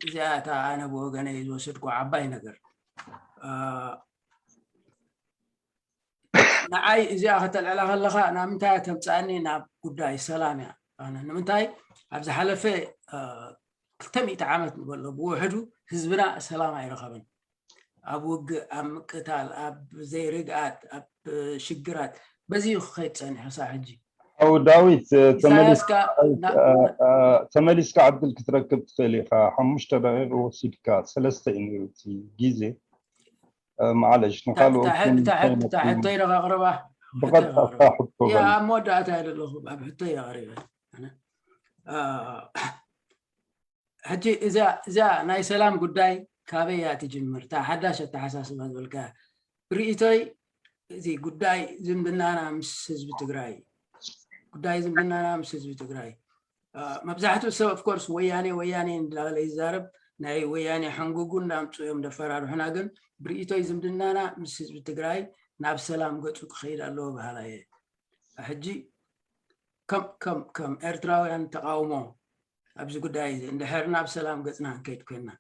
እዚኣ እታ ኣነ ብወገነይ ዝወሰድኩ ዓባይ ነገር። ንዓይ እዚኣ ከተልዕላ ከለኻ ናብ ምንታይ ተምፅኣኒ? ናብ ጉዳይ ሰላም እያ። ኣነ ንምንታይ ኣብ ዝሓለፈ ክልተ ሚእቲ ዓመት ንበሎ ብውሕዱ ህዝብና ሰላም ኣይረኸበን። ኣብ ውግእ፣ ኣብ ምቅታል፣ ኣብ ዘይርግኣት፣ ኣብ ሽግራት በዚ እዩ ክኸይድ ፀኒሑ ክሳብ ሕጂ። ኣው ዳዊት ተመሊስካ ዕድል ክትረክብ ትኽእል ኢኻ። ሓሙሽተ ደቂቕ ወሲድካ ሰለስተ እዩ ነይሩ እቲ ግዜ። ማዕለሽ ንካልኦት ሕቶይ ዶ ከቕርባ? ብቐጥታ ሕቶ ኣብ መወዳእታ እየ ዘለኹ። ኣብ ሕቶይ ኣቕሪበ ሕጂ እዛ ናይ ሰላም ጉዳይ ካበይ እያ ትጅምር? እታ ሓዳሽ ኣተሓሳስባ ዝበልካ ርእይቶይ እዚ ጉዳይ ዝምድናና ምስ ህዝቢ ትግራይ ጉዳይ ዝምድናና ምስ ህዝቢ ትግራይ መብዛሕትኡ ሰብ of course ወያኔ ወያኔ እንዳበለ ይዛረብ። ናይ ወያኔ ሕንጉጉ እንዳምፁ እዮም ደፈራርሑና። ግን ብርእይቶይ ዝምድናና ምስ ህዝቢ ትግራይ ናብ ሰላም ገፁ ክኸይድ ኣለዎ በሃላይ እየ። ሕጂ ከም ከም ከም ኤርትራውያን ተቃውሞ ኣብዚ ጉዳይ እዚ እንድሕር ናብ ሰላም ገፅና ክንከይድ ኮይንና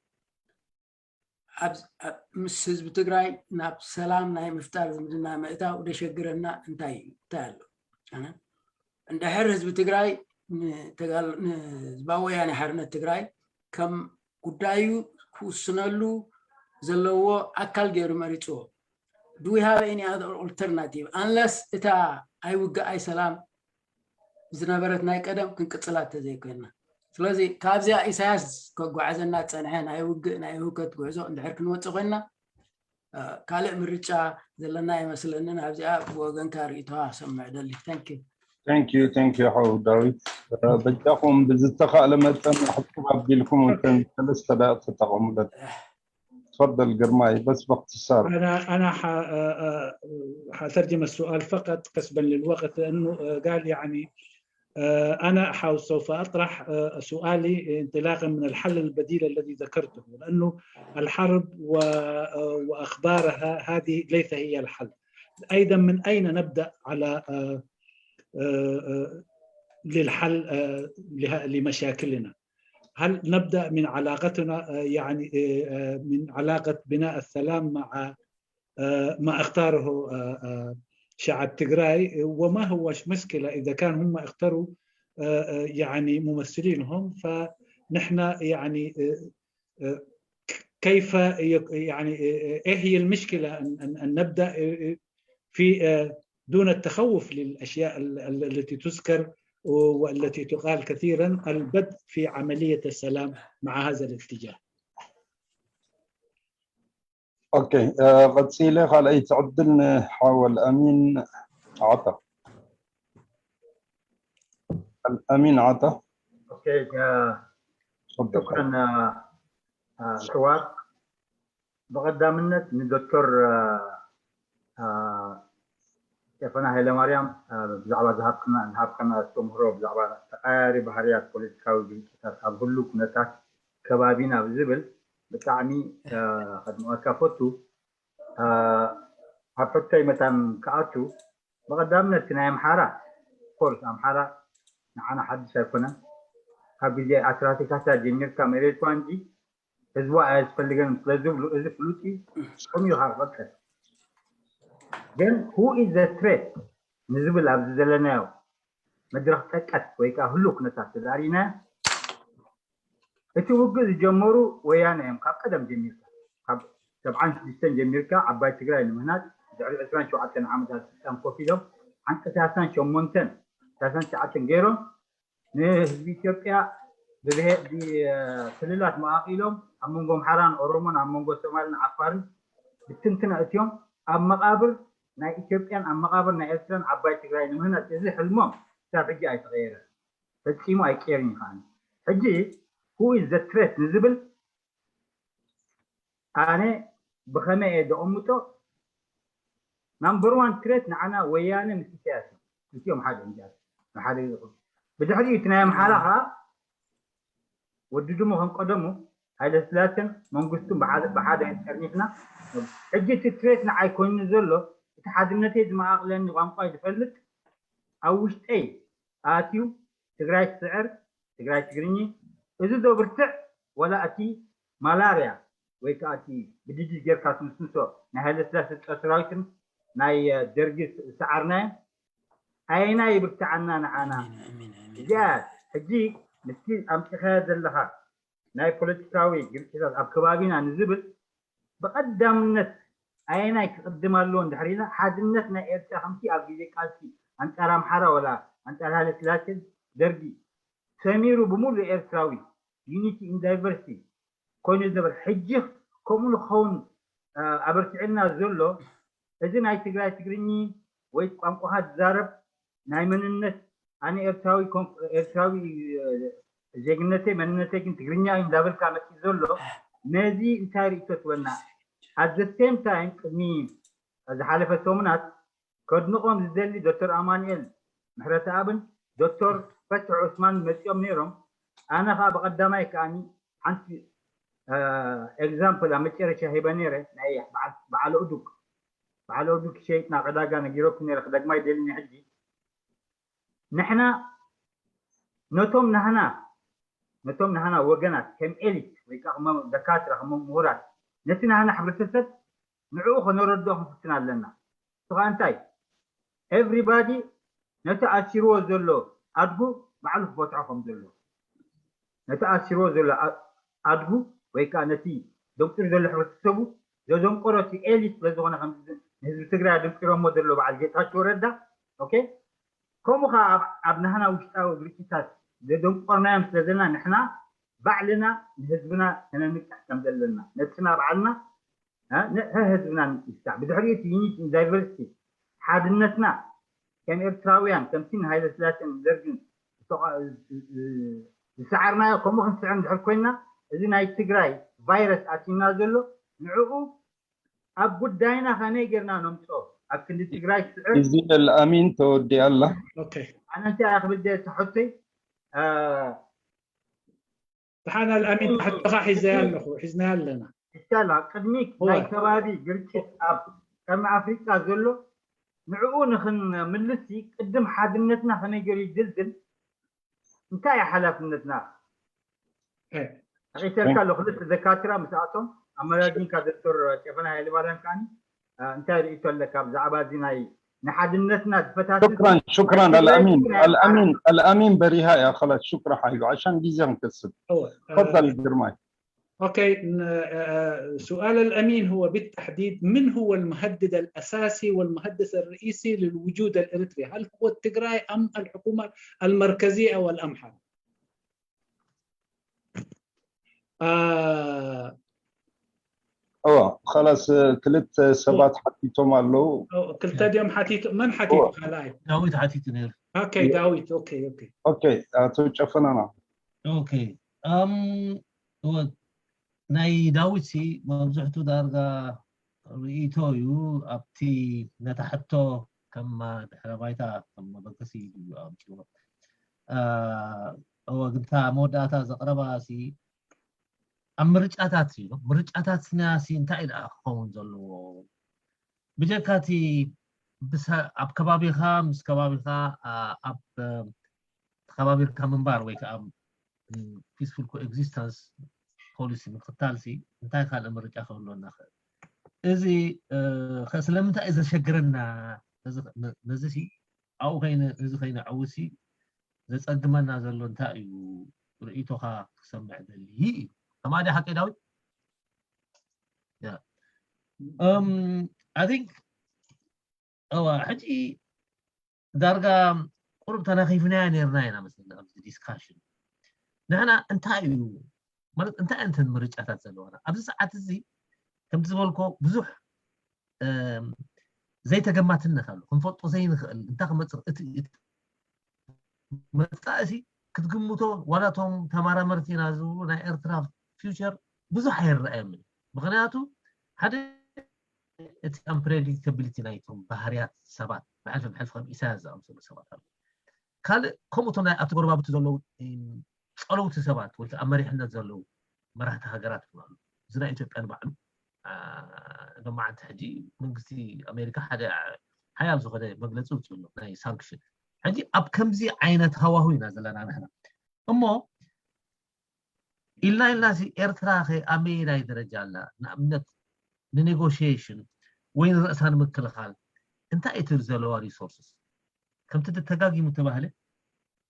ምስ ህዝቢ ትግራይ ናብ ሰላም ናይ ምፍጣር ዝምድና ምእታው ደሸግረና እንታይ እንታይ ኣሎ? ኣነ እንድሕር ህዝቢ ትግራይ ንህዝባዊ ወያነ ሓርነት ትግራይ ከም ጉዳዩ ክውስነሉ ዘለዎ ኣካል ገይሩ መሪፅዎ Do we have any other alternative? Unless እታ ኣይውግእ ኣይሰላም ዝነበረት ናይ ቀደም ክንቅጽላ ተዘይኮይንና። ስለዚ ካብዚኣ ኢሳያስ ከጓዓዘና ዝጸንሐ ናይ ውግእ ናይ ህውከት ጉዕዞ እንድሕር ክንወጽእ ኮይንና ካልእ ምርጫ ዘለና ኣይመስለንን። ኣብዚኣ ብወገንካ ርእይቶኻ ሰምዕ ደሊ። Thank you. Thank you, thank you ሓው ዳዊት። በጃኹም ብዝተኻእለ መጠን ሕክብ ኣቢልኩም እተን ሰለስተ ደቂቕ ተጠቐሙለን። تفضل ግርማይ بس باختصار. انا انا ح... آه، آه، حترجم السؤال فقط كسبا للوقت، لانه آه، قال يعني آه، انا حاول سوف اطرح آه، سؤالي انطلاقا من الحل البديل الذي ذكرته، لانه الحرب و... آه، واخبارها هذه ليس هي الحل. ايضا من اين نبدا على آه، آه، آه، للحل آه، لها- لمشاكلنا؟ هل نبدا من علاقتنا آه، يعني آه، آه، من علاقه بناء السلام مع آه، ما اختاره آه، آه، شعب تجراي، وما هو مشكله اذا كان هم اختاروا آه، آه، يعني ممثلينهم، فنحن يعني آه، آه، كيف يك- يعني آه، ايه هي المشكله ان ان أن نبدا آه، آه، في آه، دون التخوف للاشياء ال- ال- التي تذكر والتي تقال كثيرا، البدء في عمليه السلام مع هذا الاتجاه. ኦኬ፣ ቀፂለ ካልኣይቲ ዕድል ንሓወል ኣሚን ዓጣ። ኣልኣሚን ዓጣ ኦኬ፣ አ፣ ተፈደል። ሽኩረን አ፣ አ፣ ሕዋር። ብቐዳምነት ንዶክተር አ፣ አ፣ ስቴፋና ሃይለማርያም አ፣ ብዛዕባ ዝሃብክና ዝሃብከና ኣስተምህሮ ብዛዕባ ተቐያሪ ባህርያት ፖለቲካዊ ግልጭታት ኣብ ህሉ ኩነታት ከባቢና ብዝብል ብጣዕሚ አ፣ ከድንቐካ ፈቱ። አ፣ ኣብ ሕቶይ መታን ክኣቱ ብቐዳምነት ናይ ኣምሓራ ኮርስ ኣምሓራ ንዓና ሓድሽ ኣይኮነን። ካብ ግዜ ኣስራቲካታ ጀሚርካ መሬት ዋንጂ ህዝቡ ኣየስፈልገን ስለ ዝብሉ እዚ ፍሉጥ እዩ። ከምኡ እዩ ካብ ቀጥል ግን who is the threat ንዝብል ኣብዚ ዘለናዮ መድረኽ ጠቀት ወይ ከዓ ህሉ ኩነታት ተዛሪና እቲ ውግእ ዝጀመሩ ወያነ እዮም። ካብ ቀደም ጀሚርካ ካብ ሰብዓን ሽዱሽተን ጀሚርካ ዓባይ ትግራይ ንምህናፅ ድሕሪ ዕስራን ሸውዓተን ዓመታት ስልጣን ኮፍ ኢሎም ዓንቂ ሰላሳን ሸሞንተን ሰላሳን ትሽዓተን ገይሮም ንህዝቢ ኢትዮጵያ ብብሄ- ብክልላት መቓቒሎም ኣብ መንጎ ኣምሓራን ኦሮሞን ኣብ መንጎ ሶማልን ዓፋርን ብትንትን ኣእትዮም ኣብ መቓብር ናይ ኢትዮጵያን ኣብ መቓብር ናይ ኤርትራን ዓባይ ትግራይ ንምህናፅ እዚ ሕልሞም ክሳብ ሕጂ ኣይተቐየረን። ፈፂሙ ኣይቀየርን እዩ ከዓ ሕጂ who is the threat ንዝብል ኣነ ብኸመይ እየ ዘቐምጦ number one threat ንዓና ወያነ ምስ ኢሳያስ እዮም። እቲኦም ሓደ እዮም ሓደ ብድሕሪኡ እቲ ናይ ኣምሓራ ከዓ ወዲ ድሙ ከም ቀደሙ ሃይለስላሴን መንግስቱን ብሓደ ብሓደ ጠርኒፍና ሕጂ እቲ threat ንዓይ ኮይኑ ዘሎ እቲ ሓድነተይ ዝመቓቕለኒ ቋንቋይ ዝፈልጥ ኣብ ውሽጠይ ኣትዩ ትግራይ ትስዕር ትግራይ ትግርኚ እዚ ዶ ብርትዕ ወላ እቲ ማላርያ ወይ ከዓ እቲ ብዲዲዝ ጌርካ ትምስምሶ ናይ ሃይለስላሴ ጦር ሰራዊትን ናይ ደርጊ ዝሰዓርናዮ ኣየናይ ይብርትዓና ንዓና እዚኣ ሕጂ ምስቲ ኣምፂኻዮ ዘለኻ ናይ ፖለቲካዊ ግልፅታት ኣብ ከባቢና ንዝብል ብቐዳምነት ኣየናይ ክቕድም ኣለዎ እንድሕር ኢልና ሓድነት ናይ ኤርትራ ከምቲ ኣብ ግዜ ቃልሲ ኣንፃር ኣምሓራ ወላ ኣንፃር ሃይለስላሴን ደርጊ ሰሚሩ ብምሉእ ኤርትራዊ unity in diversity ኮይኑ ዝነበር ሕጂ ከምኡ ንክኸውን ኣበርቲዕልና ዘሎ እዚ ናይ ትግራይ ትግርኚ ወይ ቋንቋኻ ዝዛረብ ናይ መንነት ኣነ ኤርትራዊ ኮንክ- ኤርትራዊ እ፣ ዜግነተይ መንነተይ ግን ትግርኛ እዩ እንዳበልካ መፂእ ዘሎ ነዚ እንታይ ርእቶ ትበና at the same time ቅድሚ ዝሓለፈ ሰሙናት ከድንቖም ዝደሊ ዶክተር ኣማኑኤል ምሕረተኣብን ዶክተር ፈትሒ ዑስማን መፂኦም ነይሮም ኣነ ከዓ ብቐዳማይ ከዓኒ ሓንቲ example ኣብ መጨረሻ ሂበ ነይረ ናይ በዓል- በዓል ኡዱግ በዓል ኡዱግ ሸይጥና ዕዳጋ ነጊረኩም ነይረ ክደግማ ይደልኒ ሕጂ ንሕና ነቶም ናህና ነቶም ናህና ወገናት ከም ኤሊት ወይ ከዓ ከም ደካትራ ከም ምሁራት ነቲ ናህና ሕብረተሰብ ንዕኡ ከነረድኦ ክንፍትን ኣለና እሱ ከዓ እንታይ everybody ነቲ ኣሲርዎ ዘሎ ኣድጉ ባዕሉ ክፈትሖ ከም ዘሎ ነቲ ኣሲርዎ ዘሎ ኣ- ኣድጉ ወይ ከዓ ነቲ ደንቁሪ ዘሎ ሕብረተሰቡ ዘደንቆሮ እቲ ኤሊት ስለዝኾነ ከም ንህዝቢ ትግራይ ኣደንቂሮሞ ዘሎ በዓል ጌታቸው ረዳ። ኦኬ፣ ከምኡ ከዓ ኣብ ናህና ውሽጣዊ ግርጭታት ዘደንቆርናዮም ስለ ዘለና ንሕና ባዕልና ንህዝብና ከነንቅሕ ከም ዘለና ነብስና ባዕልና ንሕና ህዝብና ንምስካዕ ብድሕሪኡ እቲ ዩኒቲ ን ዳይቨርሲቲ ሓድነትና ከም ኤርትራውያን ከምቲ ንሃይለ ስላሴን ደርግን ዝሰዓርናዮ ከምኡ ክንስዕር እንድሕር ኮይንና እዚ ናይ ትግራይ ቫይረስ ኣትዩና ዘሎ ንዕኡ ኣብ ጉዳይና ከመይ ጌርና ነምፅኦ ኣብ ክንዲ ትግራይ ክስዕር እዚ ኣልኣሚን ተወዲኣ ኣላ ኦኬ ኣነ እንታይ እየ ክብል ደየ ተሕቶይ ደሓን ኣልኣሚን ሕቶኻ ሒዘያ ኣለኹ ሒዝናያ ኣለና ይቻላ ቅድሚ ናይ ከባቢ ግርጭት ኣብ ቀርኒ ኣፍሪቃ ዘሎ ንዕኡ ንክንምልስ ቅድም ሓድነትና ከመይ ገይሩ ይድልድል እንታይ እዩ ሓላፍነትና ርኢተልካ ኣሎ ክልተ ደካትራ ምስኣቶም ኣመዛዚንካ ዶክተር ጨፈና ሃይለማርያም ከዓኒ እንታይ ርኢቶ ኣለካ ብዛዕባ እዚ ናይ ንሓድነትና ዝፈታትን شكرا شكرا الامين الامين الامين بريها يا خلاص شكرا حيو عشان ጊዜ ክንከስብ تفضل ግርማይ اوكي سؤال الامين هو بالتحديد من هو المهدد الاساسي والمهدد الرئيسي للوجود الاريتري؟ هل هو التجراي ام الحكومه المركزيه او الامحر؟ اه خلاص ክልተ ሰባት ሓቲቶም ኣለዉ ክልተ ድዮም ሓቲቱ መን ሓቲቱ ካልኣይ ዳዊት ሓቲቱ ነይሩ ኦኬ ዳዊት ኦኬ ኦኬ ኦኬ ኣቶ ጨፈናና ኦኬ ኣም ናይ ዳዊት ሲ መብዝሕቱ ዳርጋ ርእይቶ እዩ ኣብቲ ነታ ሕቶ ከም ድሕረ ባይታ ከም መበገሲ እዩ ኣምፅዎ እወ ግንታ መወዳእታ ዘቕረባ ሲ ኣብ ምርጫታት እዩ ምርጫታትና ሲ እንታይ ደኣ ክኸውን ዘለዎ ብጀካ እቲ ኣብ ከባቢኻ ምስ ከባቢኻ ኣብ ተኸባቢርካ ምንባር ወይ ከዓ peaceful coexistence policy ምክታል ሲ እንታይ ካልእ ምርጫ ክህልወና ክእል እዚ ስለምንታይ እዩ ዘሸግረና ነዚ ሲ ኣብኡ ከይነ እዚ ከይነ ዕውሲ ዘጸግመና ዘሎ እንታይ እዩ ርእይቶኻ ክሰምዕ ደሊ እዩ ከማዲ ሓቂ ዳዊት I think እዋ ሕጂ ዳርጋ ቁሩብ ተናኺፍናያ ነርና ኢና መስለኒ ኣብዚ discussion ንሕና እንታይ እዩ ማለት እንታይ እንተን ምርጫታት ዘለዋና ኣብዚ ሰዓት እዚ ከምቲ ዝበልኮ ብዙሕ ዘይተገማትነት ኣሎ ክንፈልጦ ዘይንኽእል እንታይ ክመፅእ እቲ መፃእሲ ክትግምቶ ዋላ እቶም ተመራመርቲ ኢና ዝብሉ ናይ ኤርትራ future ብዙሕ ኣይረኣየምን ምክንያቱ ሓደ እቲ unpredictability ናይቶም ባህርያት ሰባት ብሕልፊ ብሕልፊ ከም ኢሳያስ ዝኣምሰሉ ሰባት ኣለዉ ካልእ ከምኡ እቶም ናይ ኣብቲ ጎረባብቲ ዘለዉ ጸለውቲ ሰባት ወይ ኣብ መሪሕነት ዘለዉ መራሕቲ ሃገራት ይኹን ኣለዉ እዚ ናይ ኢትዮጵያ ንባዕሉ ሎማዓንቲ ሕጂ መንግስቲ ኣሜሪካ ሓደ ሓያል ዝኾነ መግለፂ ውፅኡ ኣሎ ናይ ሳንክሽን ሕጂ ኣብ ከምዚ ዓይነት ሃዋሁ ኢና ዘለና ንሕና እሞ ኢልና ኢልና ሲ ኤርትራ ከ ኣበየናይ ደረጃ ኣላ ንኣብነት ንኔጎሽሽን ወይ ንርእሳ ንምክልኻል እንታይ እቲ ዘለዋ resources ከምቲ ተጋጊሙ ተባህለ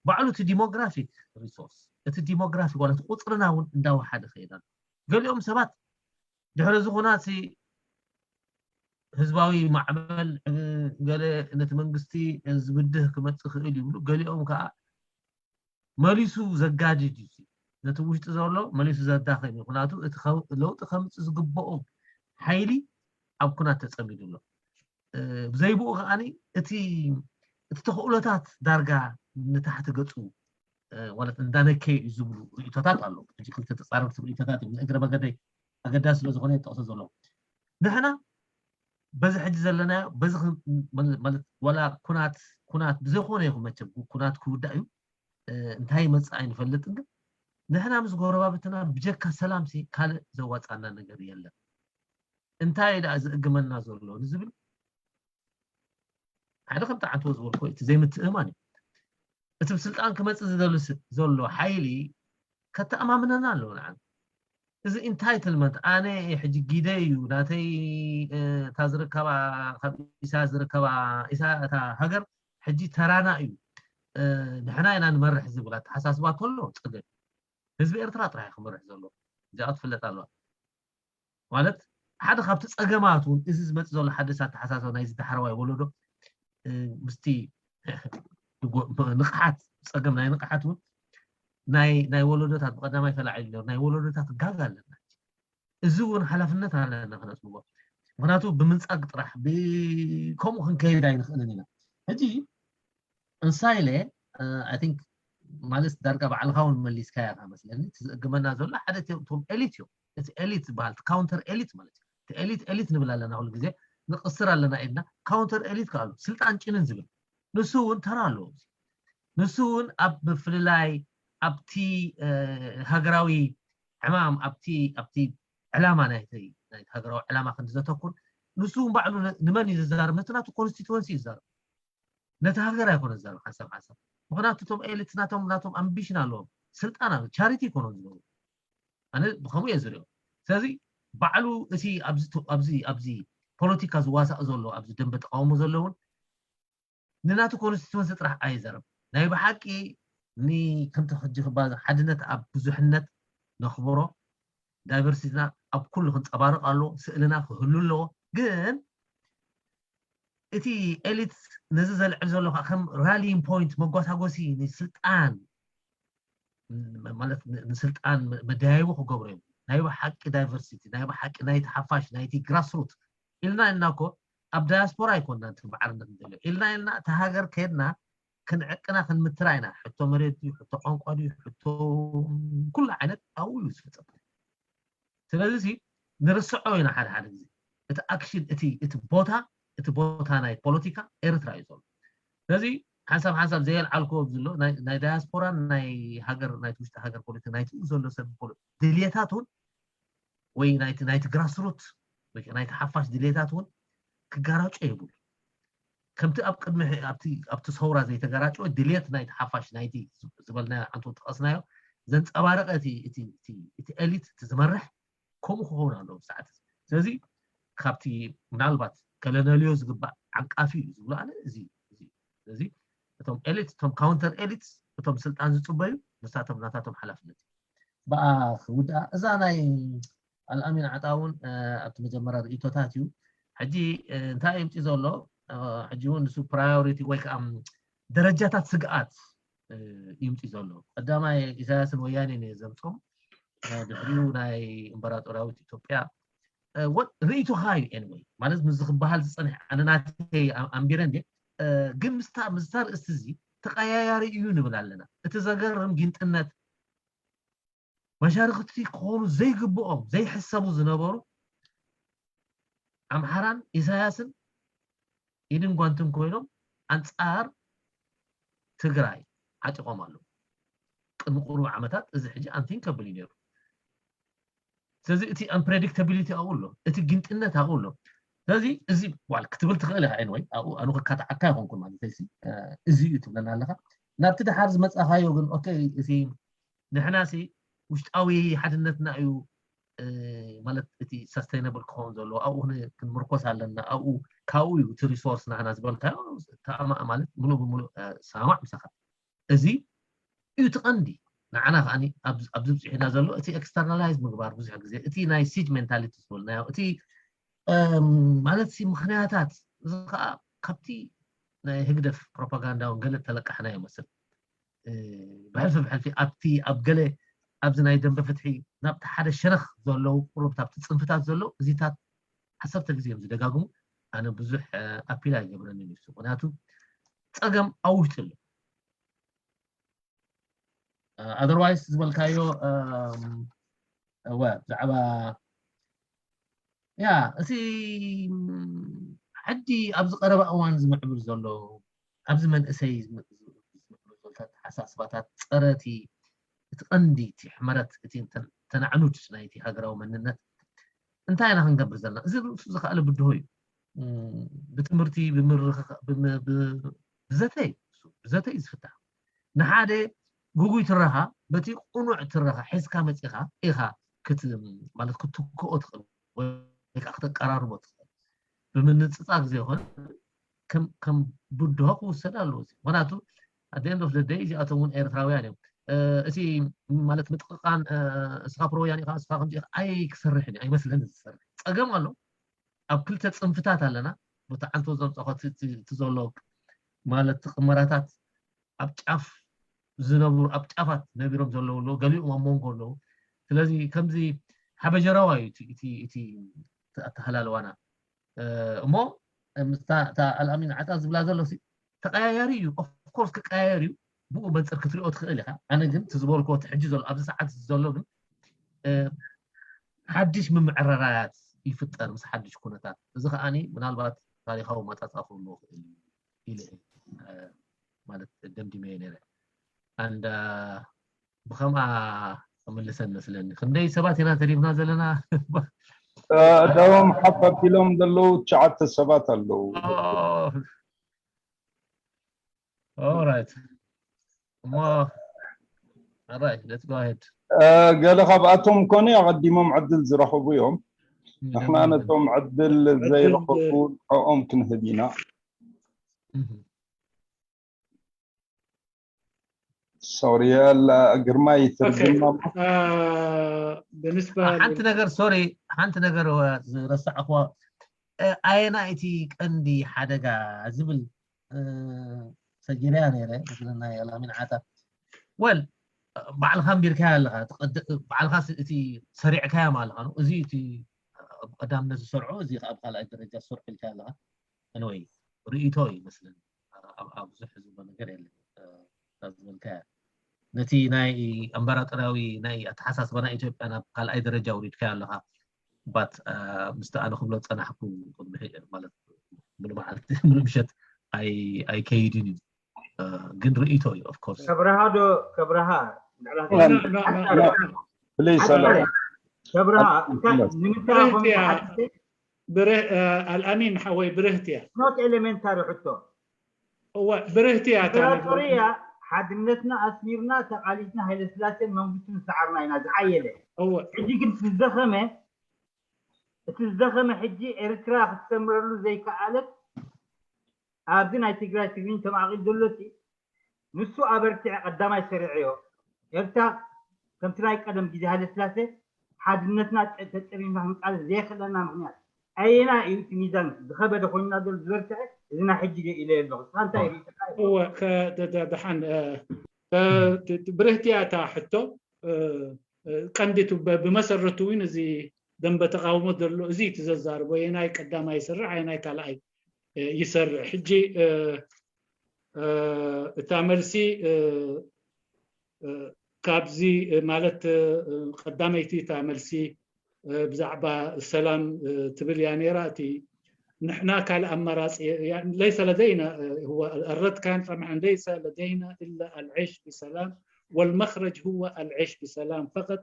ባዕሉ እቲ demographic resource እቲ demographic ዋላ እቲ ቁፅርና እውን እንዳወሓደ ከይዳ ገሊኦም ሰባት ድሕሪ ዝኹናት ህዝባዊ ማዕበል ገለ ነቲ መንግስቲ ዝብድህ ክመፅእ ክእል ይብሉ ገሊኦም ከዓ መሊሱ ዘጋድድ እዩ ነቲ ውሽጢ ዘሎ መሊሱ ዘዳኸም እዩ ምክንያቱ እቲ ለውጢ ከምፅእ ዝግበኦ ሓይሊ ኣብ ኩናት ተፀሚዱ ኣሎ ብዘይብኡ ከዓ እቲ እቲ ተኽእሎታት ዳርጋ ንታሕቲ ገፁ ማለት እንዳነከየ እዩ ዝብሉ ርእቶታት ኣሎ ሕጂ ክልተ ተፃረርቲ ርእቶታት እዮም ንእግረ መገደይ ኣገዳሲ ስለ ዝኾነ ይጠቕሶ ዘሎ ንሕና በዚ ሕጂ ዘለናዮ በዚ ማለት ዋላ ኩናት ኩናት ብዘይኮነ ይኹን መቸም ኩናት ክውዳእ እዩ እንታይ መፅእ ኣይንፈልጥን ግን ንሕና ምስ ጎረባብትና ብጀካ ሰላምሲ ካልእ ዘዋፃና ነገር የለን እንታይ ደኣ ዝእግመና ዘሎ ንዝብል ሓደ ከምቲ ዓንተዎ ዝበልኮ እቲ ዘይምትእማን እዩ እቲ ብስልጣን ክመፅእ ዝደሊ ዘሎ ሓይሊ ከተኣማምነና ኣለዎ ንዓን እዚ ኢንታይትልመንት ኣነ ሕጂ ጊደ እዩ ናተይ እታ ዝርከባ ካብ ኢሳ ዝርከባ ኢሳ እታ ሃገር ሕጂ ተራና እዩ ንሕና ኢና ንመርሕ ዝብል ኣተሓሳስባ ከሎ ፀገም ህዝቢ ኤርትራ ጥራሕ ክመርሕ ዘሎ እዚኣ ትፍለጥ ኣለዋ ማለት ሓደ ካብቲ ፀገማት እውን እዚ ዝመፅእ ዘሎ ሓደስ ኣተሓሳሰብ ናይዚ ዳሕረዋይ ወለዶ ምስቲ ንቕሓት፣ ፀገም ናይ ንቕሓት እውን ናይ ወለዶታት ብቀዳማይ ተላዒሉ ነሩ። ናይ ወለዶታት ጋግ ኣለና። እዚ እውን ሓላፍነት ኣለና ክነፅብቦ። ምክንያቱ ብምንፃግ ጥራሕ ከምኡ ክንከይድ ኣይንኽእልን ኢና። ሕጂ እንሳይለ I think ማለት ዳርጋ ባዕልካ እውን መሊስካያ መስለኒ። እቲ ዝእግመና ዘሎ ሓደ እቶም ኤሊት እዮም። እቲ ኤሊት ዝበሃል ካውንተር ኤሊት ማለት እዩ። እቲ ኤሊት ኤሊት ንብል ኣለና፣ ኩሉ ግዜ ንቕስር ኣለና ኢልና። ካውንተር ኤሊት ከኣሉ ስልጣን ጭንን ዝብል ንሱ እውን ተራ ኣለዎ። ንሱ እውን ኣብ ምፍልላይ ኣብቲ ሃገራዊ ዕማም ኣብቲ ኣብቲ ዕላማ ናይቲ ሃገራዊ ዕላማ ክንዲ ዘተኩር ንሱ እውን ባዕሉ ንመን እዩ ዝዛረብ? ነቲ ናቱ ኮንስቲትወንሲ ይዛረብ። ነቲ ሃገር ኣይኮነ ዝዛረብ ሓንሳብ ሓንሳብ። ምክንያቱ እቶም ኤሊት ናቶም ናቶም ኣምቢሽን ኣለዎም፣ ስልጣን ኣሎ፣ ቻሪቲ ይኮኖም ዝገብሩ። ኣነ ብከምኡ እየ ዝሪኦ። ስለዚ ባዕሉ እቲ ኣብዚ ኣብዚ ፖለቲካ ዝዋሳእ ዘሎ ኣብዚ ደንበ ተቃውሞ ዘሎ እውን ንናቱ ኮንስቲትወንሲ ጥራሕ ኣይዘረብ። ናይ ብሓቂ ንክምቲ ሕጂ ክባ ሓድነት ኣብ ብዙሕነት ነኽብሮ፣ ዳይቨርሲቲና ኣብ ኩሉ ክንፀባረቕ ኣሎ፣ ስእልና ክህሉ ኣለዎ። ግን እቲ ኤሊት ነዚ ዘልዕል ዘሎ ከዓ ከም ራሊን ፖይንት መጓሳጎሲ ንስልጣን ማለት ንስልጣን መደያይቦ ክገብሮ እዮም። ናይ ብሓቂ ዳይቨርሲቲ ናይ ብሓቂ ናይቲ ሓፋሽ ናይቲ ግራስሩት ኢልና ኢልና እኮ ኣብ ዳያስፖራ ኣይኮንና እቲ ማዕርነት ንደልዮ ኢልና ኢልና እቲ ሃገር ከድና ክንዕቅና ክንምትራ ኢና። ሕቶ መሬት ድዩ ሕቶ ቋንቋ ድዩ ሕቶ ኩሉ ዓይነት ኣብኡ እዩ ዝፍፀም። ስለዚ ንርስዖ ኢና ሓደ ሓደ ግዜ እቲ ኣክሽን እቲ እቲ ቦታ እቲ ቦታ ናይ ፖለቲካ ኤርትራ እዩ ዘሎ። ስለዚ ሓንሳብ ሓንሳብ ዘየልዓልክዎ ዘሎ ናይ ዳያስፖራን ናይ ሃገር ናይ ውሽጢ ሃገር ፖለቲካ ናይቲ ዘሎ ሰብ ድልየታት እውን ወይ ናይቲ ናይቲ ግራስሩት ወይ ናይቲ ሓፋሽ ድልየታት እውን ክጋራጮ የብሉ። ከምቲ ኣብ ቅድሚ ኣብቲ ኣብቲ ሰውራ ዘይተጋራጨወ ድልየት ናይቲ ሓፋሽ ናይቲ ዝበልናዮ ዓንቶ ጠቐስናዮ ዘንፀባረቐ እቲ እቲ እቲ ኤሊት እቲ ዝመርሕ ከምኡ ክኸውን ኣለዎ ብሰዓት እዚ። ስለዚ ካብቲ ምናልባት ከለነልዮ ዝግባእ ዓቃፊ እዩ ዝብሎ ኣነ እዚ እዚ ስለዚ እቶም ኤሊት እቶም ካውንተር ኤሊት እቶም ስልጣን ዝፅበዩ ንሳቶም ናታቶም ሓላፍነት እዩ። ብኣ ክውድኣ እዛ ናይ ኣልኣሚን ዓጣ እውን ኣብቲ መጀመርያ ርእቶታት እዩ። ሕጂ እንታይ ይምፂ ዘሎ ሕጂ እውን ንሱ ፕራዮሪቲ ወይ ከዓ ደረጃታት ስግኣት ይምፂ ዘሎ ቀዳማይ ኢሳያስን ወያኔን እየ ዘምፆም ድሕሪኡ ናይ እምበራጦራዊት ኢትዮጵያ ርእይቶኻ እዩ ኤንወይ ማለት ምዚ ክበሃል ዝፀንሕ ኣነ ናተይ ኣንቢረ እንደ ግን ምስታ ምስታ ርእስቲ እዚ ተቀያያሪ እዩ ንብል ኣለና። እቲ ዘገርም ጊንጥነት መሻርክቲ ክኾኑ ዘይግብኦም ዘይሕሰቡ ዝነበሩ ኣምሓራን ኢሳያስን ኢድን ጓንትን ኮይኖም ኣንፃር ትግራይ ዓጢቖም ኣለዉ። ቅድሚ ቁሩብ ዓመታት እዚ ሕጂ ኣንቲንከብል እዩ ነይሩ። ስለዚ እቲ ኣምፕሬዲክታቢሊቲ ኣብኡ ኣሎ፣ እቲ ግንጥነት ኣብኡ ኣሎ። ስለዚ እዚ ዋል ክትብል ትኽእል ኢኻ ወይ ኣብኡ ኣኑ ከካትዓካ ኣይኮንኩን ማለት እዚ እዚ እዩ ትብለና ኣለኻ። ናብቲ ድሓር ዝመፃኻዮ ግን ኦኬ እቲ ንሕና ሲ ውሽጣዊ ሓድነትና እዩ ማለት እቲ ሰስተይነብል ክኸውን ዘለዎ ኣብኡ ክንምርኮስ ኣለና ኣብኡ ካብኡ እዩ እቲ ሪሶርስ ናህና ዝበልካዮ ተኣማ ማለት ምሉእ ብምሉእ ሰማማዕ ምሳኻ እዚ እዩ እቲ ቀንዲ ንዓና ከዓኒ ኣብዚ ብፅሒና ዘሎ እቲ ኤክስተርናላይዝ ምግባር ብዙሕ ግዜ እቲ ናይ ሲጅ ሜንታሊቲ ዝበልናዮ እቲ ማለት ሲ ምክንያታት እዚ ከዓ ካብቲ ናይ ህግደፍ ፕሮፓጋንዳ እውን ገለ ተለቃሕና ይመስል ብሕልፊ ብሕልፊ ኣብቲ ኣብ ገለ ኣብዚ ናይ ደንበ ፍትሒ ናብቲ ሓደ ሸነኽ ዘለዉ ቁሩብ ኣብቲ ፅንፍታት ዘለዉ እዚታት ዓሰርተ ግዜ እዮም ዝደጋግሙ ኣነ ብዙሕ ኣፒል ኣይገብረንን እዩ ምክንያቱ ፀገም ኣብ ውሽጢ ኣሎ otherwise ዝበልካዮ እወ ብዛዕባ ያ እቲ ሕጂ ኣብዚ ቀረባ እዋን ዝምዕብል ዘሎ ኣብዚ መንእሰይ ዝምዕብል ዘሎ ተሓሳስባታት ፀረ እቲ እቲ ቀንዲ እቲ ሕመረት እቲ ተናዕኑድ ናይቲ ሃገራዊ መንነት እንታይ ኢና ክንገብር ዘለና እዚ ርእሱ ዝኸኣለ ብድሆ እዩ ብትምህርቲ ብምርኻብ ብዘተይ ብዘተይ ዝፍታሕ ንሓደ ጉጉይ ትረኻ በቲ ቁኑዕ ትረኻ ሒዝካ መፂኻ ኢኻ ማለት ክትክኦ ትኽእል ወይ ከዓ ክተቀራርቦ ትኽእል ብምንፅፃ ግዜ ይኾን ከም ብድሆ ክውሰድ ኣለዎ ምክንያቱ ኣደንዶ ፍለደ እዚኣቶም እውን ኤርትራውያን እዮም እቲ ማለት ምጥቕቓን እስኻ ፕሮወያኒ ኢኻ እስኻ ከምዚ ኣይክሰርሕን ኣይመስለን ዝሰርሕ ጸገም ኣሎ። ኣብ ክልተ ጽንፍታት ኣለና። ብቲ ዓንቶ ዘምፀኸ እቲ ዘሎ ማለት ቅመራታት ኣብ ጫፍ ዝነብሩ ኣብ ጫፋት ነቢሮም ዘለዉ ኣለዉ፣ ገሊኦም ኣብ መንጎ ኣለዉ። ስለዚ ከምዚ ሓበጀራዋ እዩ እቲ ኣተሃላልዋና። እሞ ምስታ ኣልኣሚን ዓጣ ዝብላ ዘሎ ተቀያያሪ እዩ። ኦፍኮርስ ክቀያየር እዩ። ብኡ መንፅር ክትሪኦ ትኽእል ኢኻ። ኣነ ግን እቲ ዝበልክዎ እቲ ሕጂ ዘሎ ኣብዚ ሰዓት ዘሎ ግን ሓድሽ ምምዕርራያት ይፍጠር ምስ ሓድሽ ኩነታት። እዚ ከዓኒ ምናልባት ታሪኻዊ ማጣጣ ክህልዎ ክእል እዩ ኢለ ማለት ደምዲመ ነረ። ኣንዳ ብኸምኣ ክምልሰን መስለኒ። ክንደይ ሰባት ኢና ተሪፍና ዘለና? እቶም ሓፍ ኣቢሎም ዘለዉ ትሽዓተ ሰባት ኣለዉ። ኦራይት እሞ ኣራይ let's go ahead። ገለ ካብኣቶም ኮነ ኣቐዲሞም ዕድል ዝረኸቡ እዮም። ንሕና ነቶም ዕድል ዘይረኸቡ ንዕኦም ክንህብ ኢና። ሶሪ ግርማ ይትርጉም። ብንስባ ሓንቲ ነገር ሶሪ ሓንቲ ነገር ዝረሳዕኽዋ ኣየና እቲ ቀንዲ ሓደጋ ዝብል ሰጊረያ ነይረ። ናይ ኣላሚን ዓጣ ወል ባዕልኻ ኣንቢርካያ ኣለኻ። ባዕልኻ እቲ ሰሪዕካያ ኣለኻ። እዚ እቲ ቀዳምነት ዝሰርዖ እዚ ኣብ ካልኣይ ደረጃ ዝሰርዖ ኢልካ ኣለኻ። ወይ ርእይቶ ይመስለኒ። ኣብ ብዙሕ ዝብሎ ነገር የለን። ዝበልካያ ነቲ ናይ ኣምባራጠራዊ ናይ ኣተሓሳስባ ናይ ኢትዮጵያ ናብ ካልኣይ ደረጃ ውሪድካዮ ኣለኻ። ባት ምስቲ ኣነ ክብሎ ዝፀናሕኩ ማለት ሙሉ መዓልቲ ሙሉ ምሸት ኣይከይድን እዩ። ግን ርእይቶ እዩ ኦፍኮርስ። ከብረሃ ዶ ከብረሃ ፕሊዝ ሰላም ከብረሃ እንታይ ንምንታይ ብርህ እያ። ብርህ ኣልኣሚን ሓወይ ብርህት እያ። not elementary ሕቶ እወ ብርህት እያ። ኢምፐራጦርያ ሓድነትና ኣስሚርና ተቓሊስና ሃይለስላሴን መንግስቱን ዝሰዓርና ኢና ዝሓየለ። እወ ሕጂ ግን ዝደኸመ እቲ ዝደኸመ ሕጂ ኤርትራ ክትሰምረሉ ዘይከኣለት ኣብዚ ናይ ትግራይ ትግርኝ ተማቒል ዘሎ ሲ ንሱ ኣበርቲዐ ቀዳማይ ሰሪዐዮ። ኤርትራ ከምቲ ናይ ቀደም ግዜ ሃይለስላሴ ሓድነትና ተጠሪና ክንቃለስ ዘየኽእለና ምኽንያት ኣየናይ እዩ? እቲ ሚዛን ዝኸበደ ኮይኑና ዘሎ ዝበርትዐ እዚ ናይ ሕጂ ዶ ኢለ ኣለኹ። ንስኻ እንታይ ርኢቶኻ እዩ? እወ ከ- ደ- ደ- ደሓን እ፣ እ፣ ብርህቲ እያ እታ ሕቶ። እ፣ እ፣ ቀንዲቱ በ- ብመሰረቱ እውን እዚ ደንበ ተቃውሞ ዘሎ እዚ እቲ ዘዛርቦ የናይ ቀዳማይ ይሰርሕ ኣየናይ ካልኣይ እ፣ ይሰርሕ። ሕጂ እ፣ እ፣ እታ መልሲ እ፣ እ፣ ካብዚ እ፣ ማለት እ፣ ቀዳመይቲ እታ መልሲ እ፣ ብዛዕባ ሰላም እ፣ ትብል እያ ነይራ። እቲ ንሕና ካልእ ኣማራፂ ያ- ليس لدينا እ፣ هو الرد كان طبعا ليس لدينا إلا العيش بسلام والمخرج هو العيش بسلام فقط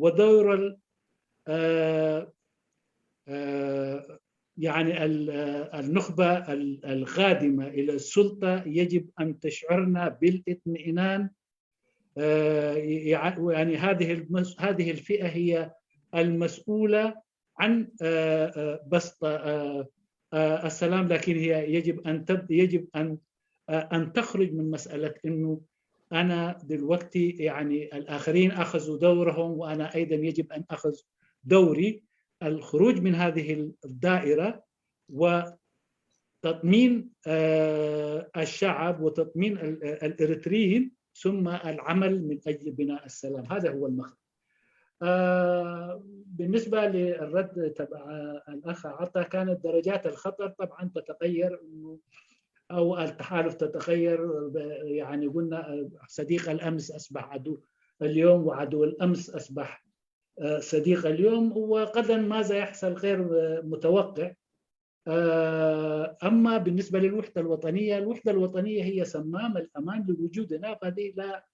ودور ال- آه، آه، يعني ال- آه، النخبة ال- القادمة إلى السلطة يجب أن تشعرنا بالاطمئنان آه، يع- يعني هذه المس- هذه الفئة هي المسؤولة عن آه، آه، بسط آه، آه، السلام لكن هي يجب أن تب يجب أن آه، أن تخرج من مسألة إنه أنا دلوقتي يعني الآخرين أخذوا دورهم وأنا أيضا يجب أن أخذ دوري. الخروج من هذه الدائرة وتطمين آه، الشعب وتطمين ال- الإريتريين ثم العمل من أجل بناء السلام. هذا هو المخرج. آه، بالنسبة للرد تبع الأخ عطا كانت درجات الخطر طبعا تتغير إنه أو التحالف تتغير ب- يعني قلنا آه، صديق الأمس أصبح عدو اليوم وعدو الأمس أصبح آه، صديق اليوم وغدا ماذا يحصل غير آه، متوقع. آه، أما بالنسبة للوحدة الوطنية، الوحدة الوطنية هي صمام الأمان لوجودنا، فهذه لا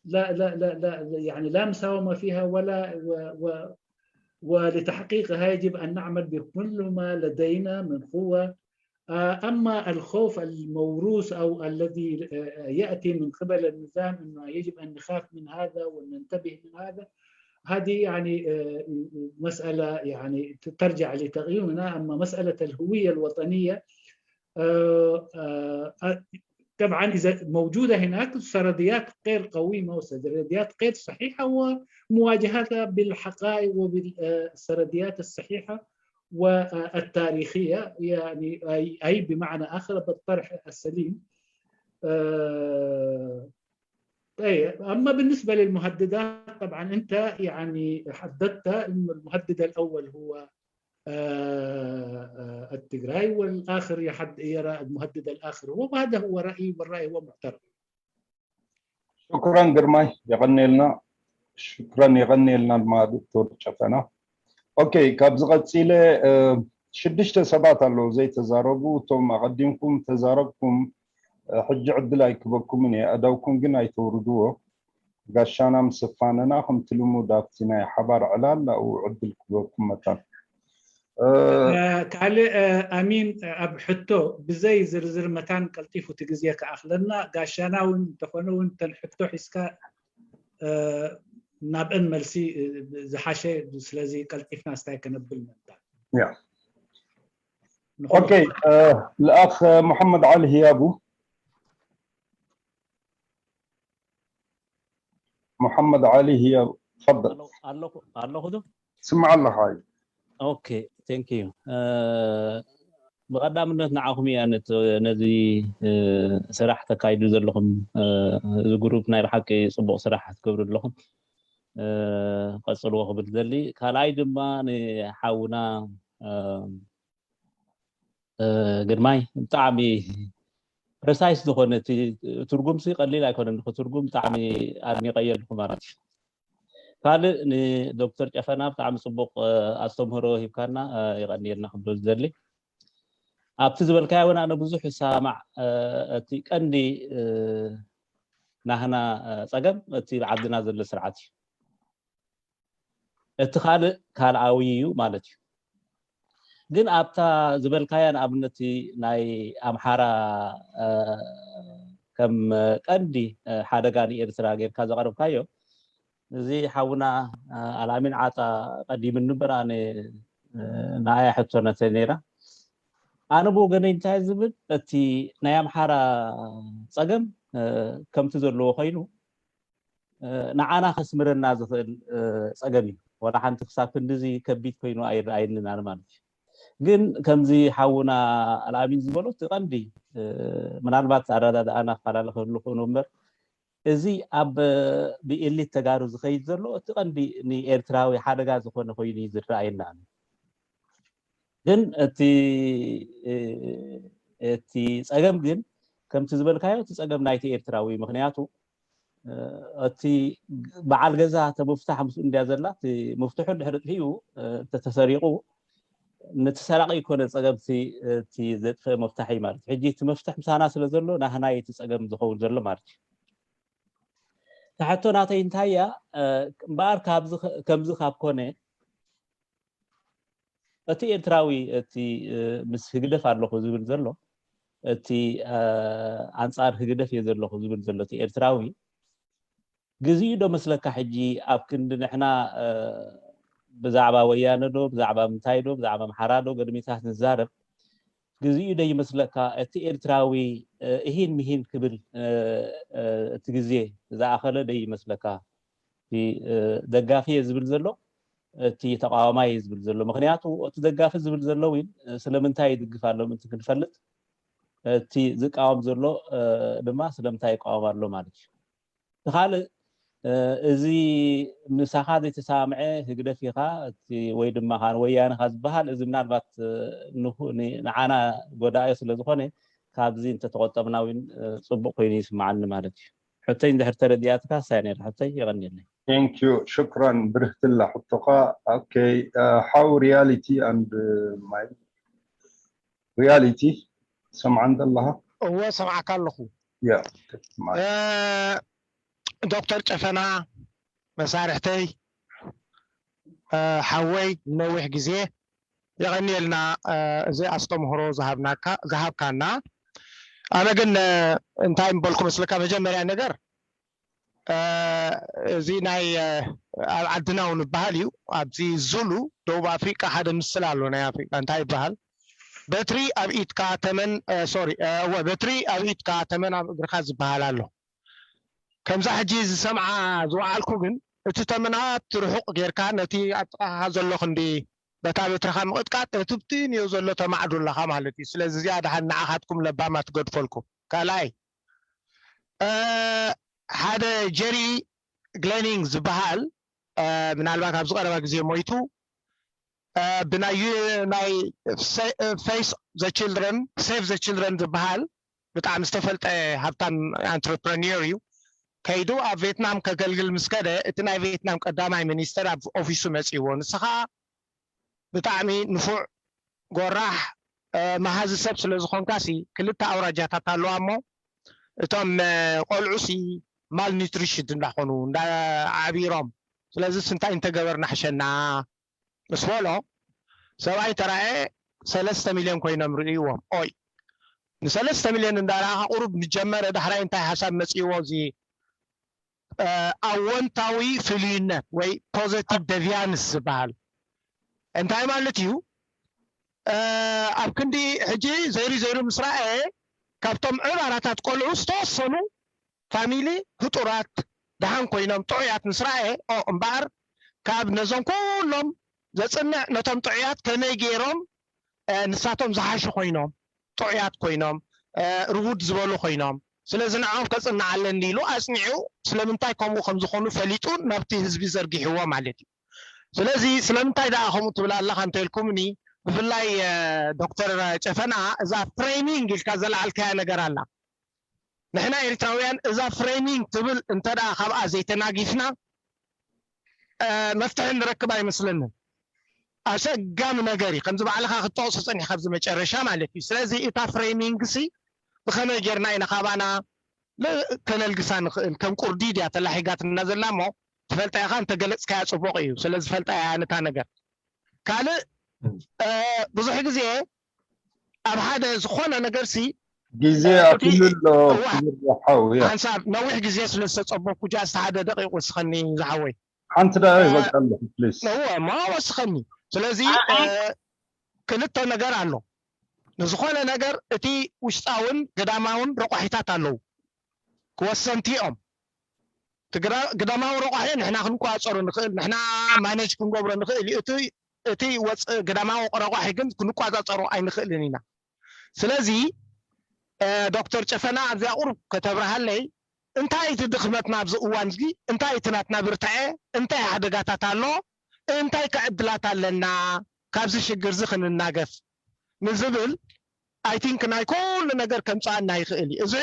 لا لا لا, لا يعني لا مساومة فيها ولا و و ولتحقيقها يجب أن نعمل بكل ما لدينا من قوة. آه، أما الخوف الموروث أو الذي آه، يأتي من قبل النظام أنه يجب أن نخاف من هذا وأن ننتبه من هذا، هذه يعني آه، مسألة يعني ترجع لتقييمنا. أما مسألة الهوية الوطنية آه، آه، طبعا إذا موجودة هناك سرديات غير قويمة وسرديات غير صحيحة ومواجهتها بالحقائق وبالسرديات الصحيحة والتاريخية، يعني أي بمعنى آخر بالطرح السليم. طيب، أما بالنسبة للمهددات، طبعا أنت يعني حددت أن المهدد الأول هو التجراي، والآخر يرى المهدد الآخر هو، وهذا هو رأيي، والرأي هو محترم. ሽኩራን ግርማይ፣ የቐንየልና። ሽኩራን፣ የቐንየልና ድማ ዶክተር ጨፈና። ኦኬ፣ ካብዚ ቀፂለ ሽዱሽተ ሰባት ኣለዉ ዘይተዛረቡ። እቶም ኣቐዲምኩም ተዛረብኩም ሕጂ ዕድል ኣይክበኩምን እየ፣ ኣእዳውኩም ግን ኣይተውርድዎ። ጋሻና ምስ ኣፋነና ከምቲ ልሙድ ኣብቲ ናይ ሓባር ዕላል ኣብኡ ዕድል ክበኩም መታን። ካልእ ኣሚን፣ ኣብ ሕቶ ብዘይ ዝርዝር መታን ቀልጢፉ እቲ ግዜ ክኣኽለና፣ ጋሻና እውን እንተኾነ እውን እተን ሕቶ ሒዝካ ናብአን መልሲ ዝሓሸ። ስለዚ ቀልጢፍና ስታይ ከነብል ምእንታን። ኦኬ፣ ልኣኽ መሓመድ ዓሊ ህያቡ። መሓመድ ዓሊ ህያቡ፣ ተፈደል። ኣለኹ ዶ? ስምዓ ኣለኻ። ኦኬ፣ ቴንክ ዩ። ብቐዳምነት ንዓኹም እያ ነዚ ስራሕ ተካይዱ ዘለኹም። እዚ ግሩፕ ናይ ብሓቂ ፅቡቕ ስራሕ ትገብሩ ኣለኹም፣ ቀፅልዎ ክብል ዝደሊ። ካልኣይ ድማ ንሓውና ግርማይ ብጣዕሚ ፕረሳይስ ዝኾነ፣ እቲ ትርጉምሲ ቀሊል ኣይኮነን ክትርጉም፣ ብጣዕሚ ኣድኒቐዮ ኣለኹ ማለት እዩ። ካልእ ንዶክተር ጨፈና ብጣዕሚ ፅቡቕ ኣስተምህሮ ሂብካና፣ የቐንየልና ክብል ዝደሊ። ኣብቲ ዝበልካዮ እውን ኣነ ብዙሕ እሰማማዕ። እቲ ቀንዲ ናህና ፀገም እቲ ዓድና ዘሎ ስርዓት እዩ። እቲ ካልእ ካልኣዊ እዩ ማለት እዩ። ግን ኣብታ ዝበልካያ ንኣብነት ናይ ኣምሓራ ከም ቀንዲ ሓደጋ ንኤርትራ ጌርካ ዘቐረብካዮ፣ እዚ ሓውና ኣልኣሚን ዓጣ ቀዲምኒ እምበር ኣነ ንዓያ ሕቶ ነተ ነይራ። ኣነ ብወገነይ እንታይ ዝብል፣ እቲ ናይ ኣምሓራ ጸገም ከምቲ ዘለዎ ኮይኑ ንዓና ከስምረና ዝኽእል ጸገም እዩ። ዋላ ሓንቲ ክሳብ ክንድዚ ከቢድ ኮይኑ ኣይረኣየንን ኣነ ማለት እዩ። ግን ከምዚ ሓውና ኣልኣሚን ዝበሎ እቲ ቀንዲ ምናልባት ኣረዳድኣና ክፈላለ ክህሉ ክእኑ እምበር እዚ ኣብ ብኤሊት ተጋሩ ዝኸይድ ዘሎ እቲ ቀንዲ ንኤርትራዊ ሓደጋ ዝኾነ ኮይኑ እዩ ዝረኣየና። ግን እቲ እቲ ጸገም ግን ከምቲ ዝበልካዮ እቲ ጸገም ናይቲ ኤርትራዊ እዩ። ምኽንያቱ እቲ በዓል ገዛ ተምፍታሕ ምስኡ እንድያ ዘላ፣ እቲ ምፍትሑ እንድሕር ጥፊኡ እንተተሰሪቑ ነቲ ሰራቒ ይኮነ ጸገም እቲ ዘጥፍእ መፍታሕ እዩ ማለት እዩ። ሕጂ እቲ መፍትሕ ምሳና ስለ ዘሎ ናህናይ እቲ ጸገም ዝኸውን ዘሎ ማለት እዩ። ታሕቶ ናተይ እንታይ እያ እምበኣር ከምዚ ካብ ኮነ እቲ ኤርትራዊ እቲ ምስ ህግደፍ ኣለኹ ዝብል ዘሎ እቲ ኣንጻር ህግደፍ እየ ዘለኹ ዝብል ዘሎ እቲ ኤርትራዊ ግዜኡ ዶ መስለካ ሕጂ ኣብ ክንዲ ንሕና ብዛዕባ ወያነ ዶ ብዛዕባ ምንታይ ዶ ብዛዕባ ኣምሓራ ዶ ገድሚታት ንዛረብ ግዜኡ ዶ ይመስለካ እቲ ኤርትራዊ እሂን ምሂን ክብል እቲ ግዜ ዝኣኸለ ዶ ይመስለካ? ደጋፊ እየ ዝብል ዘሎ እቲ ተቃዋማይ እየ ዝብል ዘሎ። ምክንያቱ እቲ ደጋፊ ዝብል ዘሎ እውን ስለምንታይ ይድግፍ ኣሎ ምእንቲ ክንፈልጥ፣ እቲ ዝቃወም ዘሎ ድማ ስለምንታይ ይቃወም ኣሎ ማለት እዩ። እቲ ካልእ እዚ ምሳኻ ዘይተሰማምዐ ህግደፍ ኢኻ ወይ ድማ ከዓ ወያነ ኢኻ ዝበሃል እዚ ምናልባት ንዓና ጎዳኢ ስለዝኾነ ካብዚ እንተተቆጠብና እውን ፅቡቅ ኮይኑ ይስማዓኒ ማለት እዩ። ሕቶይ እንድሕር ተረዲኣትካ ሳይ ነይራ ሕቶይ የቐንየለይ። Thank you፣ ሽኩራን ብርህትላ ሕቶኻ። ኦኬ፣ ሓው ሪያሊቲ ኣንድ ማይ ሪያሊቲ ሰምዓን ዘለኻ? እወ ሰምዓካ ኣለኹ። ያ ዶክተር ጨፈና መሳርሕተይ ሓወይ ነዊሕ ግዜ የቐንየልና እዚ ኣስተምህሮ ዝሃብካና። ኣነ ግን እንታይ ምበልኩ መስለካ፣ መጀመርያ ነገር እዚ ናይ ኣብ ዓድና እውን ይበሃል እዩ። ኣብዚ ዙሉ ደቡብ ኣፍሪቃ ሓደ ምስል ኣሎ ናይ ኣፍሪቃ እንታይ ይበሃል? በትሪ ኣብ ኢድካ ተመን ሶሪ እወ በትሪ ኣብ ኢድካ ተመን ኣብ እግርካ ዝበሃል ኣሎ። ከምዛ ሕጂ ዝሰምዓ ዝወዓልኩ ግን እቲ ተመናት ርሑቕ ጌርካ ነቲ ኣብ ጥቓኻ ዘሎ ክንዲ በታ በትርኻ ምቕጥቃጥ ነቲ ብትንዮ ዘሎ ተማዕዱ ኣለኻ ማለት እዩ። ስለዚ እዚኣ ደሓን ንዓኻትኩም ለባማት ትገድፈልኩም። ካልኣይ ሓደ ጀሪ ግሌኒንግ ዝበሃል ምናልባት ኣብዚ ቀረባ ግዜ ሞይቱ ብናይ ናይ ፌስ ዘ ችልድረን ሴቭ ዘ ችልድረን ዝበሃል ብጣዕሚ ዝተፈልጠ ሃብታም ኣንትረፕረኒር እዩ። ከይዱ ኣብ ቬትናም ከገልግል ምስ ከደ እቲ ናይ ቬትናም ቀዳማይ ሚኒስተር ኣብ ኦፊሱ መፅእዎ። ንስኻ ብጣዕሚ ንፉዕ ጎራሕ መሃዚ ሰብ ስለ ዝኾንካ ሲ ክልተ ኣውራጃታት ኣለዋ እሞ እቶም ቆልዑ ሲ ማል ኒትሪሽድ እንዳኾኑ እንዳዓቢሮም ስለዚ እንታይ እንተገበርና ሕሸና ምስ በሎ ሰብኣይ ተራኤ ሰለስተ ሚልዮን ኮይኖም ርእይዎም ኦይ ንሰለስተ ሚልዮን እንዳረኣኻ ቁሩብ ምጀመረ ዳሕራይ እንታይ ሓሳብ መፅእዎ እዚ ኣወንታዊ ፍልዩነት ወይ ፖዘቲቭ ደቪያንስ ዝበሃል እንታይ ማለት እዩ ኣብ ክንዲ ሕጂ ዘይሩ ዘይሩ ምስ ረኣየ ካብቶም ዕባራታት ቆልዑ ዝተወሰኑ ፋሚሊ ፍጡራት ደሓን ኮይኖም ጥዑያት ምስ ረኣየ ኦ እምበኣር ካብ ነዞም ኩሎም ዘፅንዕ ነቶም ጥዑያት ከመይ ገይሮም ንሳቶም ዝሓሹ ኮይኖም ጥዑያት ኮይኖም ርጉድ ዝበሉ ኮይኖም ስለዚ ንዕኦም ከፅንዓለኒ ኢሉ ኣፅኒዑ ስለምንታይ ከምኡ ከምዝኾኑ ፈሊጡ ናብቲ ህዝቢ ዘርጊሕዎ ማለት እዩ። ስለዚ ስለምንታይ ደኣ ከምኡ ትብል ኣለኻ እንተልኩምኒ ብፍላይ ዶክተር ጨፈና እዛ ፍሬሚንግ ኢልካ ዘለዓልካያ ነገር ኣላ ንሕና ኤርትራውያን እዛ ፍሬሚንግ ትብል እንተ ደኣ ካብኣ ዘይተናጊፍና መፍትሒ ንረክብ ኣይመስለንን። ኣሰጋሚ ነገር እዩ ከምዚ ባዕልኻ ክትጠቕሶ ፀኒሕካ ኣብዚ መጨረሻ ማለት እዩ ስለዚ እታ ፍሬሚንግ ሲ ብኸመይ ጌርና ኢና ካባና ከነልግሳ ንኽእል ከም ቁርዲድ እያ ተላሒጋትና ዘላ እሞ ትፈልጣ ኢኻ እንተገለፅካያ ፅቡቕ እዩ ስለ ዝፈልጣ እያ ነታ ነገር ካልእ ብዙሕ ግዜ ኣብ ሓደ ዝኾነ ነገር ሲ ግዜ ኣክሉ ኣሎ ክብር ሓው ያ ሓንሳብ ነዊሕ ግዜ ስለ ዝተፀበኩ ጃስት ሓደ ደቂቕ ወስኸኒ ዝሓወይ ሓንቲ ደቂቕ በቃ ኣለኹ ፕሊስ እወ እማ ወስኸኒ ስለዚ ክልተ ነገር ኣሎ ንዝኾነ ነገር እቲ ውሽጣውን ገዳማውን ረቋሒታት ኣለዉ ክወሰንቲ እዮም ግዳማዊ ረቋሒ ንሕና ክንቆፃፀሮ ንኽእል ንሕና ማነጅ ክንገብሮ ንኽእል እዩ እቲ ወፅእ ግዳማዊ ረቋሒ ግን ክንቆፃፀሮ ኣይንኽእልን ኢና ስለዚ ዶክተር ጨፈና ኣብዚኣ ቁሩብ ከተብርሃለይ እንታይ እቲ ድኽመትና ኣብዚ እዋን እዚ እንታይ እቲ ናትና ብርትዐ እንታይ ሓደጋታት ኣሎ እንታይ ከዕድላት ኣለና ካብዚ ሽግር እዚ ክንናገፍ ንዝብል I think ናይ ኩሉ ነገር ከምፅኣና ይኽእል እዩ እዚ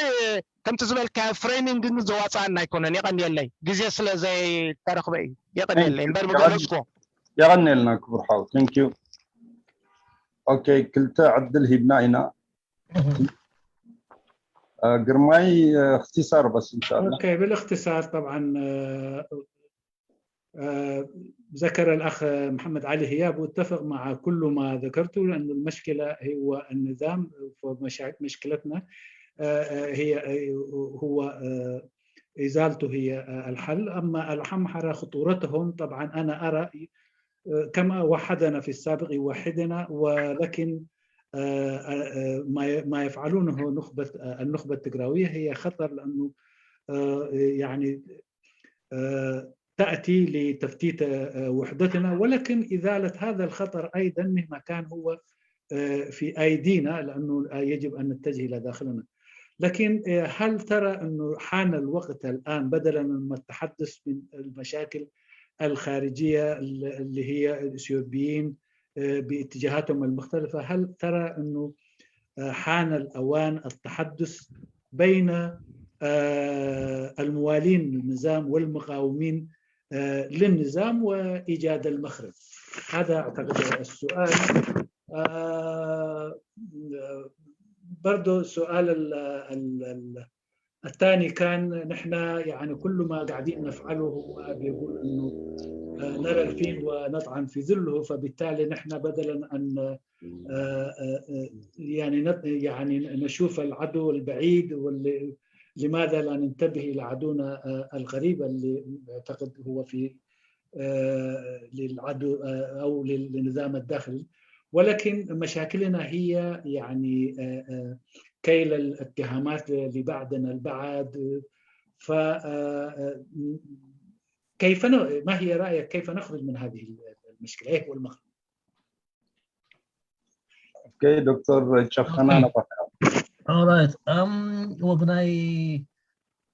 ከምቲ ዝበልካዮ ፍሬሚንግ ግን ዘዋፅኣና ኣይኮነን የቐንየለይ ግዜ ስለ ዘይተረኽበ እዩ የቐንየለይ እምበር ብገለፅኮ የቐንየልና ክቡር ሓው thank you okay ክልተ ዕድል ሂብና ኢና ግርማይ اختصار بس ان شاء الله okay بالاختصار طبعا ذكر الأخ محمد علي هياب واتفق مع كل ما ذكرته لأن المشكلة هو النظام ومشكلتنا هي هو إزالته هي الحل أما الحمحرة خطورتهم طبعا أنا أرى كما وحدنا في السابق يوحدنا ولكن ما يفعلونه نخبة النخبة التجراوية هي خطر لأنه يعني تأتي لتفتيت وحدتنا ولكن إزالة هذا الخطر أيضا مهما كان هو في أيدينا لأنه يجب أن نتجه إلى داخلنا لكن هل ترى أنه حان الوقت الآن بدلا من التحدث من المشاكل الخارجية اللي هي الإثيوبيين باتجاهاتهم المختلفة هل ترى أنه حان الأوان التحدث بين الموالين للنظام والمقاومين للنظام وإيجاد المخرج هذا أعتقد السؤال برضو سؤال الثاني كان نحن يعني كل ما قاعدين نفعله هو بيقول انه نرى الفيل ونطعن في ظله فبالتالي نحن بدلا ان يعني يعني نشوف العدو البعيد واللي لماذا لا ننتبه الى عدونا الغريب اللي اعتقد هو في للعدو او للنظام الداخلي ولكن مشاكلنا هي يعني كيل الاتهامات لبعضنا البعض. ف كيف ما هي رأيك كيف نخرج من هذه المشكلة؟ ايه هو المخرج؟ Okay, ዶክተር ጨኸና ነበር። Alright. Um, ወብናይ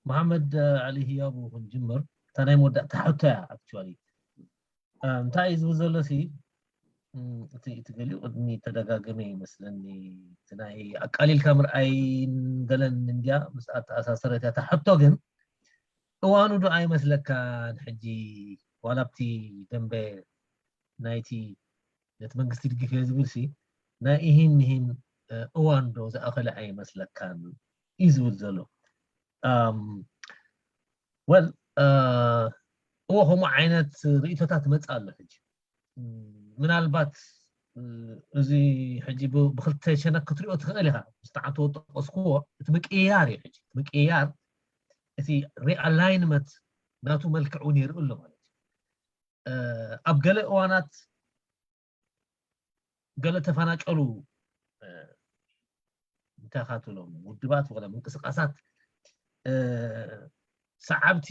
መሓመድ ዓሊ ህያቡ ክንጅምር። እታ ናይ መወዳእታ ሕቶ እያ actually። እንታይ እዩ ዝብል ዘሎ ሲ እቲ እቲ ገሊኡ ቅድሚ ተደጋገመ ይመስለኒ። እቲ ናይ ኣቃሊልካ ምርኣይ ገለን እንድያ ምስ ኣተኣሳሰረት እያ። እታ ሕቶ ግን እዋኑ ዶ ኣይመስለካን ሕጂ ዋላ ኣብቲ ደንበ ናይቲ ነቲ መንግስቲ ድግፍ እየ ዝብል ሲ ናይ ኢሂን ምሂን እዋን ዶ ዝኣኸለ ኣይመስለካን እዩ ዝብል ዘሎ። Well እዎ ከምኡ ዓይነት ርእቶታት መፅእ ኣሎ ሕጂ ምናልባት እዚ ሕጂ ብክልተ ሸነክ ክትሪኦ ትኽእል ኢኻ። ምስ ተዓንተዎ ጠቀስክዎ እቲ ምቅያር እዩ ሕጂ ምቅያር እቲ realignment ናቱ መልክዕ እውን የርኢ ኣሎ ማለት እዩ። ኣብ ገለ እዋናት ገለ ተፈናጨሉ እንታይ ካትሎም ውድባት ወላ ምንቅስቃሳት ሰዓብቲ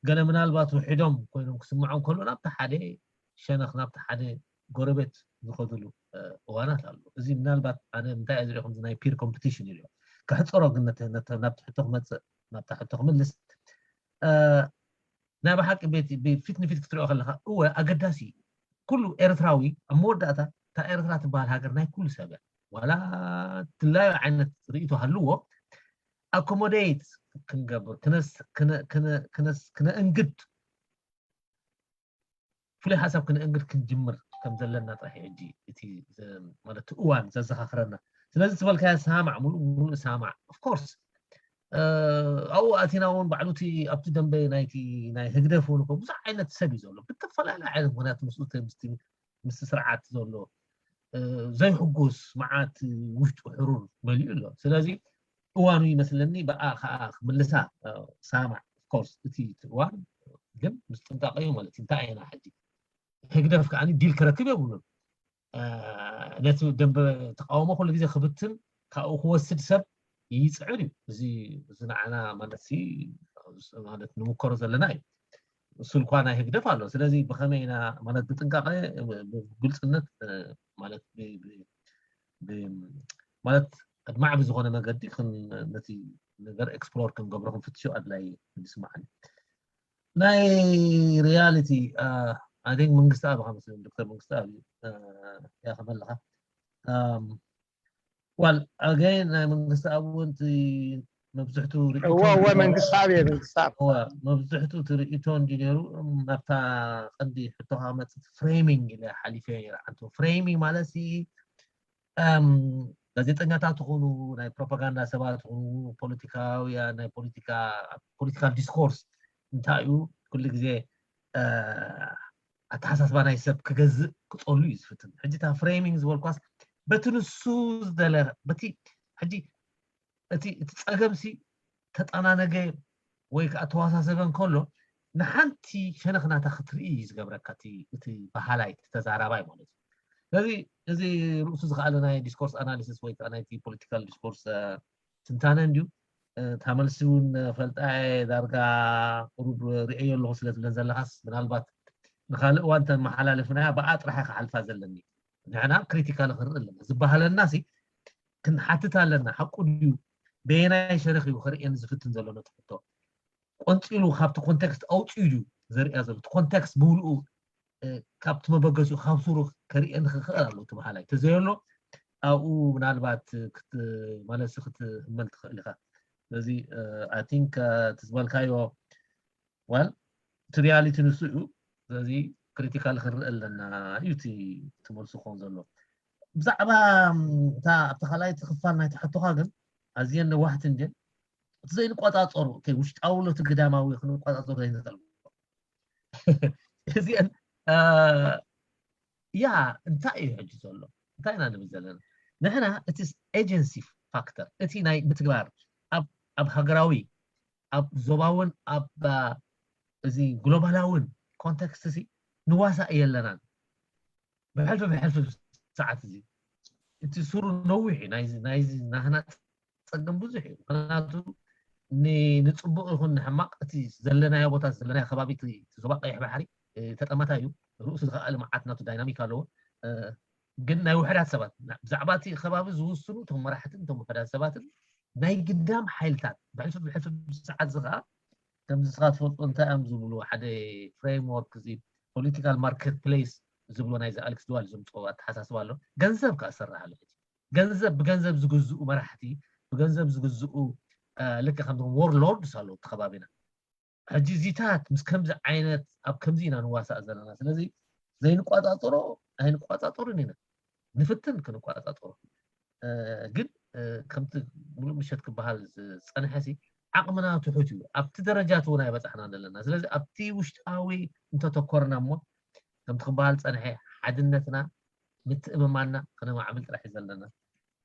ገለ ምናልባት ውሒዶም ኮይኖም ክስምዖም ከሎ ናብቲ ሓደ ሸነኽ ናብቲ ሓደ ጎረቤት ዝኸድሉ እዋናት ኣሎ። እዚ ምናልባት ኣነ እንታይ እየ ዝሪኦ ከምዚ ናይ peer competition ይሪኦ። ከሕፀሮ ግን ናብቲ ሕቶ ክመፅእ ናብታ ሕቶ ክምልስ ናይ ብሓቂ ፊት ንፊት ክትሪኦ ከለካ እወ ኣገዳሲ እዩ። ኩሉ ኤርትራዊ ኣብ መወዳእታ እታ ኤርትራ ትበሃል ሃገር ናይ ኩሉ ሰብ እያ። ዋላ ትላዩ ዓይነት ርእይቶ ሃልዎ accommodate ክንገብር ክነእንግድ ፍሉይ ሓሳብ ክነእንግድ ክንጅምር ከም ዘለና ጥራሕ ሕጂ እቲ ማለት እዋን ዘዘኻኽረና። ስለዚ ዝበልካዮ ሳማዕ ሙሉእ ሙሉእ ሳማዕ of course ኣብኡ ኣቲና እውን ባዕሉ እቲ ኣብቲ ደንበ ናይቲ ናይ ህግደፍ እውን እኮ ብዙሕ ዓይነት ሰብ እዩ ዘሎ ብተፈላለየ ዓይነት ምክንያት ምስኡ ምስ ስርዓት ዘሎ ዘይሕጉስ መዓት ውሽጡ ሕሩር መሊኡ ኣሎ። ስለዚ እዋኑ ይመስለኒ ብኣ ከዓ ክምልሳ ሳማዕ of course እቲ እዋን ግን ምስ ጥንቃቄ እዩ ማለት እንታይ ኣይና ሕጂ ህግደፍ ከዓ ዲል ክረክብ የብሉን። ነቲ ደንበ ተቃውሞ ኩሉ ግዜ ክብትን ካብኡ ክወስድ ሰብ ይፅዕር እዩ። እዚ እዚ ንዓና ማለት ማለት ንምከሮ ዘለና እዩ። እሱ ልኳ ናይ ህግደፍ ኣሎ። ስለዚ ብኸመይ ኢና ማለት ብጥንቃቄ ብግልፅነት ማለት ማለት ኣድማዕ ብዝኾነ መገዲ ነቲ ነገር explore ክንገብሮ ክንፍትሾ ኣድላይ ይስማዓኒ። ናይ reality I think መንግስቲ ኣብ ከመስል ዶክተር መንግስቲ ኣብ ያኸመለኻ ዋል ኣገይ ናይ መንግስቲ ኣብ እውን መብዝሕቱ እወ መንግስቲ ኣብ መንግስቲ ኣብ መብዝሕቱ ትርኢቶ እንዲነሩ ናብታ ቀንዲ ሕቶካ መፅእ framing ኢለ ሓሊፈ ይረዓንቶ framing ማለት ጋዜጠኛታት ትኾኑ ናይ ፕሮፓጋንዳ ሰባት ትኾኑ ፖለቲካውያን ናይ ፖለቲካ political discourse እንታይ እዩ ኩሉ ግዜ ኣተሓሳስባ ናይ ሰብ ክገዝእ ክፀሉ እዩ ዝፍትን። ሕጂ እታ framing ዝበልኳስ በቲ ንሱ ዝደለ በቲ ሕጂ እቲ እቲ ፀገምሲ ተጠናነገ ወይ ከዓ ተዋሳሰበ እንከሎ ንሓንቲ ሸነኽ ናታ ክትርኢ እዩ ዝገብረካ እቲ በሃላይ እቲ ተዛራባይ ማለት እዩ። ስለዚ እዚ ርእሱ ዝኸኣለ ናይ discourse analysis ወይ ከዓ ናይቲ political discourse ትንታነ እንድዩ። እታ መልሲ እውን ፈልጣ ዳርጋ ቁሩብ ርእዮ ኣለኹ ስለ ትብለን ዘለኻስ ምናልባት ንካልእ እዋን ተመሓላልፍናያ ብኣ ጥራሕ ክሓልፋ ዘለኒ። ንሕና critical ክንርኢ ኣለና ዝበሃለና ሲ ክንሓትት ኣለና። ሓቁ ድዩ በየናይ ሸነኽ እዩ ክርእየኒ ዝፍትን ዘሎ ነቲ ሕቶ? ቆንፂሉ ካብቲ context ኣውፅኡ ድዩ ዘርእያ ዘሎ? እቲ context ብምልኡ ካብቲ መበገሲኡ ካብ ሱሩ ከርእየኒ ክኽእል ኣለዎ እቲ በሃላይ። ተዘየሎ ኣብኡ ምናልባት መለሲ ክትህመል ትኽእል ኢኻ። ስለዚ I think እቲ ዝበልካዮ well እቲ reality ንሱ እዩ። ስለዚ critical ክንርኢ ኣለና እዩ እቲ መልሱ ክኸውን ዘሎ። ብዛዕባ እታ ኣብቲ ካልኣይቲ ክፋል ናይቲ ሕቶኻ ግን ኣዝየን ነዋሕቲ እንድየን። እቲ ዘይንቆፃፀሮ ውሽጣዊ ሎቲ ግዳማዊ ክንቆፃፀሮ ዘይንኽእል እዚአን ያ እንታይ እዩ ሕጂ ዘሎ እንታይ ኢና ንብል ዘለና ንሕና እቲ agency factor እቲ ናይ ምትግባር ኣብ ሃገራዊ ኣብ ዞባውን ኣብ እዚ ግሎባላውን context ሲ ንዋሳእ የለናን ብሕልፊ ብሕልፊ ሰዓት እዚ። እቲ ስሩ ነዊሕ እዩ። ናይዚ ናይዚ ናህና ጸገም ብዙሕ እዩ። ምኽንያቱ ን- ንጽቡቕ ይኹን ንሕማቕ እቲ ዘለናዮ ቦታ፣ ዘለናዮ ከባቢ፣ እቲ ዞባ ቀይሕ ባሕሪ፣ እ፣ ተጠማታይ እዩ። ርእሱ ዝኸኣለ መዓት ናቱ ዳይናሚክ ኣለዎ። እ፣ ግን ናይ ውሕዳት ሰባት ና- ብዛዕባ እቲ ከባቢ ዝውስኑ እቶም መራሕትን እቶም ውሕዳት ሰባትን ናይ ግዳም ሓይልታት ብሕልፊ ብሕልፊ ሰዓት እዚ ከዓ ከምዚ ንስኻ ትፈልጦ እንታይ እዮም ዝብሉ ሓደ ፍሬምወርክ እዚ ፖለቲካል ማርኬት ፕሌስ ዝብሎ ናይዚ ኣሌክስ ድዋል ዘምፅኦ ኣተሓሳስባ ኣሎ። ገንዘብ ከዓ ዝሰርሕ ኣሎ። ሕጂ ገንዘብ ብገንዘብ ዝግዝኡ መራሕቲ ብገንዘብ ዝግዝኡ እ፣ ልክዕ ከምዞም ዎርሎርድስ ኣለዉ እቲ ከባቢና። ሕጂ እዚታት ምስ ከምዚ ዓይነት ኣብ ከምዚ ኢና ንዋሳእ ዘለና። ስለዚ ዘይንቋጻጸሮ ኣይንቋጻጸሩን ኢና። ንፍትን ክንቋጻጸሮ። እ፣ ግን እ፣ ከምቲ ሙሉእ ምሸት ክበሃል ዝጸንሐ ሲ ዓቕምና ትሑት እዩ። ኣብቲ ደረጃት እውን ኣይበጻሕናን ዘለና። ስለዚ ኣብቲ ውሽጣዊ እንተተኮርና እሞ ከምቲ ክበሃል ጸንሐ ሓድነትና ምትእምማንና ከነማዕብል ጥራሕ እዩ ዘለና።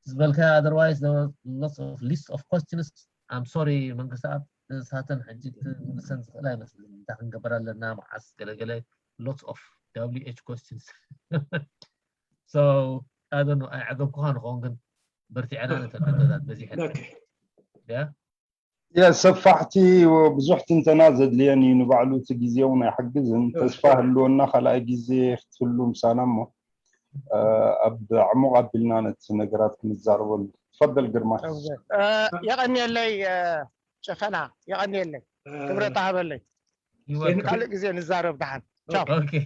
ዝበልካ otherwise there were lots of list of questions. I'm sorry መንግስቲ ኣብ እሳተን ሕጂ ክምልሰን ዝኽእል ኣይመስልን። እንታይ ክንገብር ኣለና መዓስ ገለገለ lots of W H questions. So I don't know ኣይዓገብኩኻ ንኸውን ግን በርቲዐና ነተን ሕቶታት በዚሐን Okay. ያ ያ ሰፋሕቲ ብዙሕ ትንተና ዘድልየን እዩ። ንባዕሉ እቲ ግዜ እውን ኣይሕግዝን። ተስፋ ህልወና ካልኣይ ግዜ ክትህሉ ምሳና እሞ እ፣ ኣብ ዓሙቕ ኣቢልና ነቲ ነገራት ክንዛረበሉ። ትፈደል ግርማ። የቐንየለይ ጨፈና፣ የቐንየለይ ክብረት ሃበለይ። ካልእ ግዜ ንዛረብ ደሓን። ቻው። Okay.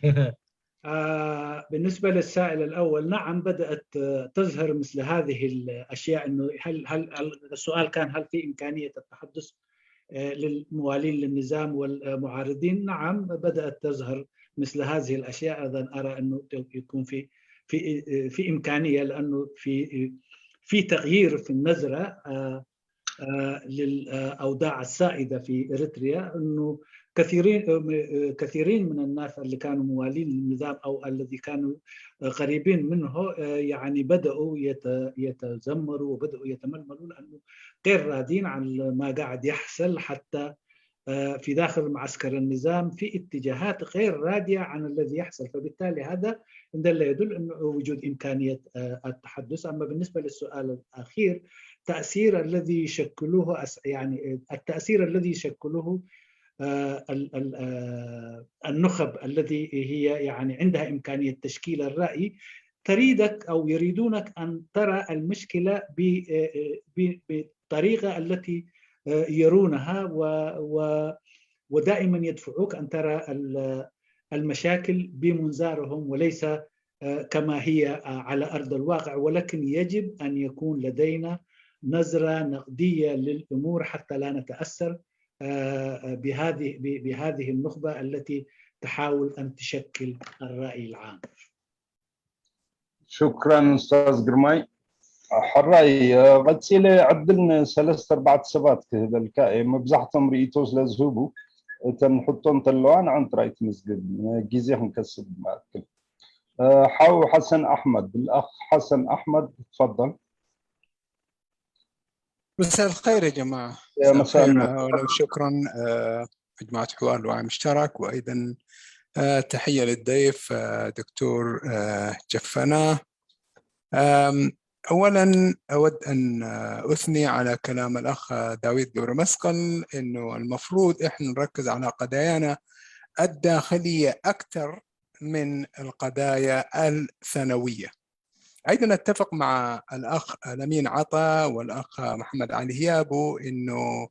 آه، بالنسبة للسائل الأول، نعم، بدأت آه، تظهر مثل هذه الأشياء، إنه هل هل هل- السؤال كان: هل في إمكانية التحدث آه، للموالين للنظام والمعارضين؟ نعم، بدأت تظهر مثل هذه الأشياء. أيضا أرى أنه يكون في في في إمكانية، لأنه في في تغيير في النظرة آه، آه، للأوضاع السائدة في إريتريا، أنه كثيرين آه، كثيرين من الناس اللي كانوا موالين للنظام أو الذي كانوا آه، قريبين منه آه، يعني بدأوا يت- يتذمروا وبدأوا يتململوا، لأنه غير راضين عن ما قاعد يحصل حتى آه، في داخل معسكر النظام في اتجاهات غير راضية عن الذي يحصل. فبالتالي هذا إن دل يدل أن وجود إمكانية آه، التحدث. أما بالنسبة للسؤال الأخير، تأثير الذي يشكلوه أس- يعني آه، التأثير الذي يشكلوه آه، ال- ال- آه، النخب الذي هي يعني عندها إمكانية تشكيل الرأي، تريدك أو يريدونك أن ترى المشكلة ب- آه، ب- بالطريقة التي آه، يرونها و- و- ودائما يدفعوك أن ترى ال- المشاكل بمنظارهم وليس آه، كما هي آه، على أرض الواقع، ولكن يجب أن يكون لدينا نظرة نقدية للأمور حتى لا نتأثر آه، بهذه ب- بهذه النخبة التي تحاول أن تشكل الرأي العام. ሽክራን ኡስታዝ ግርማይ። ሕራይ እ፣ ቀፂለ ዕድል ንሰለስተ ኣርባዕተ ሰባት ክህበልካ እየ። መብዛሕቶም ርእይቶ ስለ ዝህቡ እተን ሕቶ እንተለዋ ንዐን ጥራይ ትምዝግብ፣ እ፣ ግዜ ክንከስብ ማእክል። እ፣ ሓው ሓሰን ኣሕመድ፣ الأخ حسن أحمد، تفضل. مساء الخير يا جماعة. يا مساء النور. أولا شكرا آه، مجموعة حوار الوعي المشترك، وأيضا آه، تحية للضيف آه، دكتور آه، جفنا. آم، أولا أود أن آه، أثني على كلام الأخ داوود قبر مسقل، إنه المفروض إحنا نركز على قضايانا الداخلية أكثر من القضايا الثانوية. أيضا أتفق مع الأخ الأمين عطا والأخ محمد علي هيابو إنه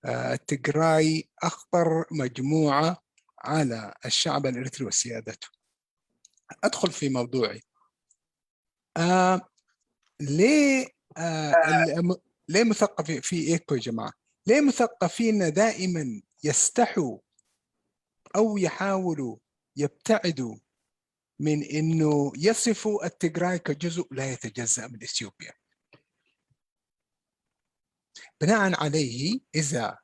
آه، التجراي أخطر مجموعة على الشعب الإريتري وسيادته. أدخل في موضوعي. آه ليه آه ال- ليه مثقفين في إيكو يا جماعة؟ ليه مثقفين دائما يستحوا أو يحاولوا يبتعدوا من إنه يصفوا التجراي كجزء لا يتجزأ من إثيوبيا؟ بناء عليه، إذا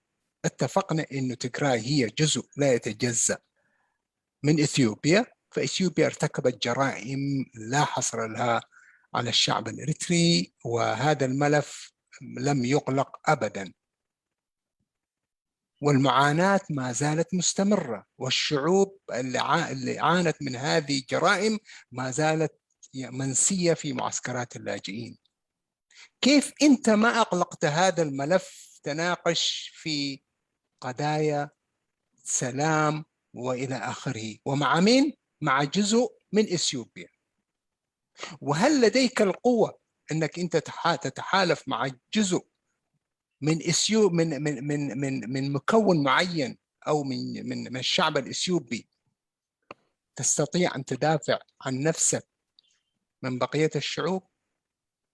اتفقنا إنه تجراي هي جزء لا يتجزأ من إثيوبيا، فإثيوبيا ارتكبت جرائم لا حصر لها على الشعب الإريتري، وهذا الملف لم يغلق أبدا. والمعاناة ما زالت مستمرة، والشعوب اللي عا- اللي عانت من هذه الجرائم ما زالت منسية في معسكرات اللاجئين. كيف أنت ما أغلقت هذا الملف، تناقش في قضايا سلام وإلى آخره، ومع مين؟ مع جزء من إثيوبيا. وهل لديك القوة أنك أنت تتحالف مع جزء من إثيو من من من من من مكون معين، أو من من من الشعب الإثيوبي، تستطيع أن تدافع عن نفسك من بقية الشعوب؟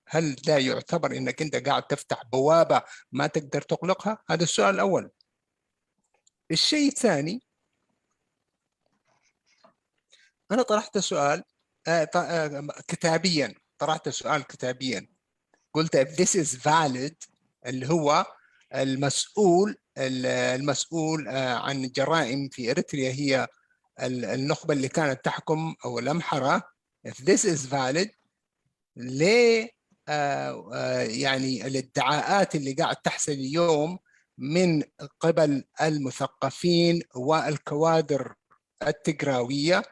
هل ده يعتبر أنك أنت قاعد تفتح بوابة ما تقدر تغلقها؟ هذا السؤال الأول. الشيء الثاني، أنا طرحت سؤال آه، آه، كتابيا، طرحت سؤال كتابيا، قلت: if this is valid، اللي هو المسؤول المسؤول آه، عن الجرائم في إريتريا هي النخبة اللي كانت تحكم، أو الأمحرة. If this is valid، ليه آه، آه، يعني الادعاءات اللي قاعد تحصل اليوم من قبل المثقفين والكوادر التجراوية،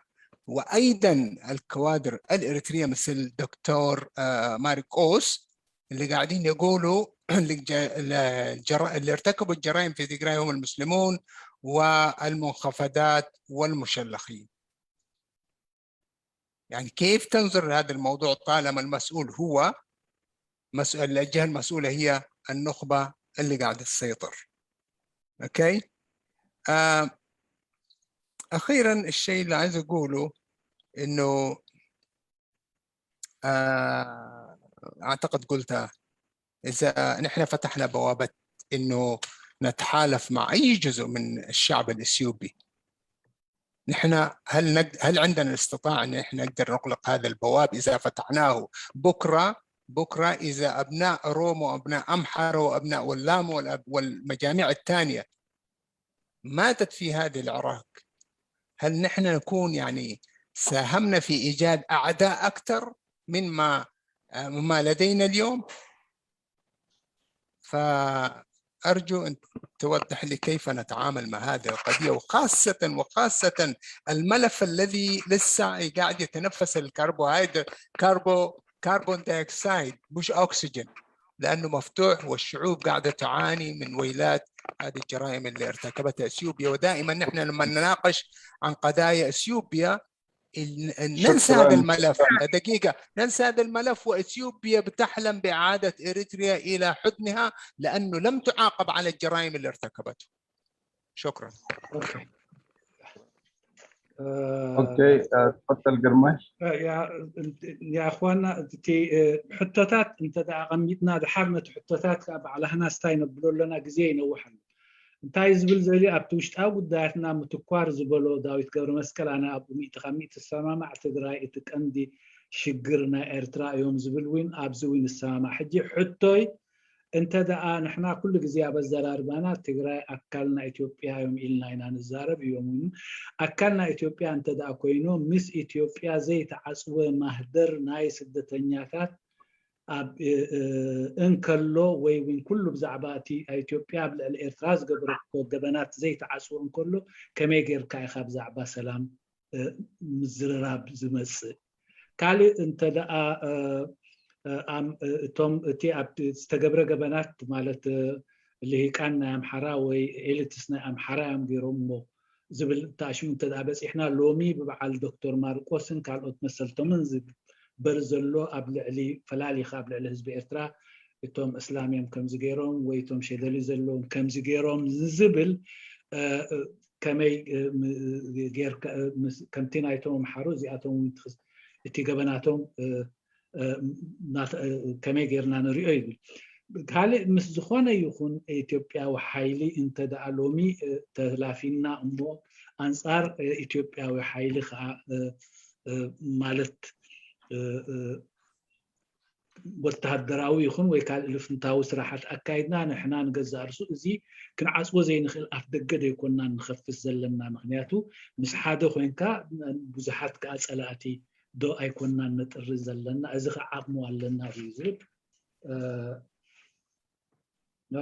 وأيضا الكوادر الإريترية مثل الدكتور آه، ماركوس، اللي قاعدين يقولوا اللي ارتكبوا الجرائم في تجراي هم المسلمون والمنخفضات والمشلخين. يعني كيف تنظر لهذا الموضوع طالما المسؤول هو مسؤول، الجهة المسؤولة هي النخبة اللي قاعدة تسيطر؟ أوكي. آه أخيرا، الشيء اللي عايز أقوله إنه آه أعتقد قلتها، إذا نحن فتحنا بوابة إنه نتحالف مع أي جزء من الشعب الإثيوبي، نحن هل نقد... هل عندنا الاستطاعة إن إحنا نقدر نغلق هذا البواب إذا فتحناه بكرة؟ بكرة إذا أبناء روم وأبناء أمحر وأبناء واللام والأب... والمجاميع الثانية ماتت في هذه العراك، هل نحن نكون يعني ساهمنا في إيجاد أعداء أكثر من ما ما لدينا اليوم؟ فأرجو أن توضح لي كيف نتعامل مع هذه القضية، وخاصة وخاصة الملف الذي لسه قاعد يتنفس الكربوهيدر كربو كربون دايوكسيد مش أكسجين، لأنه مفتوح، والشعوب قاعدة تعاني من ويلات هذه الجرائم اللي ارتكبتها إثيوبيا. ودائما نحن لما نناقش عن قضايا إثيوبيا ننسى هذا الملف. دقيقة، ننسى هذا الملف، وإثيوبيا بتحلم بإعادة إريتريا إلى حضنها لأنه لم تعاقب على الجرائم اللي ارتكبته. شكرا. ኦኬ፣ ትቐጸል ግርማይ። ኣኽዋና፣ እቲ ሕቶታት እንተ ኣቐሚጥና፣ ድሓር ነቲ ሕቶታት ከዓ ባዕላህና ስታይ ነብሎ ኣለና፣ ግዜ ይነውሕ ኣሎ። እንታይ ዝብል ዘልዩ ኣብቲ ውሽጣዊ ጉዳያትና ምትኳር ዝበሎ ዳዊት ገብረ መስቀል፣ ኣነ ኣብኡ ሚእቲ ካብ ሚእቲ ዝሰማማዕ፣ ትግራይ እቲ ቀንዲ ሽግር ናይ ኤርትራ እዮም ዝብል እውን ኣብዚ እውን ይሰማማዕ። ሕጂ ሕቶይ እንተ ደኣ ንሕና ኩሉ ግዜ ኣብ ኣዘራርባና ትግራይ ኣካል ናይ ኢትዮጵያ እዮም ኢልና ኢና ንዛረብ፣ እዮም እውን ኣካል ናይ ኢትዮጵያ እንተ ደኣ ኮይኖም ምስ ኢትዮጵያ ዘይተዓጽወ ማህደር ናይ ስደተኛታት ኣብ እንከሎ ወይ እውን ኩሉ ብዛዕባ እቲ ኢትዮጵያ ኣብ ልዕሊ ኤርትራ ዝገበረቶ ገበናት ዘይተዓጽወ እንከሎ ከመይ ጌርካ ኢኻ ብዛዕባ ሰላም ምዝርራብ ዝመጽእ? ካልእ እንተ ደኣ እቶም እቲ ኣብ ዝተገብረ ገበናት ማለት ልሂቃን ናይ ኣምሓራ ወይ ኤሊትስ ናይ ኣምሓራ እዮም ገይሮምዎ ዝብል ተኣሽሙ እንተ ደኣ በጺሕና፣ ሎሚ ብበዓል ዶክተር ማርቆስን ካልኦት መሰልቶምን ዝግበር ዘሎ ኣብ ልዕሊ ፈላሊኻ ኣብ ልዕሊ ህዝቢ ኤርትራ እቶም እስላም እዮም ከምዚ ገይሮም ወይ እቶም ሸደሊ ዘለዎም ከምዚ ገይሮም ዝብል ከመይ ከምቲ ናይቶም ኣምሓሩ እዚኣቶም እውን እቲ ገበናቶም ከመይ ጌርና ንሪኦ ይብል። ካልእ ምስ ዝኾነ ይኹን ኢትዮጵያዊ ሓይሊ እንተ ደኣ ሎሚ ተላፊና እሞ ኣንጻር ኢትዮጵያዊ ሓይሊ ከዓ ማለት ወተሃደራዊ ይኹን ወይ ካልእ ልፍንታዊ ስራሓት ኣካይድና ንሕና ንገዛእ ርእሱ እዚ ክንዓጽዎ ዘይንኽእል ኣፍ ደገ ደይኮንና ንኸፍት ዘለና። ምኽንያቱ ምስ ሓደ ኮይንካ ብዙሓት ከዓ ጸላእቲ ዶ ኣይኮንናን ነጥሪ ዘለና፣ እዚ ከዓ ዓቕሙ ኣለና ድዩ ዝብል።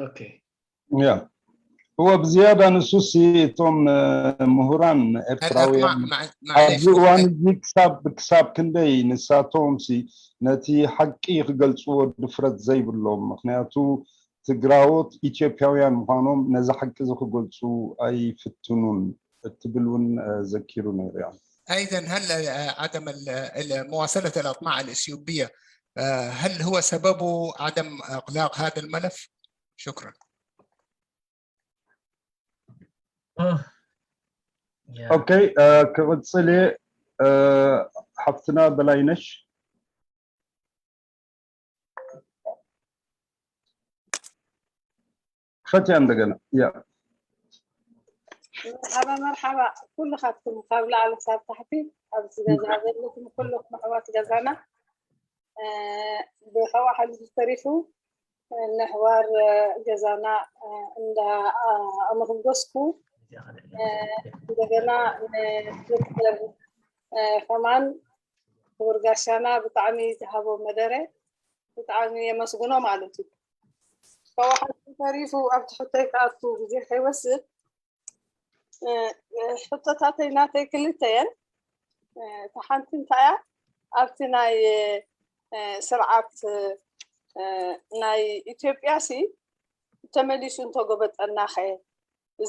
ኦኬ። ያ እወ፣ ብዝያዳ ንሱሲ እቶም ምሁራን ኤርትራውያን ኣብዚ እዋን እዚ ክሳብ ክሳብ ክንደይ ንሳቶም ሲ ነቲ ሓቂ ክገልጽዎ ድፍረት ዘይብሎም፣ ምክንያቱ ትግራዎት ኢትዮጵያውያን ምዃኖም ነዚ ሓቂ እዚ ክገልጹ ኣይፍትኑን እትብል እውን ዘኪሩ ነይሩ እዮም። أيضا هل عدم مواصلة الأطماع الإثيوبية هل هو سببه عدم إغلاق هذا الملف؟ شكرا. ኦኬ፣ ክቕጽል እየ። ሓፍትና በላይነሽ ክፈትያ እንደገና። ያ መርሓባ መርሓባ፣ ኩልኻትኩም ካብ ላዕሊ ክሳብ ታሕቲ ኣብዚ ገዛ ዘለኹም ኩልኹም ኣሕዋት ገዛና፣ ብካባሓሉ ተሪፉ ንኣሕዋር ገዛና እንዳ ኣመኽንጎስኩ፣ እንደገና ንዶክተር ከማን ክቡር ጋሻና ብጣዕሚ ዝሃቦ መደረ ብጣዕሚ የመስግኖ ማለት እዩ። ካብኡ ሓንቲ ተሪፉ ኣብቲ ሕቶይ ክኣቱ ግዜ ከይወስድ፣ ሕቶታተይ ናተይ ክልተ እየን። እታ ሓንቲ እንታይ እያ? ኣብቲ ናይ ስርዓት ናይ ኢትዮጵያ ሲ ተመሊሱ እንተጎበጠናኸ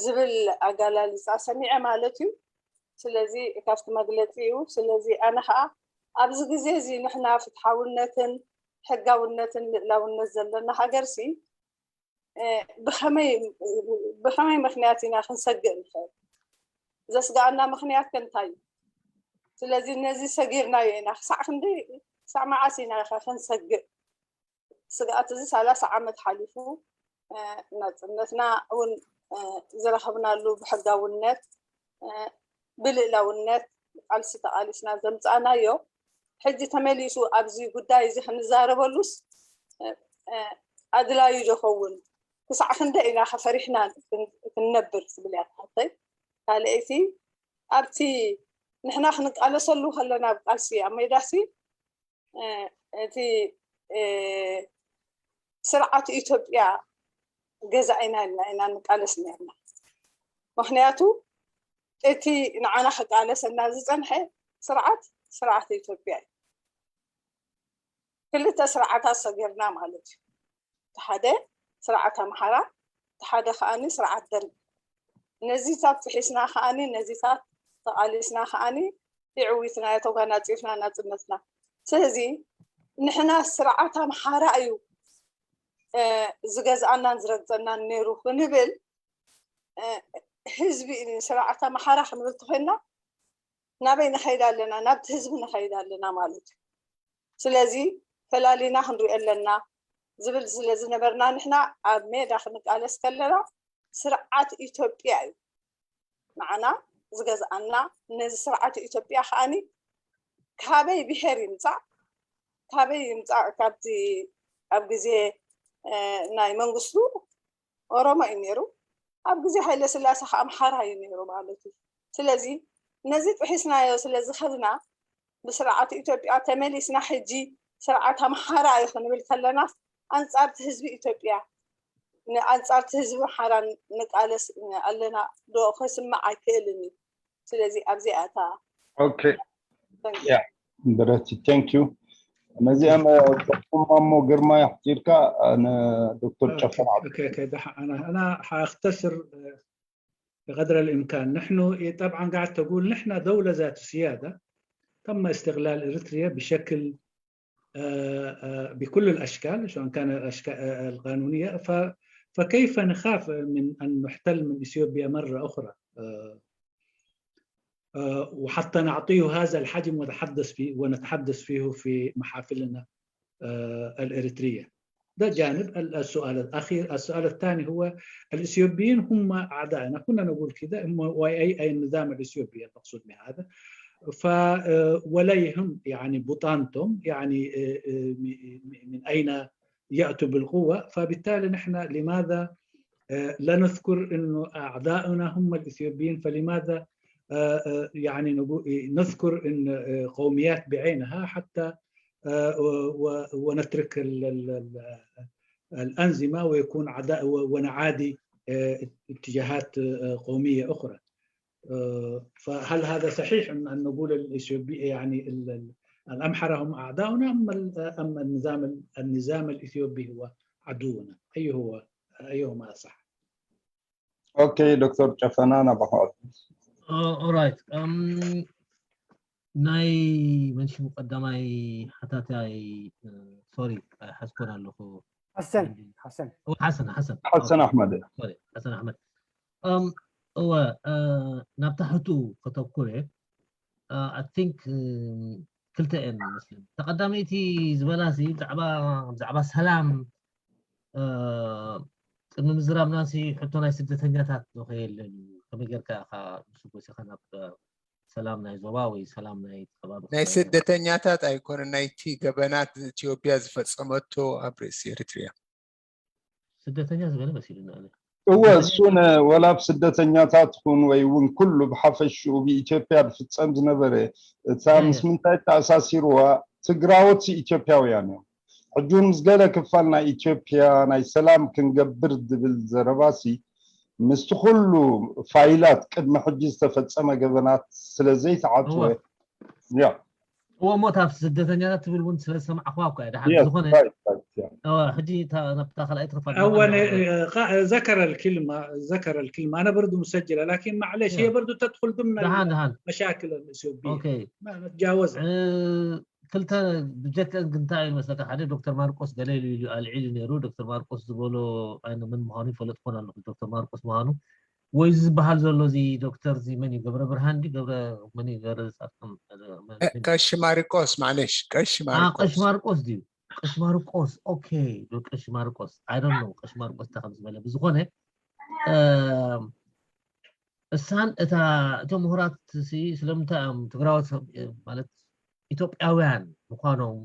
ዝብል ኣጋላልፃ ሰሚዐ ማለት እዩ። ስለዚ ካብቲ መግለፂ እዩ። ስለዚ ኣነ ከዓ ኣብዚ ግዜ እዚ ንሕና ፍትሓውነትን ሕጋውነትን ልእላውነት ዘለና ሃገር ሲ ብኸመይ ምኽንያት ኢና ክንሰግእ ንኽእል? ዘስግኣና ምኽንያት ከ እንታይ እዩ? ስለዚ ነዚ ሰጊርናዮ ኢና። ክሳዕ ክንደይ ክሳዕ መዓስ ኢና ኸ ክንሰግእ? ስግኣት እዚ ሰላሳ ዓመት ሓሊፉ ናፅነትና እውን ዝረኸብናሉ ብሕጋውነት ብልእላውነት ቃልሲ ተቓሊስና ዘምፃእናዮ ሕጂ ተመሊሱ ኣብዚ ጉዳይ እዚ ክንዛረበሉስ ኣድላዩ ዶ ኸውን? ክሳዕ ክንደይ ኢና ፈሪሕና ክንነብር ትብል እያ ትሓተይ። ካልኣይቲ ኣብቲ ንሕና ክንቃለሰሉ ከለና ኣብ ቃልሲ ኣብ ሜዳሲ እቲ ስርዓት ኢትዮጵያ ገዛኢና ኢልና ኢና ንቃለስ ነርና። ምክንያቱ እቲ ንዓና ክቃለሰና ዝፀንሐ ስርዓት ስርዓት ኢትዮጵያ እዩ። ክልተ ስርዓታት ሰጊርና ማለት እዩ። እቲ ሓደ ስርዓት ኣምሓራ፣ እቲ ሓደ ከዓኒ ስርዓት ደርግ። ነዚታት ጥሒስና ከዓኒ ነዚታት ተቃሊስና ከዓኒ የዕዊትናዮ ተጓናፂፍና ናፅነትና። ስለዚ ንሕና ስርዓት ኣምሓራ እዩ ዝገዝኣናን ዝረግፀናን ነይሩ ክንብል ህዝቢ ስርዓት ኣምሓራ ክንብል ተኮይንና ናበይ ንኸይድ ኣለና? ናብቲ ህዝቢ ንኸይድ ኣለና ማለት እዩ። ስለዚ ፈላሊና ክንሪኦ ኣለና ዝብል ስለ ዝነበርና ንሕና ኣብ ሜዳ ክንቃለስ ከለና ስርዓት ኢትዮጵያ እዩ ንዓና ዝገዝኣና። ነዚ ስርዓት ኢትዮጵያ ከዓኒ ካበይ ብሄር ይምፃእ ካበይ ይምፃእ ካብቲ ኣብ ግዜ ናይ መንግስቱ ኦሮሞ እዩ ነይሩ። ኣብ ግዜ ሃይለ ስላሴ ከዓ ኣምሓራ እዩ ነይሩ ማለት እዩ። ስለዚ ነዚ ጥሒስናዮ ስለ ዝኸድና ብስርዓት ኢትዮጵያ ተመሊስና ሕጂ ስርዓት ኣምሓራ እዩ ክንብል ከለና ኣንፃርቲ ህዝቢ ኢትዮጵያ ኣንፃርቲ ህዝቢ ኣምሓራ ንቃለስ ኣለና ዶ ከስምዕ ኣይክእልን እዩ። ስለዚ ኣብዚኣ እታ ኦኬ ያ ብረቲ thank you ነዚኣም ዶክተር ማሞ ግርማ ኣሕፂርካ ንዶክተር ጨፈራ أنا حأختصر بقدر الإمكان. نحن طبعا قاعد تقول نحن دولة ذات سيادة، تم استغلال إريتريا بشكل بكل الأشكال، سواء كان الأشكال القانونية، فكيف نخاف من أن نحتل من إثيوبيا مرة أخرى؟ وحتى نعطيه هذا الحجم ونتحدث فيه ونتحدث فيه في محافلنا الإريترية. ده جانب. السؤال الأخير، السؤال الثاني هو الإثيوبيين هم أعدائنا، كنا نقول كده، هم أي أي النظام الإثيوبي المقصود بهذا. ف ولا يهم يعني بطانتهم يعني من أين يأتوا بالقوة. فبالتالي نحن لماذا لا نذكر أنه أعداؤنا هم الإثيوبيين؟ فلماذا يعني نذكر أن قوميات بعينها حتى ونترك الأنظمة ويكون عداء ونعادي اتجاهات قومية أخرى. فهل هذا صحيح أن نقول الإثيوبي يعني الأمحرة هم أعداؤنا أم أم النظام النظام الإثيوبي هو عدونا؟ أي هو أيهما أصح؟ ኦኬ ዶክተር ጨፈና ናባኻ። ኦራይት ናይ መን ሽሙ ቀዳማይ ሓታታይ ሶሪ ኣይሓዝኮን ኣለኹ ሓሰን ሓሰን ሓሰን ሓሰን ሓሰን ኣሕመድ ሓሰን ኣሕመድ እወ ናብታ ሕቱ ከተኩረ I think ክልተ እየን መስለኒ ተቐዳመይቲ ዝበላሲ ብዛዕባ ብዛዕባ ሰላም ቅድሚ ምዝራብናሲ ሕቶ ናይ ስደተኛታት ዶ ከየለን እዩ ከመይ ጌርካ ኢኻ ንሱ ጎሲኻ ናብ ሰላም ናይ ዞባ ወይ ሰላም ናይ ከባቢ ናይ ስደተኛታት ኣይኮነ ናይቲ ገበናት ኢትዮጵያ ዝፈጸመቶ ኣብ ርእሲ ኤርትርያ ስደተኛ ዝበለ መሲሉና እወ እሱን ወላ ብ ስደተኛታት ኹን ወይ እውን ኩሉ ብሓፈሽኡ ብኢትዮጵያ ዝፍጸም ዝነበረ እታ ምስ ምንታይ ተኣሳሲርዋ ትግራዎት ኢትዮጵያውያን እዮም ሕጂ እውን ምስ ገለ ክፋል ናይ ኢትዮጵያ ናይ ሰላም ክንገብር ዝብል ዘረባሲ ምስቲ ኩሉ ፋይላት ቅድሚ ሕጂ ዝተፈጸመ ገበናት ስለ ዘይተዓትወ ያ እወ እሞ እታ ስደተኛታት ትብል እውን ስለ ዝሰማዕኹዋ እኳ እያ ደሓን ዝኾነ ሕጂ ናብታ ካልኣይ ትኽፋል أولا ذكر الكلمة ذكر الكلمة أنا برضو مسجلة لكن معلش هي برضو تدخل ضمن دهان دهان مشاكل الإثيوبية أوكي ما نتجاوزها ክልተ ብጀካ እንታይ መስለካ ሓደ ዶክተር ማርቆስ ገለ ኢሉ ኢሉ ኣልዒሉ ነይሩ ዶክተር ማርቆስ ዝበሎ ኣነ ምን ምዃኑ ይፈለጥ ኮን ኣለኹ ዶክተር ማርቆስ ምዃኑ ወይ ዝበሃል ዘሎ እዚ ዶክተር እዚ መን እዩ ገብረ ብርሃን ዲ ገብረ መን እዩ ገብረ ጻድቃን ቀሺ ማርቆስ ማለሽ ቀሺ ማርቆስ ቀሺ ማርቆስ ድዩ ቀሺ ማርቆስ ኦኬ ቀሺ ማርቆስ I don't know ቀሺ ማርቆስ እንታይ ከም ዝበለ ብዝኾነ እሳን እታ እቶም ምሁራት ሲ ስለምንታይ እዮም ትግራዎት ማለት ኢትዮጵያውያን ምዃኖም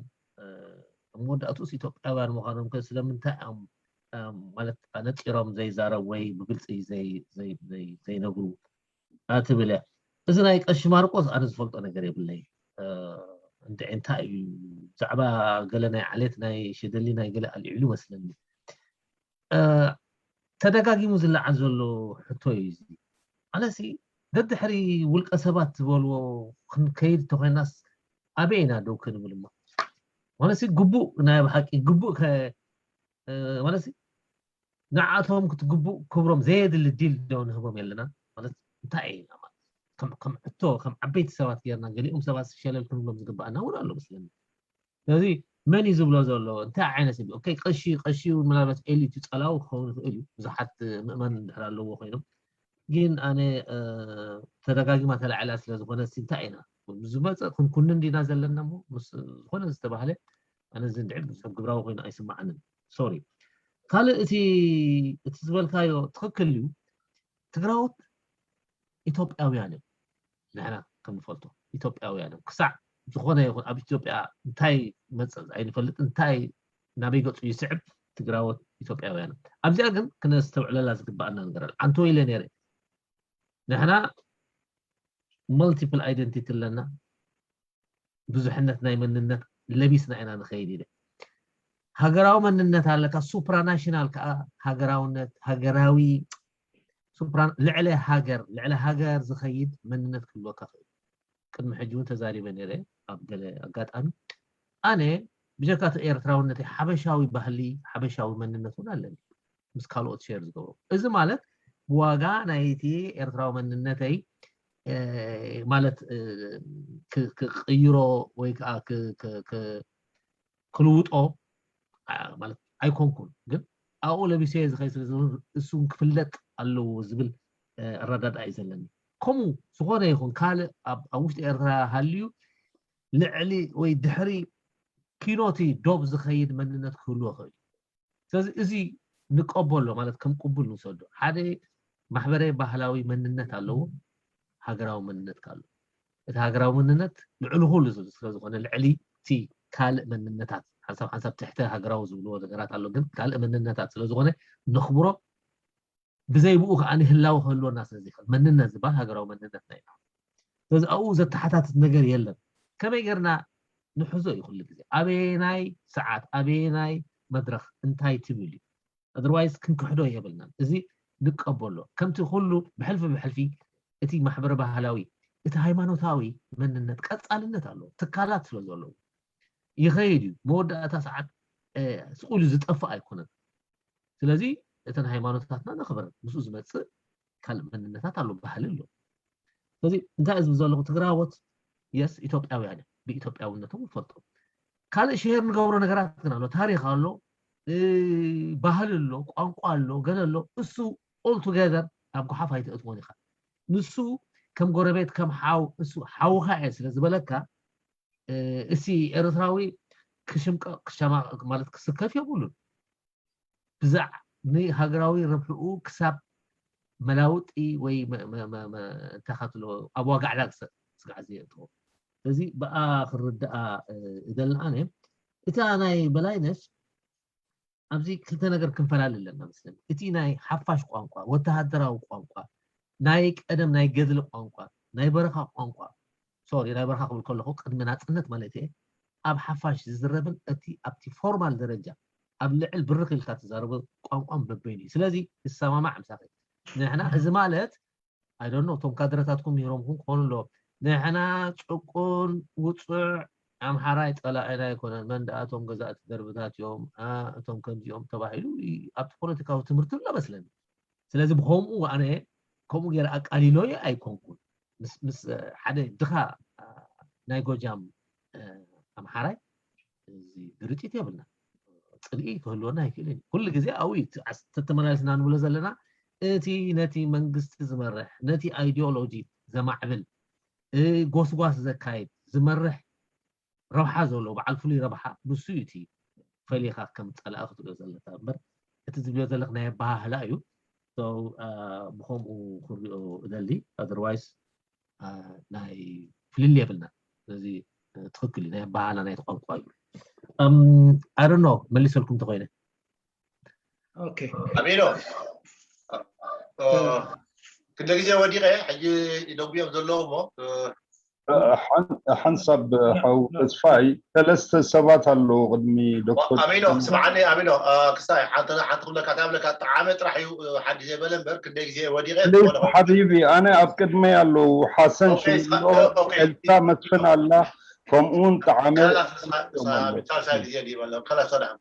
መወዳእቱስ ኢትዮጵያውያን ምዃኖም ከ ስለምንታይ እዮም ማለት ኣነፂሮም ዘይዛረብ ወይ ብግልፂ ዘይነግሩ ትብል እያ እዚ ናይ ቀሺ ማርቆስ ኣነ ዝፈልጦ ነገር የብለይ እንድዒ እንታይ እዩ ብዛዕባ ገለ ናይ ዓሌት ናይ ሸደሊ ናይ ገለ ኣልዒሉ መስለኒ ተደጋጊሙ ዝለዓል ዘሎ ሕቶ እዩ እዚ ኣነሲ ደድሕሪ ውልቀ ሰባት ዝበልዎ ክንከይድ ተኮይናስ ኣበይ ኢና ደው ክንብል እሞ ማለሲ ግቡእ ናይ ብሓቂ ግቡእ ማለሲ ንዓቶም ክትግቡእ ክብሮም ዘየድሊ ዲል ዶ ንህቦም የለና ማለት እንታይ ኢና ከም ሕቶ ከም ዓበይቲ ሰባት ጌርና ገሊኦም ሰባት ሸለል ክንብሎም ዝግባኣና እውን ኣሎ መስለኒ ስለዚ መን እዩ ዝብሎ ዘሎ እንታይ ዓይነት እዩ ቀሺ ቀሺ ምናልባት ኤሊት ዩ ፀላው ክኸውን ይኽእል እዩ ብዙሓት ምእመን እንድሕር ኣለዎ ኮይኖም ግን ኣነ ተደጋጊማ ተላዕላ ስለ ዝኾነ እንታይ ኢና ዝመፀ ክንኩንን ዲና ዘለና ሞ ዝኾነ ዝተባህለ ኣነ እዚ እንድዕል ሰብ ግብራዊ ኮይኑ ኣይስማዓንን ሶሪ ካልእ እቲ እቲ ዝበልካዮ ትኽክል እዩ ትግራዎት ኢትዮጵያውያን እዮም ንሕና ከምንፈልጦ ኢትዮጵያውያን እዮም ክሳዕ ዝኾነ ይኹን ኣብ ኢትዮጵያ እንታይ መፅእ ኣይንፈልጥ እንታይ ናበይ ገፁ ይስዕብ ትግራዎት ኢትዮጵያውያን እዮም ኣብዚኣ ግን ክነስተውዕለላ ዝግባኣና ነገር ኣለ ዓንቶ ኢለ ነይረ ንሕና multiple identity ኣለና ብዙሕነት ናይ መንነት ለቢስና ኢና ንኸይድ ኢለ ሃገራዊ መንነት ኣለካ supranational ከዓ ሃገራውነት ሃገራዊ ልዕለ ሃገር ልዕለ ሃገር ዝኸይድ መንነት ክህልወካ ክእል ቅድሚ ሕጂ እውን ተዛሪበ ነረ ኣብ ገለ ኣጋጣሚ ኣነ ብጀካ እቲ ኤርትራውነተይ ሓበሻዊ ባህሊ ሓበሻዊ መንነት እውን ኣለኒ ምስ ካልኦት ሸር ዝገብሮ እዚ ማለት ብዋጋ ናይቲ ኤርትራዊ መንነተይ ማለት ክቅይሮ ወይ ከዓ ክልውጦ ማለት ኣይኮንኩን ግን ኣብኡ ለቢሰዮ ዝኸይ ስለ እሱን ክፍለጥ ኣለዎ ዝብል ኣረዳድኣ እዩ ዘለኒ ከምኡ ዝኾነ ይኹን ካልእ ኣብ ውሽጢ ኤርትራ ሃልዩ ልዕሊ ወይ ድሕሪ ኪኖቲ ዶብ ዝኸይድ መንነት ክህልዎ ክእል እዩ ስለዚ እዚ ንቀበሎ ማለት ከም ቅቡል ንሰዶ ሓደ ማሕበረ ባህላዊ መንነት ኣለዎ ሃገራዊ መንነት ካሎ እቲ ሃገራዊ መንነት ልዕሊ ኩሉ ዝብል ስለዝኾነ ልዕሊ እቲ ካልእ መንነታት ሓንሳብ ሓንሳብ ትሕተ ሃገራዊ ዝብልዎ ነገራት ኣሎ ግን ካልእ መንነታት ስለዝኾነ ነኽብሮ ብዘይ ብኡ ከዓ ንህላዊ ክህልወና ስለዘይክእል መንነት ዝበሃል ሃገራዊ መንነትና ኢና ስለዚ ኣብኡ ዘተሓታትት ነገር የለን ከመይ ጌርና ንሕዞ እዩ ኩሉ ግዜ ኣበየናይ ሰዓት ኣበየናይ መድረክ እንታይ ትብል እዩ otherwise ክንክሕዶ የብልናን እዚ ንቀበሎ። ከምቲ ኩሉ ብሕልፊ ብሕልፊ እቲ ማሕበረ ባህላዊ፣ እቲ ሃይማኖታዊ መንነት ቀጻልነት ኣለዎ። ትካላት ስለ ዘለዉ ይኸይድ እዩ። መወዳእታ ሰዓት፣ እ፣ ስቕ ኢሉ ዝጠፍእ ኣይኮነን። ስለዚ እተን ሃይማኖታትና ነኽብረን። ምስኡ ዝመጽእ ካልእ መንነታት ኣሎ፣ ባህሊ ኣሎ። ስለዚ እንታይ ዝብል ዘለኹ፣ ትግራዎት የስ ኢትዮጵያውያን እዮም፣ ብኢትዮጵያውነቶም ንፈልጦም። ካልእ ሼር ንገብሮ ነገራት ግን ኣሎ፣ ታሪኽ ኣሎ፣ እ፣ ባህሊ ኣሎ፣ ቋንቋ ኣሎ፣ ገለ ኣሎ። እሱ all together ኣብ ጓሓፍ ኣይተእትዎን ኢኻ። ንሱ ከም ጎረቤት፣ ከም ሓው፣ እሱ ሓውኻ እየ ስለ ዝበለካ፣ እ፣ እሲ ኤርትራዊ ክሽምቀቕ፣ ክሸማቐቕ ማለት ክስከፍ የብሉን። ብዛዕ ንሃገራዊ ረብሕኡ ክሳብ መላውጢ ወይ መ-፣ መ-፣ መ-፣ መ-፣ እንታይ ካትሎ ኣብ ዋጋ ዕዳ ክሰ-፣ ክስጋዕ ዘየእትዎ። ስለዚ ብኣ ክርድኣ፣ እ፣ እደሊ ኣነ። እታ ናይ በላይነሽ ኣብዚ ክልተ ነገር ክንፈላለ ኣለና መስለኒ። እቲ ናይ ሓፋሽ ቋንቋ፣ ወተሃደራዊ ቋንቋ፣ ናይ ቀደም ናይ ገድሊ ቋንቋ፣ ናይ በረኻ ቋንቋ፣ ሶሪ፣ ናይ በረኻ ክብል ከለኹ ቅድሚ ናጽነት ማለት እየ፣ ኣብ ሓፋሽ ዝዝረብን እቲ ኣብቲ ፎርማል ደረጃ ኣብ ልዕል ብርኽ ኢልካ ትዛረቦ ቋንቋን በበይኑ እዩ። ስለዚ ይሰማማዕ ምሳኺ። ንሕና እዚ ማለት፣ I don't know፣ እቶም ካድረታትኩም ምሂሮምኩም ክኾኑ ኣለዎም። ንሕና ጭቁን ውጹዕ ኣምሓራይ ጸላኢና ኣይኮነን። መን ደኣ እቶም ገዛእቲ ደርብታት እዮም፣ ኣ፣ እቶም ከምዚኦም ተባሂሉ ይ-፣ ኣብቲ ፖለቲካዊ ትምህርቲ ኣሎ መስለኒ። ስለዚ ብኸምኡ ኣነ ከምኡ ገይረ ኣቃሊሎዮ ኣይኮንኩን። ምስ፣ ምስ፣ እ፣ ሓደ ድኻ፣ እ፣ ናይ ጎጃም፣ እ፣ ኣምሓራይ እዚ ግርጭት የብልና። ጽልኢ ክህልወና ኣይክእልን እዩ። ኩሉ ግዜ ኣብኡ እዩ። እቲ ዓስ-፣ ተተመላሊስና ንብሎ ዘለና፣ እቲ ነቲ መንግስቲ ዝመርሕ፣ ነቲ ኣይዲዮሎጂ ዘማዕብል፣ እ፣ ጎስጓስ ዘካይድ፣ ዝመርሕ፣ ረብሓ ዘለዎ፣ በዓል ፍሉይ ረብሓ፣ ንሱ እዩ እቲ ፈሊኻ ከም ጸላኢ ክትሪኦ ዘለካ እምበር፣ እቲ ዝብልዮ ዘለኽ ናይ ኣበሃህላ እዩ። So፣ እ፣ ብኸምኡ ክሪኦ እደሊ። Otherwise፣ እ፣ ናይ ፍልልይ የብልና። ስለዚ፣ እ፣ ትኽክል እዩ። ናይ ኣበሃህላ ናይቲ ቋንቋ እዩ። እም፣ I don't know፣ መሊሰልኩም እንተኾይነ። ኦኬ። ኣሜኖ። እ፣ ክንደ ግዜ ወዲቐ፣ ሕጂ ይደጉ እዮም ዘለዉ እሞ፣ እ፣ ሓን-፣ ሓንሳብ ሓው ተስፋይ፣ ሰለስተ ሰባት ኣለዉ ቅድሚ ዶክተር ኣሚኖ፣ ስምዓኒ ኣሚኖ፣ እ፣ ክሳይ ሓንቲ፣ ሓንቲ ክብለካ፣ እንታይ ክብለካ፣ ጠዓመ ጥራሕ እዩ፣ እ፣ ሓዲ ዘይበለ እምበር፣ ክንደይ ግዜ ወዲቐ፣ ፕሊዝ ዝኾነ ኮይኑ። ሓቢቢ፣ ኣነ ኣብ ቅድመይ ኣለዉ፣ ሓሰን ኦኬ፣ ሽምሎ፣ ኦኬ። ኤልሳ መስፍን ኣላ፣ ከምኡ እውን ጠዓመ ካላስ፣ ሳ-፣ ሳ-፣ ሳልሳይ ግዜ ድዩ በሎ፣ ካላስ ሰላም።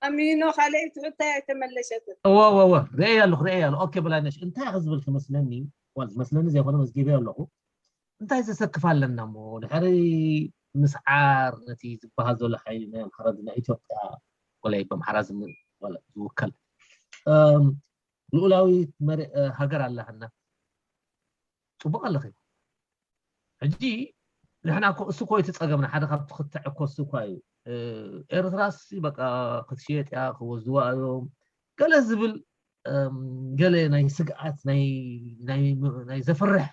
ኣሚኖ፣ ካልኣይቲ ሕቶይ ኣይተመለሸትን። እወ፣ እወ፣ እወ፣ ርእየ ኣለኹ፣ ርእየ ኣለኹ። ኦኬ፣ በላይነሽ፣ እንታይ ኢኺ ዝብል ትመስለኒ? ዋል ዝመስለኒ ዘይኮነ መዝጊበዮ ኣለኹ። እንታይ ዘሰክፍ ኣለና እሞ፣ ድሕሪ ምስዓር ነቲ ዝበሃል ዘሎ ሓይሊ ናይ ኣምሓራ፣ ናይ ኢትዮጵያ፣ ወላ በምሓራ ዝም-፣ ወላ ዝውከል፣ እም፣ ልኡላዊት መሪ-፣ እ፣ ሃገር ኣለሃና። ጽቡቕ ኣለኺ። ሕጂ ንሕና እኮ፣ እሱ እኮ እዩ እቲ ጸገምና፣ ሓደ ካብቲ ክትዕ እኮ እሱ እኳ እዩ። እ፣ ኤርትራስ በቃ ክትሽየጥ እያ፣ ክወዝዋ እዮም፣ ገለ ዝብል፣ እም፣ ገለ ናይ ስግኣት፣ ናይ፣ ናይ፣ ናይ ዘፍርሕ፣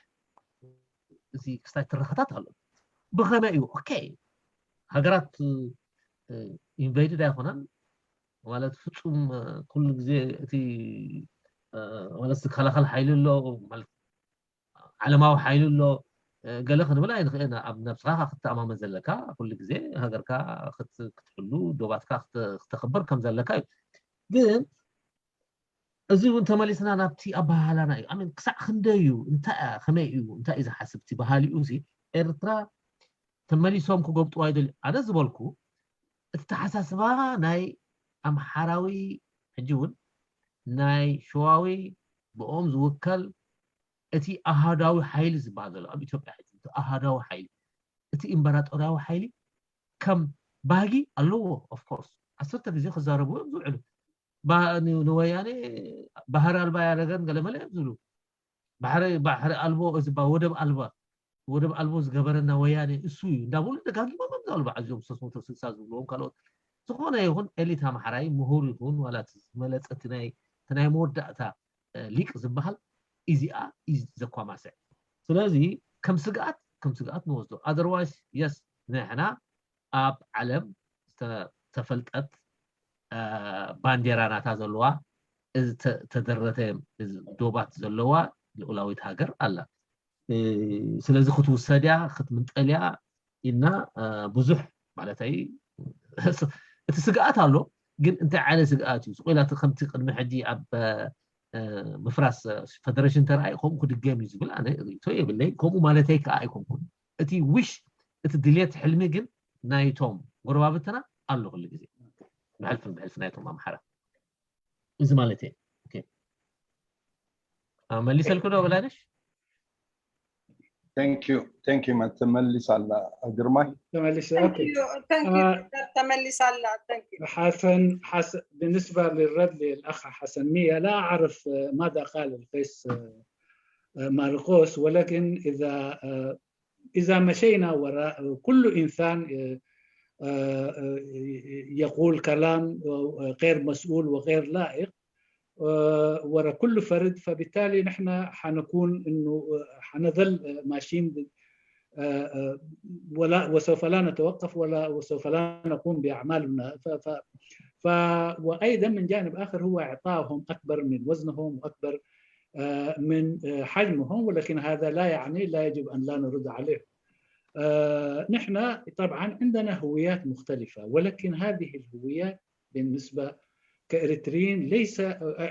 እዚ ክስታይ ትረኻታት ኣሎ። ብኸመይ እዩ? ኦኬ፣ ሃገራት፣ እ፣ ኢንቨይድድ ኣይኮናን ማለት ፍጹም፣ እ፣ ኩሉ ግዜ እቲ፣ እ፣ ማለት ዝከላኸል ሓይሊ ኣሎ ማለት ዓለማዊ ሓይሊ ኣሎ፣ እ፣ ገለ ክንብል ኣይንኽእልን። ኣብ ነብስኻ ክትተኣማመን ዘለካ፣ ኩሉ ግዜ ሃገርካ ክት-፣ ክትሕሉ፣ ዶባትካ ክተ-፣ ክተኽብር ከም ዘለካ እዩ። ግን እዚ እውን ተመሊስና ናብቲ ኣበሃህላና እዩ። ኣሜን፣ ክሳዕ ክንደይ እዩ? እንታይ እያ? ከመይ እዩ? እንታይ እዩ ዝሓስብ? እቲ በሃሊኡ እዚ ኤርትራ ተመሊሶም ክጎብጥዋ ይደልዩ። ኣነ ዝበልኩ፣ እቲ ተሓሳስባ ናይ ኣምሓራዊ፣ ሕጂ እውን ናይ ሸዋዊ፣ ብኦም ዝውከል እቲ ኣሃዳዊ ሓይሊ ዝበሃል ዘሎ ኣብ ኢትዮጵያ ሕጂ፣ እቲ ኣሃዳዊ ሓይሊ፣ እቲ ኢምበራጦርያዊ ሓይሊ ከም ባህጊ ኣለዎ። ኦፍ ኮርስ፣ ዓሰርተ ግዜ ክዛረቡ እዮም ዝውዕሉ። ባ-፣ ን-፣ ንወያኔ ባህር ኣልባ ያደረገን ገለመለ እዮም ዝብሉ። ባሕሪ፣ ባሕሪ ኣልቦ፣ እዚ ባ-፣ ወደብ ኣልባ፣ ወደብ ኣልቦ ዝገበረና ወያኔ እሱ እዩ እንዳበሉ ደጋጊሞም እዮም ዝብሉ። በዓል እዚኦም ሶስት መቶ ስልሳ ዝብልዎም ካልኦት። ዝኾነ ይኹን ኤሊት ኣምሓራይ፣ ምሁር ይኹን ዋላ እቲ ዝበለጸ እቲ ናይ፣ እቲ ናይ መወዳእታ፣ እ፣ ሊቅ ዝበሃል እዚኣ እዩ ዘኳማስዕ። ስለዚ ከም ስግኣት፣ ከም ስግኣት ንወስዶ። ኣዘርዋይስ፣ የስ፣ ንሕና ኣብ ዓለም ዝተ-፣ ተፈልጠት፣ እ፣ ባንዴራ ናታ ዘለዋ፣ እዚ ተ-፣ ተደረተ፣ እዚ ዶባት ዘለዋ ልኡላዊት ሃገር ኣላ። እ፣ ስለዚ ክትውሰድ እያ፣ ክትምንጠል እያ ኢልና፣ እ፣ ብዙሕ ማለተይ እቲ ስግኣት ኣሎ፣ ግን እንታይ ዓይነት ስግኣት እዩ? ስቕ ኢላ እቲ ከምቲ ቅድሚ ሕጂ ኣብ፣ እ፣ ምፍራስ ፈደረሽን ተረኣዩ ከምኡ ክድገም እዩ ዝብል ኣነ ርእቶ የብለይ። ከምኡ ማለተይ ከዓ ኣይኮንኩን። እቲ ዊሽ፣ እቲ ድልየት፣ ሕልሚ ግን ናይቶም ጎረባብትና ኣሎ ኩሉ ግዜ፣ ብሕልፊ ብሕልፊ ናይቶም ኣምሓራ። እዚ ማለት እየ። መሊሰልኩ ዶ በላነሽ? Thank you. Thank you. ተመሊሳ ኣላ ግርማይ። ተመሊሳ። Thank you. Thank you. Doctor. ተመሊሳ ኣላ። Thank you. حسن حسن بالنسبة للرد للأخ حسن مية، لا أعرف ماذا قال القيس مارقوس، ولكن إذا إذا مشينا وراء كل إنسان يقول كلام غير مسؤول وغير لائق ورا كل فرد، فبالتالي نحن حنكون انه حنظل ماشيين ولا وسوف لا نتوقف ولا وسوف لا نقوم باعمالنا. ف ف ف وايضا من جانب اخر هو اعطائهم اكبر من وزنهم واكبر من حجمهم، ولكن هذا لا يعني لا يجب ان لا نرد عليهم. نحن طبعا عندنا هويات مختلفه، ولكن هذه الهويات بالنسبه كاريتريين ليس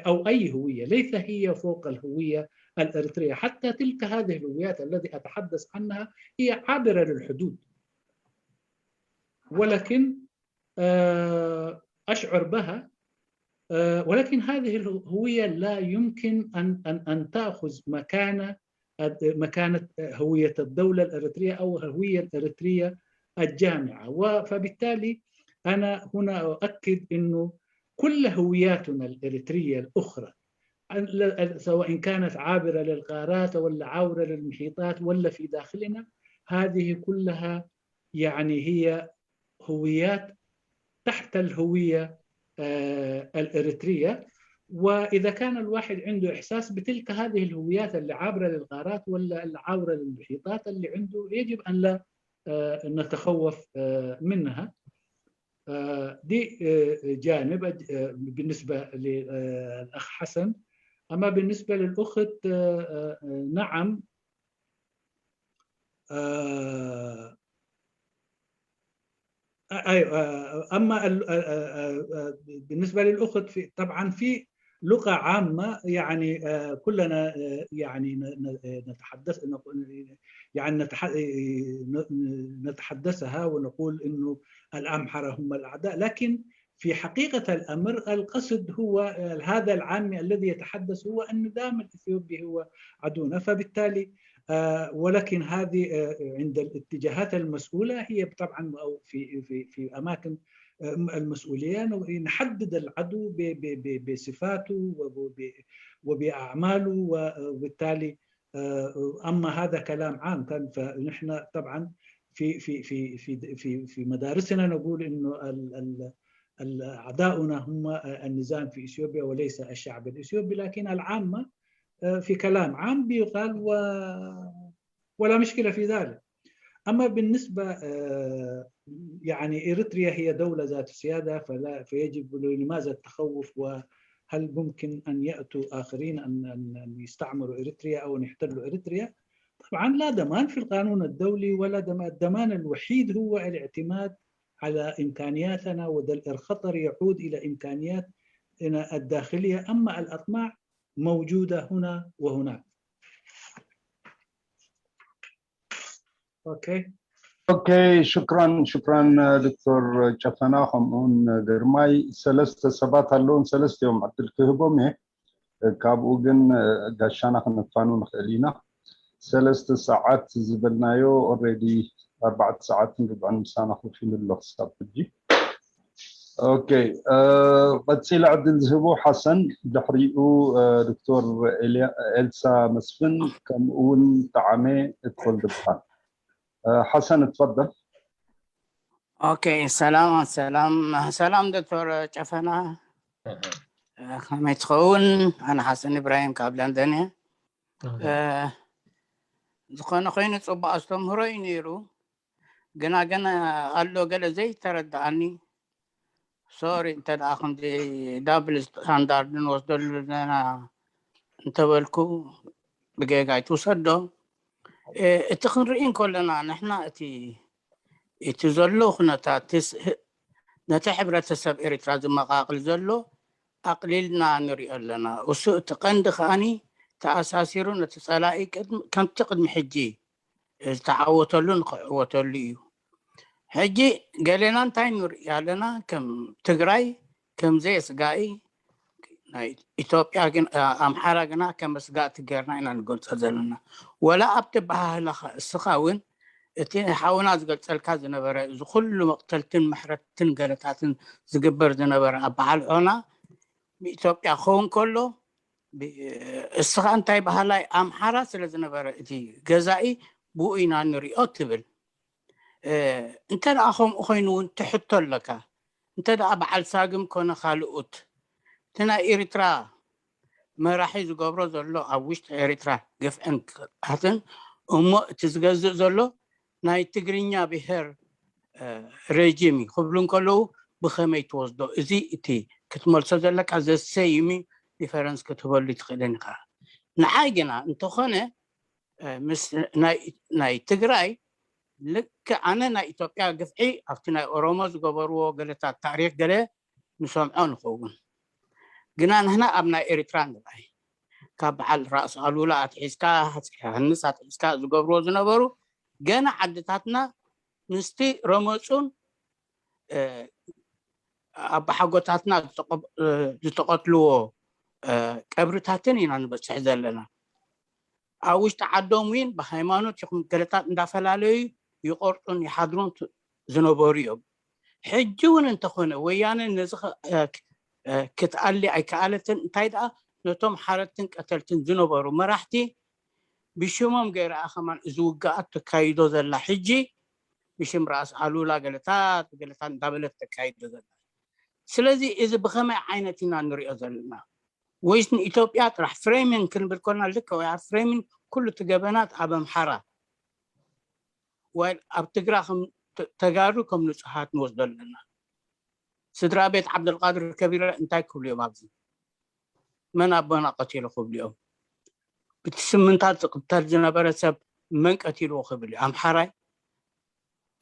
او اي هويه ليس هي فوق الهويه الاريتريه. حتى تلك هذه الهويات التي اتحدث عنها هي عابره للحدود، ولكن اشعر بها، ولكن هذه الهويه لا يمكن ان ان ان تاخذ مكانه مكانه هويه الدوله الاريتريه او الهويه الاريتريه الجامعه. فبالتالي انا هنا اؤكد انه كل هوياتنا الاريتريه الاخرى، سواء كانت عابره للقارات ولا عابره للمحيطات ولا في داخلنا، هذه كلها يعني هي هويات تحت الهويه الاريتريه. واذا كان الواحد عنده احساس بتلك هذه الهويات اللي عابره للقارات ولا اللي عابره للمحيطات اللي عنده، يجب ان لا نتخوف منها. دي جانب بالنسبه للاخ حسن. اما بالنسبه للاخت، نعم، ايوه. اما بالنسبه للاخت، في طبعا في لغه عامه، يعني كلنا يعني نتحدث، يعني نتحدثها ونقول انه الامحره هم الاعداء، لكن في حقيقه الامر القصد هو هذا العامي الذي يتحدث هو ان دائما الاثيوبي هو عدونا. فبالتالي ولكن هذه عند الاتجاهات المسؤوله هي طبعا او في في في اماكن المسؤوليه نحدد العدو بصفاته وباعماله، وبالتالي اما هذا كلام عام كان. فنحن طبعا في في في في في في مدارسنا نقول انه اعداؤنا هم النظام في اثيوبيا وليس الشعب الاثيوبي، لكن العامه في كلام عام بيقال و ولا مشكله في ذلك. اما بالنسبه يعني اريتريا هي دوله ذات سياده، فلا فيجب لماذا التخوف؟ وهل ممكن ان ياتوا اخرين ان ان يستعمروا اريتريا او ان يحتلوا اريتريا؟ طبعا لا ضمان في القانون الدولي، ولا ضمان. الضمان الوحيد هو الاعتماد على امكانياتنا، وده الخطر يعود الى امكانياتنا الداخليه. اما الاطماع موجوده هنا وهناك. Okay. Okay. شكرا شكرا دكتور ጨፈና ከምኡውን ግርማይ። ሰለስተ ሰባት ኣለውን፣ ሰለስቲኦም ዕድል ክህቦም እየ። ካብኡ ግን ጋሻና ክነፋኑ ንኽእል ኢና። ሰለስተ ሰዓት ዝበልናዮ already ኣርባዕተ ሰዓትን ርብዕን ምሳና ኮፍ ኢሉ ኣሎ ክሳብ ሕጂ። Okay. ቀፂለ ዕድል ዝህቦ ሓሰን፣ ድሕሪኡ ዶክተር ኤልሳ መስፍን ከምኡ እውን ጠዓመ እኮል ድብሃል። ሓሰን እትፈደል። Okay. ሰላም ሰላም ሰላም ዶክተር ጨፈና፣ ከመይ ትኸውን? ኣነ ሓሰን ኢብራሂም ካብ ለንደን እየ። ዝኾነ ኮይኑ ፅቡቅ ኣስተምህሮ እዩ ነይሩ፣ ግና ግን ኣሎ ገለ ዘይተረድኣኒ። Sorry እንተ ደኣ ከምዚ double standard ንወስደሉ ዘለና እንተበልኩ ብጌጋ ኣይትውሰዶ። እቲ ክንርኢ እንከለና ንሕና እቲ እቲ ዘሎ ኩነታት ነቲ ሕብረተሰብ ኤርትራ ዝመቓቕል ዘሎ ኣቕሊልና ንሪኦ ኣለና። እሱ እቲ ቀንዲ ከኣኒ ተኣሳሲሩ ነቲ ጸላኢ ቅድሚ- ከምቲ ቅድሚ ሕጂ ዝተዓወተሉን ክዕወተሉ እዩ። ሕጂ ገሌና እንታይ ንርኢ ኣለና? ከም ትግራይ ከም ዘየስጋኢ፣ ናይ ኢትዮጵያ ግን ኣምሓራ ግና ከም ስጋእቲ ጌርና ኢና ንገልጾ ዘለና። ወላ ኣብቲ ኣበሃህላኻ እስኻ እውን እቲ ሓውና ዝገልጸልካ ዝነበረ እዚ ኩሉ መቕተልትን ምሕረትን ገለታትን ዝግበር ዝነበረ ኣበዓል ዖና ብኢትዮጵያ ክኸውን ከሎ፣ ብ- እስኻ እንታይ ባህላይ ኣምሓራ ስለ ዝነበረ እቲ ገዛኢ ብኡ ኢና ንሪኦ ትብል። እ፣ እንተ ደኣ ከምኡ ኮይኑ እውን ትሕቶ ኣለካ። እንተ ደኣ በዓል ሳግም ኮነ ካልኦት እቲ ናይ ኤርትራ መራሒ ዝገብሮ ዘሎ ኣብ ውሽጢ ኤርትራ ግፍዕን ክፍኣትን፣ እሞ እቲ ዝገዝእ ዘሎ ናይ ትግርኛ ብሄር እ፣ ሬጂም እዩ ክብሉ እንከለዉ ብኸመይ ትወስዶ? እዚ እቲ ክትመልሶ ዘለካ ዘሰይሚ ዲፈረንስ ክትህበሉ ትኽእልን ኢኻ። ንዓይ ግና እንተኾነ እ፣ ምስ ናይ ናይ ትግራይ ልክዕ ኣነ ናይ ኢትዮጵያ ግፍዒ ኣብቲ ናይ ኦሮሞ ዝገበርዎ ገለታት ታሪክ ገለ ንሰምዖ ንኸውን፣ ግና ንሕና ኣብ ናይ ኤርትራ ንርኣይ። ካብ በዓል ራእሲ ኣሉላ ኣትሒዝካ፣ ሃፀይ ዮሃንስ ኣትሒዝካ ዝገብርዎ ዝነበሩ ገና ዓድታትና ምስቲ ረመፁን ኣባሓጎታትና ዝተቐትልዎ ቀብርታትን ኢና ንበፅሕ ዘለና። ኣብ ውሽጢ ዓዶም እውን ብሃይማኖት ይኹን ገለታት እንዳፈላለዩ ይቆርጡን ይሓድሩን ዝነበሩ እዮም። ሕጂ እውን እንተኾነ ወያነ ነዚ ክትኣሊ ኣይከኣለትን። እንታይ ደኣ ነቶም ሓረድትን ቀተልትን ዝነበሩ መራሕቲ ብሽሞም ገይራ ከማን እዚ ውግኣት ተካይዶ ዘላ ሕጂ ብሽም ራእሲ ኣሉላ ገለታት ገለታት እንዳበለት ተካይዶ ዘላ። ስለዚ እዚ ብኸመይ ዓይነት ኢና ንሪኦ ዘለና? ወይስ ንኢትዮጵያ ጥራሕ ፍሬሚንግ ክንብል ኮና ልክዕ ወይ ኣብ ፍሬሚንግ ኩሉ እቲ ገበናት ኣብ ኣምሓራ ወይ ኣብ ትግራ ተጋሩ ከም ንጹሃት ንወስዶ ኣለና። ስድራ ቤት ዓብደልቃድር ከቢረ እንታይ ክብሉ እዮም ኣብዚ? መን ኣቦና ቀቲሉ ክብሉ እዮም? ብቲ ስምንታት ዝቅተል ዝነበረ ሰብ መን ቀቲልዎ ክብል እዩ? ኣምሓራይ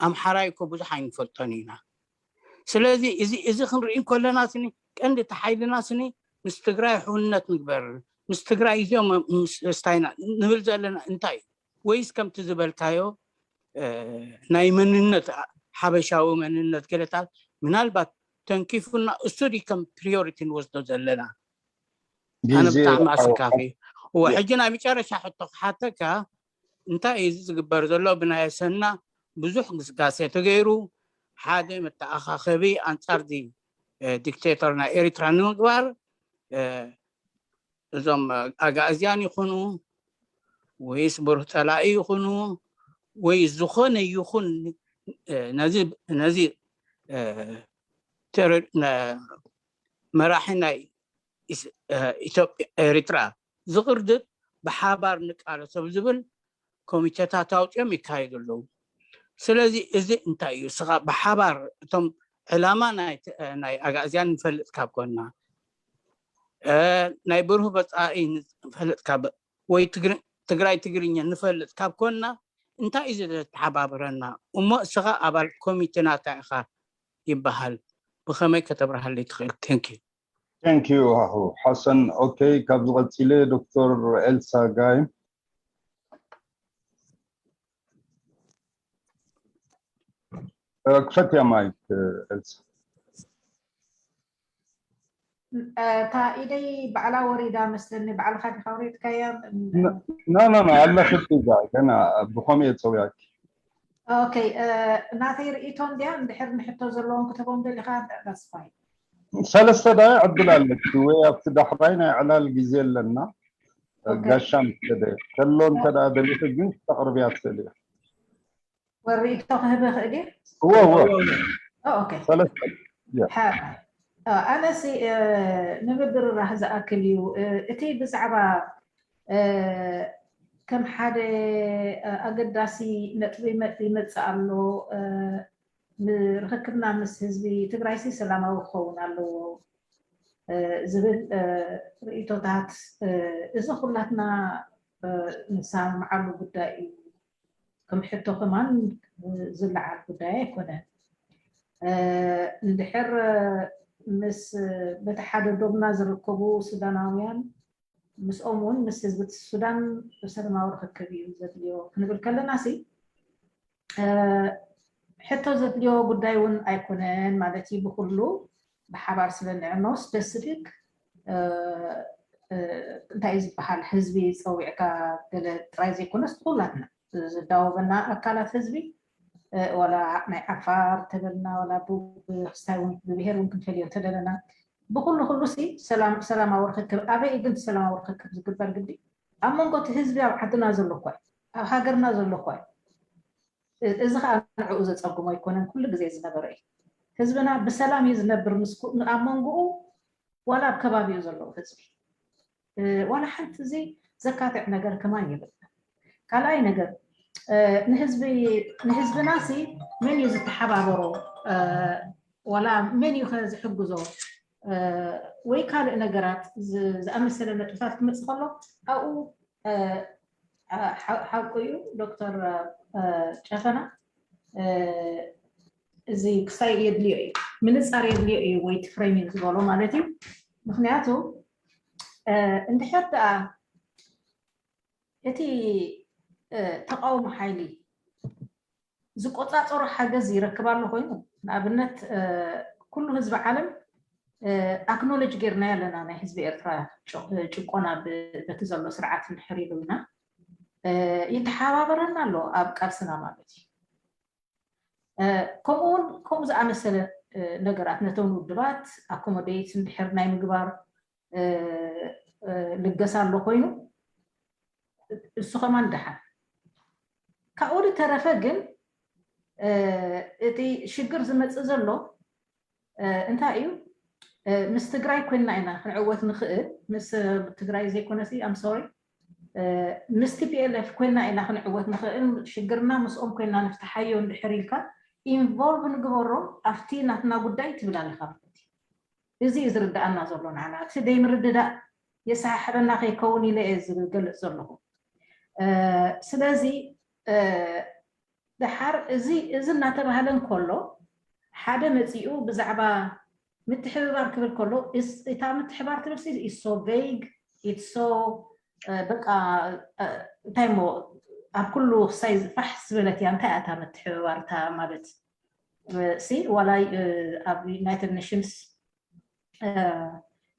ኣምሓራይ እኮ ብዙሕ ኣይንፈልጦን ኢና። ስለዚ እዚ እዚ ክንርኢ ከለና ስኒ ቀንዲ እቲ ሓይልና ስኒ ምስ ትግራይ ሕውነት ንግበር፣ ምስ ትግራይ እዚኦም ምስታይና ንብል ዘለና እንታይ እዩ? ወይስ ከምቲ ዝበልካዮ ናይ መንነት ሓበሻዊ መንነት ገለታት ምናልባት ተንኪፉና እሱ ዲ ከም ፕሪዮሪቲ ንወስዶ ዘለና? ኣነ ብጣዕሚ ኣሰካፊ። እወ ሕጂ ናይ መጨረሻ ሕቶ ክሓተካ እንታይ እዩ እዚ ዝግበር ዘሎ? ብናይ ኣሰና ብዙሕ ግስጋሴ ተገይሩ ሓደ መተኣኻኸቢ ኣንጻር ዚ ዲክቴተር ናይ ኤርትራ ንምግባር እዞም ኣጋእዝያን ይኹኑ ወይስ ብሩህ ጸላኢ ይኹኑ ወይ ዝኾነ ይኹን ነዚ ነዚ መራሒ ናይ ኢትዮጵያ ኤርትራ ዝቕርድድ ብሓባር ንቃለሶ ዝብል ኮሚቴታት ኣውፅኦም ይካየዱ ኣለዉ። ስለዚ እዚ እንታይ እዩ? እስኻ ብሓባር እቶም ዕላማ ናይ ኣጋእዝያን ንፈልጥ ካብ ኮንና ናይ ብሩህ በፃኢ ንፈልጥ ካብ ወይ ትግራይ ትግርኛ ንፈልጥ ካብ ኮንና እንታይ እዩ ዘተሓባብረና? እሞ እስኻ ኣባል ኮሚቴ ናታ ኢኻ ይበሃል። ብኸመይ ከተብርሃለይ ትኽእል? Thank you። Thank you ሃሁ ሓሰን። ኦኬ፣ ካብዚ ቀፂለ ዶክተር ኤልሳ ጋይ። ክፈትያ ማይክ ኤልሳ። እታ ኢደይ ባዕላ ወሪዳ መስለኒ። ባዕልኻ ዲኻ ወሪድካያ? ና ና ና ኣለኺ ዛ ገና ብኸምኡ እየ ፀውያኪ። ኦኬ፣ ናተይ ርእይቶ እንድያ። እንድሕር ንሕቶ ዘለዎም ክትቦም ደሊኻ ተስፋይ። ሰለስተ ደቂቕ ዕድል ኣለኪ ወይ ኣብቲ ዳሕራይ ናይ ዕላል ግዜ ኣለና። ጋሻ ምስ ከደ ከሎ እንተ ደኣ ደሊኺ ግን ክተቕርብያ ትኽእሊ ኢኺ። ወርእይቶ ክህብ ይኽእል እየ? እወ እወ ኦ፣ ኦኬ። ሰለስተ ሓራይ ኣነሲ ንምብርራህ ዝኣክል እዩ። እቲ ብዛዕባ ከም ሓደ ኣገዳሲ ነጥቢ ይመጽእ ኣሎ። ርኽክብና ምስ ህዝቢ ትግራይሲ ሰላማዊ ክኸውን ኣለዎ ዝብል ርእይቶታት፣ እዚ ኩላትና ንሰማምዓሉ ጉዳይ እዩ። ከም ሕቶ ከማን ዝለዓል ጉዳይ ኣይኮነን። እንድሕር ምስ በቲ ሓደ ዶብና ዝርከቡ ሱዳናውያን ምስኦም እውን ምስ ህዝቢ ሱዳን ሰላማዊ ርክክብ እዩ ዘድልዮ ክንብል ከለና ሲ ሕቶ ዘድልዮ ጉዳይ እውን ኣይኮነን ማለት እዩ። ብኩሉ ብሓባር ስለ ንዕኖ ስፔሲፊክ እንታይ እዩ ዝበሃል ህዝቢ ፀዊዕካ ገለ ጥራይ ዘይኮነስ ኩላትና ዝዳወበና ኣካላት ህዝቢ ዋላ ናይ ዓፋር ተበልና ዋላ ብክስታይ እውን ብብሄር እውን ክንፈልዮ እንተደለና ብኩሉ ኩሉ ሲ ሰላማዊ ርክክብ ኣበይ ግን ሰላማዊ ርክክብ ዝግበር ግዲ ኣብ መንጎ እቲ ህዝቢ ኣብ ዓድና ዘሎ እኳ ኣብ ሃገርና ዘሎ እኳ እዚ ከዓ ንዕኡ ዘፀግሞ ኣይኮነን ኩሉ ግዜ ዝነበረ እዩ። ህዝብና ብሰላም እዩ ዝነብር ኣብ መንጎኡ ዋላ ኣብ ከባቢኡ ዘለዉ ህዝቢ ዋላ ሓንቲ እዚ ዘካትዕ ነገር ከማን የብልና። ካልኣይ ነገር ንህዝብና ሲ መን እዩ ዝተሓባበሮ ዋላ መን እዩ ዝሕግዞ ወይ ካልእ ነገራት ዝኣመሰለ ነጥብታት ክመፅእ ከሎ ኣብኡ ሓቁ እዩ ዶክተር ጨፈና እዚ ክሳይ የድልዮ እዩ ምንፃር የድልዮ እዩ ወይ እቲ ፍሬሚንግ ዝበሎ ማለት እዩ። ምክንያቱ እንድሕር ደኣ እቲ ተቃውሞ ሓይሊ ዝቆፃፀሮ ሓገዝ ይረክብ ኣሎ ኮይኑ ንኣብነት ኩሉ ህዝቢ ዓለም ኣክኖሎጅ ጌርናዮ ኣለና ናይ ህዝቢ ኤርትራ ጭቆና በቲ ዘሎ ስርዓት እንድሕር ኢሉ ኢና ይተሓባበረና ኣሎ ኣብ ቃልስና ማለት እዩ። ከምኡውን ከምኡ ዝኣመሰለ ነገራት ነቶም ውድባት ኣኮሞዴት እንድሕር ናይ ምግባር ልገሳ ኣሎ ኮይኑ እሱ ከማን ደሓን ካብኡ ዝተረፈ ግን እቲ ሽግር ዝመፅእ ዘሎ እንታይ እዩ ምስ ትግራይ ኮይና ኢና ክንዕወት ንኽእል ምስ ትግራይ ዘይኮነሲ ኣምሶሪ ምስ ቲፒኤልኤፍ ኮይና ኢና ክንዕወት ንኽእል ሽግርና ምስኦም ኮይና ንፍትሓዮ እንድሕር ኢልካ ኢንቮልቭ ንግበሮም ኣብቲ ናትና ጉዳይ ትብል ኣለካ ማለት እዩ። እዚ እዩ ዝርዳኣና ዘሎ ንዓና እቲ ደይምርድዳእ የሰሓሕበና ከይከውን ኢለ እየ ዝገልፅ ዘለኹ። ስለዚ ደሓር እዚ እዚ እናተባህለ እንከሎ ሓደ መፂኡ ብዛዕባ ምትሕብባር ክብል ከሎ እታ ምትሕባር ትብል so vague it's so በቃ እንታይ ሞ ኣብ ኩሉ ክሳይ ፋሕ ዝበለት እያ እንታይ እያ እታ ምትሕብባር እታ ማለት ሲ ዋላ ኣብ ዩናይትድ ኔሽንስ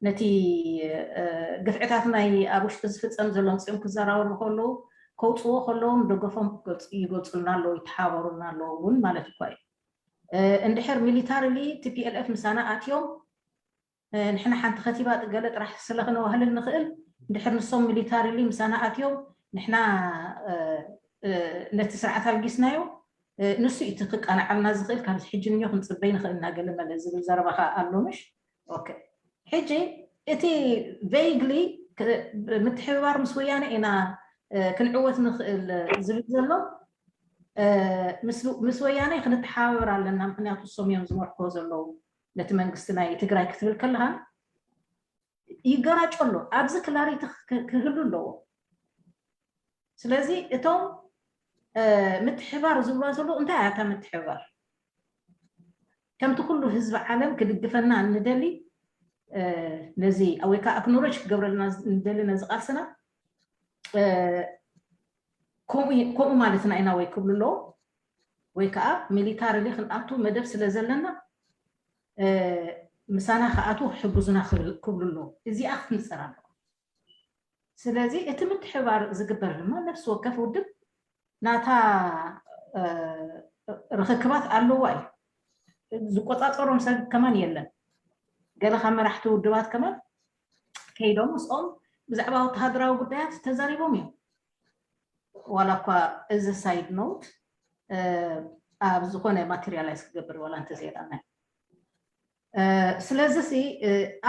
ነቲ ግፍዕታት ናይ ኣብ ውሽጢ ዝፍፀም ዘሎ ምፅኦም ክዘራረቡ ከለዉ ከውፅዎ ከለዎም ደገፎም ይገልፁልና ኣለዉ ይተሓባበሩልና ኣለዉ እውን ማለት እኳ እዩ። እንድሕር ሚሊታሪሊ ቲፒኤልኤፍ ምሳና ኣትዮም ንሕና ሓንቲ ከቲባ ገለ ጥራሕ ስለ ክነዋህልል ንኽእል እንድሕር ንሶም ሚሊታሪሊ ምሳና ኣትዮም ንሕና ነቲ ስርዓት ኣልጊስናዮ ንሱ እቲ ክቃናዓልና ዝኽእል ካብዚ ሕጂ ንዮ ክንፅበይ ንኽእል ኢና ገለ መለ ዝብል ዘረባ ከዓ ኣሎ ምሽ ሕጂ እቲ ቬግሊ ምትሕብባር ምስ ወያነ ኢና ክንዕወት ንኽእል ዝብል ዘሎ ምስ ወያነ ክንተሓባበር ኣለና ምክንያቱ እሶም እዮም ዝመርኮ ዘለዉ ነቲ መንግስቲ ናይ ትግራይ ክትብል ከለካ ይገራጮ ኣሎ ኣብዚ ክላሪቲ ክህሉ ኣለዎ ስለዚ እቶም ምትሕባር ዝብልዋ ዘለዉ እንታይ እያ እታ ምትሕባር ከምቲ ኩሉ ህዝቢ ዓለም ክድግፈና እንደሊ ነዚ ወይ ከዓ ኣክኖሎጅ ክገብረልና እንደሊ ነዚ ቃልስና ከምኡ ማለትና ኢና ወይ ክብሉ ኣለዎ ወይ ከዓ ሚሊታሪሊ ክንኣቱ መደብ ስለ ዘለና ምሳና ክኣቱ ክሕግዙና ክብሉ ኣለዎ እዚኣ ክትምፅር ኣለዎ ስለዚ እቲ ምትሕባር ዝግበር ድማ ነፍሲ ወከፍ ውድብ ናታ ርክክባት ኣለዋ እዩ ዝቆፃፀሮም ሰብ ከማን የለን ገለ ካብ መራሕቲ ውድባት ከማን ከይዶም ምስኦም ብዛዕባ ወተሃደራዊ ጉዳያት ተዛሪቦም እዮም ዋላ እኳ እዚ ሳይድ ኖት ኣብ ዝኾነ ማቴሪያላይዝ ክገብር ዋላ እንተዘየዳና ስለዚ ሲ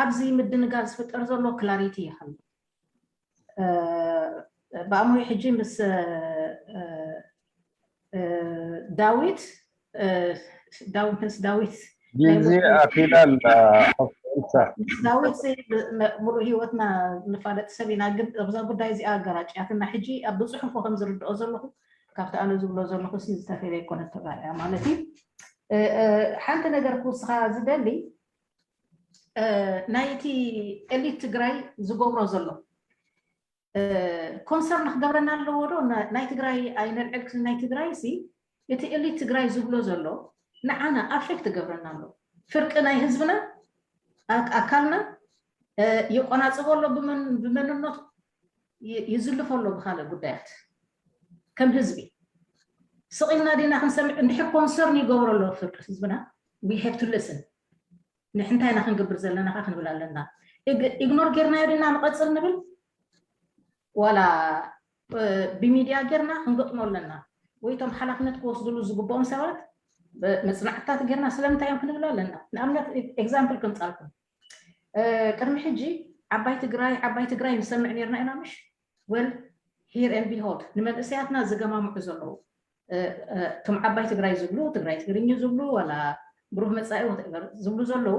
ኣብዚ ምድንጋር ዝፍጠር ዘሎ ክላሪቲ ይሃሉ ብኣእምሮ ሕጂ ምስ ዳዊት ዳዊት ምስ ዳዊት ጊዜ ኣኪላ ኣላ ዳዊት ሙሉእ ህይወትና ንፋለጥ ሰብ ኢና ግን እዛ ጉዳይ እዚኣ ኣገራጭያትና ሕጂ ኣብ ብፅሑፎ ከም ዝርድኦ ዘለኹ ካብቲ ኣነ ዝብሎ ዘለኹ ዝተፈለየ ይኮነ ተባያ ማለት እዩ ሓንቲ ነገር ክውስኻ ዝደሊ ናይቲ ኤሊት ትግራይ ዝገብሮ ዘሎ ኮንሰርን ክገብረና ኣለዎ ዶ? ናይ ትግራይ ኣይነልዕል። ናይ ትግራይ ሲ እቲ ኤሊት ትግራይ ዝብሎ ዘሎ ንዓና ኣፌክት ገብረና ኣሎ። ፍርቂ ናይ ህዝብና ኣካልና ይቆናፅቦ ኣሎ። ብመንነቱ ይዝልፎ ኣሎ ብካልእ ጉዳያት። ከም ህዝቢ ስቕ ኢልና ዲና ክንሰምዕ? እንድሕር ኮንሰርን ይገብሮ ኣሎ ፍርቂ ህዝብና፣ we have to listen። ንሕንታይ ኢና ክንገብር ዘለና ካ ክንብል ኣለና። ኢግኖር ጌርናዮ ዲና ንቐፅል ንብል? ዋላ ብሚድያ ጌርና ክንገጥሞ ኣለና? ወይ እቶም ሓላፍነት ክወስድሉ ዝግብኦም ሰባት መፅናዕትታት ጌርና ስለምንታይ እዮም ክንብል ኣለና? ንኣብነት ኤግዛምፕል ከምፃልኩም። ቅድሚ ሕጂ ዓባይ ትግራይ ዓባይ ትግራይ ንሰምዕ ኔርና ኢና ምሽ? Well, here and behold, ንመንእሰያትና ዝገማምዑ ዘለዉ እቶም ዓባይ ትግራይ ዝብሉ፣ ትግራይ ትግርኝ ዝብሉ፣ ዋላ ብሩህ መፃኢ ዝብሉ ዘለዉ፣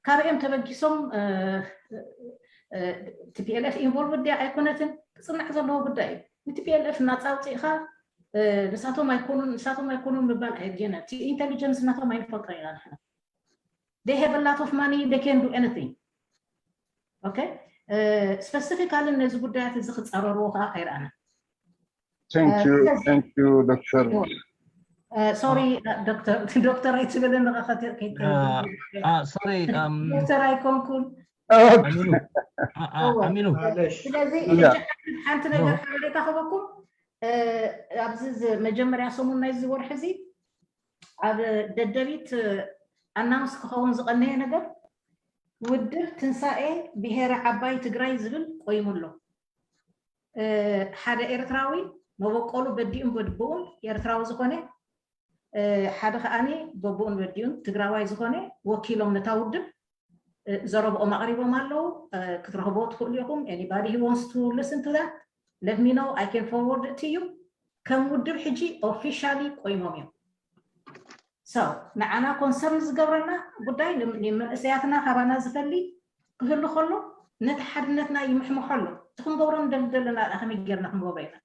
ካበኦም ተበጊሶም? ቲፒኤልኤፍ ኢንቮልቭ ድያ ኣይኮነትን? ክፅናዕ ዘለዎ ጉዳይ እዩ። ንቲፒኤልኤፍ እናፃውፂእካ ንሳቶም ኣይኮኑን ንሳቶም ኣይኮኑን ምባል ኣየድልየና። እቲ ኢንቴሊጀንስ ናቶም ኣይንፈልጦ ኢና ንሕና። They have a lot of money, they can do anything. Okay? ስፐሲፊካሊ ነዚ ጉዳያት እዚ ክፃረርዎ ከዓ ኣይረኣና። ዶክተር ሶሪ፣ ዶክተር ኣይትብል። ሶሪ፣ ዶክተር ኣይኮንኩን። ኣሚኑ። ስለዚ ሓንቲ ነገር ሓበሬታ ክበኩም። ኣብዚ መጀመርያ ሰሙን ናይዚ ወርሒ እዚ ኣብ ደደቢት ኣናውንስ ክኸውን ዝቐነየ ነገር፣ ውድብ ትንሳኤ ብሄረ ዓባይ ትግራይ ዝብል ቆይሙ ኣሎ። ሓደ ኤርትራዊ መበቆሉ በዲኡን በድብኡን ኤርትራዊ ዝኾነ፣ ሓደ ከዓኒ በብኡን በዲኡን ትግራዋይ ዝኾነ ወኪሎም ነታ ውድብ ዘረብኦም ኣቕሪቦም ኣለዉ። ክትረኽብዎ ትኽእሉ ኢኹም። Anybody who wants to listen to that, let me know, I can forward it to you። ከም ውድብ ሕጂ ኦፊሻሊ ቆይሞም እዮም። So ንዓና ኮንሰርን ዝገብረና ጉዳይ፣ ንመንእሰያትና ካባና ዝፈሊ ክህሉ ከሎ ነቲ ሓድነትና ይምሕምሖ ኣሎ። እቲ ክንገብሮ ንደሊ ዘለና ከመይ ጌርና ክንገብሮ ኢና?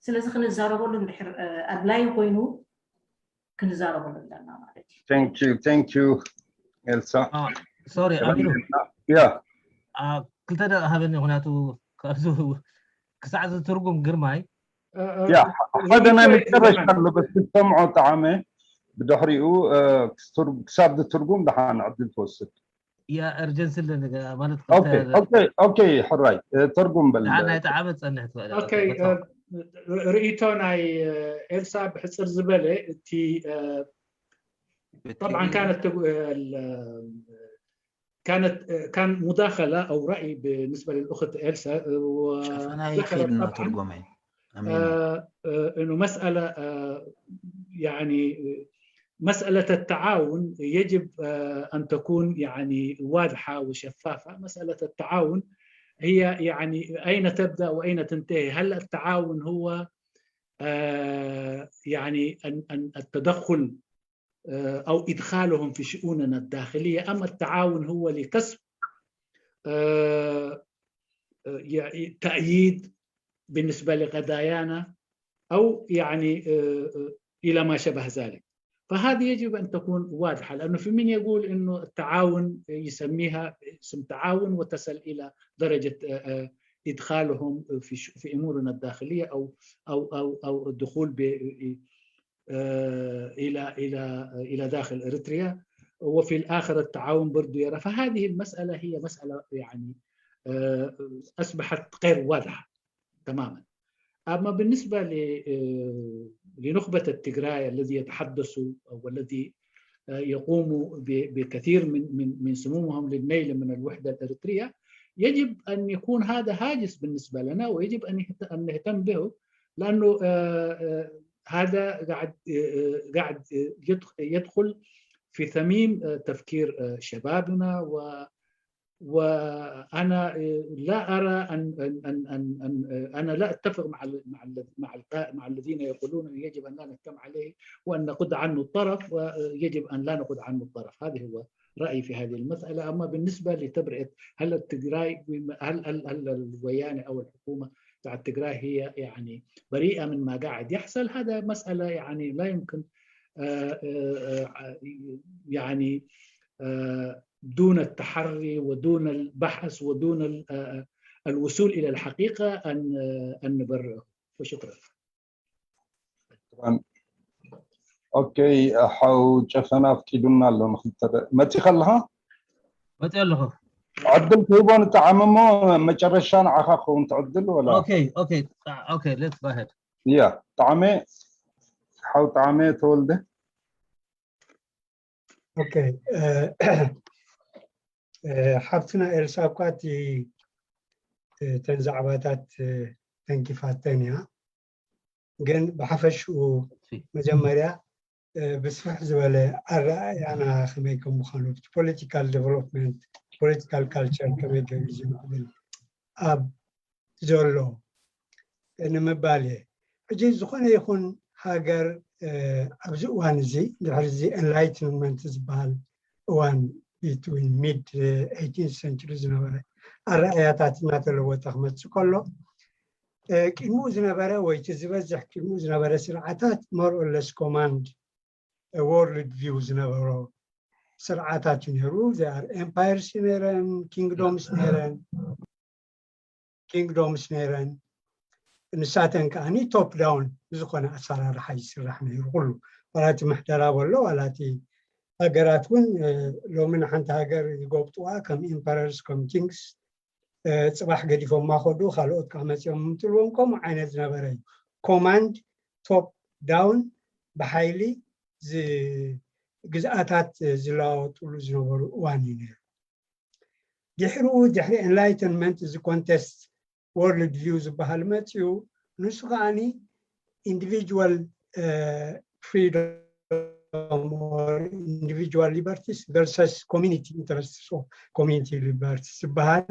ስለዚ ክንዛረበሉ እንድሕር ኣድላይ ኮይኑ ክንዛረበሉ ኣለና ማለት እዩ። Thank you, thank you ኤልሳ። ሶሪ ኣሚኑ፣ ያ ክልተ ደቂቕ ሃበኒ፣ ምክንያቱ ካብዚ ክሳዕ ዝትርጉም ግርማይ ያ ሓደ ናይ መጨረሻ ኣሎ፣ በስ ክትሰምዖ ጠዓመ፣ ብድሕሪኡ ክሳብ ዝትርጉም ደሓን ዕድል ትወስድ። ያ እርጀንሲ ኣለኒ ማለት ኦኬ ሕራይ ትርጉም በል። ናይ ጠዓመ ትፀንሕ ትኽእል። ኦኬ ርእይቶ ናይ ኤልሳ ብሕፅር ዝበለ እቲ طبعا كانت كانت كان مداخلة أو رأي بالنسبة للأخت إلسا ሸፈናይ ከይድና ትርጉመይ إنه مسألة يعني مسألة التعاون يجب أن تكون يعني واضحة وشفافة. مسألة التعاون هي يعني أين تبدأ وأين تنتهي؟ هل التعاون هو يعني أن التدخل أو إدخالهم في شؤوننا الداخلية، أم التعاون هو لكسب تأييد بالنسبة لقضايانا أو يعني إلى ما شبه ذلك. فهذه يجب أن تكون واضحة، لأنه في من يقول أنه التعاون يسميها اسم تعاون وتصل إلى درجة إدخالهم في في أمورنا الداخلية أو أو أو أو الدخول الى الى الى داخل اريتريا، وفي الاخر التعاون برضو يرى. فهذه المساله هي مساله يعني اصبحت غير واضحه تماما. اما بالنسبه لنخبه التجراي الذي يتحدثوا والذي يقوموا بكثير من من من سمومهم للنيل من الوحده الاريتريه، يجب ان يكون هذا هاجس بالنسبه لنا، ويجب ان ان نهتم به، لانه هذا قاعد قاعد يدخل في ثميم تفكير شبابنا و وانا لا ارى ان ان ان ان, أن انا لا اتفق مع مع مع مع الذين يقولون ان يجب ان لا نهتم عليه وان نقد عنه الطرف، ويجب ان لا نقد عنه الطرف. هذا هو رايي في هذه المساله. اما بالنسبه لتبرئه هل التجراي هل هل هل الويانه او الحكومه تاع التجراي هي يعني بريئه من ما قاعد يحصل، هذا مساله يعني لا يمكن يعني دون التحري ودون البحث ودون ال- آه، الوصول إلى الحقيقة أن آه، أن نبرره. وشكرا. ኦኬ፣ ሓው ጨፈና ኣፍቂዱና ኣሎ። ንክልተ ደ- መፂኻ ኣለኻ? መፂ ኣለኹ። ዕድል ክህቦ ንጠዓም እሞ መጨረሻ ንዓኻ ክኸውን ትዕድል ወላ? ኦኬ ኦኬ ጣ- ኦኬ let's go ahead። ያ፣ ጣዕመ፣ ሓው ጣዕመ ተወልደ። ኦኬ፣ ሓብትና ኤልሳ እኳ እቲ እተን ዛዕባታት ተንኪፋተን እያ። ግን ብሓፈሽኡ መጀመርያ ብስፍሕ ዝበለ ኣረኣእያና ከመይ ከም ምዃኑ፣ ፖለቲካል ዴቨሎፕመንት፣ ፖለቲካል ካልቸር ከመይ ገይሩ ዝምዕብል ኣብ ዘሎ ንምባል እየ። ሕጂ ዝኾነ ይኹን ሃገር ኣብዚ እዋን እዚ፣ ድሕሪ እዚ ኤንላይትንመንት ዝበሃል እዋን፣ ቢትዊን ሚድ ኤይቲንዝ ሰንቸሪ ዝነበረ ኣረኣእያታት እናተለወጠ ክመፅእ ከሎ፣ ቅድሚኡ ዝነበረ ወይ እቲ ዝበዝሕ ቅድሚኡ ዝነበረ ስርዓታት ሞር ኦር ለስ ኮማንድ ወርልድ ቪው ዝነበሮ ስርዓታት እዩ ነይሩ። ኤምፓየርስ ነይረን፣ ኪንግዶምስ ነይረን፣ ኪንግዶምስ ነይረን። ንሳተን ከዓኒ ቶፕ ዳውን ብዝኾነ ኣሰራርሓ ይስራሕ ነይሩ ኩሉ። ዋላ እቲ ምሕደራ በሎ፣ ዋላ እቲ ሃገራት እውን ሎሚ ንሓንቲ ሃገር ይጎብጥዋ ከም ኢምፐረርስ፣ ከም ኪንግስ፣ ፅባሕ ገዲፎማ ከዱ፣ ካልኦት ከዓ መፂኦም ምትልዎም፣ ከምኡ ዓይነት ዝነበረ እዩ። ኮማንድ ቶፕ ዳውን ብሓይሊ ግዝኣታት ዝለዋወጥሉ ዝነበሩ እዋን እዩ ነይሩ። ድሕሪኡ ድሕሪ ኤንላይተንመንት እዚ ኮንቴስት ወርልድ ቪው ዝበሃል መፅኡ፣ ንሱ ከዓኒ ኢንዲቪጁዋል ፍሪዶም ኢንዲቪጁዋል ሊበርቲስ ቨርሰስ ኮሚኒቲ ኢንተረስትስ ኦፍ ኮሚኒቲ ሊበርቲስ ዝበሃል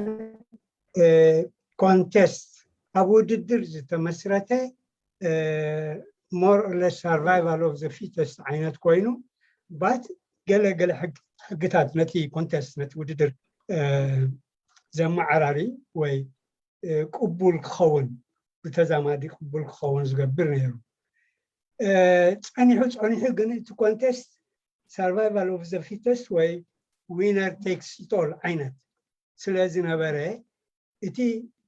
ኮንቴስት ኣብ ውድድር ዝተመስረተ ሞር ኦር ለስ ሰርቫይቫል ኦፍ ዘ ፊተስት ዓይነት ኮይኑ፣ ባት ገለ ገለ ሕግታት ነቲ ኮንቴስት፣ ነቲ ውድድር ዘመዓራሪ ወይ ቅቡል ክኸውን፣ ብተዛማዲ ቅቡል ክኸውን ዝገብር ነይሩ። ፀኒሑ ፀኒሑ ግን እቲ ኮንቴስት ሰርቫይቫል ኦፍ ዘ ፊተስት ወይ ዊነር ቴክስ ኢት ኦል ዓይነት ስለ ዝነበረ፣ እቲ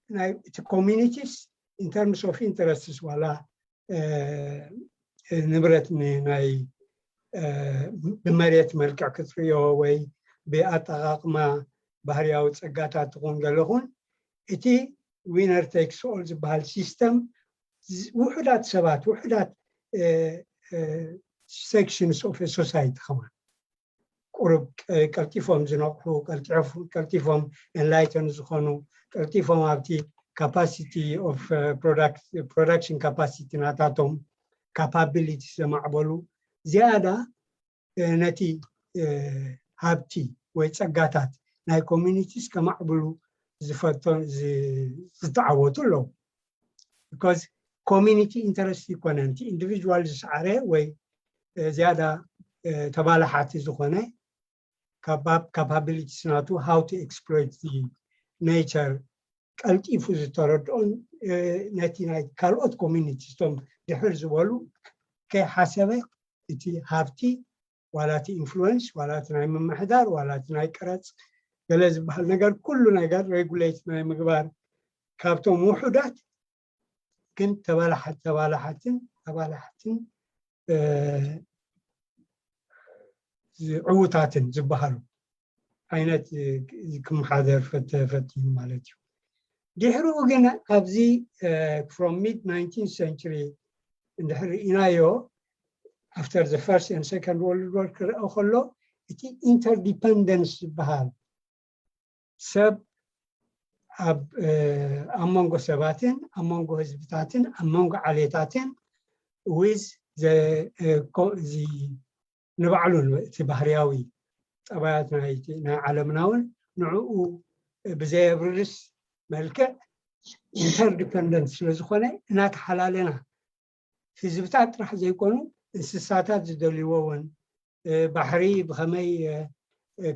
ናይ እቲ ኮሚኒቲስ ኢን ተርምስ ኦፍ ኢንተረስትስ፣ ዋላ ንብረት ናይ ብመሬት መልክዕ ክትርእዮ ወይ ብኣጠቓቕማ ባህርያዊ ፀጋታት ትኹን ገለኹን፣ እቲ ዊነር ቴክስ ኦል ዝበሃል ሲስተም ውሑዳት ሰባት፣ ውሑዳት ሴክሽንስ ኦፍ ሶሳይቲ ከማን ቁሩብ ቀልጢፎም ዝነቕሑ፣ ቀልጢፎም ኤንላይተን ዝኾኑ፣ ቀልጢፎም ኣብቲ ካፓሲቲ ኦፍ ፕሮዳክሽን ካፓሲቲ ናታቶም ካፓቢሊቲ ዘማዕበሉ፣ ዝያዳ ነቲ ሃብቲ ወይ ፀጋታት ናይ ኮሚኒቲስ ከማዕብሉ ዝፈቶ ዝተዓወቱ ኣለዉ። ቢኮዝ ኮሚኒቲ ኢንተረስት ይኮነን፣ እቲ ኢንዲቪጁዋል ዝሰዓረ ወይ ዝያዳ ተባላሓቲ ዝኾነ ካፓቢሊቲስ ናቱ ሃው ቱ ኤክስፕሎይት ኔቸር ቀልጢፉ ዝተረድኦን ነቲ ናይ ካልኦት ኮሚኒቲስ ቶም ድሕር ዝበሉ ከይሓሰበ እቲ ሃብቲ ዋላ እቲ ኢንፍሉወንስ ዋላ እቲ ናይ ምምሕዳር ዋላ እቲ ናይ ቀረፅ ገለ ዝበሃል ነገር ኩሉ ነገር ሬጉሌት ናይ ምግባር ካብቶም ውሑዳት ግን ተባላሓት ተባላሓትን ተባላሓትን ዕዉታትን ዝበሃሉ ዓይነት ክመሓደር ፈቲኑ ማለት እዩ። ድሕሪኡ ግን ኣብዚ from mid nineteenth century እንድሕር ርኢናዮ after the first and second world war ክረአ ከሎ እቲ ኢንተርዲፐንደንስ ዝበሃል ሰብ ኣብ ኣብ መንጎ ሰባትን ኣብ መንጎ ህዝብታትን ኣብ መንጎ ዓሌታትን with ንባዕሉ እቲ ባህርያዊ ጠባያት ናይ ዓለምና እውን ንዕኡ ብዘየብርስ መልክዕ ኢንተርዲፐንደንት ስለዝኾነ እናተሓላለና ህዝብታት ጥራሕ ዘይኮኑ እንስሳታት ዝደልይዎ እውን ባሕሪ ብኸመይ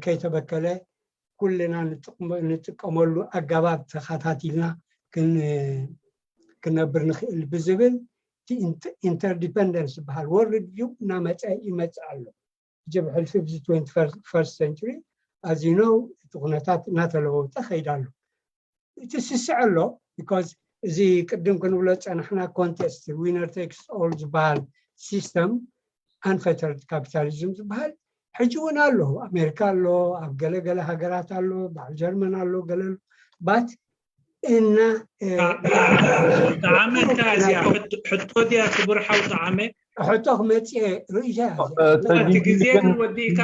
ከይተበከለ ኩልና ንጥቀመሉ ኣገባብ ተኸታቲልና ክነብር ንኽእል ብዝብል ኢንተርዲፐንደንስ ዝበሃል ወርልድ ቪው እናመፀ ይመፅእ ኣሎ። ሕጂ ብሕልፊ ብዚ ትወንቲ ፈርስት ሰንቸሪ ኣዚኖ እቲ ኩነታት እናተለወጠ ከይዳ ኣሎ። እቲ ስስዐ ኣሎ። Because እዚ ቅድም ክንብሎ ዝፀናሕና contest winner takes all ዝበሃል system፣ unfettered capitalism ዝበሃል ሕጂ እውን ኣሎ። ኣሜሪካ ኣሎ፣ ኣብ ገለገለ ሃገራት ኣሎ፣ በዓል ጀርመን ኣሎ፣ ገለ ኣሎ። But እና ጠዓመ እንታይ እዚኣ ሕቶ ድያ ክቡር ሓው ጠዓመ? ሕቶ ክመፅእ ርእይቶ እቲ ግዜ ግን ወዲእካ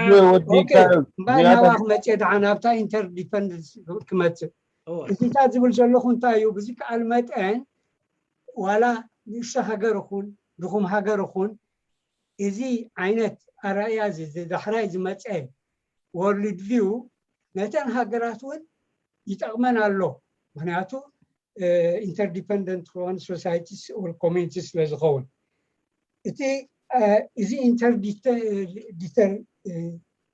እምበር ናባኽ መፅእ ደሓን ኣብታ interdependence ክመፅእ እዚታት ዝብል ዘለኹ እንታይ እዩ? ብዝከኣል መጠን ዋላ ንእሽቶ ሃገር ይኹን ድኹም ሃገር ይኹን እዚ ዓይነት ኣረኣእያ እዚ ዳሕራይ ዝመፀ world view ነተን ሃገራት እውን ይጠቕመን ኣሎ። ምክንያቱ interdependent ክኾን societies or communities ስለ ዝኸውን እቲ እዚ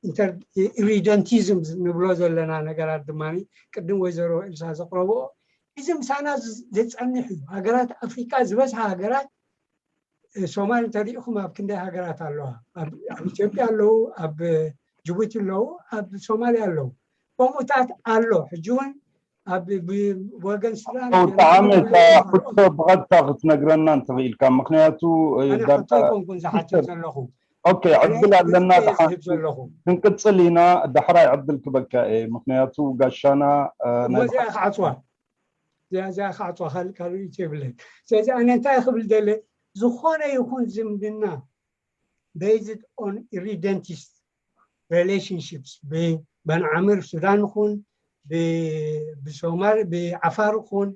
ኢንተርዲተንቲዝም ንብሎ ዘለና ነገራት ድማ ቅድም ወይዘሮ ኤልሳ ዘቕረብኦ እዚ ምሳና ዘፀንሕ እዩ። ሃገራት ኣፍሪካ ዝበዝሓ ሃገራት ሶማል እንተሪኢኹም ኣብ ክንደይ ሃገራት ኣለዋ? ኣብ ኢትዮጵያ ኣለዉ፣ ኣብ ጅቡቲ ኣለዉ፣ ኣብ ሶማልያ ኣለዉ። ከምኡታት ኣሎ። ሕጂ እውን ኣብ ወገን ሱዳን ብጣዕሚ እታ ሕቶ ብቐጥታ ክትነግረና እንተኽኢልካ፣ ምክንያቱ ኣይኮንኩን ዝሓትት ዘለኹ ኦኬ፣ ዕድል ኣለና። ክንቅፅል ኢና። ዳሕራይ ዕድል ክበካ እየ፣ ምክንያቱ ጋሻና እዚኣ ክዓፅዋ እዚኣ ክዓፅዋ ካልእ ካልእ የብለይ። ስለዚ ኣነ እንታይ ክብል ደለ፣ ዝኾነ ይኹን ዝምድና based on irredentist relationships ብበንዓምር ሱዳን ይኹን ብሶማል ብዓፋር ይኹን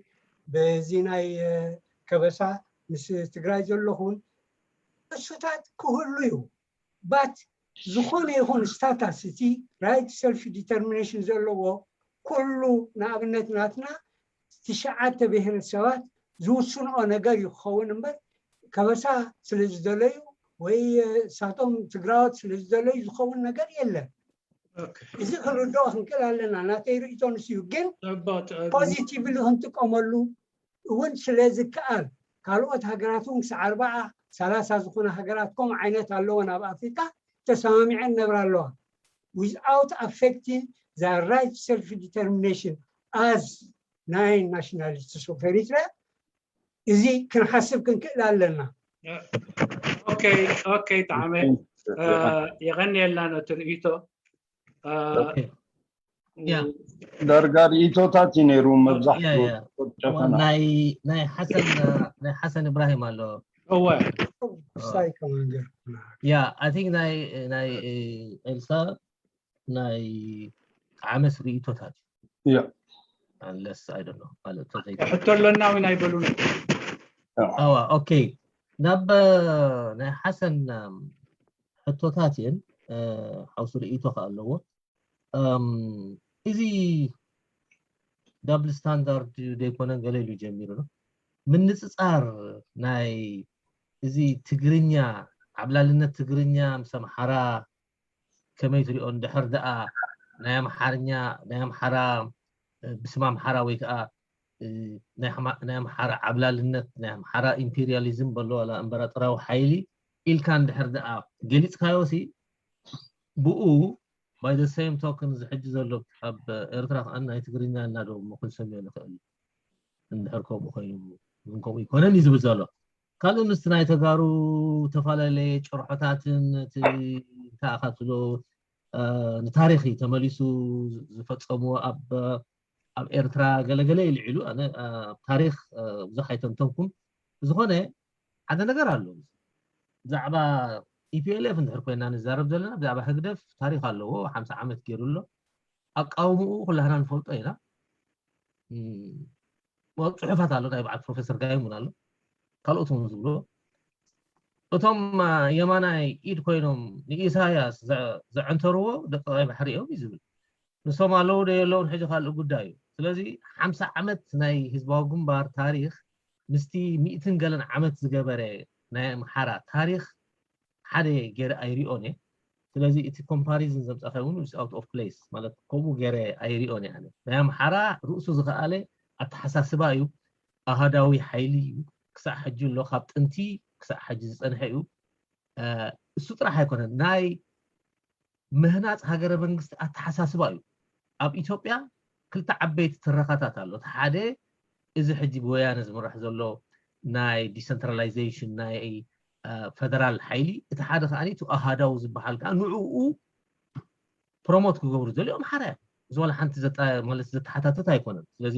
በዚ ናይ ከበሳ ምስ ትግራይ ዘለኹን እሱታት ክህሉ እዩ። But ዝኾነ ይኹን status እቲ right self determination ዘለዎ ኩሉ ንኣብነት ናትና ትሽዓተ ብሄረሰባት ዝውስንኦ ነገር እዩ ክኸውን እምበር ከበሳ ስለ ዝደለዩ ወይ ሳቶም ትግራዎት ስለ ዝደለዩ ዝኸውን ነገር የለን። እዚ ክንርድኦ ክንክእል ኣለና። ናተይ ርእቶ ንሱ እዩ። ግን positively ክንጥቀመሉ እውን ስለ ዝከኣል ካልኦት ሃገራት እውን ክሳዕ ኣርባዓ ሰላሳ ዝኾነ ሃገራት ከምኡ ዓይነት ኣለወን ኣብ ኣፍሪካ ተሰማሚዐን ነብራ ኣለዋ without affecting the right self determination as nine nationalities of Eritrea እዚ ክንሓስብ ክንክእል ኣለና። ኦኬ ጠዓመ የቐንየልና ነቲ ርእቶ። ዳርጋ ርእቶታት እዩ ነይሩ መብዛሕትኡ ናይ ሓሰን ኢብራሂም ኣሎ። እሳይ ከማንገር ያ I think ናይ ኤልሳ ናይ ጠዓመስ ርእቶታት እዩ። እያ unless I don't know ማለት ሕቶ ኣለና ወይ ናይ በሉን ኣዋ ኦኬ ናብ ናይ ሓሰን ሕቶታት እየን። ሓውሲ ርእቶ ከ ኣለዎ። እዚ double standard ዘይኮነ ገለ ኢሉ ጀሚሩ ነው ምንፅፃር ናይ እዚ ትግርኛ ዓብላልነት ትግርኛ ምስ ኣምሓራ ከመይ ትሪኦ? እንድሕር ደኣ ናይ ኣምሓርኛ ናይ ኣምሓራ ብስም ኣምሓራ ወይ ከዓ ናይ ኣምሓራ ዓብላልነት ናይ ኣምሓራ ኢምፔሪያሊዝም በሎ ዋላ እምበራጥራዊ ሓይሊ ኢልካ እንድሕር ደኣ ገሊፅካዮ ሲ ብኡ by the same token እዚ ሕጂ ዘሎ ኣብ ኤርትራ ከዓ ናይ ትግርኛ እናደሞ ክንሰምዮ ንኽእል እንድሕር ከምኡ ኮይኑ ግን ከምኡ ይኮነን እዩ ዝብል ዘሎ። ካልእ ምስቲ ናይ ተጋሩ ዝተፈላለየ ጭርሖታትን እቲ እንታይ ኢኻ ትብሎ ንታሪኽ እዩ ተመሊሱ ዝፈፀምዎ ኣብ ኣብ ኤርትራ ገለገለ ይልዒሉ። ኣነ ኣብ ታሪኽ ብዙሕ ኣይተንተንኩን። ብዝኾነ ሓደ ነገር ኣሎ ብዛዕባ ኢፒኤልኤፍ እንድሕር ኮይና ንዛረብ ዘለና ብዛዕባ ህግደፍ ታሪኽ ኣለዎ። ሓምሳ ዓመት ገይሩ ኣሎ። ኣቃውምኡ ኩላህና ንፈልጦ ኢና። ፅሑፋት ኣሎ ናይ በዓል ፕሮፌሰር ጋይም እውን ኣሎ ካልኦት እውን ዝብልዎ እቶም የማናይ ኢድ ኮይኖም ንኢሳያስ ዘዐንተርዎ ደቂ ቀይ ባሕሪ እዮም እዩ ዝብል። ንሶም ኣለዉ ዶ የለውን ሕጂ ካልእ ጉዳይ እዩ። ስለዚ ሓምሳ ዓመት ናይ ህዝባዊ ግንባር ታሪኽ ምስቲ ሚእትን ገለን ዓመት ዝገበረ ናይ ኣምሓራ ታሪኽ ሓደ ገይረ ኣይሪኦን እየ። ስለዚ እቲ comparison ዘምፃእካዮ እውን is out of place ማለት ከምኡ ገይረ ኣይሪኦን እየ። ኣነ ናይ ኣምሓራ ርእሱ ዝኸኣለ ኣተሓሳስባ እዩ። ኣሃዳዊ ሓይሊ እዩ። ክሳዕ ሕጂ ኣሎ፣ ካብ ጥንቲ ክሳዕ ሕጂ ዝፀንሐ እዩ። እሱ ጥራሕ ኣይኮነን ናይ ምህናፅ ሃገረ መንግስቲ ኣተሓሳስባ እዩ። ኣብ ኢትዮጵያ ክልተ ዓበይቲ ትረኻታት ኣሎ። እቲ ሓደ እዚ ሕጂ ብወያነ ዝምራሕ ዘሎ ናይ ዲሰንትራላይዜሽን ናይ ፈደራል ሓይሊ፣ እቲ ሓደ ከዓ እቲ ኣሃዳዊ ዝበሃል ከዓ ንዕኡ ፕሮሞት ክገብሩ ዘልኦም ሓራ እዮም። እዚ ዋላ ሓንቲ ማለት ዘተሓታተት ኣይኮነን። ስለዚ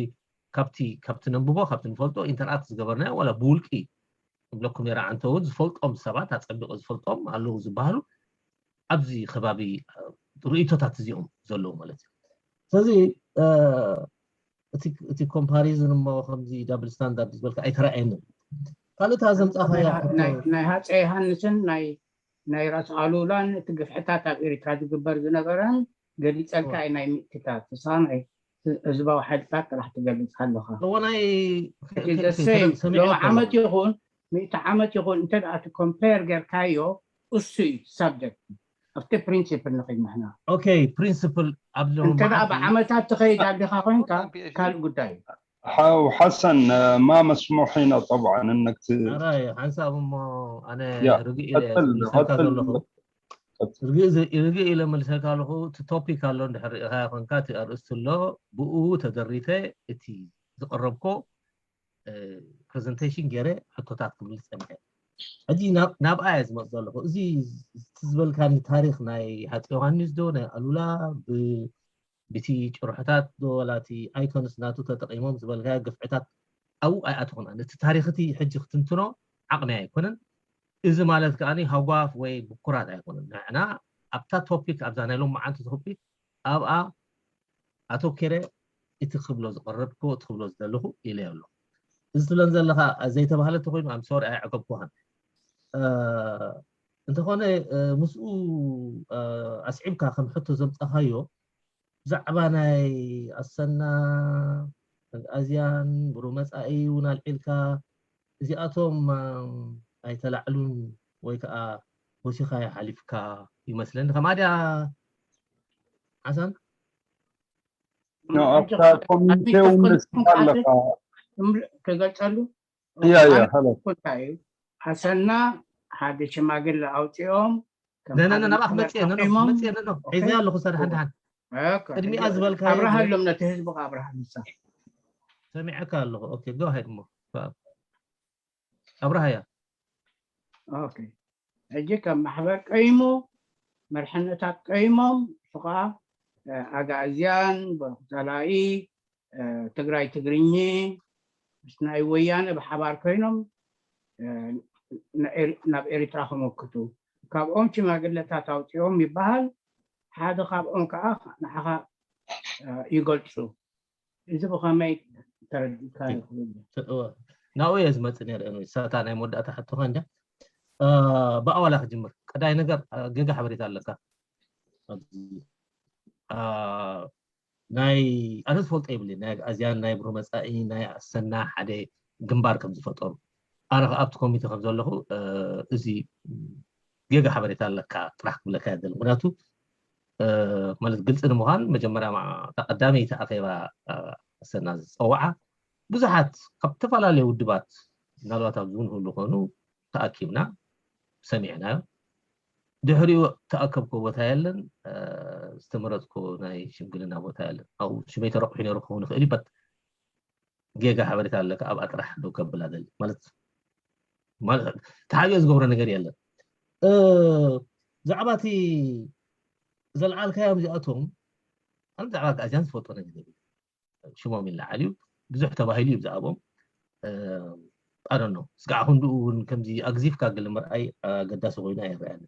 ካብቲ ካብቲ ነንብቦ ካብቲ ንፈልጦ ኢንተርኣክት ዝገበርናዮ ዋላ ብውልቂ ንብለኩም ነራ ዓንተ እውን ዝፈልጦም ሰባት ኣፀቢቑ ዝፈልጦም ኣለዉ ዝበሃሉ ኣብዚ ከባቢ ርእይቶታት እዚኦም ዘለዉ ማለት እዩ። ስለዚ እቲ ኮምፓሪዝን እሞ ከምዚ ዳብል ስታንዳርድ ዝበልካ ኣይተረኣየንን። ካልእታ ዘምፃኻያ ናይ ሃፀ ዮሃንስን ናይ ራስ ኣሉላን እቲ ግፍዕታት ኣብ ኤርትራ ዝግበር ዝነበረን ገሊፀልካ ናይ ሚእትታት ንስኻ ናይ ህዝባዊ ሓይልታት ጥራሕ ትገልፅ ኣለኻ። እወናይ ሎሚ ዓመት ይኹን ሚእቲ ዓመት ይኹን እንተ ደኣ እቲ ኮምፔር ጌርካዮ እሱ እዩ ሳብጀክት ኣብቲ ፕሪንሲፕል ንኸይድ ንሕና ኦኬ ፕሪንሲፕል ኣብ እንተ ደኣ ብዓመታት ትኸይድ ኣሊኻ ኮይንካ ካልእ ጉዳይ እዩ። حاو حسن ما مسموح لنا طبعا انك ሓንሳብ እሞ ኣነ ርግእ ኢለ ዝመልሰልካ ዘለኹ ርግእ ኢለ መልሰልካ ኣለኹ። እቲ ቶፒክ ኣሎ እንድሕር ርኢኻ ኮንካ እቲ ኣርእስቲ ኣሎ ብኡ ተደሪተ እቲ ዝቀረብኮ ፕሬዘንቴሽን ገይረ ሕቶታት ክምልስ ፀኒሐ። ሕጂ ናብኣ እየ ዝመፅ ዘለኹ። እዚ ዝበልካኒ ታሪክ ናይ ሃፀ ዮሃንስ ዶ ናይ ኣሉላ ብቲ ጭርሖታት ዶ ዋላ እቲ ኣይኮንስ ናቱ ተጠቂሞም ዝበልካዮ ግፍዕታት ኣብኡ ኣይኣተኹን። ኣነ እቲ ታሪክ እቲ ሕጂ ክትንትኖ ዓቕሚ ኣይኮነን። እዚ ማለት ከዓ ሃጓፍ ወይ ብኩራት ኣይኮነን። ንሕና ኣብታ ቶፒክ ኣብዛ ናይ ሎም መዓልቲ ቶፒክ ኣብኣ ኣተኪረ እቲ ክብሎ ዝቀረብኩ እቲ ክብሎ ዝደለኹ ኢለ ኣለኹ። እዚ ትብለን ዘለኻ ዘይተባህለ ተኮይኑ ኣም ሶሪ ኣይዕገብኩሃን። እንተኾነ ምስኡ ኣስዒብካ ከም ሕቶ ዘምፃኻዮ ብዛዕባ ናይ ኣሰና ኣዝያን ብሩ መፃኢ እውን ኣልዒልካ እዚኣቶም ኣይተላዕሉን ወይ ከዓ ወሲኻ ይሓሊፍካ ይመስለኒ ከማድያ ሓሳን ኣብታ ኮሚቴ እውን ኣለካ ክገልፀሉ ያ ያ ሃሎ እንታይ እዩ ኣሰና ሓደ ሽማግለ ኣውፂኦም ነነነ ናብኣ ክመፅእ ነኖ ክመፅእ ነኖ ሒዘ ኣለኹ ሰደ ሓንቲ ሓንቲ ቅድሚኣ ዝበልካ ኣብርሃሎም ነቲ ህዝቢ ኣብርሃ ንሳ ሰሚዐካ ኣለኹ ኦኬ ጎ ሄድ እሞ ኣብርሃያ ኦኬ ሕጂ ከም ማሕበር ቀይሙ መርሐነታት ቀይሞም እሱ ከዓ ኣጋእዝያን በርኩ ፀላኢ ትግራይ ትግርኚ ምስ ናይ ወያነ ብሓባር ኮይኖም ናብ ኤርትራ ክመክቱ ካብኦም ሽማግለታት ኣውፂኦም ይበሃል። ሓደ ካብኦም ከዓ ንዓኻ ይገልፁ። እዚ ብኸመይ ተረዲእካ ይኽእል? ናብኡ እየ ዝመፅእ ነይረ። ሳታ ናይ መወዳእታ ሕቶኻ እንድያ ብኣዋላ ክጅምር ቀዳይ ነገር ገጋ ሓበሬታ ኣለካ። ናይ ኣነ ዝፈልጦ የብለይ ናይ ኣዝያን ናይ ብሩህ መፃኢ ናይ ኣሰና ሓደ ግንባር ከም ዝፈጠሩ ኣነ ከዓ ኣብቲ ኮሚቴ ከም ዘለኹ እዚ ጌጋ ሓበሬታ ኣለካ ጥራሕ ክብለካ የደሊ ምክንያቱ ማለት ግልፂ ንምዃን መጀመርያ እታ ቀዳመይቲ ኣኼባ ኣሰና ዝፀዋዓ ብዙሓት ካብ ዝተፈላለዩ ውድባት ምናልባት ኣብዚ እውን ህሉ ኮኑ ተኣኪብና ሰሚዕናዮ ድሕሪኡ ተኣከብኮ ቦታ የለን ዝተመረፅኮ ናይ ሽምግልና ቦታ የለን ኣብኡ ሽመይ ተረቑሑ ነሩ ክኸውን ይኽእል ይበት ጌጋ ሓበሬታ ኣለካ ኣብኣ ጥራሕ ደው ከብላ ደሊ ማለት ተሓቢኦ ዝገብሮ ነገር የለን ብዛዕባ እቲ ዘልዓልካዮም እዚኣቶም ኣነ ብዛዕባ ኣዝያን ዝፈልጦ ነገር የብለ ሽሞም ይለዓል እዩ ብዙሕ ተባሂሉ እዩ ብዛዕቦም ኣዶኖ ስጋዕ ክንድኡ እውን ከምዚ ኣግዚፍካ ግል ምርኣይ ኣገዳሲ ኮይኑ ኣይረኣየኒ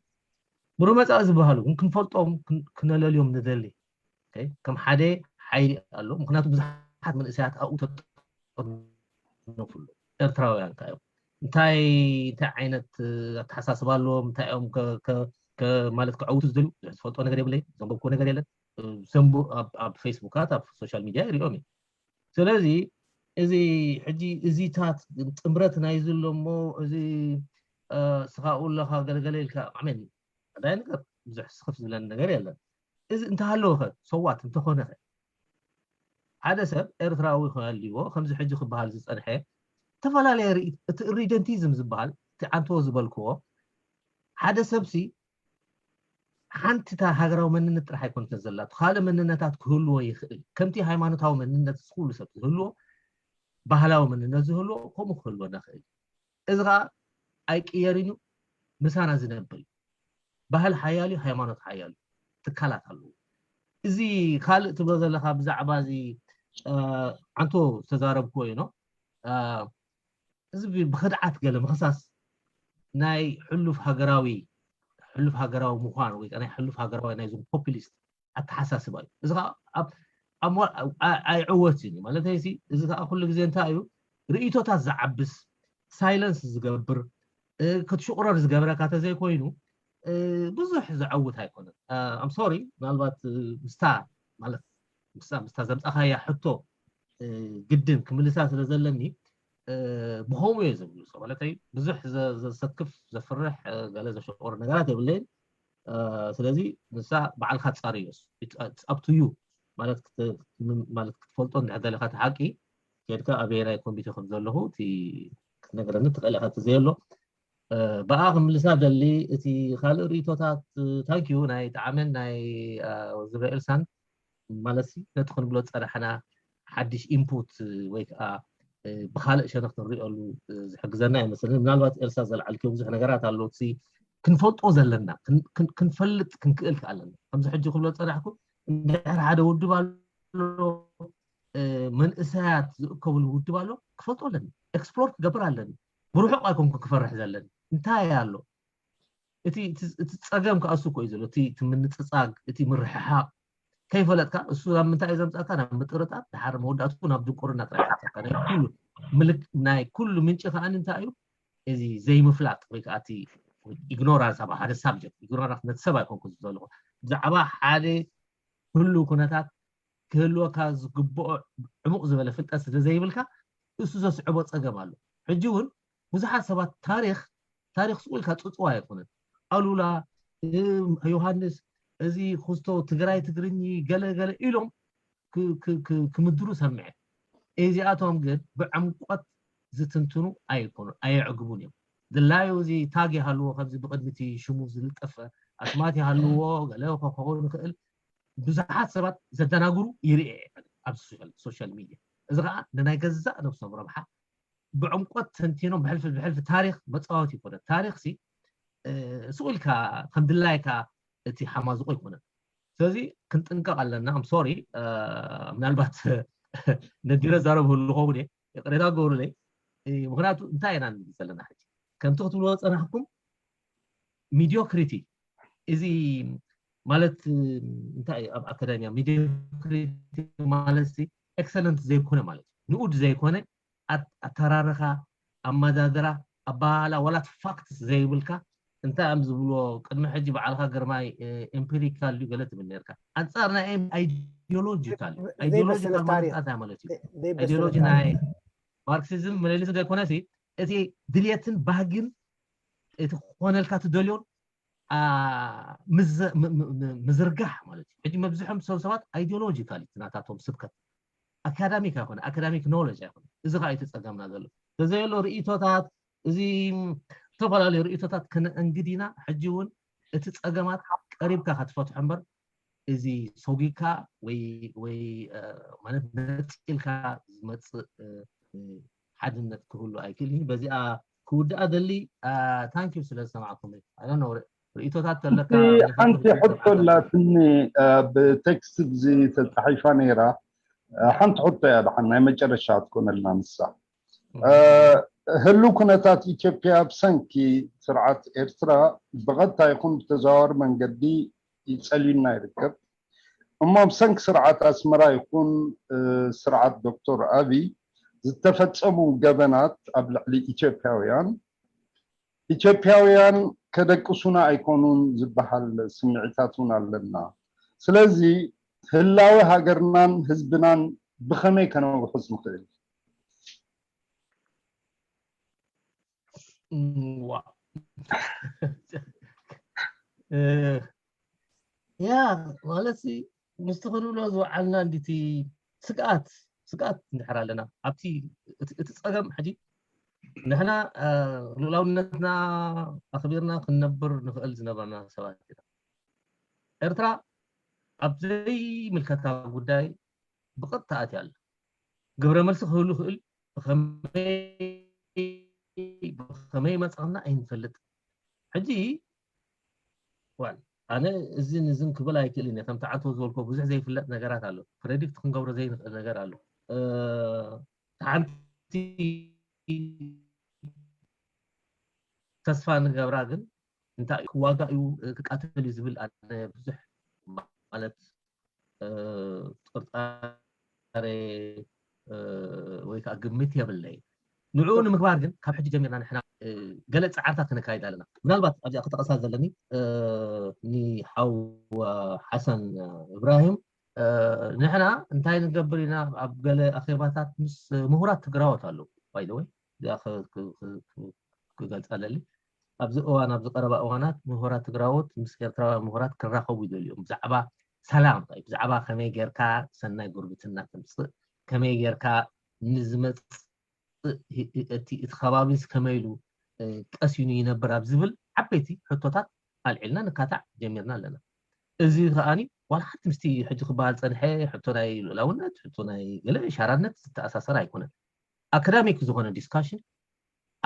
ብሩመፃ ዝበሃሉ ግን ክንፈልጦም ክነለልዮም ንደሊ ከም ሓደ ሓይሊ ኣሎ ምክንያቱ ብዙሓት መንእሰያት ኣብኡ ተጠርነፉሉ ኤርትራውያን ከ እዮም እንታይ እንታይ ዓይነት ኣተሓሳስባ ኣለዎም እንታይ እዮም ማለት ክዐውቱ ዝደልዩ ዝፈልጦ ነገር የብለይ ዘንበብኩ ነገር የለን ዘንቡ ኣብ ፌስቡካት ኣብ ሶሻል ሚድያ ይሪኦም እዩ ስለዚ እዚ ሕጂ እዚታት ጥምረት ናይ ዝሎ እሞ እዚ ስኻኡ ኣለኻ ገለገለ ኢልካ ኣሜን ኣዳይ ነገር ብዙሕ ስኽፍ ዝብለኒ ነገር የለን እዚ እንተሃለወኸ ሰዋት እንተኾነኸ ሓደ ሰብ ኤርትራዊ ክህልዎ ከምዚ ሕጂ ክበሃል ዝፀንሐ ዝተፈላለየ ርእይት እቲ ኢሪደንቲዝም ዝበሃል እቲ ዓንተዎ ዝበልክዎ ሓደ ሰብሲ ሓንቲ እታ ሃገራዊ መንነት ጥራሕ ኣይኮነትን ዘላቶ፣ ካልእ መንነታት ክህልዎ ይኽእል። ከምቲ ሃይማኖታዊ መንነት ኩሉ ሰብ ዝህልዎ፣ ባህላዊ መንነት ዝህልዎ ከምኡ ክህልወና ይኽእል። እዚ ኸዓ ኣይቅየርን እዩ፣ ምሳና ዝነብር እዩ። ባህል ሓያል እዩ፣ ሃይማኖት ሓያል እዩ። ትካላት ኣለዉ። እዚ ካልእ ትብሎ ዘለኻ ብዛዕባ እዚ ዓንቶ ዝተዛረብክዎ እዩ። እዚ ብክድዓት ገለ ምኽሳስ ናይ ሕሉፍ ሃገራዊ ሕሉፍ ሃገራዊ ምዃን ወይ ናይ ሕሉፍ ሃገራዊ ናይዞም ፖፕሊስት ኣተሓሳስባ እዩ። እዚ ከዓ ኣይዕወትን እዩ ማለት ሲ። እዚ ከዓ ኩሉ ግዜ እንታይ እዩ፣ ርእቶታት ዝዓብስ፣ ሳይለንስ ዝገብር፣ ክትሽቁረር ዝገብረካ ተዘይኮይኑ ብዙሕ ዘዐውት ኣይኮነን። ኣም ሶሪ ምናልባት ምስታ ማለት ምስታ ምስታ ዘምፃኻያ ሕቶ ግድን ክምልሳ ስለ ዘለኒ ብኸምኡ እየ ዝምልሶ። ማለተይ ብዙሕ ዘሰክፍ ዘፍርሕ ገለ ዘሸቆር ነገራት የብለይን። ስለዚ ንሳ በዓልካ ፃርዮስ up to you ማለት ክትፈልጦ እንድሕር ደለካ እቲ ሓቂ ከድካ ኣበየናይ ኮሚቴ ከም ዘለኹ እቲ ክትነግረኒ ትኽእል ኢኻ። እቲ ዘየሎ ብኣ ክምልሳ ደሊ እቲ ካልእ ርእቶታት ታንኪዩ ናይ ጣዕምን ናይ ወዝረ ኤልሳን ማለት ነቲ ክንብሎ ዝፀናሕና ሓድሽ ኢንፑት ወይ ከዓ ብካልእ ሸነክ ክንሪኦሉ ዝሕግዘና ኣይመስለኒ። ምናልባት ኤልሳ ዘልዓልክዮ ብዙሕ ነገራት ኣሎ እቲ ክንፈልጦ ዘለና ክንፈልጥ ክንክእል ከኣለና ከምዚ ሕጂ ክብሎ ዝፀናሕኩ እንድሕር ሓደ ውድብ ኣሎ መንእሰያት ዝእከብሉ ውድብ ኣሎ ክፈልጦ ኣለኒ፣ ኤክስፕሎር ክገብር ኣለኒ። ብርሑቕ ኣይኮንኩ ክፈርሕ ዘለኒ እንታይ ኣሎ እቲ ጸገም ከዓ እሱ እኮ እዩ ዘሎ። እቲ ምንጽጻግ እቲ ምርሕሓቕ ከይፈለጥካ እሱ ናብ ምንታይ እዩ ዘምጻካ ናብ ምጥርጣር ድሓር መወዳእትኡ ናብ ድንቁርና ጥራይ ዘምጻካ ናይ ኩሉ ምልክ ናይ ኩሉ ምንጪ ከዓ እንታይ እዩ እዚ ዘይምፍላጥ ወይ ከዓ እቲ ኢግኖራንስ ኣብ ሓደ ሳብጀክት ኢግኖራንስ ነቲ ሰብ ኣይኮንኩ ዘለኹ ብዛዕባ ሓደ ኩሉ ኩነታት ክህልወካ ዝግብኦ ዕሙቕ ዝበለ ፍልጠት ስለ ዘይብልካ እሱ ዘስዕቦ ጸገም ኣሎ። ሕጂ እውን ብዙሓት ሰባት ታሪኽ ታሪኽ ስቑ ኢልካ ጽጽዋ ኣይኮነን። ኣሉላ ዮሃንስ እዚ ክስቶ ትግራይ ትግርኝ ገለ ገለ ኢሎም ክምድሩ ሰምዐ። እዚኣቶም ግን ብዕምቆት ዝትንትኑ ኣይኮኑን፣ ኣየዕግቡን እዮም። ድላዩ እዚ ታግ ይሃልዎ ከምዚ ብቕድሚ እቲ ሽሙ ዝልጠፈ ኣስማት ይሃልዎ ገለ ክኸውን ይኽእል ብዙሓት ሰባት ዘደናግሩ ይርኢ ኣብ ሶሻል ሚድያ። እዚ ከዓ ንናይ ገዛእ ነብሶም ረብሓ ብዕምቆት ተንቲኖም ብሕልፊ ብሕልፊ ታሪክ መፃወቲ ይኮነ። ታሪክ ሲ ስቁ ኢልካ ከም ድላይካ እቲ ሓማዝቆ ይኮነ። ስለዚ ክንጥንቀቅ ኣለና። ም ሶሪ ምናልባት ነዲረ ዛረብ ህሉ ኸውን እየ ይቅሬታ ገብሩለይ። ምክንያቱ እንታይ ኢና ንብል ዘለና ሕጂ ከምቲ ክትብልዎ ፀናሕኩም ሚዲዮክሪቲ እዚ ማለት እንታይ ኣብ ኣካዳሚያ ሚዲዮክሪቲ ማለት ኤክሰለንት ዘይኮነ ማለት ንኡድ ዘይኮነ ኣተራርኻ ኣመዳድራ ኣባሃላ ዋላት ፋክትስ ዘይብልካ እንታይ እዮም ዝብልዎ ቅድሚ ሕጂ በዓልካ ግርማይ ኤምፒሪካል ዩ ገለ ትብል ነርካ ኣንፃር ናይ ኣይዲዮሎጂካል ኣይዲዮሎጂካል ማለት እንታይ ማለት እዩ ኣይዲዮሎጂ ናይ ማርክሲዝም መለሊስ ዘይኮነ እቲ ድልየትን ባህግን እቲ ክኾነልካ ትደልዮን ምዝርጋሕ ማለት እዩ ሕጂ መብዝሖም ሰብ ሰባት ኣይዲዮሎጂካል ናታቶም ስብከት ኣካዳሚክ ኣይኮነ ኣካዳሚክ ኖሌጅ ኣይኮነ እዚ ከዓ እዩ ተፀገምና ዘሎ ተዘየሎ ርእቶታት እዚ ዝተፈላለዩ ርእቶታት ከነእንግድ ኢና ሕጂ እውን እቲ ፀገማት ቀሪብካ ከትፈትሖ እምበር እዚ ሰጉግካ ወይ ወይ ማለት ነፂልካ ዝመፅእ ሓድነት ክህሉ ኣይክእል እዩ በዚኣ ክውድኣ ደሊ ታንኪዩ ስለ ዝሰማዕኩም ርእቶታት ተለካ ሓንቲ ሕቶ ኣላትኒ ብቴክስት ብዚ ተፃሒፋ ነይራ ሓንቲ ሕቶ እያ ድሓን ናይ መጨረሻ ትኮነልና ንሳ ህሉ ኩነታት ኢትዮጵያ ብሰንኪ ስርዓት ኤርትራ ብቐጥታ ይኹን ብተዘዋዋሪ መንገዲ ይጸልዩና ይርከብ። እሞ ብሰንኪ ስርዓት ኣስመራ ይኹን ስርዓት ዶክተር ኣብይ ዝተፈጸሙ ገበናት ኣብ ልዕሊ ኢትዮጵያውያን ኢትዮጵያውያን ከደቅሱና ኣይኮኑን ዝበሃል ስምዒታት እውን ኣለና። ስለዚ ህላወ ሃገርናን ህዝብናን ብኸመይ ከነውሕስ ንኽእል? ያ ማለት ምስቲ ክንብሎ ዝወዓልና እንዲቲ ስግኣት ስግኣት እንድሕር ኣለና ኣብቲ እቲ ፀገም ሕጂ ንሕና ልኡላውነትና ኣኽቢርና ክንነብር ንኽእል ዝነበርና ሰባት ኢና ኤርትራ ኣብ ዘይምልከታ ጉዳይ ብቐጥታ ኣትያ ኣላ። ግብረ መልሲ ክህሉ ይኽእል፣ ብኸመይ ብኸመይ መጻና ኣይንፈልጥ። ሕጂ ዋል ኣነ እዝን እዝን ክብል ኣይክእልን እየ። ከምቲ ዓንተው ዝበልኮ ብዙሕ ዘይፍለጥ ነገራት ኣሎ። ፕሬዲክት ክንገብሮ ዘይንኽእል ነገር ኣሎ። ሓንቲ ተስፋ ንገብራ ግን እንታይ ክዋጋ እዩ ክቃተል እዩ ዝብል ኣነ ብዙሕ ማለት ጥርጣሬ ወይ ከዓ ግምት የብለይ። ንዕኡ ንምግባር ግን ካብ ሕጂ ጀሚርና ንሕና ገለ ፃዕርታት ክነካይድ ኣለና። ምናልባት ኣብዚኣ ክጠቐሳ ዘለኒ ንሓው ሓሰን እብራሂም ንሕና እንታይ ንገብር ኢና ኣብ ገለ ኣኼባታት ምስ ምሁራት ትግራዎት ኣለዉ። ባይደወይ እዚኣ ክገልፃ ኣለኒ። ኣብዚ እዋን ኣብዚ ቀረባ እዋናት ምሁራት ትግራዎት ምስ ኤርትራውያን ምሁራት ክራኸቡ ይደልዮም ብዛዕባ ሰላም ብዛዕባ ከመይ ጌርካ ሰናይ ጉርብትና ተምፅእ ከመይ ጌርካ ንዝመፅእ እቲ እቲ ከባቢስ ከመይ ኢሉ ቀሲኑ ይነብር ኣብ ዝብል ዓበይቲ ሕቶታት ኣልዒልና ንካታዕ ጀሚርና ኣለና። እዚ ከዓኒ ዋላ ሓንቲ ምስቲ ሕጂ ክበሃል ፀንሐ ሕቶ ናይ ልኡላውነት ሕቶ ናይ ገለ ሻራነት ዝተኣሳሰረ ኣይኮነን። ኣካዳሚክ ዝኾነ ዲስካሽን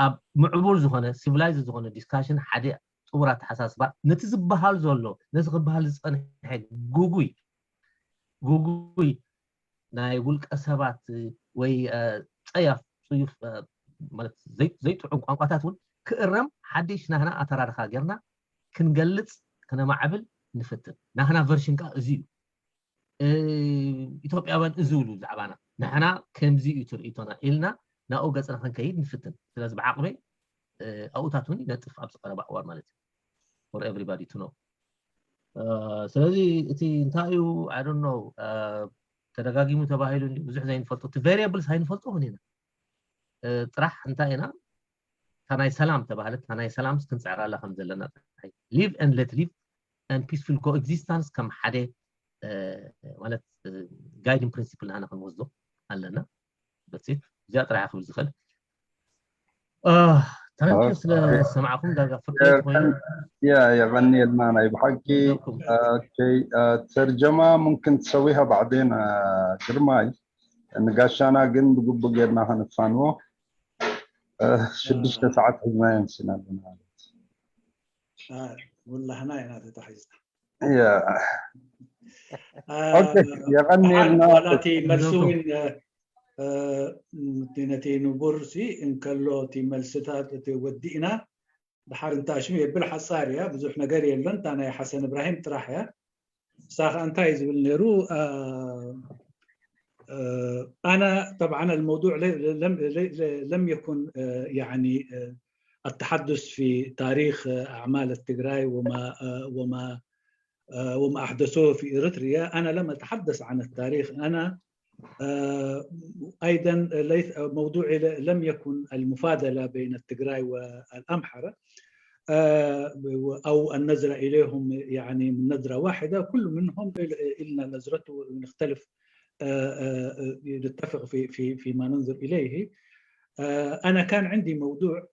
ኣብ ምዕቡል ዝኾነ ሲቪላይዝ ዝኾነ ዲስካሽን ሓደ ጥቡር ኣተሓሳስባ ነቲ ዝበሃል ዘሎ ነቲ ክበሃል ዝፀንሐ ጉጉይ ጉጉይ ናይ ውልቀ ሰባት ወይ ፀያፍ ፅዩፍ ማለት ዘይጥዑም ቋንቋታት እውን ክእረም ሓድሽ ናህና ኣተራርኻ ጌርና ክንገልፅ ክነማዕብል ንፍትን። ናህና ቨርሽን ከዓ እዚ እዩ። ኢትዮጵያውያን እዚ ዝብሉ ብዛዕባና ንሕና ከምዚ እዩ ትርኢቶና ኢልና ናብኡ ገፅና ክንከይድ ንፍትን። ስለዚ ብዓቕመይ ኣብኡታት እውን ይነጥፍ ኣብዚ ቀረባ እዋን ማለት እዩ። For everybody to know። ስለዚ እቲ እንታይ እዩ I don't know ተደጋጊሙ ተባሂሉ ብዙሕ ዘይንፈልጦ እቲ ቬሪየብልስ ኣይንፈልጦ እውን ኢና። ጥራሕ እንታይ ኢና እታ ናይ ሰላም ተባህለት እታ ናይ ሰላምስ ክንፅዕራላ ከም ዘለና live and let live and peaceful coexistence ከም ሓደ ማለት guiding principle ንሕና ክንወስዶ ኣለና። እዚኣ ጥራሕ ክብል ዝኽእል። ተረኪ ስለሰማዕኩም ዳርጋ ፍርቂ ኮይኑ ያ የቐንየልና ናይ ብሓቂ። ተርጀማ ሙምክን ትሰዊሃ ባዕዴን ግርማይ ንጋሻና ግን ብግቡእ ጌርና ከነፋንዎ ሽዱሽተ ሰዓት ሒዝናዮ ንስና ኣለና ማለት ወላህና ኢና ተታሒዝና የቐንየልና ዋላቲ መልሲ እውን ነቲ ንቡር ሲ እንከሎ እቲ መልስታት እቲ ወዲእና ድሓር እንታ ሽም የብል ሓፃር እያ ብዙሕ ነገር የለን እታ ናይ ሓሰን እብራሂም ጥራሕ እያ እሳ ከዓ እንታይ ዝብል ነይሩ أنا طبعا الموضوع لم يكن يعني التحدث في تاريخ أعمال التجراي وما وما وما أحدثوه في إريتريا. أنا لم أتحدث عن التاريخ. أنا أيضا ليس موضوعي لم يكن المفاضلة بين التجراي والأمحرة أو النظرة إليهم يعني من نظرة واحدة. كل منهم إلنا نظرته ونختلف نتفق في في فيما ننظر إليه. أنا كان عندي موضوع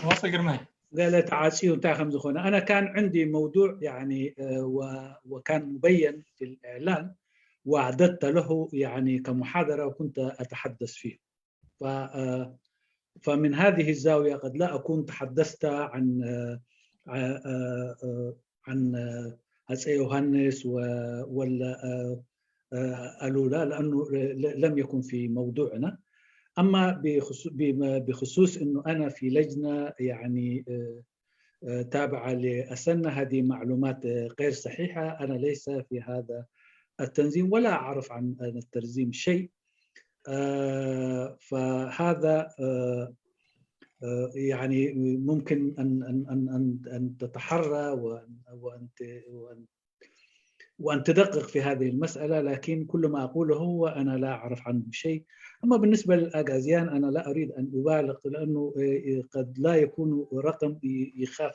ዋሰ ግርማይ ገለ ተዓፅዩ እንታይ ከም ዝኾነ أنا كان عندي موضوع يعني وكان مبين في الإعلان وأعددت له يعني كمحاضرة وكنت أتحدث فيه. فمن هذه الزاوية قد لا أكون تحدثت عن عن هاتسي يوهانس ولا ألولا لأنه لم يكن في موضوعنا. أما بخصوص أنه أنا في لجنة يعني تابعة لأسنة، هذه معلومات غير صحيحة. أنا ليس في هذا التنظيم ولا أعرف عن التنظيم شيء. فهذا يعني ممكن أن أن أن أن أن تتحرى وأن وأن وأن تدقق في هذه المسألة، لكن كل ما أقوله هو أنا لا أعرف عنه شيء. أما بالنسبة للأغازيان أنا لا أريد أن أبالغ لأنه قد لا يكون رقم يخاف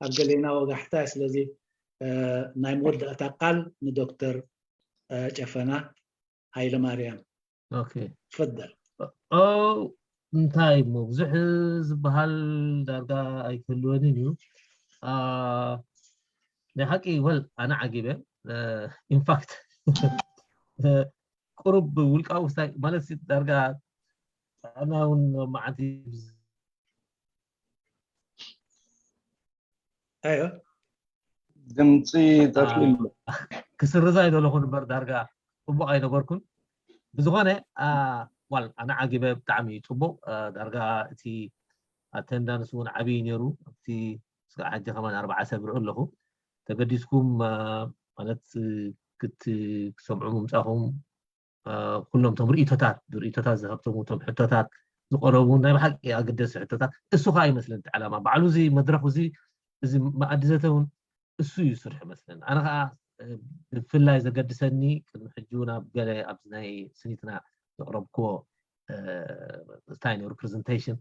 ኣብ ገሌና ወጋሕታ። ስለዚ ናይ መወዳእታ ቃል ንዶክተር ጨፈና ሃይለ ማርያም። Okay. ትፈደል። ኦ እንታይ እሞ ብዙሕ ዝበሃል ዳርጋ ኣይክህልወንን እዩ። ናይ ሓቂ ወል ኣነ ዓጊበ። ኢንፋክት ቁሩብ ውልቃዊ ስታይ ማለት ዳርጋ ኣና እውን መዓንቲ ኣዮ ድምፂ ጠፊኡ ኣሎ። ክስርዛ ይደለኹ ንበር ዳርጋ ፅቡቅ ኣይነበርኩን። ብዝኾነ ዋል ኣነ ዓጊበ ብጣዕሚ እዩ ፅቡቅ። ዳርጋ እቲ ኣተንዳንስ እውን ዓብይ ነይሩ። ኣብቲ ስጋዕ ሕጂ ከማን ኣርባዓ ሰብ ርኢ ኣለኹ። ተገዲስኩም ማለት ክትሰምዑ ምምፃኹም ኩሎም ቶም ርእቶታት ርእቶታት ዝሃብቶም ቶም ሕቶታት ዝቀረቡ ናይ ብሓቂ ኣገደሲ ሕቶታት እሱ ከዓ ይመስለኒ እቲ ዕላማ ባዕሉ እዚ መድረክ እዚ እዚ መኣዲ ዘተ እውን እሱ እዩ ስርሑ መስለኒ። ኣነ ከዓ ብፍላይ ዘገድሰኒ ቅድሚ ሕጂ እውን ኣብ ገለ ኣብዚ ናይ ስኒትና ዘቅረብክዎ እንታይ ነይሩ ፕሬዘንቴሽን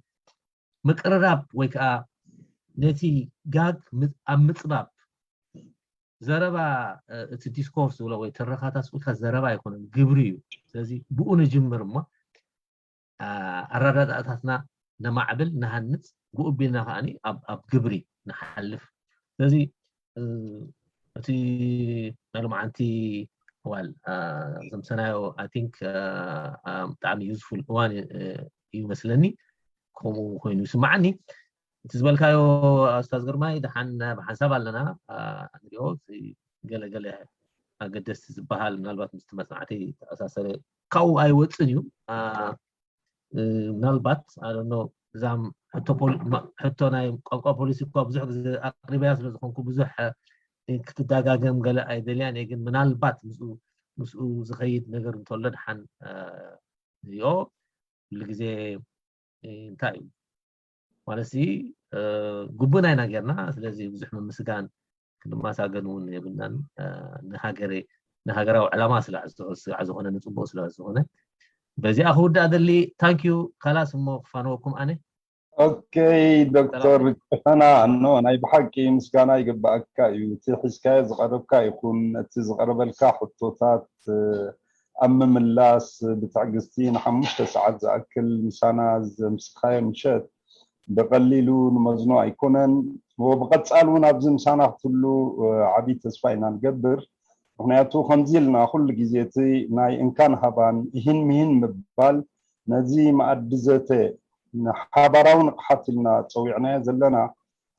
ምቅርራብ ወይ ከዓ ነቲ ጋግ ኣብ ምፅባብ ዘረባ እቲ ዲስኮርስ ዝብሎ ወይ ትረኻታት ስቁልካ ዘረባ ኣይኮነን ግብሪ እዩ። ስለዚ ብኡ ንጅምር እሞ ኣረዳዳእታትና ነማዕብል ንሃንፅ ብኡ ቢልና ከዓ ኣብ ግብሪ ንሓልፍ። ስለዚ እቲ ናይ ሎምዓንቲ ዋል ዘምሰናዮ I think ብጣዕሚ useful እዋን እዩ መስለኒ። ከምኡ ኮይኑ ይስማዓኒ። እቲ ዝበልካዮ ኣስታዝ ግርማይ ደሓን ብሓንሳብ ኣለና ንሪኦ ገለገለ ኣገደስቲ ዝበሃል ምናልባት ምስቲ መፅናዕቲ ተኣሳሰረ ካብኡ ኣይወፅን እዩ። ምናልባት ኣነ እዛም ሕቶ ናይ ቋንቋ ፖሊሲ እኳ ብዙሕ ግዜ ኣቅሪበያ ስለዝኮንኩ ብዙሕ ክትደጋገም ገለ ኣይደልያን እየ። ግን ምናልባት ምስኡ ዝኸይድ ነገር እንተሎ ድሓን እዚኦ ኩሉ ግዜ እንታይ እዩ ማለት ግቡእና ኢና ጌርና። ስለዚ ብዙሕ ምምስጋን ክንማሳገን እውን የብልናን። ንሃገራዊ ዕላማ ስጋዕ ዝኾነ ንፅቡቅ ስለ ዝኾነ በዚኣ ክውዳእ ደሊ። ታንኪዩ ካላስ እሞ ክፋነወኩም ኣነ። ኦኬ ዶክተር ጨፈና፣ እኖ ናይ ብሓቂ ምስጋና ይግባኣካ እዩ። እቲ ሒዝካዮ ዝቐረብካ ይኹን እቲ ዝቐረበልካ ሕቶታት ኣብ ምምላስ ብትዕግስቲ ንሓሙሽተ ሰዓት ዝኣክል ምሳና ዘምስኻዮ ምሸት ብቐሊሉ ንመዝኖ ኣይኮነን። ብቐፃል እውን ኣብዚ ምሳና ክትህሉ ዓብዪ ተስፋ ኢና ንገብር። ምክንያቱ ከምዚ ኢልና ኩሉ ግዜ እቲ ናይ እንካን ሃባን እሂን ምሂን ምባል ነዚ መኣዲ ዘተ ንሓባራዊ ንቕሓት ኢልና ፀዊዕናዮ ዘለና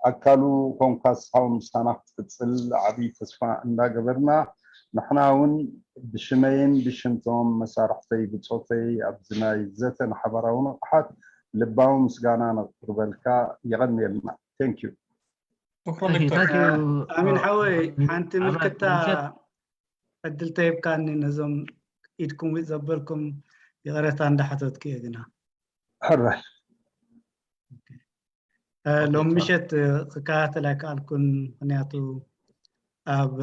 ኣካሉ ኮንካ ስኻውን ምሳና ክትቅፅል ዓብዪ ተስፋ እንዳገበርና ንሕና እውን ብሽመይን ብሽምቶም መሳርሕተይ ብፆተይ ኣብዚ ናይ ዘተ ንሓባራዊ ንቕሓት ልባዊ ምስጋና ነቅርበልካ። የቐንየልና። Thank you። ኣሚን ሓወይ ሓንቲ ምልክታ ዕድል ተሂብካኒ ነዞም ኢድኩም ዊጥ ዘበልኩም ይቕረታ እንዳሓተትኩ እየ ግና ሕራይ ሎም ምሸት ክከታተል ኣይከኣልኩን ምክንያቱ ኣብ